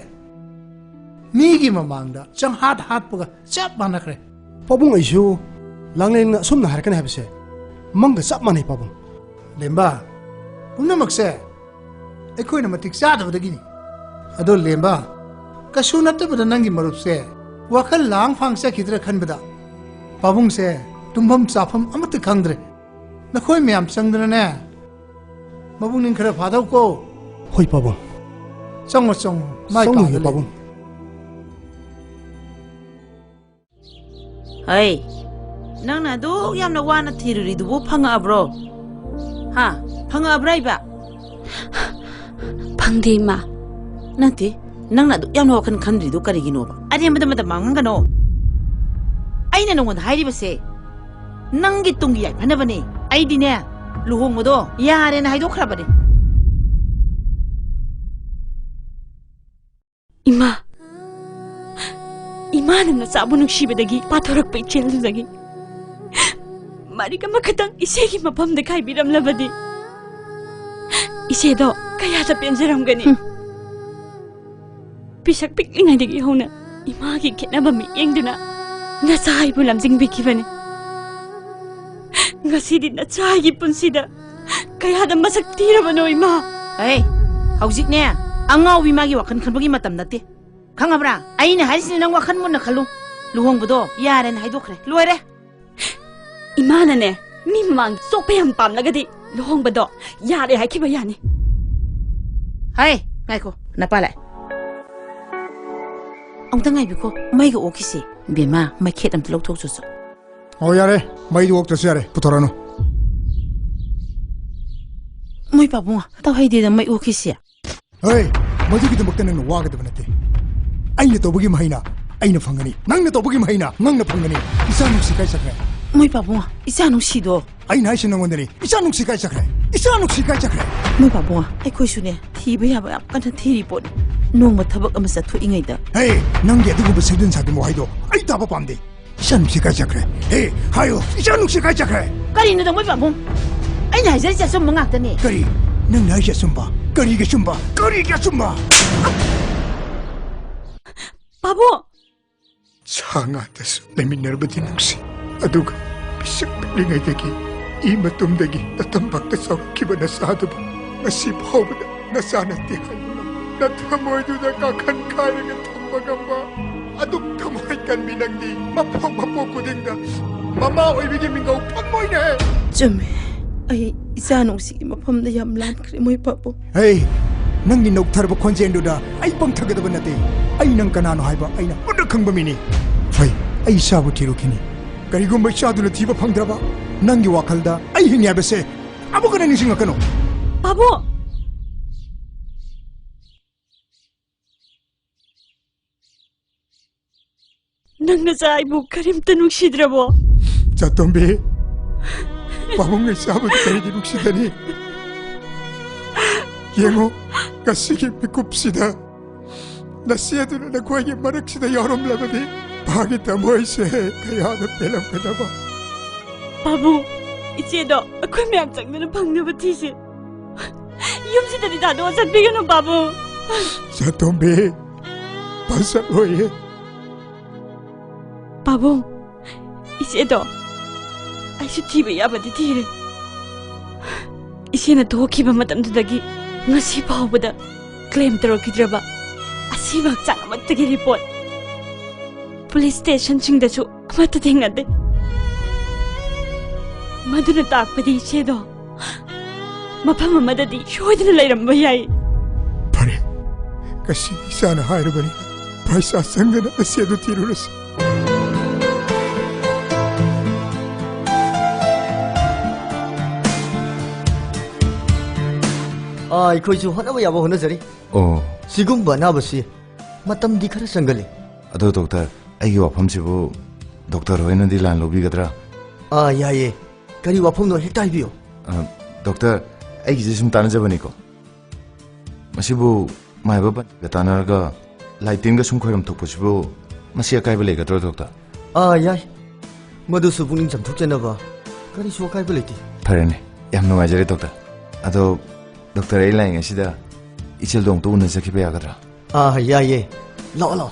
ꯃꯤꯒꯤ ꯃꯃꯥꯡꯗ ꯆꯪꯍꯥꯠ ꯍꯥꯠꯄꯒ ꯆꯞ ꯃꯥꯟꯅꯈ꯭ꯔꯦ꯫ ꯄꯥꯕꯨꯡ, ꯑꯩꯁꯨ ꯂꯥꯡꯂꯦꯟꯅ ꯑꯁꯨꯝꯅ ꯍꯥꯏꯔꯛꯀꯅꯤ ꯍꯥꯏꯕꯁꯦ ꯃꯪꯒ ꯆꯞ ꯃꯥꯟꯅꯩ ꯄꯥꯕꯨꯡ꯫ ꯂꯦꯝꯕ, ꯄꯨꯝꯅꯃꯛꯁꯦ ꯑꯩꯈꯣꯏꯅ ꯃꯇꯤꯛ ꯆꯥꯗꯕꯗꯒꯤꯅꯤ꯫ ꯑꯗꯣ ꯂꯦꯝꯕ, ꯀꯩꯁꯨ ꯅꯠꯇꯕꯗ ꯅꯪꯒꯤ ꯃꯔꯨꯞꯁꯦ ꯋꯥꯈꯜ ꯂꯥꯡ ꯐꯥꯡ ꯆꯠꯈꯤꯗ꯭ꯔꯥ ꯈꯟꯕꯗ ꯄꯥꯕꯨꯡꯁꯦ ꯇꯨꯝꯐꯝ ꯆꯥꯐꯝ ꯑꯃꯠꯇ ꯈꯪꯗ꯭ꯔꯦ꯫ ꯅꯈꯣꯏ ꯃꯌꯥꯝ ꯆꯪꯗꯅꯅꯦ, ꯃꯕꯨꯛꯅꯤꯡ ꯈꯔ ꯐꯥꯗꯧꯀꯣ꯫ ꯍꯣꯏ ꯄꯥꯕꯨꯡ꯫ ꯆꯪꯉꯣ, ꯆꯪꯉꯣ, ꯃꯥꯏ ꯆꯪꯉꯨꯒꯦ ꯀꯥꯗ ꯂꯩ꯫ ꯄꯥꯕꯨꯡ꯫ ꯍꯩ, ꯅꯪꯅ ꯑꯗꯨꯛ ꯌꯥꯝꯅ ꯋꯥꯅ ꯊꯤꯔꯨꯔꯤꯗꯨꯕꯨ ꯐꯪꯉꯛꯑꯕ꯭ꯔꯣ? ꯍꯥ? ꯐꯪꯉꯛꯑꯕ꯭ꯔꯥ ꯏꯕ? ꯅꯪꯗꯤ ꯏꯃꯥ? ꯅꯠꯇꯦ, ꯅꯪꯅ ꯑꯗꯨꯛ ꯌꯥꯝꯅ ꯋꯥꯈꯜ ꯈꯟꯗ꯭ꯔꯤꯗꯨ ꯀꯔꯤꯒꯤꯅꯣꯕ? ꯑꯔꯦꯝꯕꯗ ꯃꯇꯝ ꯃꯥꯡꯍꯟꯒꯅꯣ꯫ ꯑꯩꯅ ꯅꯉꯣꯟꯗ ꯍꯥꯏꯔꯤꯕꯁꯦ ꯅꯪꯒꯤ ꯇꯨꯡꯒꯤ ꯌꯥꯏꯐꯅꯕꯅꯦ꯫ ꯑꯩꯗꯤꯅꯦ, ꯂꯨꯍꯣꯡꯕꯗꯣ ꯌꯥꯔꯦꯅ ꯍꯥꯏꯗꯣꯛꯈ꯭ꯔꯕꯅꯦ꯫ ꯏꯃꯥ, ꯏꯃꯥꯅ ꯅꯆꯥꯕꯨ ꯅꯨꯡꯁꯤꯕꯗꯒꯤ ꯄꯥꯊꯣꯔꯛꯄ ꯏꯆꯦꯜꯗꯨꯗꯒꯤ ꯃꯔꯤꯛ ꯑꯃꯈꯛꯇꯪ ꯏꯆꯦꯒꯤ ꯃꯐꯝꯗ ꯈꯥꯏꯕꯤꯔꯝꯂꯕꯗꯤ ꯏꯆꯦꯗꯣ ꯀꯌꯥꯗ ꯄꯦꯟꯖꯔꯝꯒꯅꯤ꯫ ꯍꯨꯝ꯫ ꯄꯤꯁꯛ ꯄꯤꯛꯂꯤꯉꯩꯗꯒꯤ ꯍꯧꯅ ꯏꯃꯥꯒꯤ ꯈꯦꯠꯅꯕ ꯃꯤꯠꯌꯦꯡꯗꯨꯅ ꯅꯆꯥ ꯑꯩꯕꯨ ꯂꯝꯖꯤꯡꯕꯤꯈꯤꯕꯅꯤ꯫ ꯉꯁꯤꯗꯤ ꯅꯆꯥ ꯑꯩꯒꯤ ꯄꯨꯟꯁꯤꯗ ꯀꯌꯥꯗ ꯃꯁꯛ ꯊꯤꯔꯕꯅꯣ, ꯏꯃꯥ? ꯑꯦ, ꯍꯧꯖꯤꯛꯅꯦ, ꯑꯉꯥꯎꯕꯤ ꯃꯥꯒꯤ ꯋꯥꯈꯜ ꯈꯟꯕꯒꯤ ꯃꯇꯝ ꯅꯠꯇꯦ꯫ ꯈꯪꯉꯕ꯭ꯔꯥ? ꯑꯩꯅ ꯍꯥꯏꯔꯤꯁꯤꯅ ꯅꯪ ꯋꯥꯈꯜ ꯃꯨꯟꯅ ꯈꯜꯂꯨ꯫ ꯂꯨꯍꯣꯡꯕꯗꯣ ꯌꯥꯔꯦꯅ ꯍꯥꯏꯗꯣꯛꯈ꯭ꯔꯦ꯫ ꯂꯣꯏꯔꯦ꯫ ꯏꯃꯥꯅꯅꯦ, ꯃꯤ ꯃꯃꯥꯡꯗ ꯆꯣꯞꯄ ꯌꯥꯝ ꯄꯥꯝꯂꯒꯗꯤ ꯂꯨꯍꯣꯡꯕꯗꯣ ꯌꯥꯔꯦ ꯍꯥꯏꯈꯤꯕ ꯌꯥꯅꯤ꯫ ꯍꯥꯏ, ꯉꯥꯏꯈꯣ, ꯅꯄꯥ ꯂꯥꯛꯑꯦ꯫ ꯑꯃꯨꯛꯇ ꯉꯥꯏꯕꯤꯈꯣ, ꯃꯩꯒ ꯑꯣꯛꯈꯤꯁꯦ꯫ ꯕꯦꯝꯃ, ꯃꯩꯈꯦꯠ ꯑꯝꯇ ꯂꯧꯊꯣꯛꯆꯣꯆꯣ꯫ ꯑꯣ, ꯌꯥꯔꯦ, ꯃꯩꯗꯨ ꯑꯣꯛꯇ꯭ꯔꯁꯨ ꯌꯥꯔꯦ, ꯄꯨꯊꯣꯔꯛꯑꯅꯨ꯫ ꯃꯣꯏ ꯄꯥꯕꯨꯡ, ꯇꯧꯍꯩꯗꯦꯗ ꯃꯩ ꯑꯣꯛꯈꯤꯁꯦ꯫ ꯍꯣꯏ, ꯃꯗꯨꯒꯤꯗꯃꯛꯇ ꯅꯪꯅ ꯋꯥꯒꯗꯕ ꯅꯠꯇꯦ꯫ ꯑꯩꯅ ꯇꯧꯕꯒꯤ ꯃꯍꯩꯅ ꯑꯩꯅ ꯐꯪꯒꯅꯤ, ꯅꯪꯅ ꯇꯧꯕꯒꯤ ꯃꯍꯩꯅ ꯅꯪꯅ ꯐꯪꯒꯅꯤ꯫ ꯏꯆꯥ ꯅꯨꯡꯁꯤ ꯀꯥꯏ ꯆꯠꯈ꯭ꯔꯦ? ꯃꯣꯏ ꯄꯥꯕꯨꯡ, ꯏꯆꯥ ꯅꯨꯡꯁꯤꯗꯣ꯫ ꯑꯩꯅ ꯍꯥꯏꯁꯤ ꯅꯪꯉꯣꯟꯗꯅꯤ, ꯏꯆꯥ ꯅꯨꯡꯁꯤ ꯀꯥꯏ ꯆꯠꯈ꯭ꯔꯦ? ꯏꯆꯥ ꯅꯨꯡꯁꯤ ꯀꯥꯏ ꯆꯠꯈ꯭ꯔꯦ? ꯃꯣꯏ ꯄꯥꯕꯨꯡ, ꯑꯩꯈꯣꯏꯁꯨꯅꯦ, ꯊꯤꯕ ꯌꯥꯕ ꯌꯥꯝ ꯀꯟꯅ ꯊꯤꯔꯤ ꯄꯣꯠꯅꯤ꯫ ꯅꯣꯡꯃ ꯊꯕꯛ ꯑꯃ ꯆꯠꯊꯣꯛꯏꯉꯩꯗ꯫ ꯍꯦ, ꯅꯪꯒꯤ ꯑꯗꯨꯒꯨꯝꯕ ꯁꯩꯗꯟ ꯁꯥꯗꯟ ꯋꯥꯍꯩꯗꯣ ꯑꯩ ꯇꯥꯕ ꯄꯥꯝꯗꯦ꯫ ꯏꯆꯥ ꯅꯨꯡꯁꯤ ꯀꯥꯏ ꯆꯠꯈ꯭ꯔꯦ? ꯍꯦ, ꯍꯥꯏꯌꯣ, ꯏꯆꯥ ꯅꯨꯡꯁꯤ ꯀꯥꯏ ꯆꯠꯈ꯭ꯔꯦ? ꯀꯔꯤꯅꯣꯗ ꯃꯣꯏ ꯄꯥꯕꯨꯡ? ꯑꯩꯅ ꯍꯥꯏꯖꯔꯤꯁꯦ ꯑꯆꯨꯝꯕ ꯉꯥꯛꯇꯅꯦ꯫ ꯀꯔꯤ? ꯅꯪꯅ ꯍꯥꯏꯁꯦ ꯑꯆꯨꯝꯕ? ꯀꯔꯤꯒꯤ ꯑꯆꯨꯝꯕ? ꯀꯔꯤꯒꯤ ꯑꯆꯨꯝꯕ? ꯄꯥꯕꯨꯡ! ꯁꯥ ꯉꯥꯗꯁꯨ ꯂꯩꯃꯤꯟꯅꯔꯕꯗꯤ ꯅꯨꯡꯁꯤ, ꯑꯗꯨꯒ ꯄꯤꯁꯛ ꯄꯤꯛꯂꯤꯉꯩꯗꯒꯤ ꯏ ꯃꯇꯨꯝꯗꯒꯤ ꯅꯇꯝꯄꯥꯛꯇ ꯆꯥꯎꯔꯛꯈꯤꯕ ꯅꯆꯥꯗꯨꯕꯨ ꯉꯁꯤ ꯐꯥꯎꯕꯗ ꯅꯆꯥ ꯅꯠꯇꯦ ꯍꯥꯏꯕ ꯉꯝꯕ, ꯅꯊꯃꯣꯏꯗꯨꯗ ꯀꯥꯡꯈꯟ ꯈꯥꯏꯔꯒ ꯊꯝꯕ ꯉꯝꯕ ꯑꯗꯨꯛ ꯊꯃꯣꯏ ꯀꯟꯕꯤ ꯅꯪꯗꯤ ꯃꯄꯣꯛ ꯃꯄꯣꯛ ꯈꯨꯗꯤꯡꯗ ꯃꯃꯥ ꯑꯣꯏꯕꯒꯤ ꯃꯤꯡꯒꯧ ꯐꯪꯂꯣꯏꯅꯦ꯫ ꯆꯨꯝꯃꯦ, ꯑꯩ ꯏꯆꯥ ꯅꯨꯡꯁꯤꯒꯤ ꯃꯐꯝꯗ ꯌꯥꯝ ꯂꯥꯟꯈ꯭ꯔꯦ ꯃꯣꯏ ꯄꯥꯕꯨꯡ꯫ ꯍꯦ, ꯅꯪꯒꯤ ꯅꯧꯊꯔꯕ ꯈꯣꯟꯖꯦꯜꯗꯨꯗ ꯑꯩ ꯄꯪꯊꯒꯗꯕ ꯅꯠꯇꯦ꯫ ꯑꯩ ꯅꯪ ꯀꯅꯥꯅꯣ ꯍꯥꯏꯕ ꯑꯩꯅ ꯃꯨꯟꯅ ꯈꯪꯕ ꯃꯤꯅꯤ꯫ ꯐꯩ, ꯑꯩ ꯏꯆꯥꯕꯨ ꯊꯤꯔꯨꯈꯤꯅꯤ꯫ ꯀꯔꯤꯒꯨꯝꯕ ꯏꯆꯥꯗꯨꯅ ꯊꯤꯕ ꯐꯪꯗ꯭ꯔꯕ, ꯅꯪꯒꯤ ꯋꯥꯈꯜꯗ ꯑꯩ ꯍꯤꯡꯉꯤ ꯍꯥꯏꯕꯁꯦ ꯑꯃꯨꯛ ꯍꯟꯅ ꯅꯤꯡꯁꯤꯡꯂꯛꯀꯅꯨ꯫ ꯄꯥꯕꯨꯡ! ꯅꯪ ꯅꯆꯥ ꯑꯩꯕꯨ ꯀꯔꯤꯝꯇ ꯅꯨꯡꯁꯤꯗ꯭ꯔꯕꯣ? ꯆꯥꯇꯣꯝꯕꯤ, ꯄꯥꯕꯨꯡꯅ ꯏꯆꯥꯕꯨ ꯀꯔꯤꯒꯤ ꯅꯨꯡꯁꯤꯗꯅꯤ? ꯌꯦꯡꯉꯨ, ꯉꯁꯤꯒꯤ ꯃꯤꯀꯨꯞꯁꯤꯗ ꯅꯆꯦꯗꯨꯅ ꯅꯈꯣꯏꯒꯤ ꯃꯔꯛꯁꯤꯗ ꯌꯥꯎꯔꯝꯂꯕꯗꯤ ꯃꯥꯒꯤ ꯊꯃꯣꯏꯁꯦ ꯀꯌꯥꯗ ꯄꯦꯜꯂꯝꯒꯗꯕ꯫ ꯄꯥꯕꯨꯡ, ꯏꯆꯦꯗꯣ ꯑꯩꯈꯣꯏ ꯃꯌꯥꯝ ꯆꯪꯗꯅ ꯐꯪꯅꯕ ꯊꯤꯁꯤ꯫ ꯌꯨꯝꯁꯤꯗꯗꯤ ꯊꯥꯗꯣꯛꯑ ꯆꯠꯄꯤꯒꯅꯨ, ꯄꯥꯕꯨꯡ꯫ ꯆꯥꯇꯣꯝꯕꯤ, ꯐꯖꯔꯣꯏꯌꯦ꯫ ꯄꯥꯕꯨꯡ, ꯏꯆꯦꯗꯣ ꯑꯩꯁꯨ ꯊꯤꯕ ꯌꯥꯕꯗꯤ ꯊꯤꯔꯦ꯫ ꯏꯆꯦꯅ ꯊꯣꯛꯈꯤꯕ ꯃꯇꯝꯗꯨꯗꯒꯤ ꯉꯁꯤ ꯐꯥꯎꯕꯗ ꯀ꯭ꯂꯦꯝ ꯇꯧꯔꯛꯈꯤꯗ꯭ꯔꯕ ꯑꯁꯤꯕ ꯍꯛꯆꯥꯡ ꯑꯃꯠꯇꯒꯤ ꯔꯤꯄꯣꯔꯠ ꯄꯨꯂꯤꯁ ꯁ꯭ꯇꯦꯁꯟꯁꯤꯡꯗꯁꯨ ꯑꯃꯠꯇ ꯊꯦꯡꯅꯗꯦ꯫ ꯃꯗꯨꯅ ꯇꯥꯛꯄꯗꯤ ꯏꯆꯦꯗꯣ ꯃꯐꯝ ꯑꯃꯗꯗꯤ ꯁꯣꯏꯗꯅ ꯂꯩꯔꯝꯕ ꯌꯥꯏ꯫ ꯐꯔꯦ, ꯉꯁꯤ ꯏꯆꯥꯅ ꯍꯥꯏꯔꯕꯅꯤ, ꯄꯩꯁꯥ ꯆꯪꯗꯅ ꯅꯆꯦꯗꯨ ꯊꯤꯔꯨꯔꯁꯤ꯫ ꯑꯥ, ꯑꯩꯈꯣꯏꯁꯨ ꯍꯣꯠꯅꯕ ꯌꯥꯕ ꯍꯣꯠꯅꯖꯔꯤ꯫ ꯑꯣ꯫ ꯁꯤꯒꯨꯝꯕ ꯑꯅꯥꯕꯁꯤ ꯃꯇꯝꯗꯤ ꯈꯔ ꯆꯪꯒꯜꯂꯤ꯫ ꯑꯗꯣ ꯗꯣꯛꯇꯔ, ꯑꯩꯒꯤ ꯋꯥꯐꯝꯁꯤꯕꯨ ꯗꯣꯛꯇꯔ ꯍꯣꯏꯅꯗꯤ ꯂꯥꯟ ꯂꯧꯕꯤꯒꯗ꯭ꯔꯥ? ꯑꯥ, ꯌꯥꯏꯌꯦ꯫ ꯀꯔꯤ ꯋꯥꯐꯝꯅꯣ ꯍꯦꯛꯇ ꯍꯥꯏꯕꯤꯌꯨ꯫ ꯑ, ꯗꯣꯛꯇꯔ, ꯑꯩꯒꯤꯁꯦ ꯁꯨꯝ ꯇꯥꯟꯅꯖꯕꯅꯤꯀꯣ꯫ ꯃꯁꯤꯕꯨ ꯃꯥꯏꯕ ꯄꯟꯊꯤꯒ ꯇꯥꯟꯅꯔꯒ ꯂꯥꯏ ꯇꯤꯟꯒ ꯁꯨꯝ ꯈꯣꯏꯔꯝ ꯊꯣꯛꯄꯁꯤꯕꯨ ꯃꯁꯤ ꯑꯀꯥꯏꯕ ꯂꯩꯒꯗ꯭ꯔꯣ, ꯗꯣꯛꯇꯔ? ꯑꯥ, ꯌꯥꯏ꯫ ꯃꯗꯨꯁꯨ ꯄꯨꯛꯅꯤꯡ ꯆꯝꯊꯣꯛꯆꯅꯕ ꯀꯔꯤꯁꯨ ꯑꯀꯥꯏꯕ ꯂꯩꯇꯦ꯫ ꯐꯔꯦꯅꯦ, ꯌꯥꯝ ꯅꯨꯡꯉꯥꯏꯖꯔꯦ, ꯗꯣꯛꯇꯔ꯫ ꯑꯗꯣ, ꯗꯣꯛꯇꯔ, ꯑꯩ ꯂꯥꯛꯏꯉꯩꯁꯤꯗ ꯏꯆꯦꯜꯗꯣ ꯑꯃꯨꯛꯇ ꯎꯅꯖꯈꯤꯕ ꯌꯥꯒꯗ꯭ꯔꯥ? ꯑꯥ, ꯌꯥꯏꯌꯦ꯫ ꯂꯥꯛꯑꯣ, ꯂꯥꯛꯑꯣ꯫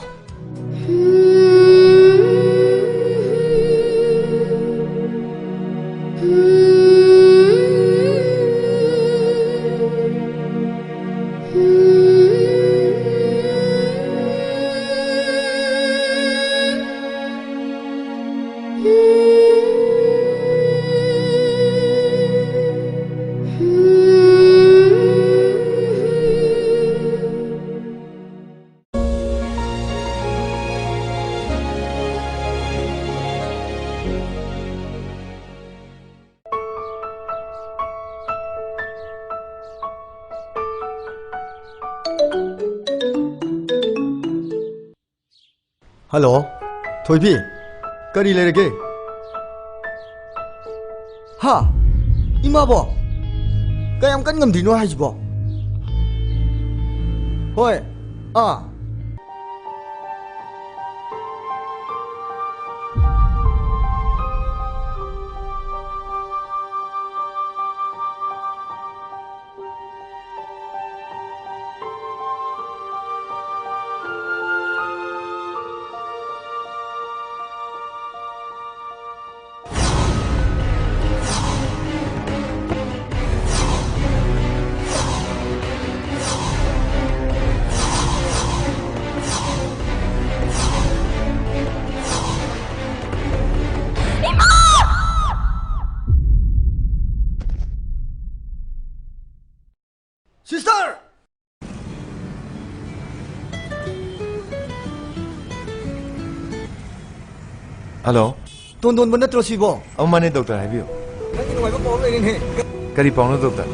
ꯍꯜꯂꯣ꯫ ꯊꯣꯏꯕꯤ, ꯀꯔꯤ ꯂꯩꯔꯒꯦ? ꯍꯥ? ꯏꯃꯥꯕꯣ? ꯀꯌꯥꯝ ꯀꯟ ꯉꯝꯗ꯭ꯔꯤꯅꯣ ꯍꯥꯏꯁꯤꯕꯣ? ꯍꯣꯏ꯫ ꯑꯥ꯫ ꯁꯤꯁꯇꯔ! ꯍꯜꯂꯣ꯫ ꯇꯣꯟꯗꯣꯟꯕ ꯅꯠꯇ꯭ꯔꯣ ꯁꯤꯕꯣ? ꯑꯧ, ꯃꯥꯅꯦ, ꯗꯣꯛꯇꯔ, ꯍꯥꯏꯕꯤꯌꯨ꯫ ꯅꯪꯒꯤ ꯅꯨꯡꯉꯥꯏꯕ ꯄꯥꯎ ꯑꯃ ꯂꯩꯔꯦꯅꯦ꯫ ꯀꯔꯤ ꯄꯥꯎꯅꯣ, ꯗꯣꯛꯇꯔ?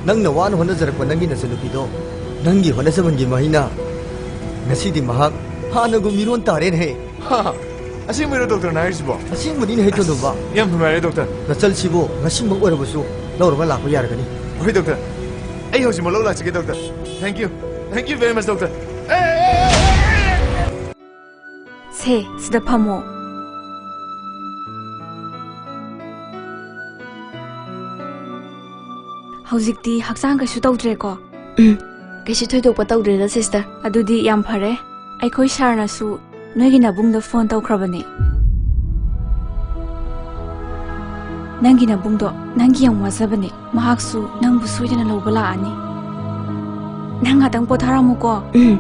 ꯅꯪꯅ ꯋꯥꯅ ꯍꯣꯠꯅꯖꯔꯛꯄ ꯅꯪꯒꯤ ꯅꯆꯟꯅꯨꯄꯤꯗꯣ ꯅꯪꯒꯤ ꯍꯣꯠꯅꯖꯃꯟꯒꯤ ꯃꯍꯩꯅ ꯉꯁꯤꯗꯤ ꯃꯍꯥꯛ ꯍꯥꯟꯅꯒꯨꯝ ꯃꯤꯔꯣꯟ ꯇꯥꯔꯦꯅꯦꯍꯦ꯫ ꯍꯥ, ꯑꯁꯦꯡꯕꯩꯔꯣ ꯗꯣꯛꯇꯔꯅ ꯍꯥꯏꯔꯤꯁꯤꯕꯣ? ꯑꯁꯦꯡꯕꯅꯤꯅꯦꯍꯦ, ꯇꯣꯟꯗꯣꯟꯕ꯫ ꯌꯥꯝ ꯅꯨꯡꯉꯥꯏꯔꯦ, ꯗꯣꯛꯇꯔ꯫ ꯅꯆꯜꯁꯤꯕꯨ ꯉꯁꯤꯃꯛ ꯑꯣꯏꯔꯕꯁꯨ ꯂꯧꯔꯒ ꯂꯥꯛꯄ ꯌꯥꯔꯒꯅꯤ꯫ ꯍꯣꯏ, ꯗꯣꯛꯇꯔ꯫ ꯑꯩ ꯍꯧꯖꯤꯛꯃꯛ ꯂꯧ ꯂꯥꯛꯆꯒꯦ, doctor. Thank you. Thank you very much, doctor. ꯑꯦ, ꯑꯦ, ꯑꯦ, ꯑꯦ, ꯑꯦ꯫ ꯁꯦ, ꯁꯤꯗ ꯐꯝꯃꯣ꯫ ꯍꯧꯖꯤꯛꯇꯤ ꯍꯛꯆꯥꯡ ꯀꯩꯁꯨ ꯇꯧꯗ꯭ꯔꯦꯀꯣ? ꯎꯝ, ꯀꯩꯁꯨ ꯊꯣꯏꯗꯣꯛꯄ ꯇꯧꯗ꯭ꯔꯦꯗ, ꯁꯤꯁꯇꯔ꯫ ꯑꯗꯨꯗꯤ ꯌꯥꯝ ꯐꯔꯦ꯫ ꯑꯩꯈꯣꯏ ꯁꯥꯔꯅꯁꯨ ꯅꯣꯏꯒꯤ ꯅꯕꯨꯡꯗ ꯐꯣꯟ ꯇꯧꯈ꯭ꯔꯕꯅꯦ꯫ ꯅꯪꯒꯤ ꯅꯕꯨꯡꯗꯣ ꯅꯪꯒꯤ ꯌꯥꯝ ꯋꯥꯖꯕꯅꯦ꯫ ꯃꯍꯥꯛꯁꯨ ꯅꯪꯕꯨ ꯁꯣꯏꯗꯅ ꯂꯧꯕ ꯂꯥꯛꯑꯅꯤ꯫ ꯅꯪ ꯉꯥꯛꯇꯪ ꯄꯣꯊꯥꯔꯝꯃꯨꯀꯣ꯫ ꯎꯝ꯫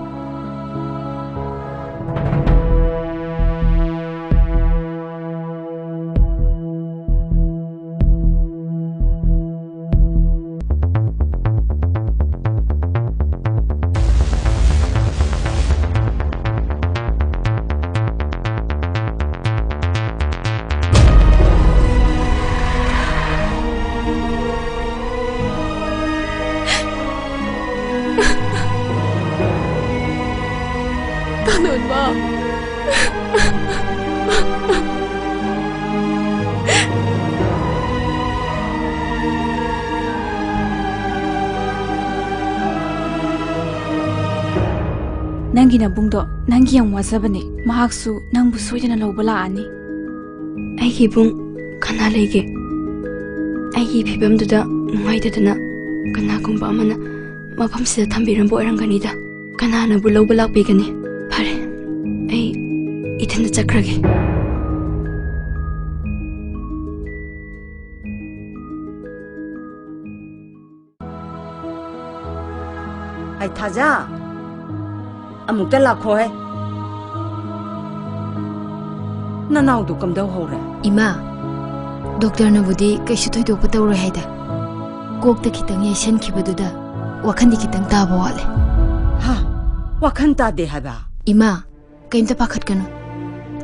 ꯑꯩꯒꯤ ꯅꯕꯨꯡꯗꯣ ꯅꯪꯒꯤ ꯌꯥꯝ ꯋꯥꯖꯕꯅꯦ꯫ ꯃꯍꯥꯛꯁꯨ ꯅꯪꯕꯨ ꯁꯣꯏꯗꯅ ꯂꯧꯕ ꯂꯥꯛꯑꯅꯤ꯫ ꯑꯩꯒꯤ ꯏꯕꯨꯡ ꯀꯅꯥ ꯂꯩꯒꯦ? ꯑꯩꯒꯤ ꯐꯤꯕꯝꯗꯨꯗ ꯅꯨꯡꯉꯥꯏꯇꯗꯅ ꯀꯅꯥꯒꯨꯝꯕ ꯑꯃꯅ ꯃꯐꯝꯁꯤꯗ ꯊꯝꯕꯤꯔꯝꯕ ꯑꯣꯏꯔꯝꯒꯅꯤꯗ꯫ ꯀꯅꯥꯅꯕꯨ ꯂꯧꯕ ꯂꯥꯛꯄꯤꯒꯅꯤ? ꯐꯔꯦ, ꯑꯩ ꯏꯊꯟꯗ ꯆꯠꯈ꯭ꯔꯒꯦ꯫ ꯍꯩ ꯊꯥꯖ, ꯑꯃꯨꯛꯇ ꯂꯥꯛꯈꯣꯍꯦ꯫ ꯅꯅꯥꯎꯗꯨ ꯀꯝꯗꯧ ꯍꯧꯔꯦ? ꯏꯃꯥ, ꯗꯣꯛꯇꯔꯅꯕꯨꯗꯤ ꯀꯩꯁꯨ ꯊꯣꯏꯗꯣꯛꯄ ꯇꯧꯔꯣꯏ ꯍꯥꯏꯗ꯫ ꯀꯣꯛꯇ ꯈꯤꯇꯪ ꯌꯩꯁꯟꯈꯤꯕꯗꯨꯗ ꯋꯥꯈꯜꯗꯤ ꯈꯤꯇꯪ ꯇꯥꯕ ꯋꯥꯠꯂꯦ꯫ ꯍꯥ? ꯋꯥꯈꯜ ꯇꯥꯗꯦ ꯍꯥꯏꯕ? ꯏꯃꯥ, ꯀꯩꯝꯇ ꯄꯥꯈꯠꯀꯅꯨ꯫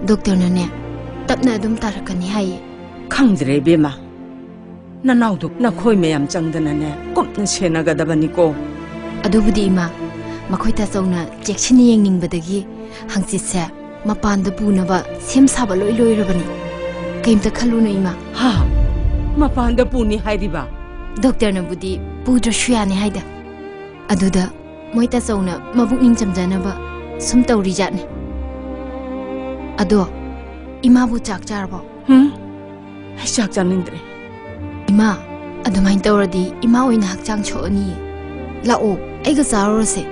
ꯗꯣꯛꯇꯔꯅꯅꯦ, ꯇꯞꯅ ꯑꯗꯨꯝ ꯇꯥꯔꯛꯀꯅꯤ ꯍꯥꯏꯌꯦ꯫ ꯈꯪꯗ꯭ꯔꯦ ꯏꯕꯦꯝꯃ, ꯅꯅꯥꯎꯗꯣ ꯅꯈꯣꯏ ꯃꯌꯥꯝ ꯆꯪꯗꯅꯅꯦ ꯀꯨꯞꯅ ꯁꯦꯟꯅꯒꯗꯕꯅꯤꯀꯣ꯫ ꯑꯗꯨꯕꯨꯗꯤ ꯏꯃꯥ, ꯃꯈꯣꯏ ꯇꯥꯆꯧꯅ ꯆꯦꯛꯁꯤꯟꯅ ꯌꯦꯡꯅꯤꯡꯕꯗꯒꯤ ꯍꯪꯆꯤꯠꯁꯦ ꯃꯄꯥꯟꯗ ꯄꯨꯅꯕ ꯁꯦꯝ ꯁꯥꯕ ꯂꯣꯏ ꯂꯣꯏꯔꯕꯅꯤ꯫ ꯀꯩꯝꯇ ꯈꯜꯂꯨꯅꯨ ꯏꯃꯥ꯫ ꯍꯥ? ꯃꯄꯥꯟꯗ ꯄꯨꯅꯤ ꯍꯥꯏꯔꯤꯕ? ꯗꯣꯛꯇꯔꯅꯕꯨꯗꯤ ꯄꯨꯗ꯭ꯔꯁꯨ ꯌꯥꯅꯤ ꯍꯥꯏꯗ꯫ ꯑꯗꯨꯗ ꯃꯣꯏ ꯇꯥꯆꯧꯅ ꯃꯕꯨꯛꯅꯤꯡ ꯆꯝꯖꯅꯕ ꯁꯨꯝ ꯇꯧꯔꯤꯖꯥꯠꯅꯤ꯫ ꯑꯗꯣ ꯏꯃꯥꯕꯨ ꯆꯥꯛ ꯆꯥꯔꯕꯣ? ꯍꯨꯝ? ꯑꯩ ꯆꯥꯛ ꯆꯥꯅꯤꯡꯗ꯭ꯔꯦ꯫ ꯏꯃꯥ, ꯑꯗꯨꯃꯥꯏꯅ ꯇꯧꯔꯗꯤ ꯏꯃꯥ ꯑꯣꯏꯅ ꯍꯛꯆꯥꯡ ꯁꯣꯛꯑꯅꯤꯌꯦ꯫ ꯂꯥꯛꯑꯣ, ꯑꯩꯒ ꯆꯥꯔꯨꯔꯁꯦ꯫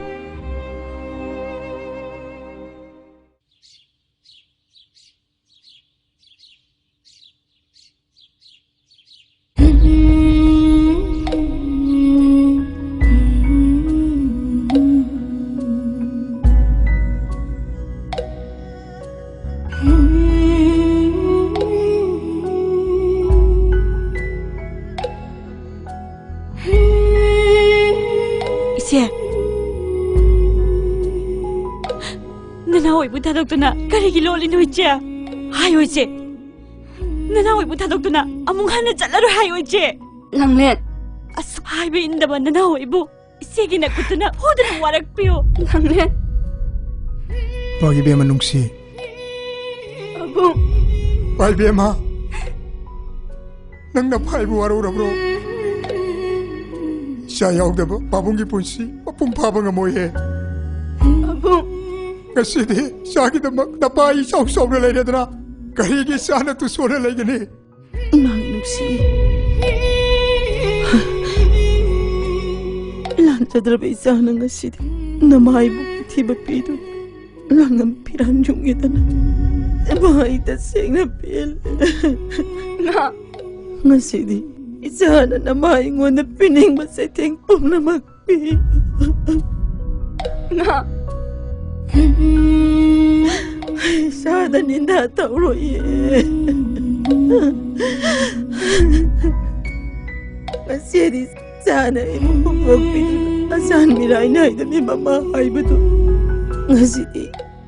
ꯏꯆꯦ, ꯅꯅꯥꯎ ꯑꯣꯏꯕꯨ ꯊꯥꯗꯣꯛꯇꯨꯅ ꯀꯔꯤꯒꯤ ꯂꯣꯠꯂꯤꯅꯣ ꯏꯆꯦ? ꯍꯥꯏꯌꯣ ꯏꯆꯦ, ꯅꯅꯥꯎ ꯑꯣꯏꯕꯨ ꯊꯥꯗꯣꯛꯇꯨꯅ ꯑꯃꯨꯛ ꯍꯟꯅ ꯆꯠꯂꯔꯣꯏ ꯍꯥꯏꯌꯣ ꯏꯆꯦ꯫ ꯂꯥꯡꯂꯦꯟ꯫ ꯑꯁꯨꯛ ꯍꯥꯏꯕ ꯏꯟꯗꯕ ꯅꯅꯥꯎ ꯑꯣꯏꯕꯨ ꯏꯆꯦꯒꯤ ꯅꯈꯨꯠꯇꯨꯅ ꯐꯨꯗꯨꯅ ꯋꯥꯔꯛꯄꯤꯌꯨ꯫ ꯂꯥꯡꯂꯦꯟ꯫ ꯃꯥꯒꯤ ꯏꯕꯦꯝꯃ ꯅꯨꯡꯁꯤ꯫ ꯄꯥꯕꯨꯡ꯫ ꯄꯥ ꯏꯕꯦꯝꯃ, ꯅꯪ ꯅꯄꯥ ꯏꯕꯨ ꯋꯥꯔꯧꯔꯕ꯭ꯔꯣ? ꯏꯆꯥ ꯌꯥꯎꯗꯕ ꯄꯥꯕꯨꯡꯒꯤ ꯄꯨꯟꯁꯤ ꯃꯄꯨꯡ ꯐꯥꯕ ꯉꯝꯃꯣꯏꯍꯦ꯫ ꯄꯥꯕꯨꯡ꯫ ꯉꯁꯤꯗꯤ ꯏꯆꯥꯒꯤꯗꯃꯛ ꯅꯄꯥ ꯏꯆꯥꯎ ꯆꯥꯎꯅ ꯂꯩꯔꯦꯗꯅ, ꯀꯔꯤꯒꯤ ꯏꯆꯥꯅ ꯇꯨꯁꯣꯟꯅ ꯂꯩꯒꯅꯤ? ꯏꯃꯥꯒꯤ ꯅꯨꯡꯁꯤ꯫ ꯂꯥꯟꯖꯗ꯭ꯔꯕ ꯏꯆꯥꯅ ꯉꯁꯤꯗꯤ ꯅꯃꯥꯏꯕꯨ ꯊꯤꯕ ꯄꯤꯗꯨꯅ ꯂꯪꯉꯝ ꯐꯤꯔꯥꯟ ꯌꯨꯡꯉꯦꯗꯅ꯫ ꯏꯃꯥ, ꯑꯩ ꯇꯁꯦꯡꯅ ꯄꯦꯜꯂꯦ꯫ ꯉꯁꯤꯗꯤ ꯏꯆꯥꯅ ꯅꯃꯥ ꯑꯩꯉꯣꯟꯗ ꯄꯤꯅꯤꯡꯕ ꯆꯩꯊꯦꯡ ꯄꯨꯝꯅꯃꯛ ꯄꯤ꯫ ꯏꯃꯥ꯫ ꯏꯆꯥꯗ ꯅꯤꯟꯗꯥ ꯇꯧꯔꯣꯏꯌꯦ꯫ ꯉꯁꯤꯗꯤ ꯏꯆꯥꯅ ꯑꯩꯕꯨ ꯄꯣꯛꯄꯤꯗꯨꯅ ꯑꯆꯥꯟ ꯃꯤꯔꯥꯏ ꯅꯥꯏꯗꯕꯤ ꯃꯃꯥ ꯍꯥꯏꯕꯗꯨ ꯉꯁꯤꯗꯤ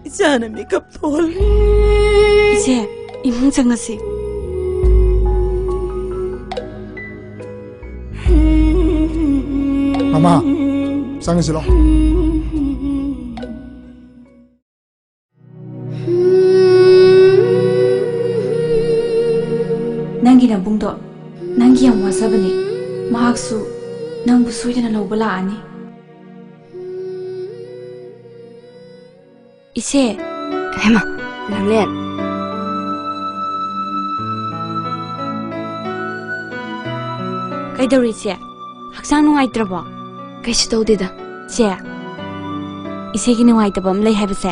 ꯏꯆꯥꯅ ꯃꯤꯀꯞ ꯊꯣꯛꯍꯜꯂꯤ꯫ ꯏꯆꯦ, ꯏꯃꯨꯡ ꯆꯪꯉꯁꯤ꯫ ꯃꯃꯥ, ꯆꯪꯉꯁꯤ ꯂꯥꯎ꯫ ꯅꯪꯒꯤ ꯅꯕꯨꯡꯗꯣ ꯅꯪꯒꯤ ꯌꯥꯝ ꯋꯥꯖꯕꯅꯦ꯫ ꯃꯍꯥꯛꯁꯨ ꯅꯪꯕꯨ ꯁꯣꯏꯗꯅ ꯂꯧꯕ ꯂꯥꯛꯑꯅꯤ꯫ ꯏꯆꯦ꯫ ꯍꯦꯃꯥ, ꯂꯥꯡꯂꯦꯟ꯫ ꯀꯩꯗꯧꯔꯤ ꯏꯆꯦ? ꯍꯛꯆꯥꯡ ꯅꯨꯡꯉꯥꯏꯇ꯭ꯔꯕꯣ? ꯀꯩꯁꯨ ꯇꯧꯗꯦꯗ꯫ ꯏꯆꯦ, ꯏꯆꯦꯒꯤ ꯅꯨꯡꯉꯥꯏꯇꯕ ꯑꯃ ꯂꯩ ꯍꯥꯏꯕꯁꯦ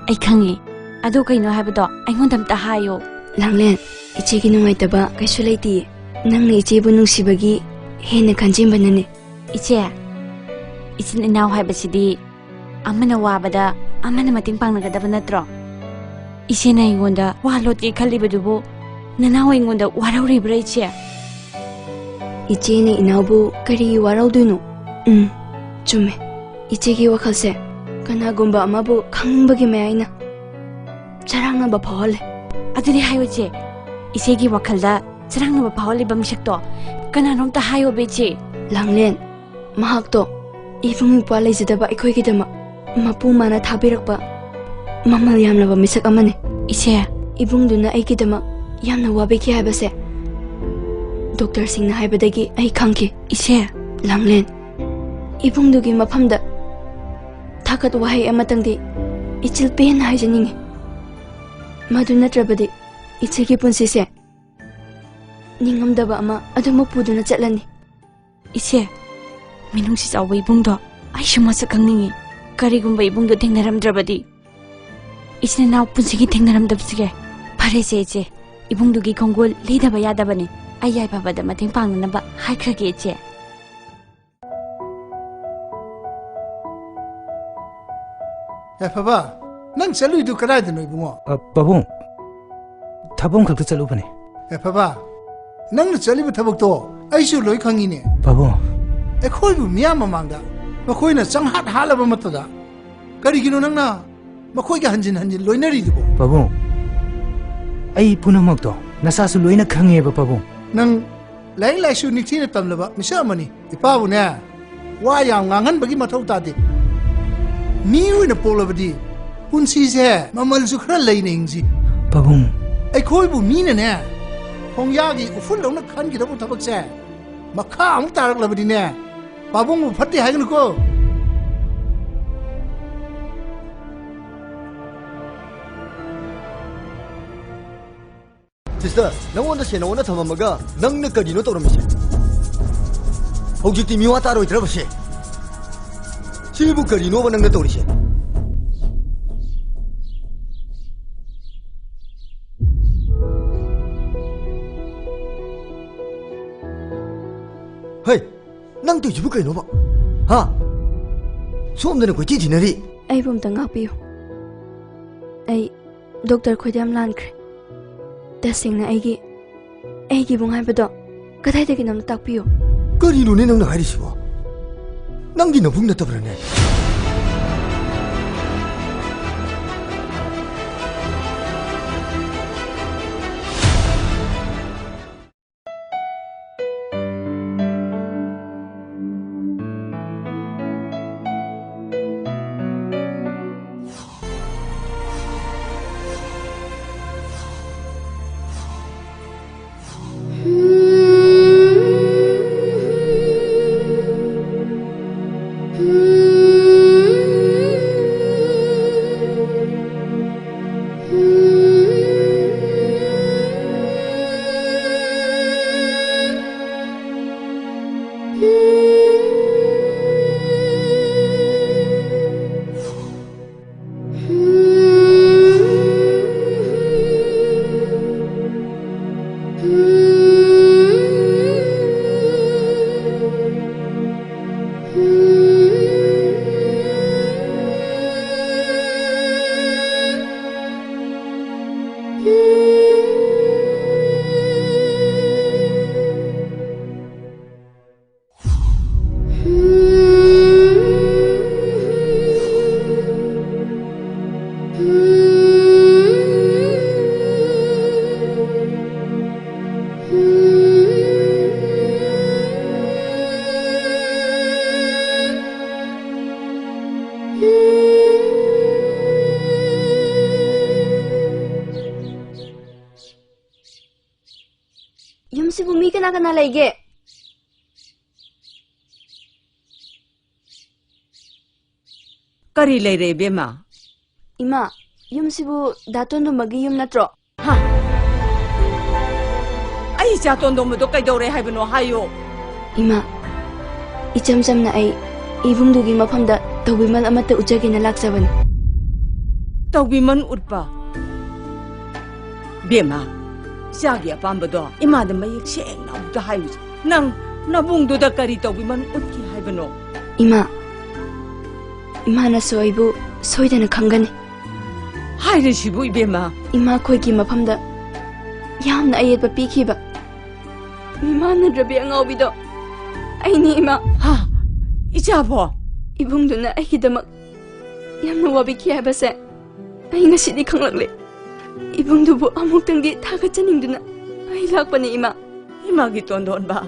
ꯑꯩ ꯈꯪꯉꯤ꯫ ꯑꯗꯨ ꯀꯩꯅꯣ ꯍꯥꯏꯕꯗꯣ ꯑꯩꯉꯣꯟꯗ ꯑꯝꯇ ꯍꯥꯏꯌꯣ꯫ ꯂꯥꯡꯂꯦꯟ, ꯏꯆꯦꯒꯤ ꯅꯨꯡꯉꯥꯏꯇꯕ ꯀꯩꯁꯨ ꯂꯩꯇꯤꯌꯦ꯫ ꯅꯪꯅ ꯏꯆꯦꯕꯨ ꯅꯨꯡꯁꯤꯕꯒꯤ ꯍꯦꯟꯅ ꯈꯟꯖꯤꯟꯕꯅꯅꯦ꯫ ꯏꯆꯦ, ꯏꯆꯤꯟ ꯏꯅꯥꯎ ꯍꯥꯏꯕꯁꯤꯗꯤ ꯑꯃꯅ ꯋꯥꯕꯗ ꯑꯃꯅ ꯃꯇꯦꯡ ꯄꯥꯡꯅꯒꯗꯕ ꯅꯠꯇ꯭ꯔꯣ? ꯏꯆꯦꯅ ꯑꯩꯉꯣꯟꯗ ꯋꯥ ꯂꯣꯠꯀꯦ ꯈꯜꯂꯤꯕꯗꯨꯕꯨ ꯅꯅꯥꯎ ꯑꯩꯉꯣꯟꯗ ꯋꯥꯔꯧꯔꯤꯕ꯭ꯔꯥ ꯏꯆꯦ? ꯏꯆꯦꯅ ꯏꯅꯥꯎꯕꯨ ꯀꯔꯤꯒꯤ ꯋꯥꯔꯧꯗꯣꯏꯅꯣ? ꯎꯝ, ꯆꯨꯝꯃꯦ꯫ ꯏꯆꯦꯒꯤ ꯋꯥꯈꯜꯁꯦ ꯀꯅꯥꯒꯨꯝꯕ ꯑꯃꯕꯨ ꯈꯪꯅꯤꯡꯕꯒꯤ ꯃꯌꯥꯏꯅ ꯆꯔꯥꯡꯅꯕ ꯐꯥꯎꯍꯜꯂꯦ꯫ ꯑꯗꯨꯗꯤ ꯍꯥꯏꯌꯨ ꯏꯆꯦ, ꯏꯆꯦꯒꯤ ꯋꯥꯈꯜꯗ ꯆꯔꯥꯡꯅꯕ ꯐꯥꯎꯍꯜꯂꯤꯕ ꯃꯤꯁꯛꯇꯣ ꯀꯅꯥꯅꯣ ꯑꯝꯇ ꯍꯥꯏꯌꯣꯕ ꯏꯆꯦ꯫ ꯂꯥꯡꯂꯦꯟ, ꯃꯍꯥꯛꯇꯣ ꯏꯕꯨꯡ ꯏꯄ꯭ꯋꯥ ꯂꯩꯖꯗꯕ ꯑꯩꯈꯣꯏꯒꯤꯗꯃꯛ ꯃꯄꯨ ꯃꯥꯅ ꯊꯥꯕꯤꯔꯛꯄ ꯃꯃꯜ ꯌꯥꯝꯂꯕ ꯃꯤꯁꯛ ꯑꯃꯅꯤ꯫ ꯏꯆꯦ꯫ ꯏꯕꯨꯡꯗꯨꯅ ꯑꯩꯒꯤꯗꯃꯛ ꯌꯥꯝꯅ ꯋꯥꯕꯤꯈꯤ ꯍꯥꯏꯕꯁꯦ ꯗꯣꯛꯇꯔꯁꯤꯡꯅ ꯍꯥꯏꯕꯗꯒꯤ ꯑꯩ ꯈꯪꯈꯤ꯫ ꯏꯆꯦ꯫ ꯂꯥꯡꯂꯦꯟ, ꯏꯕꯨꯡꯗꯨꯒꯤ ꯃꯐꯝꯗ ꯊꯥꯒꯠ ꯋꯥꯍꯩ ꯑꯃꯇꯪꯗꯤ ꯏꯆꯤꯜ ꯄꯦꯟꯅ ꯍꯥꯏꯖꯅꯤꯡꯉꯤ꯫ ꯃꯗꯨ ꯅꯠꯇ꯭ꯔꯕꯗꯤ ꯏꯆꯦꯒꯤ ꯄꯨꯟꯁꯤꯁꯦ ꯅꯤꯡꯉꯝꯗꯕ ꯑꯃ ꯑꯗꯨꯃꯛ ꯄꯨꯗꯨꯅ ꯆꯠꯂꯅꯤ꯫ ꯏꯆꯦ, ꯃꯤꯅꯨꯡꯁꯤ ꯆꯥꯎꯕ ꯏꯕꯨꯡꯗꯣ ꯑꯩꯁꯨ ꯃꯁꯛ ꯈꯪꯅꯤꯡꯉꯤ꯫ ꯀꯔꯤꯒꯨꯝꯕ ꯏꯕꯨꯡꯗꯣ ꯊꯦꯡꯅꯔꯝꯗ꯭ꯔꯕꯗꯤ ꯏꯆꯤꯟ ꯏꯅꯥꯎ ꯄꯨꯟꯁꯤꯒꯤ ꯊꯦꯡꯅꯔꯝꯗꯕꯁꯤꯒꯦ꯫ ꯐꯔꯦꯁꯦ ꯏꯆꯦ, ꯏꯕꯨꯡꯗꯨꯒꯤ ꯈꯣꯡꯒꯨꯜ ꯂꯤꯗꯕ ꯌꯥꯗꯕꯅꯤ꯫ ꯑꯩ ꯌꯥꯏꯐꯕꯗ ꯃꯇꯦꯡ ꯄꯥꯡꯅꯅꯕ ꯍꯥꯏꯈ꯭ꯔꯒꯦ ꯏꯆꯦ꯫ ꯌꯥꯏꯐꯕ, ꯅꯪ ꯆꯠꯂꯨꯏꯗꯨ ꯀꯗꯥꯏꯗꯅꯣ ꯏꯕꯨꯡꯉꯣ? ꯑ, ꯄꯥꯕꯨꯡ, ꯊꯕꯛ ꯑꯃꯈꯛꯇ ꯆꯠꯂꯨꯕꯅꯦ꯫ ꯌꯥꯏꯐꯕ, ꯅꯪꯅ ꯆꯠꯂꯤꯕ ꯊꯕꯛꯇꯣ ꯑꯩꯁꯨ ꯂꯣꯏ ꯈꯪꯉꯤꯅꯦ꯫ ꯄꯥꯕꯨꯡ꯫ ꯑꯩꯈꯣꯏꯕꯨ ꯃꯤꯌꯥꯝ ꯃꯃꯥꯡꯗ ꯃꯈꯣꯏꯅ ꯆꯪꯍꯥꯠ ꯍꯥꯠꯂꯕ ꯃꯇꯝꯗ ꯀꯔꯤꯒꯤꯅꯣ ꯅꯪꯅ ꯃꯈꯣꯏꯒ ꯍꯟꯖꯤꯟ ꯍꯟꯖꯤꯟ ꯂꯣꯏꯅꯔꯤꯗꯨꯕꯣ? ꯄꯥꯕꯨꯡ, ꯑꯩ ꯄꯨꯝꯅꯃꯛꯇꯣ ꯅꯁꯥꯁꯨ ꯂꯣꯏꯅ ꯈꯪꯉꯦꯕ ꯄꯥꯕꯨꯡ꯫ ꯅꯪ ꯂꯥꯏꯔꯤꯛ ꯂꯥꯏꯁꯨ ꯅꯤꯡꯊꯤꯅ ꯇꯝꯂꯕ ꯃꯤꯁꯛ ꯑꯃꯅꯤ꯫ ꯏꯄꯥꯕꯨꯅꯦ, ꯋꯥ ꯌꯥꯝ ꯉꯥꯡꯍꯟꯕꯒꯤ ꯃꯊꯧ ꯇꯥꯗꯦ꯫ ꯃꯤ ꯑꯣꯏꯅ ꯄꯣꯛꯂꯕꯗꯤ ꯄꯨꯟꯁꯤꯁꯦ ꯃꯃꯜꯁꯨ ꯈꯔ ꯂꯩꯅ ꯍꯤꯡꯁꯤ꯫ ꯄꯥꯕꯨꯡ꯫ ꯑꯩꯈꯣꯏꯕꯨ ꯃꯤꯅꯅꯦ, ꯈꯣꯡꯌꯥꯒꯤ ꯎꯐꯨꯜꯗꯧꯅ ꯈꯟꯈꯤꯗꯧꯕ ꯊꯕꯛꯁꯦ ꯃꯈꯥ ꯑꯃꯨꯛ ꯇꯥꯔꯛꯂꯕꯗꯤꯅꯦ, ꯄꯥꯕꯨꯡꯕꯨ ꯐꯠꯇꯦ ꯍꯥꯏꯒꯅꯨꯀꯣ꯫ ꯁꯤꯁꯇꯔ, ꯅꯪꯉꯣꯟꯗ ꯁꯦꯟꯅ ꯑꯣꯟꯅ ꯊꯝꯃꯝꯃꯒ ꯅꯪꯅ ꯀꯔꯤꯅꯣ ꯇꯧꯔꯝꯃꯤꯁꯦ? ꯍꯧꯖꯤꯛꯇꯤ ꯃꯤꯋꯥ ꯇꯥꯔꯣꯏꯗ꯭ꯔꯕꯁꯦ? ꯁꯤꯕꯨ ꯀꯔꯤꯅꯣꯕ ꯅꯪꯅ ꯇꯧꯔꯤꯁꯦ? ꯍꯩ, ꯅꯪ ꯇꯧꯔꯤꯁꯤꯕꯨ ꯀꯩꯅꯣꯕ? ꯍꯥ? ꯁꯣꯝꯗꯅ ꯀꯣꯏꯊꯤ ꯊꯤꯅꯔꯤ꯫ ꯑꯩꯕꯨ ꯑꯝꯇ ꯉꯥꯛꯄꯤꯌꯨ꯫ ꯑꯩ ꯗꯣꯛꯇꯔ ꯈꯣꯏꯗ ꯌꯥꯝ ꯂꯥꯟꯈ꯭ꯔꯦ꯫ ꯇꯁꯦꯡꯅ ꯑꯩꯒꯤ, ꯑꯩꯒꯤ ꯏꯕꯨꯡ ꯍꯥꯏꯕꯗꯣ ꯀꯗꯥꯏꯗꯒꯤꯅꯣ ꯑꯝꯇ ꯇꯥꯛꯄꯤꯌꯨ꯫ ꯀꯔꯤꯅꯣꯅꯦ ꯅꯪꯅ ꯍꯥꯏꯔꯤꯁꯤꯕꯣ? ꯅꯪꯒꯤ ꯅꯕꯨꯡ ꯅꯠꯇꯕ꯭ꯔꯅꯦ? ꯁꯤꯕꯨ ꯃꯤ ꯀꯅꯥ ꯀꯅꯥ ꯂꯩꯒꯦ? ꯀꯔꯤ ꯂꯩꯔꯦ, ꯏꯕꯦꯝꯃ? ꯏꯃꯥ, ꯌꯨꯝꯁꯤꯕꯨ ꯗꯥ ꯇꯣꯟꯗꯣꯝꯕꯒꯤ ꯌꯨꯝ ꯅꯠꯇ꯭ꯔꯣ? ꯍꯥ? ꯑꯩ ꯏꯆꯥ ꯇꯣꯟꯗꯣꯝꯕꯗꯣ ꯀꯩꯗꯧꯔꯦ ꯍꯥꯏꯕꯅꯣ ꯍꯥꯏꯌꯣ꯫ ꯏꯃꯥ, ꯏꯆꯝ ꯆꯝꯅ ꯑꯩ ꯏꯕꯨꯡꯗꯨꯒꯤ ꯃꯐꯝꯗ ꯇꯧꯕꯤꯃꯜ ꯑꯃꯠꯇ ꯎꯠꯆꯒꯦꯅ ꯂꯥꯛꯆꯕꯅꯤ꯫ ꯇꯧꯕꯤꯃꯜ ꯎꯠꯄ? ꯕꯦꯝꯃ, ꯏꯆꯥꯒꯤ ꯑꯄꯥꯝꯕꯗꯣ ꯏꯃꯥꯗ ꯃꯌꯦꯛ ꯁꯦꯡꯅ ꯑꯃꯨꯛꯇ ꯍꯥꯏꯌꯨꯁꯦ꯫ ꯅꯪ ꯅꯕꯨꯡꯗꯨꯗ ꯀꯔꯤ ꯇꯧꯕꯤꯃꯜ ꯎꯠꯈꯤ ꯍꯥꯏꯕꯅꯣ? ꯏꯃꯥ, ꯏꯃꯥꯅꯁꯨ ꯑꯩꯕꯨ ꯁꯣꯏꯗꯅ ꯈꯪꯒꯅꯤ꯫ ꯍꯥꯏꯔꯤꯁꯤꯕꯨ, ꯏꯕꯦꯝꯃ? ꯏꯃꯥꯈꯣꯏꯒꯤ ꯃꯐꯝꯗ ꯌꯥꯝꯅ ꯑꯌꯦꯠꯄ ꯄꯤꯈꯤꯕ ꯃꯤꯃꯥꯟꯅꯗ꯭ꯔꯕꯤ ꯑꯉꯥꯎꯕꯤꯗꯣ ꯑꯩꯅꯤ, ꯏꯃꯥ꯫ ꯍꯥ? ꯏꯆꯥꯕꯣ? ꯏꯕꯨꯡꯗꯨꯅ ꯑꯩꯒꯤꯗꯃꯛ ꯌꯥꯝꯅ ꯋꯥꯕꯤꯈꯤ ꯍꯥꯏꯕꯁꯦ ꯑꯩ ꯉꯁꯤꯗꯤ ꯈꯪꯂꯛꯂꯦ꯫ ꯏꯕꯨꯡꯗꯨꯕꯨ ꯑꯃꯨꯛꯇꯪꯗꯤ ꯊꯥꯒꯠꯆꯅꯤꯡꯗꯨꯅ ꯑꯩ ꯂꯥꯛꯄꯅꯤ, ꯏꯃꯥ꯫ ꯏꯃꯥꯒꯤ ꯇꯣꯟꯗꯣꯟꯕ,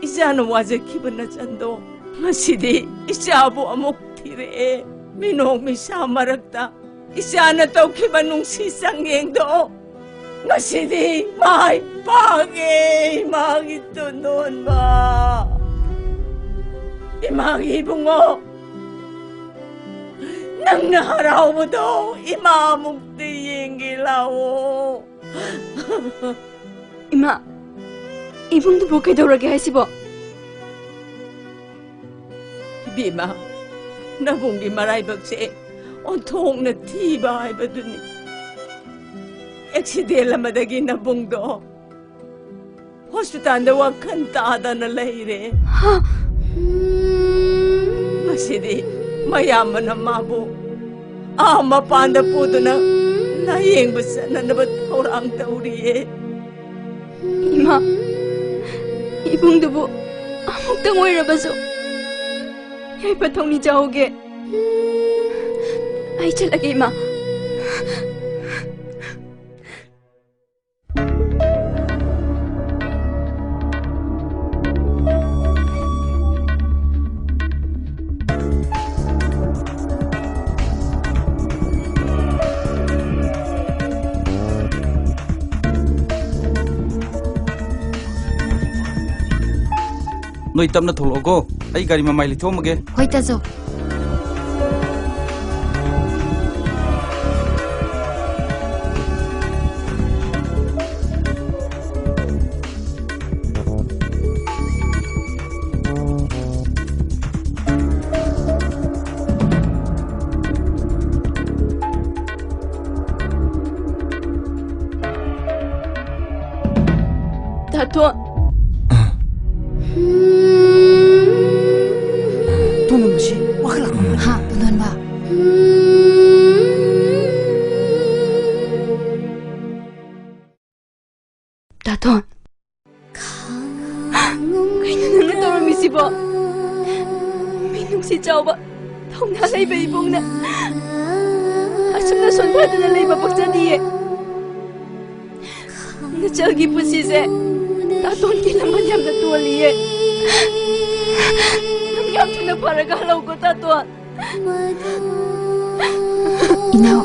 ꯏꯆꯥꯅ ꯋꯥꯖꯈꯤꯕ ꯅꯆꯟꯗꯣ ꯉꯁꯤꯗꯤ ꯏꯆꯥꯕꯨ ꯑꯃꯨꯛ ꯊꯤꯔꯛꯑꯦ꯫ ꯃꯤꯅꯣꯛ ꯃꯤꯁꯥ ꯃꯔꯛꯇ ꯏꯆꯥꯅ ꯇꯧꯈꯤꯕ ꯅꯨꯡꯁꯤ ꯆꯥꯡꯌꯦꯡꯗꯣ ꯉꯁꯤꯗꯤ ꯃꯥꯏ ꯄꯥꯛꯑꯦ, ꯏꯃꯥꯒꯤ ꯇꯣꯟꯗꯣꯟꯕ꯫ ꯏꯃꯥꯒꯤ ꯏꯕꯨꯡꯉꯣ, ꯅꯪꯅ ꯍꯔꯥꯎꯕꯗꯣ ꯏꯃꯥ ꯑꯃꯨꯛꯇ ꯌꯦꯡꯒꯦ ꯂꯥꯛꯑꯣ꯫ ꯏꯃꯥ, ꯏꯕꯨꯡꯗꯨꯕꯨ ꯀꯩꯗꯧꯔꯒꯦ ꯍꯥꯏꯁꯤꯕꯣ? ꯏꯕꯦꯝꯃ, ꯅꯕꯨꯡꯒꯤ ꯃꯔꯥꯏꯕꯛꯁꯦ ꯑꯣꯟꯊꯣꯛꯅ ꯊꯤꯕ ꯍꯥꯏꯕꯗꯨꯅꯤ꯫ ꯑꯦꯛꯁꯤꯗꯦꯟ ꯑꯃꯗꯒꯤ ꯅꯕꯨꯡꯗꯣ ꯍꯣꯁꯄꯤꯇꯥꯜꯗ ꯋꯥꯈꯜ ꯇꯥꯗꯅ ꯂꯩꯔꯦ꯫ ꯍꯥ? ꯉꯁꯤꯗꯤ ꯃꯌꯥꯝꯕꯅ ꯃꯥꯕꯨ ꯑꯥ ꯃꯄꯥꯟꯗ ꯄꯨꯗꯨꯅ ꯂꯥꯌꯦꯡꯕ ꯆꯠꯅꯅꯕ ꯊꯧꯔꯥꯡ ꯇꯧꯔꯤꯌꯦ꯫ ꯏꯃꯥ, ꯏꯕꯨꯡꯗꯨꯕꯨ ꯑꯃꯨꯛꯇꯪ ꯑꯣꯏꯔꯕꯁꯨ ꯌꯥꯏꯐ ꯊꯧꯅꯤꯖꯍꯧꯒꯦ꯫ ꯑꯩ ꯆꯠꯂꯒꯦ, ꯏꯃꯥ꯫ ꯅꯣꯏ ꯇꯞꯅ ꯊꯣꯛꯂꯛꯑꯣꯀꯣ꯫ ꯑꯩ ꯒꯥꯔꯤ ꯃꯃꯥꯏ ꯂꯩꯊꯣꯛꯑꯝꯃꯒꯦ꯫ ꯍꯣꯏ, ꯇꯥꯖꯧ꯫ ꯗꯥꯇꯣꯟ꯫ ꯇꯣꯟꯕ, ꯃꯁꯤ ꯋꯥꯈꯜ ꯂꯥꯛꯄ ꯃꯥꯜꯂꯤ꯫ ꯍꯥ, ꯇꯣꯟꯕ? ꯗꯥꯇꯣꯟ꯫ ꯀꯩꯅꯣ ꯅꯪꯅ ꯇꯧꯔꯝꯃꯤꯁꯤꯕꯣ? ꯃꯤꯅꯨꯡꯁꯤ ꯆꯥꯎꯕ, ꯊꯧꯅꯥ ꯂꯩꯕ ꯏꯕꯨꯡꯅ ꯑꯁꯨꯝꯅ ꯁꯣꯟꯊꯗꯨꯅ ꯂꯩꯕ ꯄꯛꯆꯗꯤꯌꯦ꯫ ꯅꯆꯜꯒꯤ ꯄꯨꯟꯁꯤꯁꯦ ꯗꯥꯇꯣꯟꯒꯤ ꯂꯃꯟ ꯌꯥꯝꯅ ꯇꯣꯜꯂꯤꯌꯦ꯫ ꯅꯪ ꯌꯥꯝ ꯊꯨꯅ ꯐꯔꯒ ꯍꯜꯂꯛꯎꯀꯣ, ꯗꯥꯇꯣꯟ꯫ ꯏꯅꯥꯎ,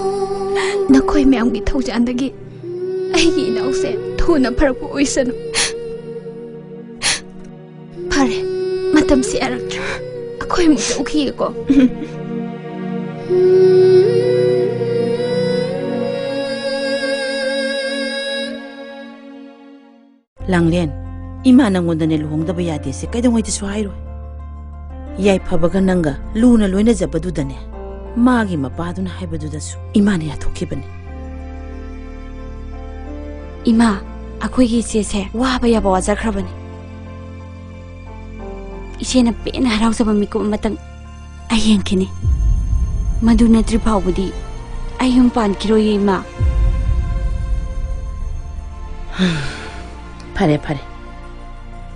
ꯅꯈꯣꯏ ꯃꯌꯥꯝꯒꯤ ꯊꯧꯖꯥꯟꯗꯒꯤ ꯑꯩꯒꯤ ꯏꯅꯥꯎꯁꯦ ꯊꯨꯅ ꯐꯔꯛꯄ ꯑꯣꯏꯁꯅꯨ꯫ ꯐꯔꯦ, ꯃꯇꯝꯁꯦ ꯌꯥꯔꯛꯇ꯭ꯔꯦ꯫ ꯑꯩꯈꯣꯏ ꯑꯃꯨꯛ ꯆꯠꯂꯨꯈꯤꯒꯦꯀꯣ꯫ ꯂꯥꯡꯂꯦꯟ, ꯏꯃꯥ ꯅꯪꯉꯣꯟꯗꯅꯦ ꯂꯨꯍꯣꯡꯗꯕ ꯌꯥꯗꯦꯁꯦ ꯀꯩꯗꯧꯉꯩꯗꯁꯨ ꯍꯥꯏꯔꯣꯏ꯫ ꯌꯥꯏꯐꯕꯒ ꯅꯪꯒ ꯂꯨꯅ ꯂꯣꯏꯅꯖꯕꯗꯨꯗꯅꯦ, ꯃꯥꯒꯤ ꯃꯄꯥꯗꯨꯅ ꯍꯥꯏꯕꯗꯨꯗꯁꯨ ꯏꯃꯥꯅ ꯌꯥꯊꯣꯛꯈꯤꯕꯅꯦ꯫ ꯏꯃꯥ, ꯑꯩꯈꯣꯏꯒꯤ ꯏꯆꯦꯁꯦ ꯋꯥꯕ ꯌꯥꯕ ꯋꯥꯖꯈ꯭ꯔꯕꯅꯤ꯫ ꯏꯆꯦꯅ ꯄꯦꯟꯅ ꯍꯔꯥꯎꯖꯕ ꯃꯤꯀꯨꯞ ꯑꯃꯇꯪ ꯑꯩ ꯌꯦꯡꯈꯤꯅꯤ꯫ ꯃꯗꯨ ꯅꯠꯇ꯭ꯔꯤ ꯐꯥꯎꯕꯗꯤ ꯑꯩ ꯌꯨꯝ ꯄꯥꯟꯈꯤꯔꯣꯏꯌꯦ, ꯏꯃꯥ꯫ ꯐꯔꯦ, ꯐꯔꯦ꯫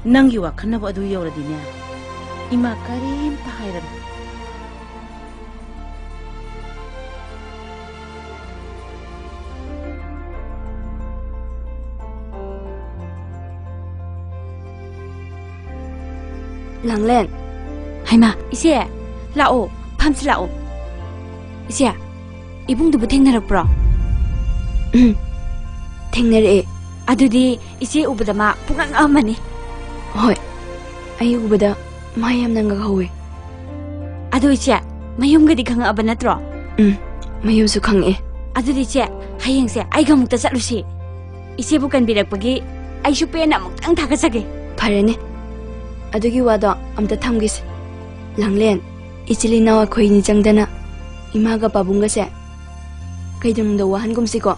ꯅꯪꯒꯤ ꯋꯥꯈꯜꯅꯕꯨ ꯑꯗꯨ ꯌꯧꯔꯗꯤꯅꯦ, ꯏꯃꯥ ꯀꯔꯤꯝꯇ ꯍꯥꯏꯔꯔꯣꯏ꯫ ꯂꯥꯡꯂꯦꯟ꯫ ꯍꯩꯃꯥ, ꯏꯆꯦ, ꯂꯥꯛꯑꯣ, ꯐꯝꯁꯤ ꯂꯥꯛꯑꯣ꯫ ꯏꯆꯦ, ꯏꯕꯨꯡꯗꯨꯕꯨ ꯊꯦꯡꯅꯔꯛꯄ꯭ꯔꯣ? ꯎꯝ, ꯊꯦꯡꯅꯔꯛꯑꯦ꯫ ꯑꯗꯨꯗꯤ ꯏꯆꯦ ꯎꯕꯗ ꯃꯥ ꯄꯨꯡꯉꯛ ꯉꯛꯑꯝꯃꯅꯤ꯫ ꯍꯣꯏ꯫ ꯑꯩ ꯎꯕꯗ ꯃꯥ ꯌꯥꯝꯅ ꯉꯛꯍꯧꯋꯦ꯫ ꯑꯗꯨ ꯏꯆꯦ, ꯃꯌꯨꯝꯒꯗꯤ ꯈꯪꯉꯛꯑꯕ ꯅꯠꯇ꯭ꯔꯣ? ꯎꯝ, ꯃꯌꯨꯝꯁꯨ ꯈꯪꯉꯛꯑꯦ꯫ ꯑꯗꯨꯗꯤ ꯏꯆꯦ, ꯍꯌꯦꯡꯁꯦ ꯑꯩꯒ ꯑꯃꯨꯛꯇ ꯆꯠꯂꯨꯁꯤ꯫ ꯏꯆꯦꯕꯨ ꯀꯟꯕꯤꯔꯛꯄꯒꯤ ꯑꯩꯁꯨ ꯄꯦꯟꯅ ꯑꯃꯨꯛꯇꯪ ꯊꯥꯒꯠꯆꯒꯦ꯫ ꯐꯔꯦꯅꯦ, ꯑꯗꯨꯒꯤ ꯋꯥꯗꯣ ꯑꯝꯇ ꯊꯝꯈꯤꯁꯤ꯫ ꯂꯥꯡꯂꯦꯟ, ꯏꯆꯤꯜ ꯏꯅꯥꯎ ꯑꯩꯈꯣꯏꯅꯤ ꯆꯪꯗꯅ ꯏꯃꯥꯒ ꯄꯥꯕꯨꯡꯒꯁꯦ ꯀꯩꯗꯧꯅꯨꯡꯗ ꯋꯥꯍꯟꯒꯨꯝꯁꯤꯀꯣ꯫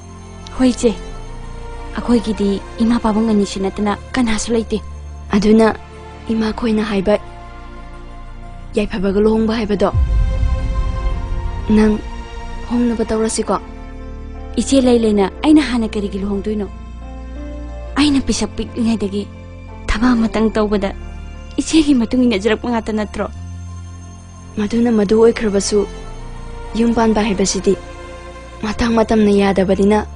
ꯍꯣꯏ ꯏꯆꯦ, ꯑꯩꯈꯣꯏꯒꯤꯗꯤ ꯏꯃꯥ ꯄꯥꯕꯨꯡ ꯑꯅꯤꯁꯤ ꯅꯠꯇꯅ ꯀꯅꯥꯁꯨ ꯂꯩꯇꯦ꯫ ꯑꯗꯨꯅ ꯏꯃꯥꯈꯣꯏꯅ ꯍꯥꯏꯕ ꯌꯥꯏꯐꯕꯒ ꯂꯨꯍꯣꯡꯕ ꯍꯥꯏꯕꯗꯣ ꯅꯪ ꯍꯣꯡꯅꯕ ꯇꯧꯔꯁꯤꯀꯣ꯫ ꯏꯆꯦ ꯂꯩ ꯂꯩꯅ ꯑꯩꯅ ꯍꯥꯟꯅ ꯀꯔꯤꯒꯤ ꯂꯨꯍꯣꯡꯗꯣꯏꯅꯣ? ꯑꯩꯅ ꯄꯤꯁꯛ ꯄꯤꯛꯂꯤꯉꯩꯗꯒꯤ ꯊꯕꯛ ꯑꯃꯇꯪ ꯇꯧꯕꯗ ꯏꯆꯦꯒꯤ ꯃꯇꯨꯡ ꯏꯟꯅꯖꯔꯛꯄ ꯉꯥꯛꯇ ꯅꯠꯇ꯭ꯔꯣ? ꯃꯗꯨꯅ ꯃꯗꯨ ꯑꯣꯏꯈ꯭ꯔꯕꯁꯨ, ꯌꯨꯝ ꯄꯥꯟꯕ ꯍꯥꯏꯕꯁꯤꯗꯤ ꯃꯇꯥꯡ ꯃꯇꯝꯅ ꯌꯥꯗꯕꯅꯤꯅ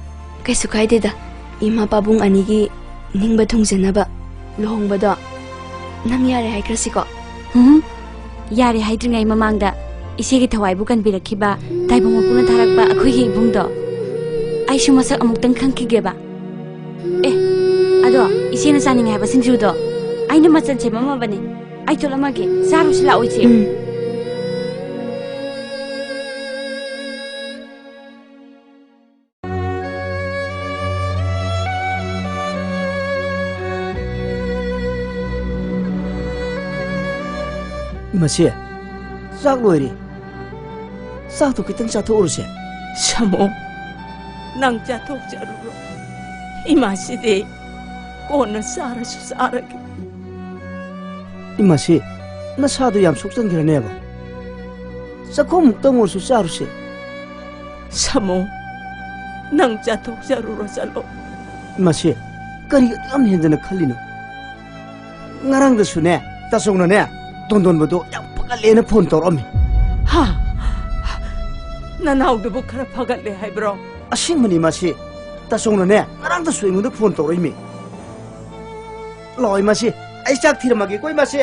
ꯀꯩꯁꯨ ꯀꯥꯏꯗꯦꯗ꯫ ꯏꯃꯥ ꯄꯥꯕꯨꯡ ꯑꯅꯤꯒꯤ ꯅꯤꯡꯕ ꯊꯨꯡꯖꯅꯕ ꯂꯨꯍꯣꯡꯕꯗꯣ ꯅꯪ ꯌꯥꯔꯦ ꯍꯥꯏꯈ꯭ꯔꯁꯤꯀꯣ꯫ ꯎꯝ, ꯌꯥꯔꯦ ꯍꯥꯏꯗ꯭ꯔꯤꯉꯩ ꯃꯃꯥꯡꯗ ꯏꯆꯦꯒꯤ ꯊꯋꯥꯏꯕꯨ ꯀꯟꯕꯤꯔꯛꯈꯤꯕ ꯇꯥꯏꯕꯪ ꯃꯄꯨꯅ ꯊꯥꯔꯛꯄ ꯑꯩꯈꯣꯏꯒꯤ ꯏꯕꯨꯡꯗꯣ ꯑꯩꯁꯨ ꯃꯁꯛ ꯑꯃꯨꯛꯇꯪ ꯈꯪꯈꯤꯒꯦꯕ꯫ ꯑꯦ, ꯑꯗꯣ ꯏꯆꯦꯅ ꯆꯥꯅꯤꯡꯉꯦ ꯍꯥꯏꯕ ꯁꯤꯡꯖꯨꯗꯣ ꯑꯩꯅ ꯃꯆꯜ ꯁꯦꯝꯃꯝꯃꯕꯅꯦ꯫ ꯑꯩ ꯇꯣꯠꯂꯝꯃꯒꯦ, ꯆꯥꯔꯨꯁꯤ ꯂꯥꯛꯑꯣ ꯏꯆꯦ꯫ ꯎꯝ꯫ ꯏꯃꯥꯁꯤ, ꯆꯥꯛ ꯂꯣꯏꯔꯦ꯫ ꯆꯥꯛꯇꯣ ꯈꯤꯇꯪ ꯆꯥꯊꯣꯛꯎꯔꯁꯦ꯫ ꯁꯥꯃꯣ, ꯅꯪ ꯆꯥꯊꯣꯛꯆꯔꯨꯔꯣ꯫ ꯏꯃꯥꯁꯤꯗꯤ ꯀꯣꯟꯅ ꯆꯥꯔꯁꯨ ꯆꯥꯔꯒꯦ꯫ ꯏꯃꯥꯁꯤ, ꯅꯁꯥꯗꯣ ꯌꯥꯝ ꯁꯣꯛꯆꯟꯈ꯭ꯔꯅꯦꯕ꯫ ꯆꯥꯛꯈꯣꯝꯃꯨꯛꯇꯪ ꯑꯣꯏꯔꯁꯨ ꯆꯥꯔꯨꯁꯦ꯫ ꯁꯥꯃꯣ, ꯅꯪ ꯆꯥꯊꯣꯛꯆꯔꯨꯔꯣ, ꯆꯠꯂꯣ꯫ ꯏꯃꯥꯁꯤ, ꯀꯔꯤ ꯑꯗꯨꯛ ꯌꯥꯝ ꯍꯦꯟꯖꯟꯅ ꯈꯜꯂꯤꯅꯣ? ꯉꯔꯥꯡꯗꯁꯨꯅꯦ, ꯇꯥꯆꯧꯅꯅꯦ, ꯇꯣꯟꯗꯣꯟꯕꯗꯣ ꯌꯥꯝ ꯐꯒꯠꯂꯦꯅ ꯐꯣꯟ ꯇꯧꯔꯛꯑꯝꯃꯤ꯫ ꯍꯥ? ꯅꯅꯥꯎꯗꯨꯕꯨ ꯈꯔ ꯐꯒꯠꯂꯦ ꯍꯥꯏꯕ꯭ꯔꯣ? ꯑꯁꯦꯡꯕꯅꯤ ꯏꯃꯥꯁꯤ, ꯇꯥꯆꯧꯅꯅꯦ, ꯉꯔꯥꯡꯗꯁꯨ ꯑꯩꯉꯣꯟꯗ ꯐꯣꯟ ꯇꯧꯔꯛꯏꯃꯤ꯫ ꯂꯥꯛꯑꯣ ꯏꯃꯥꯁꯤ, ꯑꯩ ꯆꯥꯛ ꯊꯤꯔꯝꯃꯒꯦꯀꯣ ꯏꯃꯥꯁꯤ꯫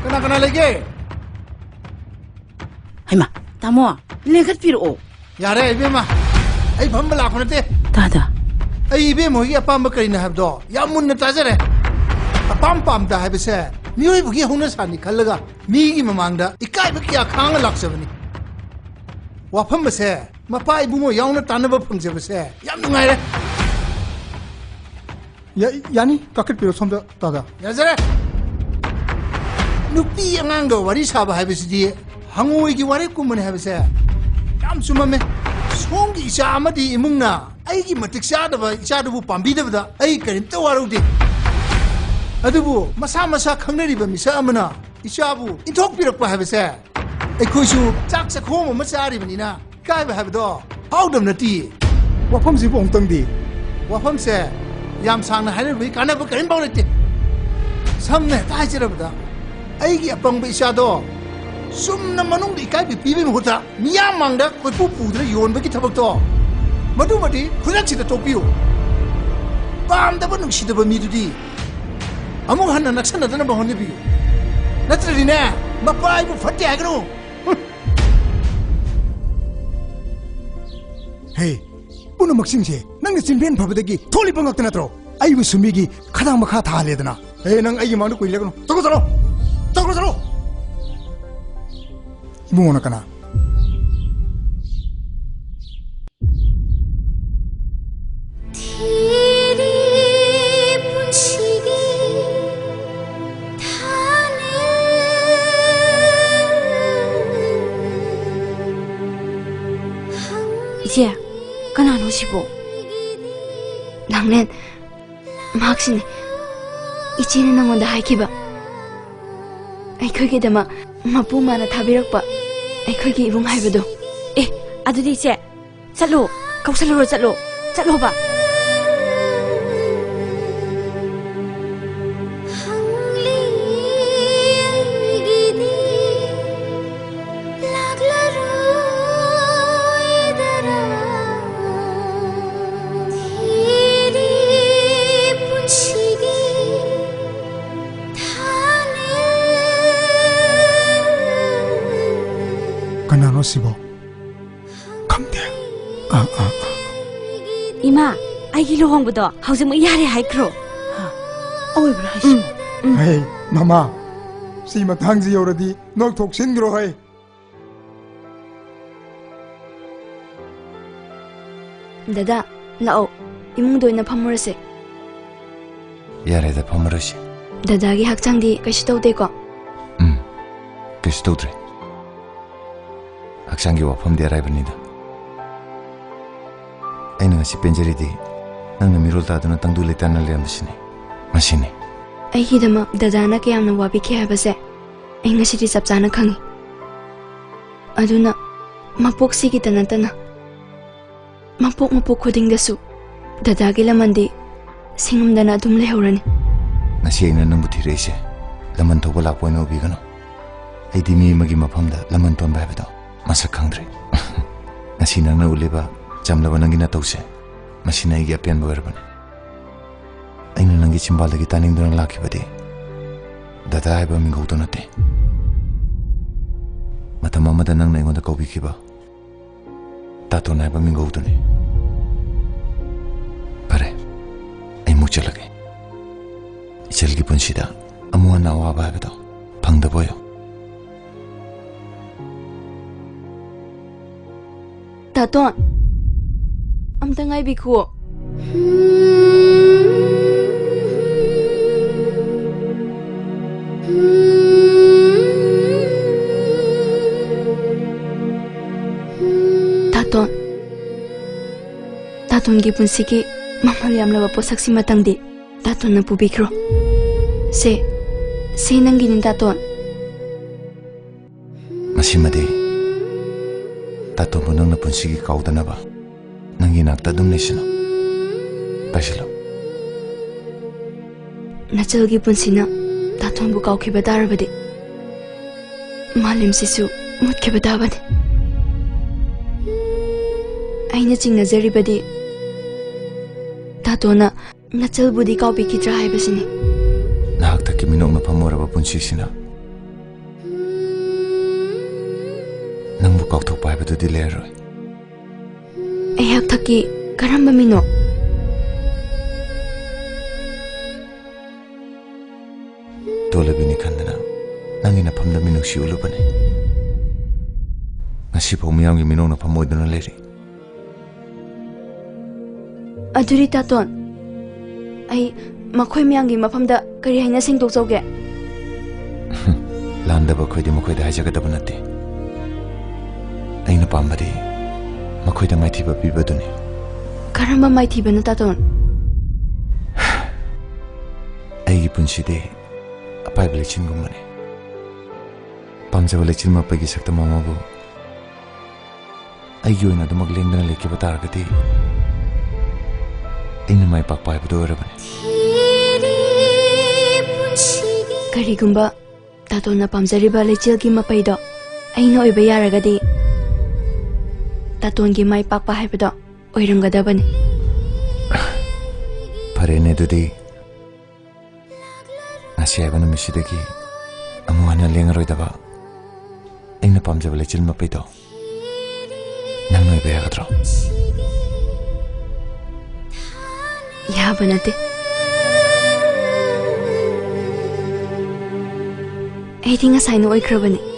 ꯀꯅꯥ ꯀꯅꯥ ꯂꯩꯒꯦ? ꯍꯩꯃꯥ, ꯇꯥꯃꯣ, ꯂꯦꯡꯈꯠꯄꯤꯔꯛꯑꯣ꯫ ꯌꯥꯔꯦ ꯏꯕꯦꯝꯃ, ꯑꯩ ꯐꯝꯕ ꯂꯥꯛꯄ ꯅꯠꯇꯦ꯫ ꯇꯥꯗ꯫ ꯑꯩ ꯏꯕꯦꯝ ꯍꯣꯏꯒꯤ ꯑꯄꯥꯝꯕ ꯀꯔꯤꯅꯣ ꯍꯥꯏꯕꯗꯣ ꯌꯥꯝ ꯃꯨꯟꯅ ꯇꯥꯖꯔꯦ꯫ ꯑꯄꯥꯝ ꯄꯥꯝꯗ ꯍꯥꯏꯕꯁꯦ ꯃꯤꯑꯣꯏꯕꯒꯤ ꯍꯧꯅꯁꯥꯅꯤ ꯈꯜꯂꯒ ꯃꯤꯒꯤ ꯃꯃꯥꯡꯗ ꯏꯀꯥꯏꯕ ꯀꯌꯥ ꯈꯥꯡꯉ ꯂꯥꯛꯆꯕꯅꯤ꯫ ꯋꯥꯐꯝ ꯑꯁꯦ ꯃꯄꯥ ꯏꯕꯨꯡꯉꯣ ꯌꯥꯎꯅ ꯇꯥꯟꯅꯕ ꯐꯪꯖꯕꯁꯦ ꯌꯥꯝ ꯅꯨꯡꯉꯥꯏꯔꯦ꯫ ꯌꯥ-, ꯌꯥꯅꯤ, ꯀꯥꯈꯠꯄꯤꯔꯣ ꯁꯣꯝꯗ, ꯇꯥꯗ꯫ ꯌꯥꯖꯔꯦ꯫ ꯅꯨꯄꯤ ꯑꯉꯥꯡꯒ ꯋꯥꯔꯤ ꯁꯥꯕ ꯍꯥꯏꯕꯁꯤꯗꯤ ꯍꯉꯣꯏꯒꯤ ꯋꯥꯔꯦꯞꯀꯨꯝꯕꯅꯤ ꯍꯥꯏꯕꯁꯦ ꯌꯥꯝ ꯆꯨꯝꯃꯝꯃꯦ꯫ ꯁꯣꯝꯒꯤ ꯏꯆꯥ ꯑꯃꯗꯤ ꯏꯃꯨꯡꯅ ꯑꯩꯒꯤ ꯃꯇꯤꯛ ꯆꯥꯗꯕ ꯏꯆꯥꯗꯨꯕꯨ ꯄꯥꯝꯕꯤꯗꯕꯗ ꯑꯩ ꯀꯔꯤꯝꯇ ꯋꯥꯔꯧꯗꯦ꯫ ꯑꯗꯨꯕꯨ ꯃꯁꯥ ꯃꯁꯥ ꯈꯪꯅꯔꯤꯕ ꯃꯤꯁꯛ ꯑꯃꯅ ꯏꯆꯥꯕꯨ ꯏꯟꯊꯣꯛꯄꯤꯔꯛꯄ ꯍꯥꯏꯕꯁꯦ ꯑꯩꯈꯣꯏꯁꯨ ꯆꯥꯛ ꯆꯥꯛꯈꯣꯝ ꯑꯃ ꯆꯥꯔꯤꯕꯅꯤꯅ ꯏꯀꯥꯏꯕ ꯍꯥꯏꯕꯗꯣ ꯐꯥꯎꯗꯕ ꯅꯠꯇꯤꯌꯦ꯫ ꯋꯥꯐꯝꯁꯤꯕꯨ ꯑꯃꯨꯛꯇꯪꯗꯤ꯫ ꯋꯥꯐꯝꯁꯦ ꯌꯥꯝ ꯁꯥꯡꯅ ꯍꯥꯏꯅꯔꯨꯕꯒꯤ ꯀꯥꯟꯅꯕ ꯀꯔꯤꯝꯐꯥꯎ ꯂꯩꯇꯦ꯫ ꯁꯝꯅ ꯍꯦꯛꯇ ꯍꯥꯏꯖꯔꯕꯗ, ꯑꯩꯒꯤ ꯑꯄꯪꯕ ꯏꯆꯥꯗꯣ ꯆꯨꯝꯅ ꯃꯅꯨꯡꯗ ꯏꯀꯥꯏꯕ ꯄꯤꯕꯒꯤ ꯃꯍꯨꯠꯇ ꯃꯤꯌꯥꯝ ꯃꯥꯡꯗ ꯀꯣꯏꯄꯨ ꯄꯨꯗꯨꯅ ꯌꯣꯟꯕꯒꯤ ꯊꯕꯛꯇꯣ ꯃꯗꯨꯃꯗꯤ ꯈꯨꯗꯛꯁꯤꯗ ꯇꯣꯛꯄꯤꯌꯨ꯫ ꯄꯥꯝꯗꯕ ꯅꯨꯡꯁꯤꯗꯕ ꯃꯤꯗꯨꯗꯤ ꯑꯃꯨꯛ ꯍꯟꯅ ꯅꯛꯁꯟꯅꯗꯅꯕ ꯍꯣꯠꯅꯕꯤꯌꯨ꯫ ꯅꯠꯇ꯭ꯔꯗꯤꯅꯦ, ꯃꯄꯥ ꯑꯩꯕꯨ ꯐꯠꯇꯦ ꯍꯥꯏꯒꯅꯨ꯫ ꯍꯦ, ꯄꯨꯝꯅꯃꯛꯁꯤꯡꯁꯦ ꯅꯪꯅ ꯆꯤꯟꯕꯦꯟ ꯐꯕꯗꯒꯤ ꯊꯣꯛꯂꯤꯕ ꯉꯥꯛꯇ ꯅꯠꯇ꯭ꯔꯣ? ꯑꯩꯕꯨ ꯁꯨꯝꯕꯤꯒꯤ ꯈꯗꯥꯡ ꯃꯈꯥ ꯊꯥꯍꯜꯂꯦꯗꯅ꯫ ꯍꯦ, ꯅꯪ ꯑꯩꯒꯤ ꯃꯥꯡꯗ ꯀꯨꯏꯅ ꯂꯦꯞꯀꯅꯨ꯫ ꯇꯧꯔꯣ, ꯆꯠꯂꯣ! ꯇꯧꯔꯣ, ꯆꯠꯂꯣ! ꯏꯕꯨꯡꯉꯣꯅ ꯀꯅꯥ? ꯏꯆꯦ, ꯀꯅꯥꯅꯣ ꯁꯤꯕꯣ? ꯂꯥꯡꯂꯦꯟ, ꯃꯍꯥꯛꯁꯤꯅꯤ ꯏꯆꯦꯅ ꯅꯉꯣꯟꯗ ꯍꯥꯏꯈꯤꯕ, ꯑꯩꯈꯣꯏꯒꯤꯗꯃꯛ ꯃꯄꯨ ꯃꯥꯅ ꯊꯥꯕꯤꯔꯛꯄ ꯑꯩꯈꯣꯏꯒꯤ ꯏꯕꯨꯡ ꯍꯥꯏꯕꯗꯣ꯫ ꯑꯦ, ꯑꯗꯨꯗꯤ ꯏꯆꯦ, ꯆꯠꯂꯣ, ꯀꯧꯁꯜꯂꯨꯔꯣ, ꯆꯠꯂꯣ, ꯆꯠꯂꯣꯕ꯫ ꯀꯅꯥꯅꯣ ꯁꯤꯕꯣ? ꯈꯪꯗꯦ꯫ ꯑꯥ, ꯑꯥ, ꯑꯥ꯫ ꯏꯃꯥ, ꯑꯩꯒꯤ ꯂꯨꯍꯣꯡꯕꯗꯣ ꯍꯧꯖꯤꯛꯃꯛ ꯌꯥꯔꯦ ꯍꯥꯏꯈ꯭ꯔꯣ꯫ ꯑꯣꯏꯕ꯭ꯔꯥ ꯍꯥꯏꯁꯤꯕꯣ? ꯎꯝ꯫ ꯎꯝ꯫ ꯍꯩ, ꯃꯃꯥ, ꯁꯤ ꯃꯇꯥꯡꯁꯤ ꯌꯧꯔꯗꯤ ꯅꯣꯏ ꯊꯣꯛꯁꯤꯟꯈ꯭ꯔꯣ ꯍꯩ꯫ ꯗꯗꯥ, ꯂꯥꯛꯑꯣ, ꯏꯃꯨꯡꯗ ꯑꯣꯏꯅ ꯐꯝꯃꯨꯔꯁꯦ꯫ ꯌꯥꯔꯦꯗ, ꯐꯝꯃꯔꯣꯏꯁꯦ꯫ ꯗꯗꯥꯒꯤ ꯍꯛꯆꯥꯡꯗꯤ ꯀꯩꯁꯨ ꯇꯧꯗꯦꯀꯣ? ꯎꯝ, ꯀꯩꯁꯨ ꯇꯧꯗ꯭ꯔꯦ꯫ ꯍꯛꯆꯥꯡꯒꯤ ꯋꯥꯐꯝꯗꯤ ꯑꯔꯥꯏꯕꯅꯤꯗ꯫ ꯑꯩꯅ ꯉꯁꯤ ꯄꯦꯟꯖꯔꯤꯗꯤ ꯅꯪꯅ ꯃꯤꯔꯣꯜ ꯇꯥꯗꯨꯅ ꯇꯪꯗꯨ ꯂꯩꯇꯥꯅ ꯂꯩꯔꯝꯕꯁꯤꯅꯤ꯫ ꯃꯁꯤꯅꯤ꯫ ꯑꯩꯒꯤꯗꯃꯛ ꯗꯗꯥꯅ ꯀꯌꯥꯝꯅ ꯋꯥꯕꯤꯈꯤ ꯍꯥꯏꯕꯁꯦ ꯑꯩ ꯉꯁꯤꯗꯤ ꯆꯞ ꯆꯥꯅ ꯈꯪꯉꯤ꯫ ꯑꯗꯨꯅ ꯃꯄꯣꯛꯁꯤꯒꯤꯗ ꯅꯠꯇꯅ ꯃꯄꯣꯛ ꯃꯄꯣꯛ ꯈꯨꯗꯤꯡꯗꯁꯨ ꯗꯗꯥꯒꯤ ꯂꯃꯟꯗꯤ ꯁꯤꯡꯉꯝꯗꯅ ꯑꯗꯨꯝ ꯂꯩꯍꯧꯔꯅꯤ꯫ ꯉꯁꯤ ꯑꯩꯅ ꯅꯪꯕꯨ ꯊꯤꯔꯛꯏꯁꯦ ꯂꯃꯟ ꯊꯧꯕ ꯂꯥꯛꯄ ꯑꯣꯏꯅ ꯎꯕꯤꯒꯅꯨ꯫ ꯑꯩꯗꯤ ꯃꯤ ꯑꯃꯒꯤ ꯃꯐꯝꯗ ꯂꯃꯟ ꯇꯣꯟꯕ ꯍꯥꯏꯕꯗꯣ ꯃꯁꯛ ꯈꯪꯗ꯭ꯔꯦ꯫ ꯉꯁꯤ ꯅꯪꯅ ꯎꯠꯂꯤꯕ ꯆꯝꯂꯕ ꯅꯪꯒꯤ ꯅꯇꯧꯁꯦ, ꯃꯁꯤꯅ ꯑꯩꯒꯤ ꯑꯄꯦꯟꯕ ꯑꯣꯏꯔꯕꯅꯤ꯫ ꯑꯩꯅ ꯅꯪꯒꯤ ꯆꯤꯝꯕꯥꯜꯗꯒꯤ ꯇꯥꯅꯤꯡꯗꯨꯅ ꯂꯥꯛꯈꯤꯕꯗꯤ ꯗꯗꯥ ꯍꯥꯏꯕ ꯃꯤꯡꯒꯧꯗꯨ ꯅꯠꯇꯦ꯫ ꯃꯇꯝ ꯑꯃꯗ ꯅꯪꯅ ꯑꯩꯉꯣꯟꯗ ꯀꯧꯕꯤꯈꯤꯕ ꯇꯥꯇꯣꯟ ꯍꯥꯏꯕ ꯃꯤꯡꯒꯧꯗꯨꯅꯤ꯫ ꯐꯔꯦ, ꯑꯩ ꯑꯃꯨꯛ ꯆꯠꯂꯒꯦ꯫ ꯏꯆꯜꯒꯤ ꯄꯨꯟꯁꯤꯗ ꯑꯃꯨꯛ ꯍꯟꯅ ꯑꯋꯥꯕ ꯍꯥꯏꯕꯗꯣ ꯐꯪꯗꯕ ꯑꯣꯏꯌꯨ꯫ ꯇꯥꯇꯣꯟ, ꯑꯝꯇ ꯉꯥꯏꯕꯤꯈꯨꯑꯣ꯫ ꯇꯥꯇꯣꯟ, ꯇꯥꯇꯣꯟꯒꯤ ꯄꯨꯟꯁꯤꯒꯤ ꯃꯃꯜ ꯌꯥꯝꯂꯕ ꯄꯣꯠꯁꯛꯁꯤꯃꯇꯪꯗꯤ ꯇꯥꯇꯣꯟꯅ ꯄꯨꯕꯤꯈ꯭ꯔꯣ꯫ ꯁꯦ, ꯁꯦ ꯅꯪꯒꯤꯅꯤ ꯇꯥꯇꯣꯟ꯫ ꯃꯁꯤꯃꯗꯤ ꯇꯥꯇꯣꯟꯕꯨ ꯅꯪꯅ ꯄꯨꯟꯁꯤꯒꯤ ꯀꯥꯎꯗꯅꯕ ꯅꯪꯒꯤ ꯅꯥꯛꯇ ꯑꯗꯨꯝ ꯂꯩꯁꯅꯨ꯫ ꯄꯥꯏꯁꯤꯜꯂꯨ꯫ ꯅꯆꯜꯒꯤ ꯄꯨꯟꯁꯤꯅ ꯇꯥꯇꯣꯟꯕꯨ ꯀꯥꯎꯈꯤꯕ ꯇꯥꯔꯕꯗꯤ ꯃꯥꯂꯦꯝꯁꯤꯁꯨ ꯃꯨꯠꯈꯤꯕ ꯇꯥꯕꯅꯤ꯫ ꯑꯩꯅ ꯆꯤꯡꯅꯖꯔꯤꯕꯗꯤ ꯇꯥꯇꯣꯟꯅ ꯅꯆꯜꯕꯨꯗꯤ ꯀꯥꯎꯕꯤꯈꯤꯗ꯭ꯔꯥ ꯍꯥꯏꯕꯁꯤꯅꯤ꯫ ꯅꯍꯥꯛ ꯊꯛꯀꯤ ꯃꯤꯅꯣꯛꯅ ꯐꯝꯃꯨꯔꯕ ꯄꯨꯟꯁꯤꯁꯤꯅ ꯅꯪꯕꯨ ꯀꯥꯎꯊꯣꯛꯄ ꯍꯥꯏꯕꯗꯨꯗꯤ ꯂꯩꯔꯔꯣꯏ꯫ ꯑꯩꯍꯥꯛ ꯊꯛꯀꯤ ꯀꯔꯝꯕ ꯃꯤꯅꯣ? ꯇꯣꯂꯕꯤꯅꯤ ꯈꯟꯗꯅ ꯅꯪꯒꯤ ꯅꯐꯝꯗ ꯃꯤꯅꯨꯡꯁꯤ ꯎꯠꯂꯨꯕꯅꯤ꯫ ꯉꯁꯤꯐꯥꯎ ꯃꯤꯌꯥꯝꯒꯤ ꯃꯤꯅꯣꯛꯅꯐꯝ ꯑꯣꯏꯗꯨꯅ ꯂꯩꯔꯤ꯫ ꯑꯗꯨꯗꯤ ꯇꯥꯇꯣꯟ, ꯑꯩ ꯃꯈꯣꯏ ꯃꯌꯥꯝꯒꯤ ꯃꯐꯝꯗ ꯀꯔꯤ ꯍꯥꯏꯅ ꯁꯦꯡꯗꯣꯛꯆꯧꯒꯦ? ꯂꯥꯟꯗꯕ ꯑꯩꯈꯣꯏꯗꯤ ꯃꯈꯣꯏꯗ ꯍꯥꯏꯖꯒꯗꯕ ꯅꯠꯇꯦ꯫ ꯑꯩꯅ ꯄꯥꯝꯕꯗꯤ ꯃꯈꯣꯏꯗ ꯃꯥꯏꯊꯤꯕ ꯄꯤꯕꯗꯨꯅꯤ꯫ ꯀꯔꯝꯕ ꯃꯥꯏꯊꯤꯕꯅꯣ, ꯇꯥꯇꯣꯟ? ꯑꯩꯒꯤ ꯄꯨꯟꯁꯤꯗꯤ ꯑꯄꯥꯏꯕ ꯂꯩꯆꯤꯟꯒꯨꯝꯕꯅꯤ꯫ ꯄꯥꯝꯖꯕ ꯂꯩꯆꯤꯜ ꯃꯄꯩꯒꯤ ꯁꯛꯇꯝ ꯑꯃꯕꯨ ꯑꯩꯒꯤ ꯑꯣꯏꯅ ꯑꯗꯨꯃꯛ ꯂꯦꯡꯗꯅ ꯂꯩꯈꯤꯕ ꯇꯥꯔꯒꯗꯤ, ꯑꯩꯅ ꯃꯥꯏ ꯄꯥꯛꯄ ꯍꯥꯏꯕꯗꯨ ꯑꯣꯏꯔꯕꯅꯤ꯫ ꯀꯔꯤꯒꯨꯝꯕ ꯇꯥꯇꯣꯟꯅ ꯄꯥꯝꯖꯔꯤꯕ ꯂꯩꯆꯤꯜꯒꯤ ꯃꯄꯩꯗꯣ ꯑꯩꯅ ꯑꯣꯏꯕ ꯌꯥꯔꯒꯗꯤ, ꯇꯥꯇꯣꯟꯒꯤ ꯃꯥꯏ ꯄꯥꯛꯄ ꯍꯥꯏꯕꯗꯣ ꯑꯣꯏꯔꯝꯒꯗꯕꯅꯤ꯫ ꯐꯔꯦꯅꯦ, ꯑꯗꯨꯗꯤ ꯉꯁꯤ ꯍꯥꯏꯕ ꯅꯨꯃꯤꯠꯁꯤꯗꯒꯤ ꯑꯃꯨꯛ ꯍꯟꯅ ꯂꯦꯡꯉꯔꯣꯏꯗꯕ ꯑꯩꯅ ꯄꯥꯝꯖꯕ ꯂꯩꯆꯤꯜ ꯃꯄꯩꯗꯣ ꯅꯪ ꯑꯣꯏꯕ ꯌꯥꯒꯗ꯭ꯔꯣ? ꯌꯥꯕ ꯅꯠꯇꯦ꯫ ꯑꯩꯗꯤ ꯉꯁꯥꯏꯅ ꯑꯣꯏꯈ꯭ꯔꯕꯅꯤ꯫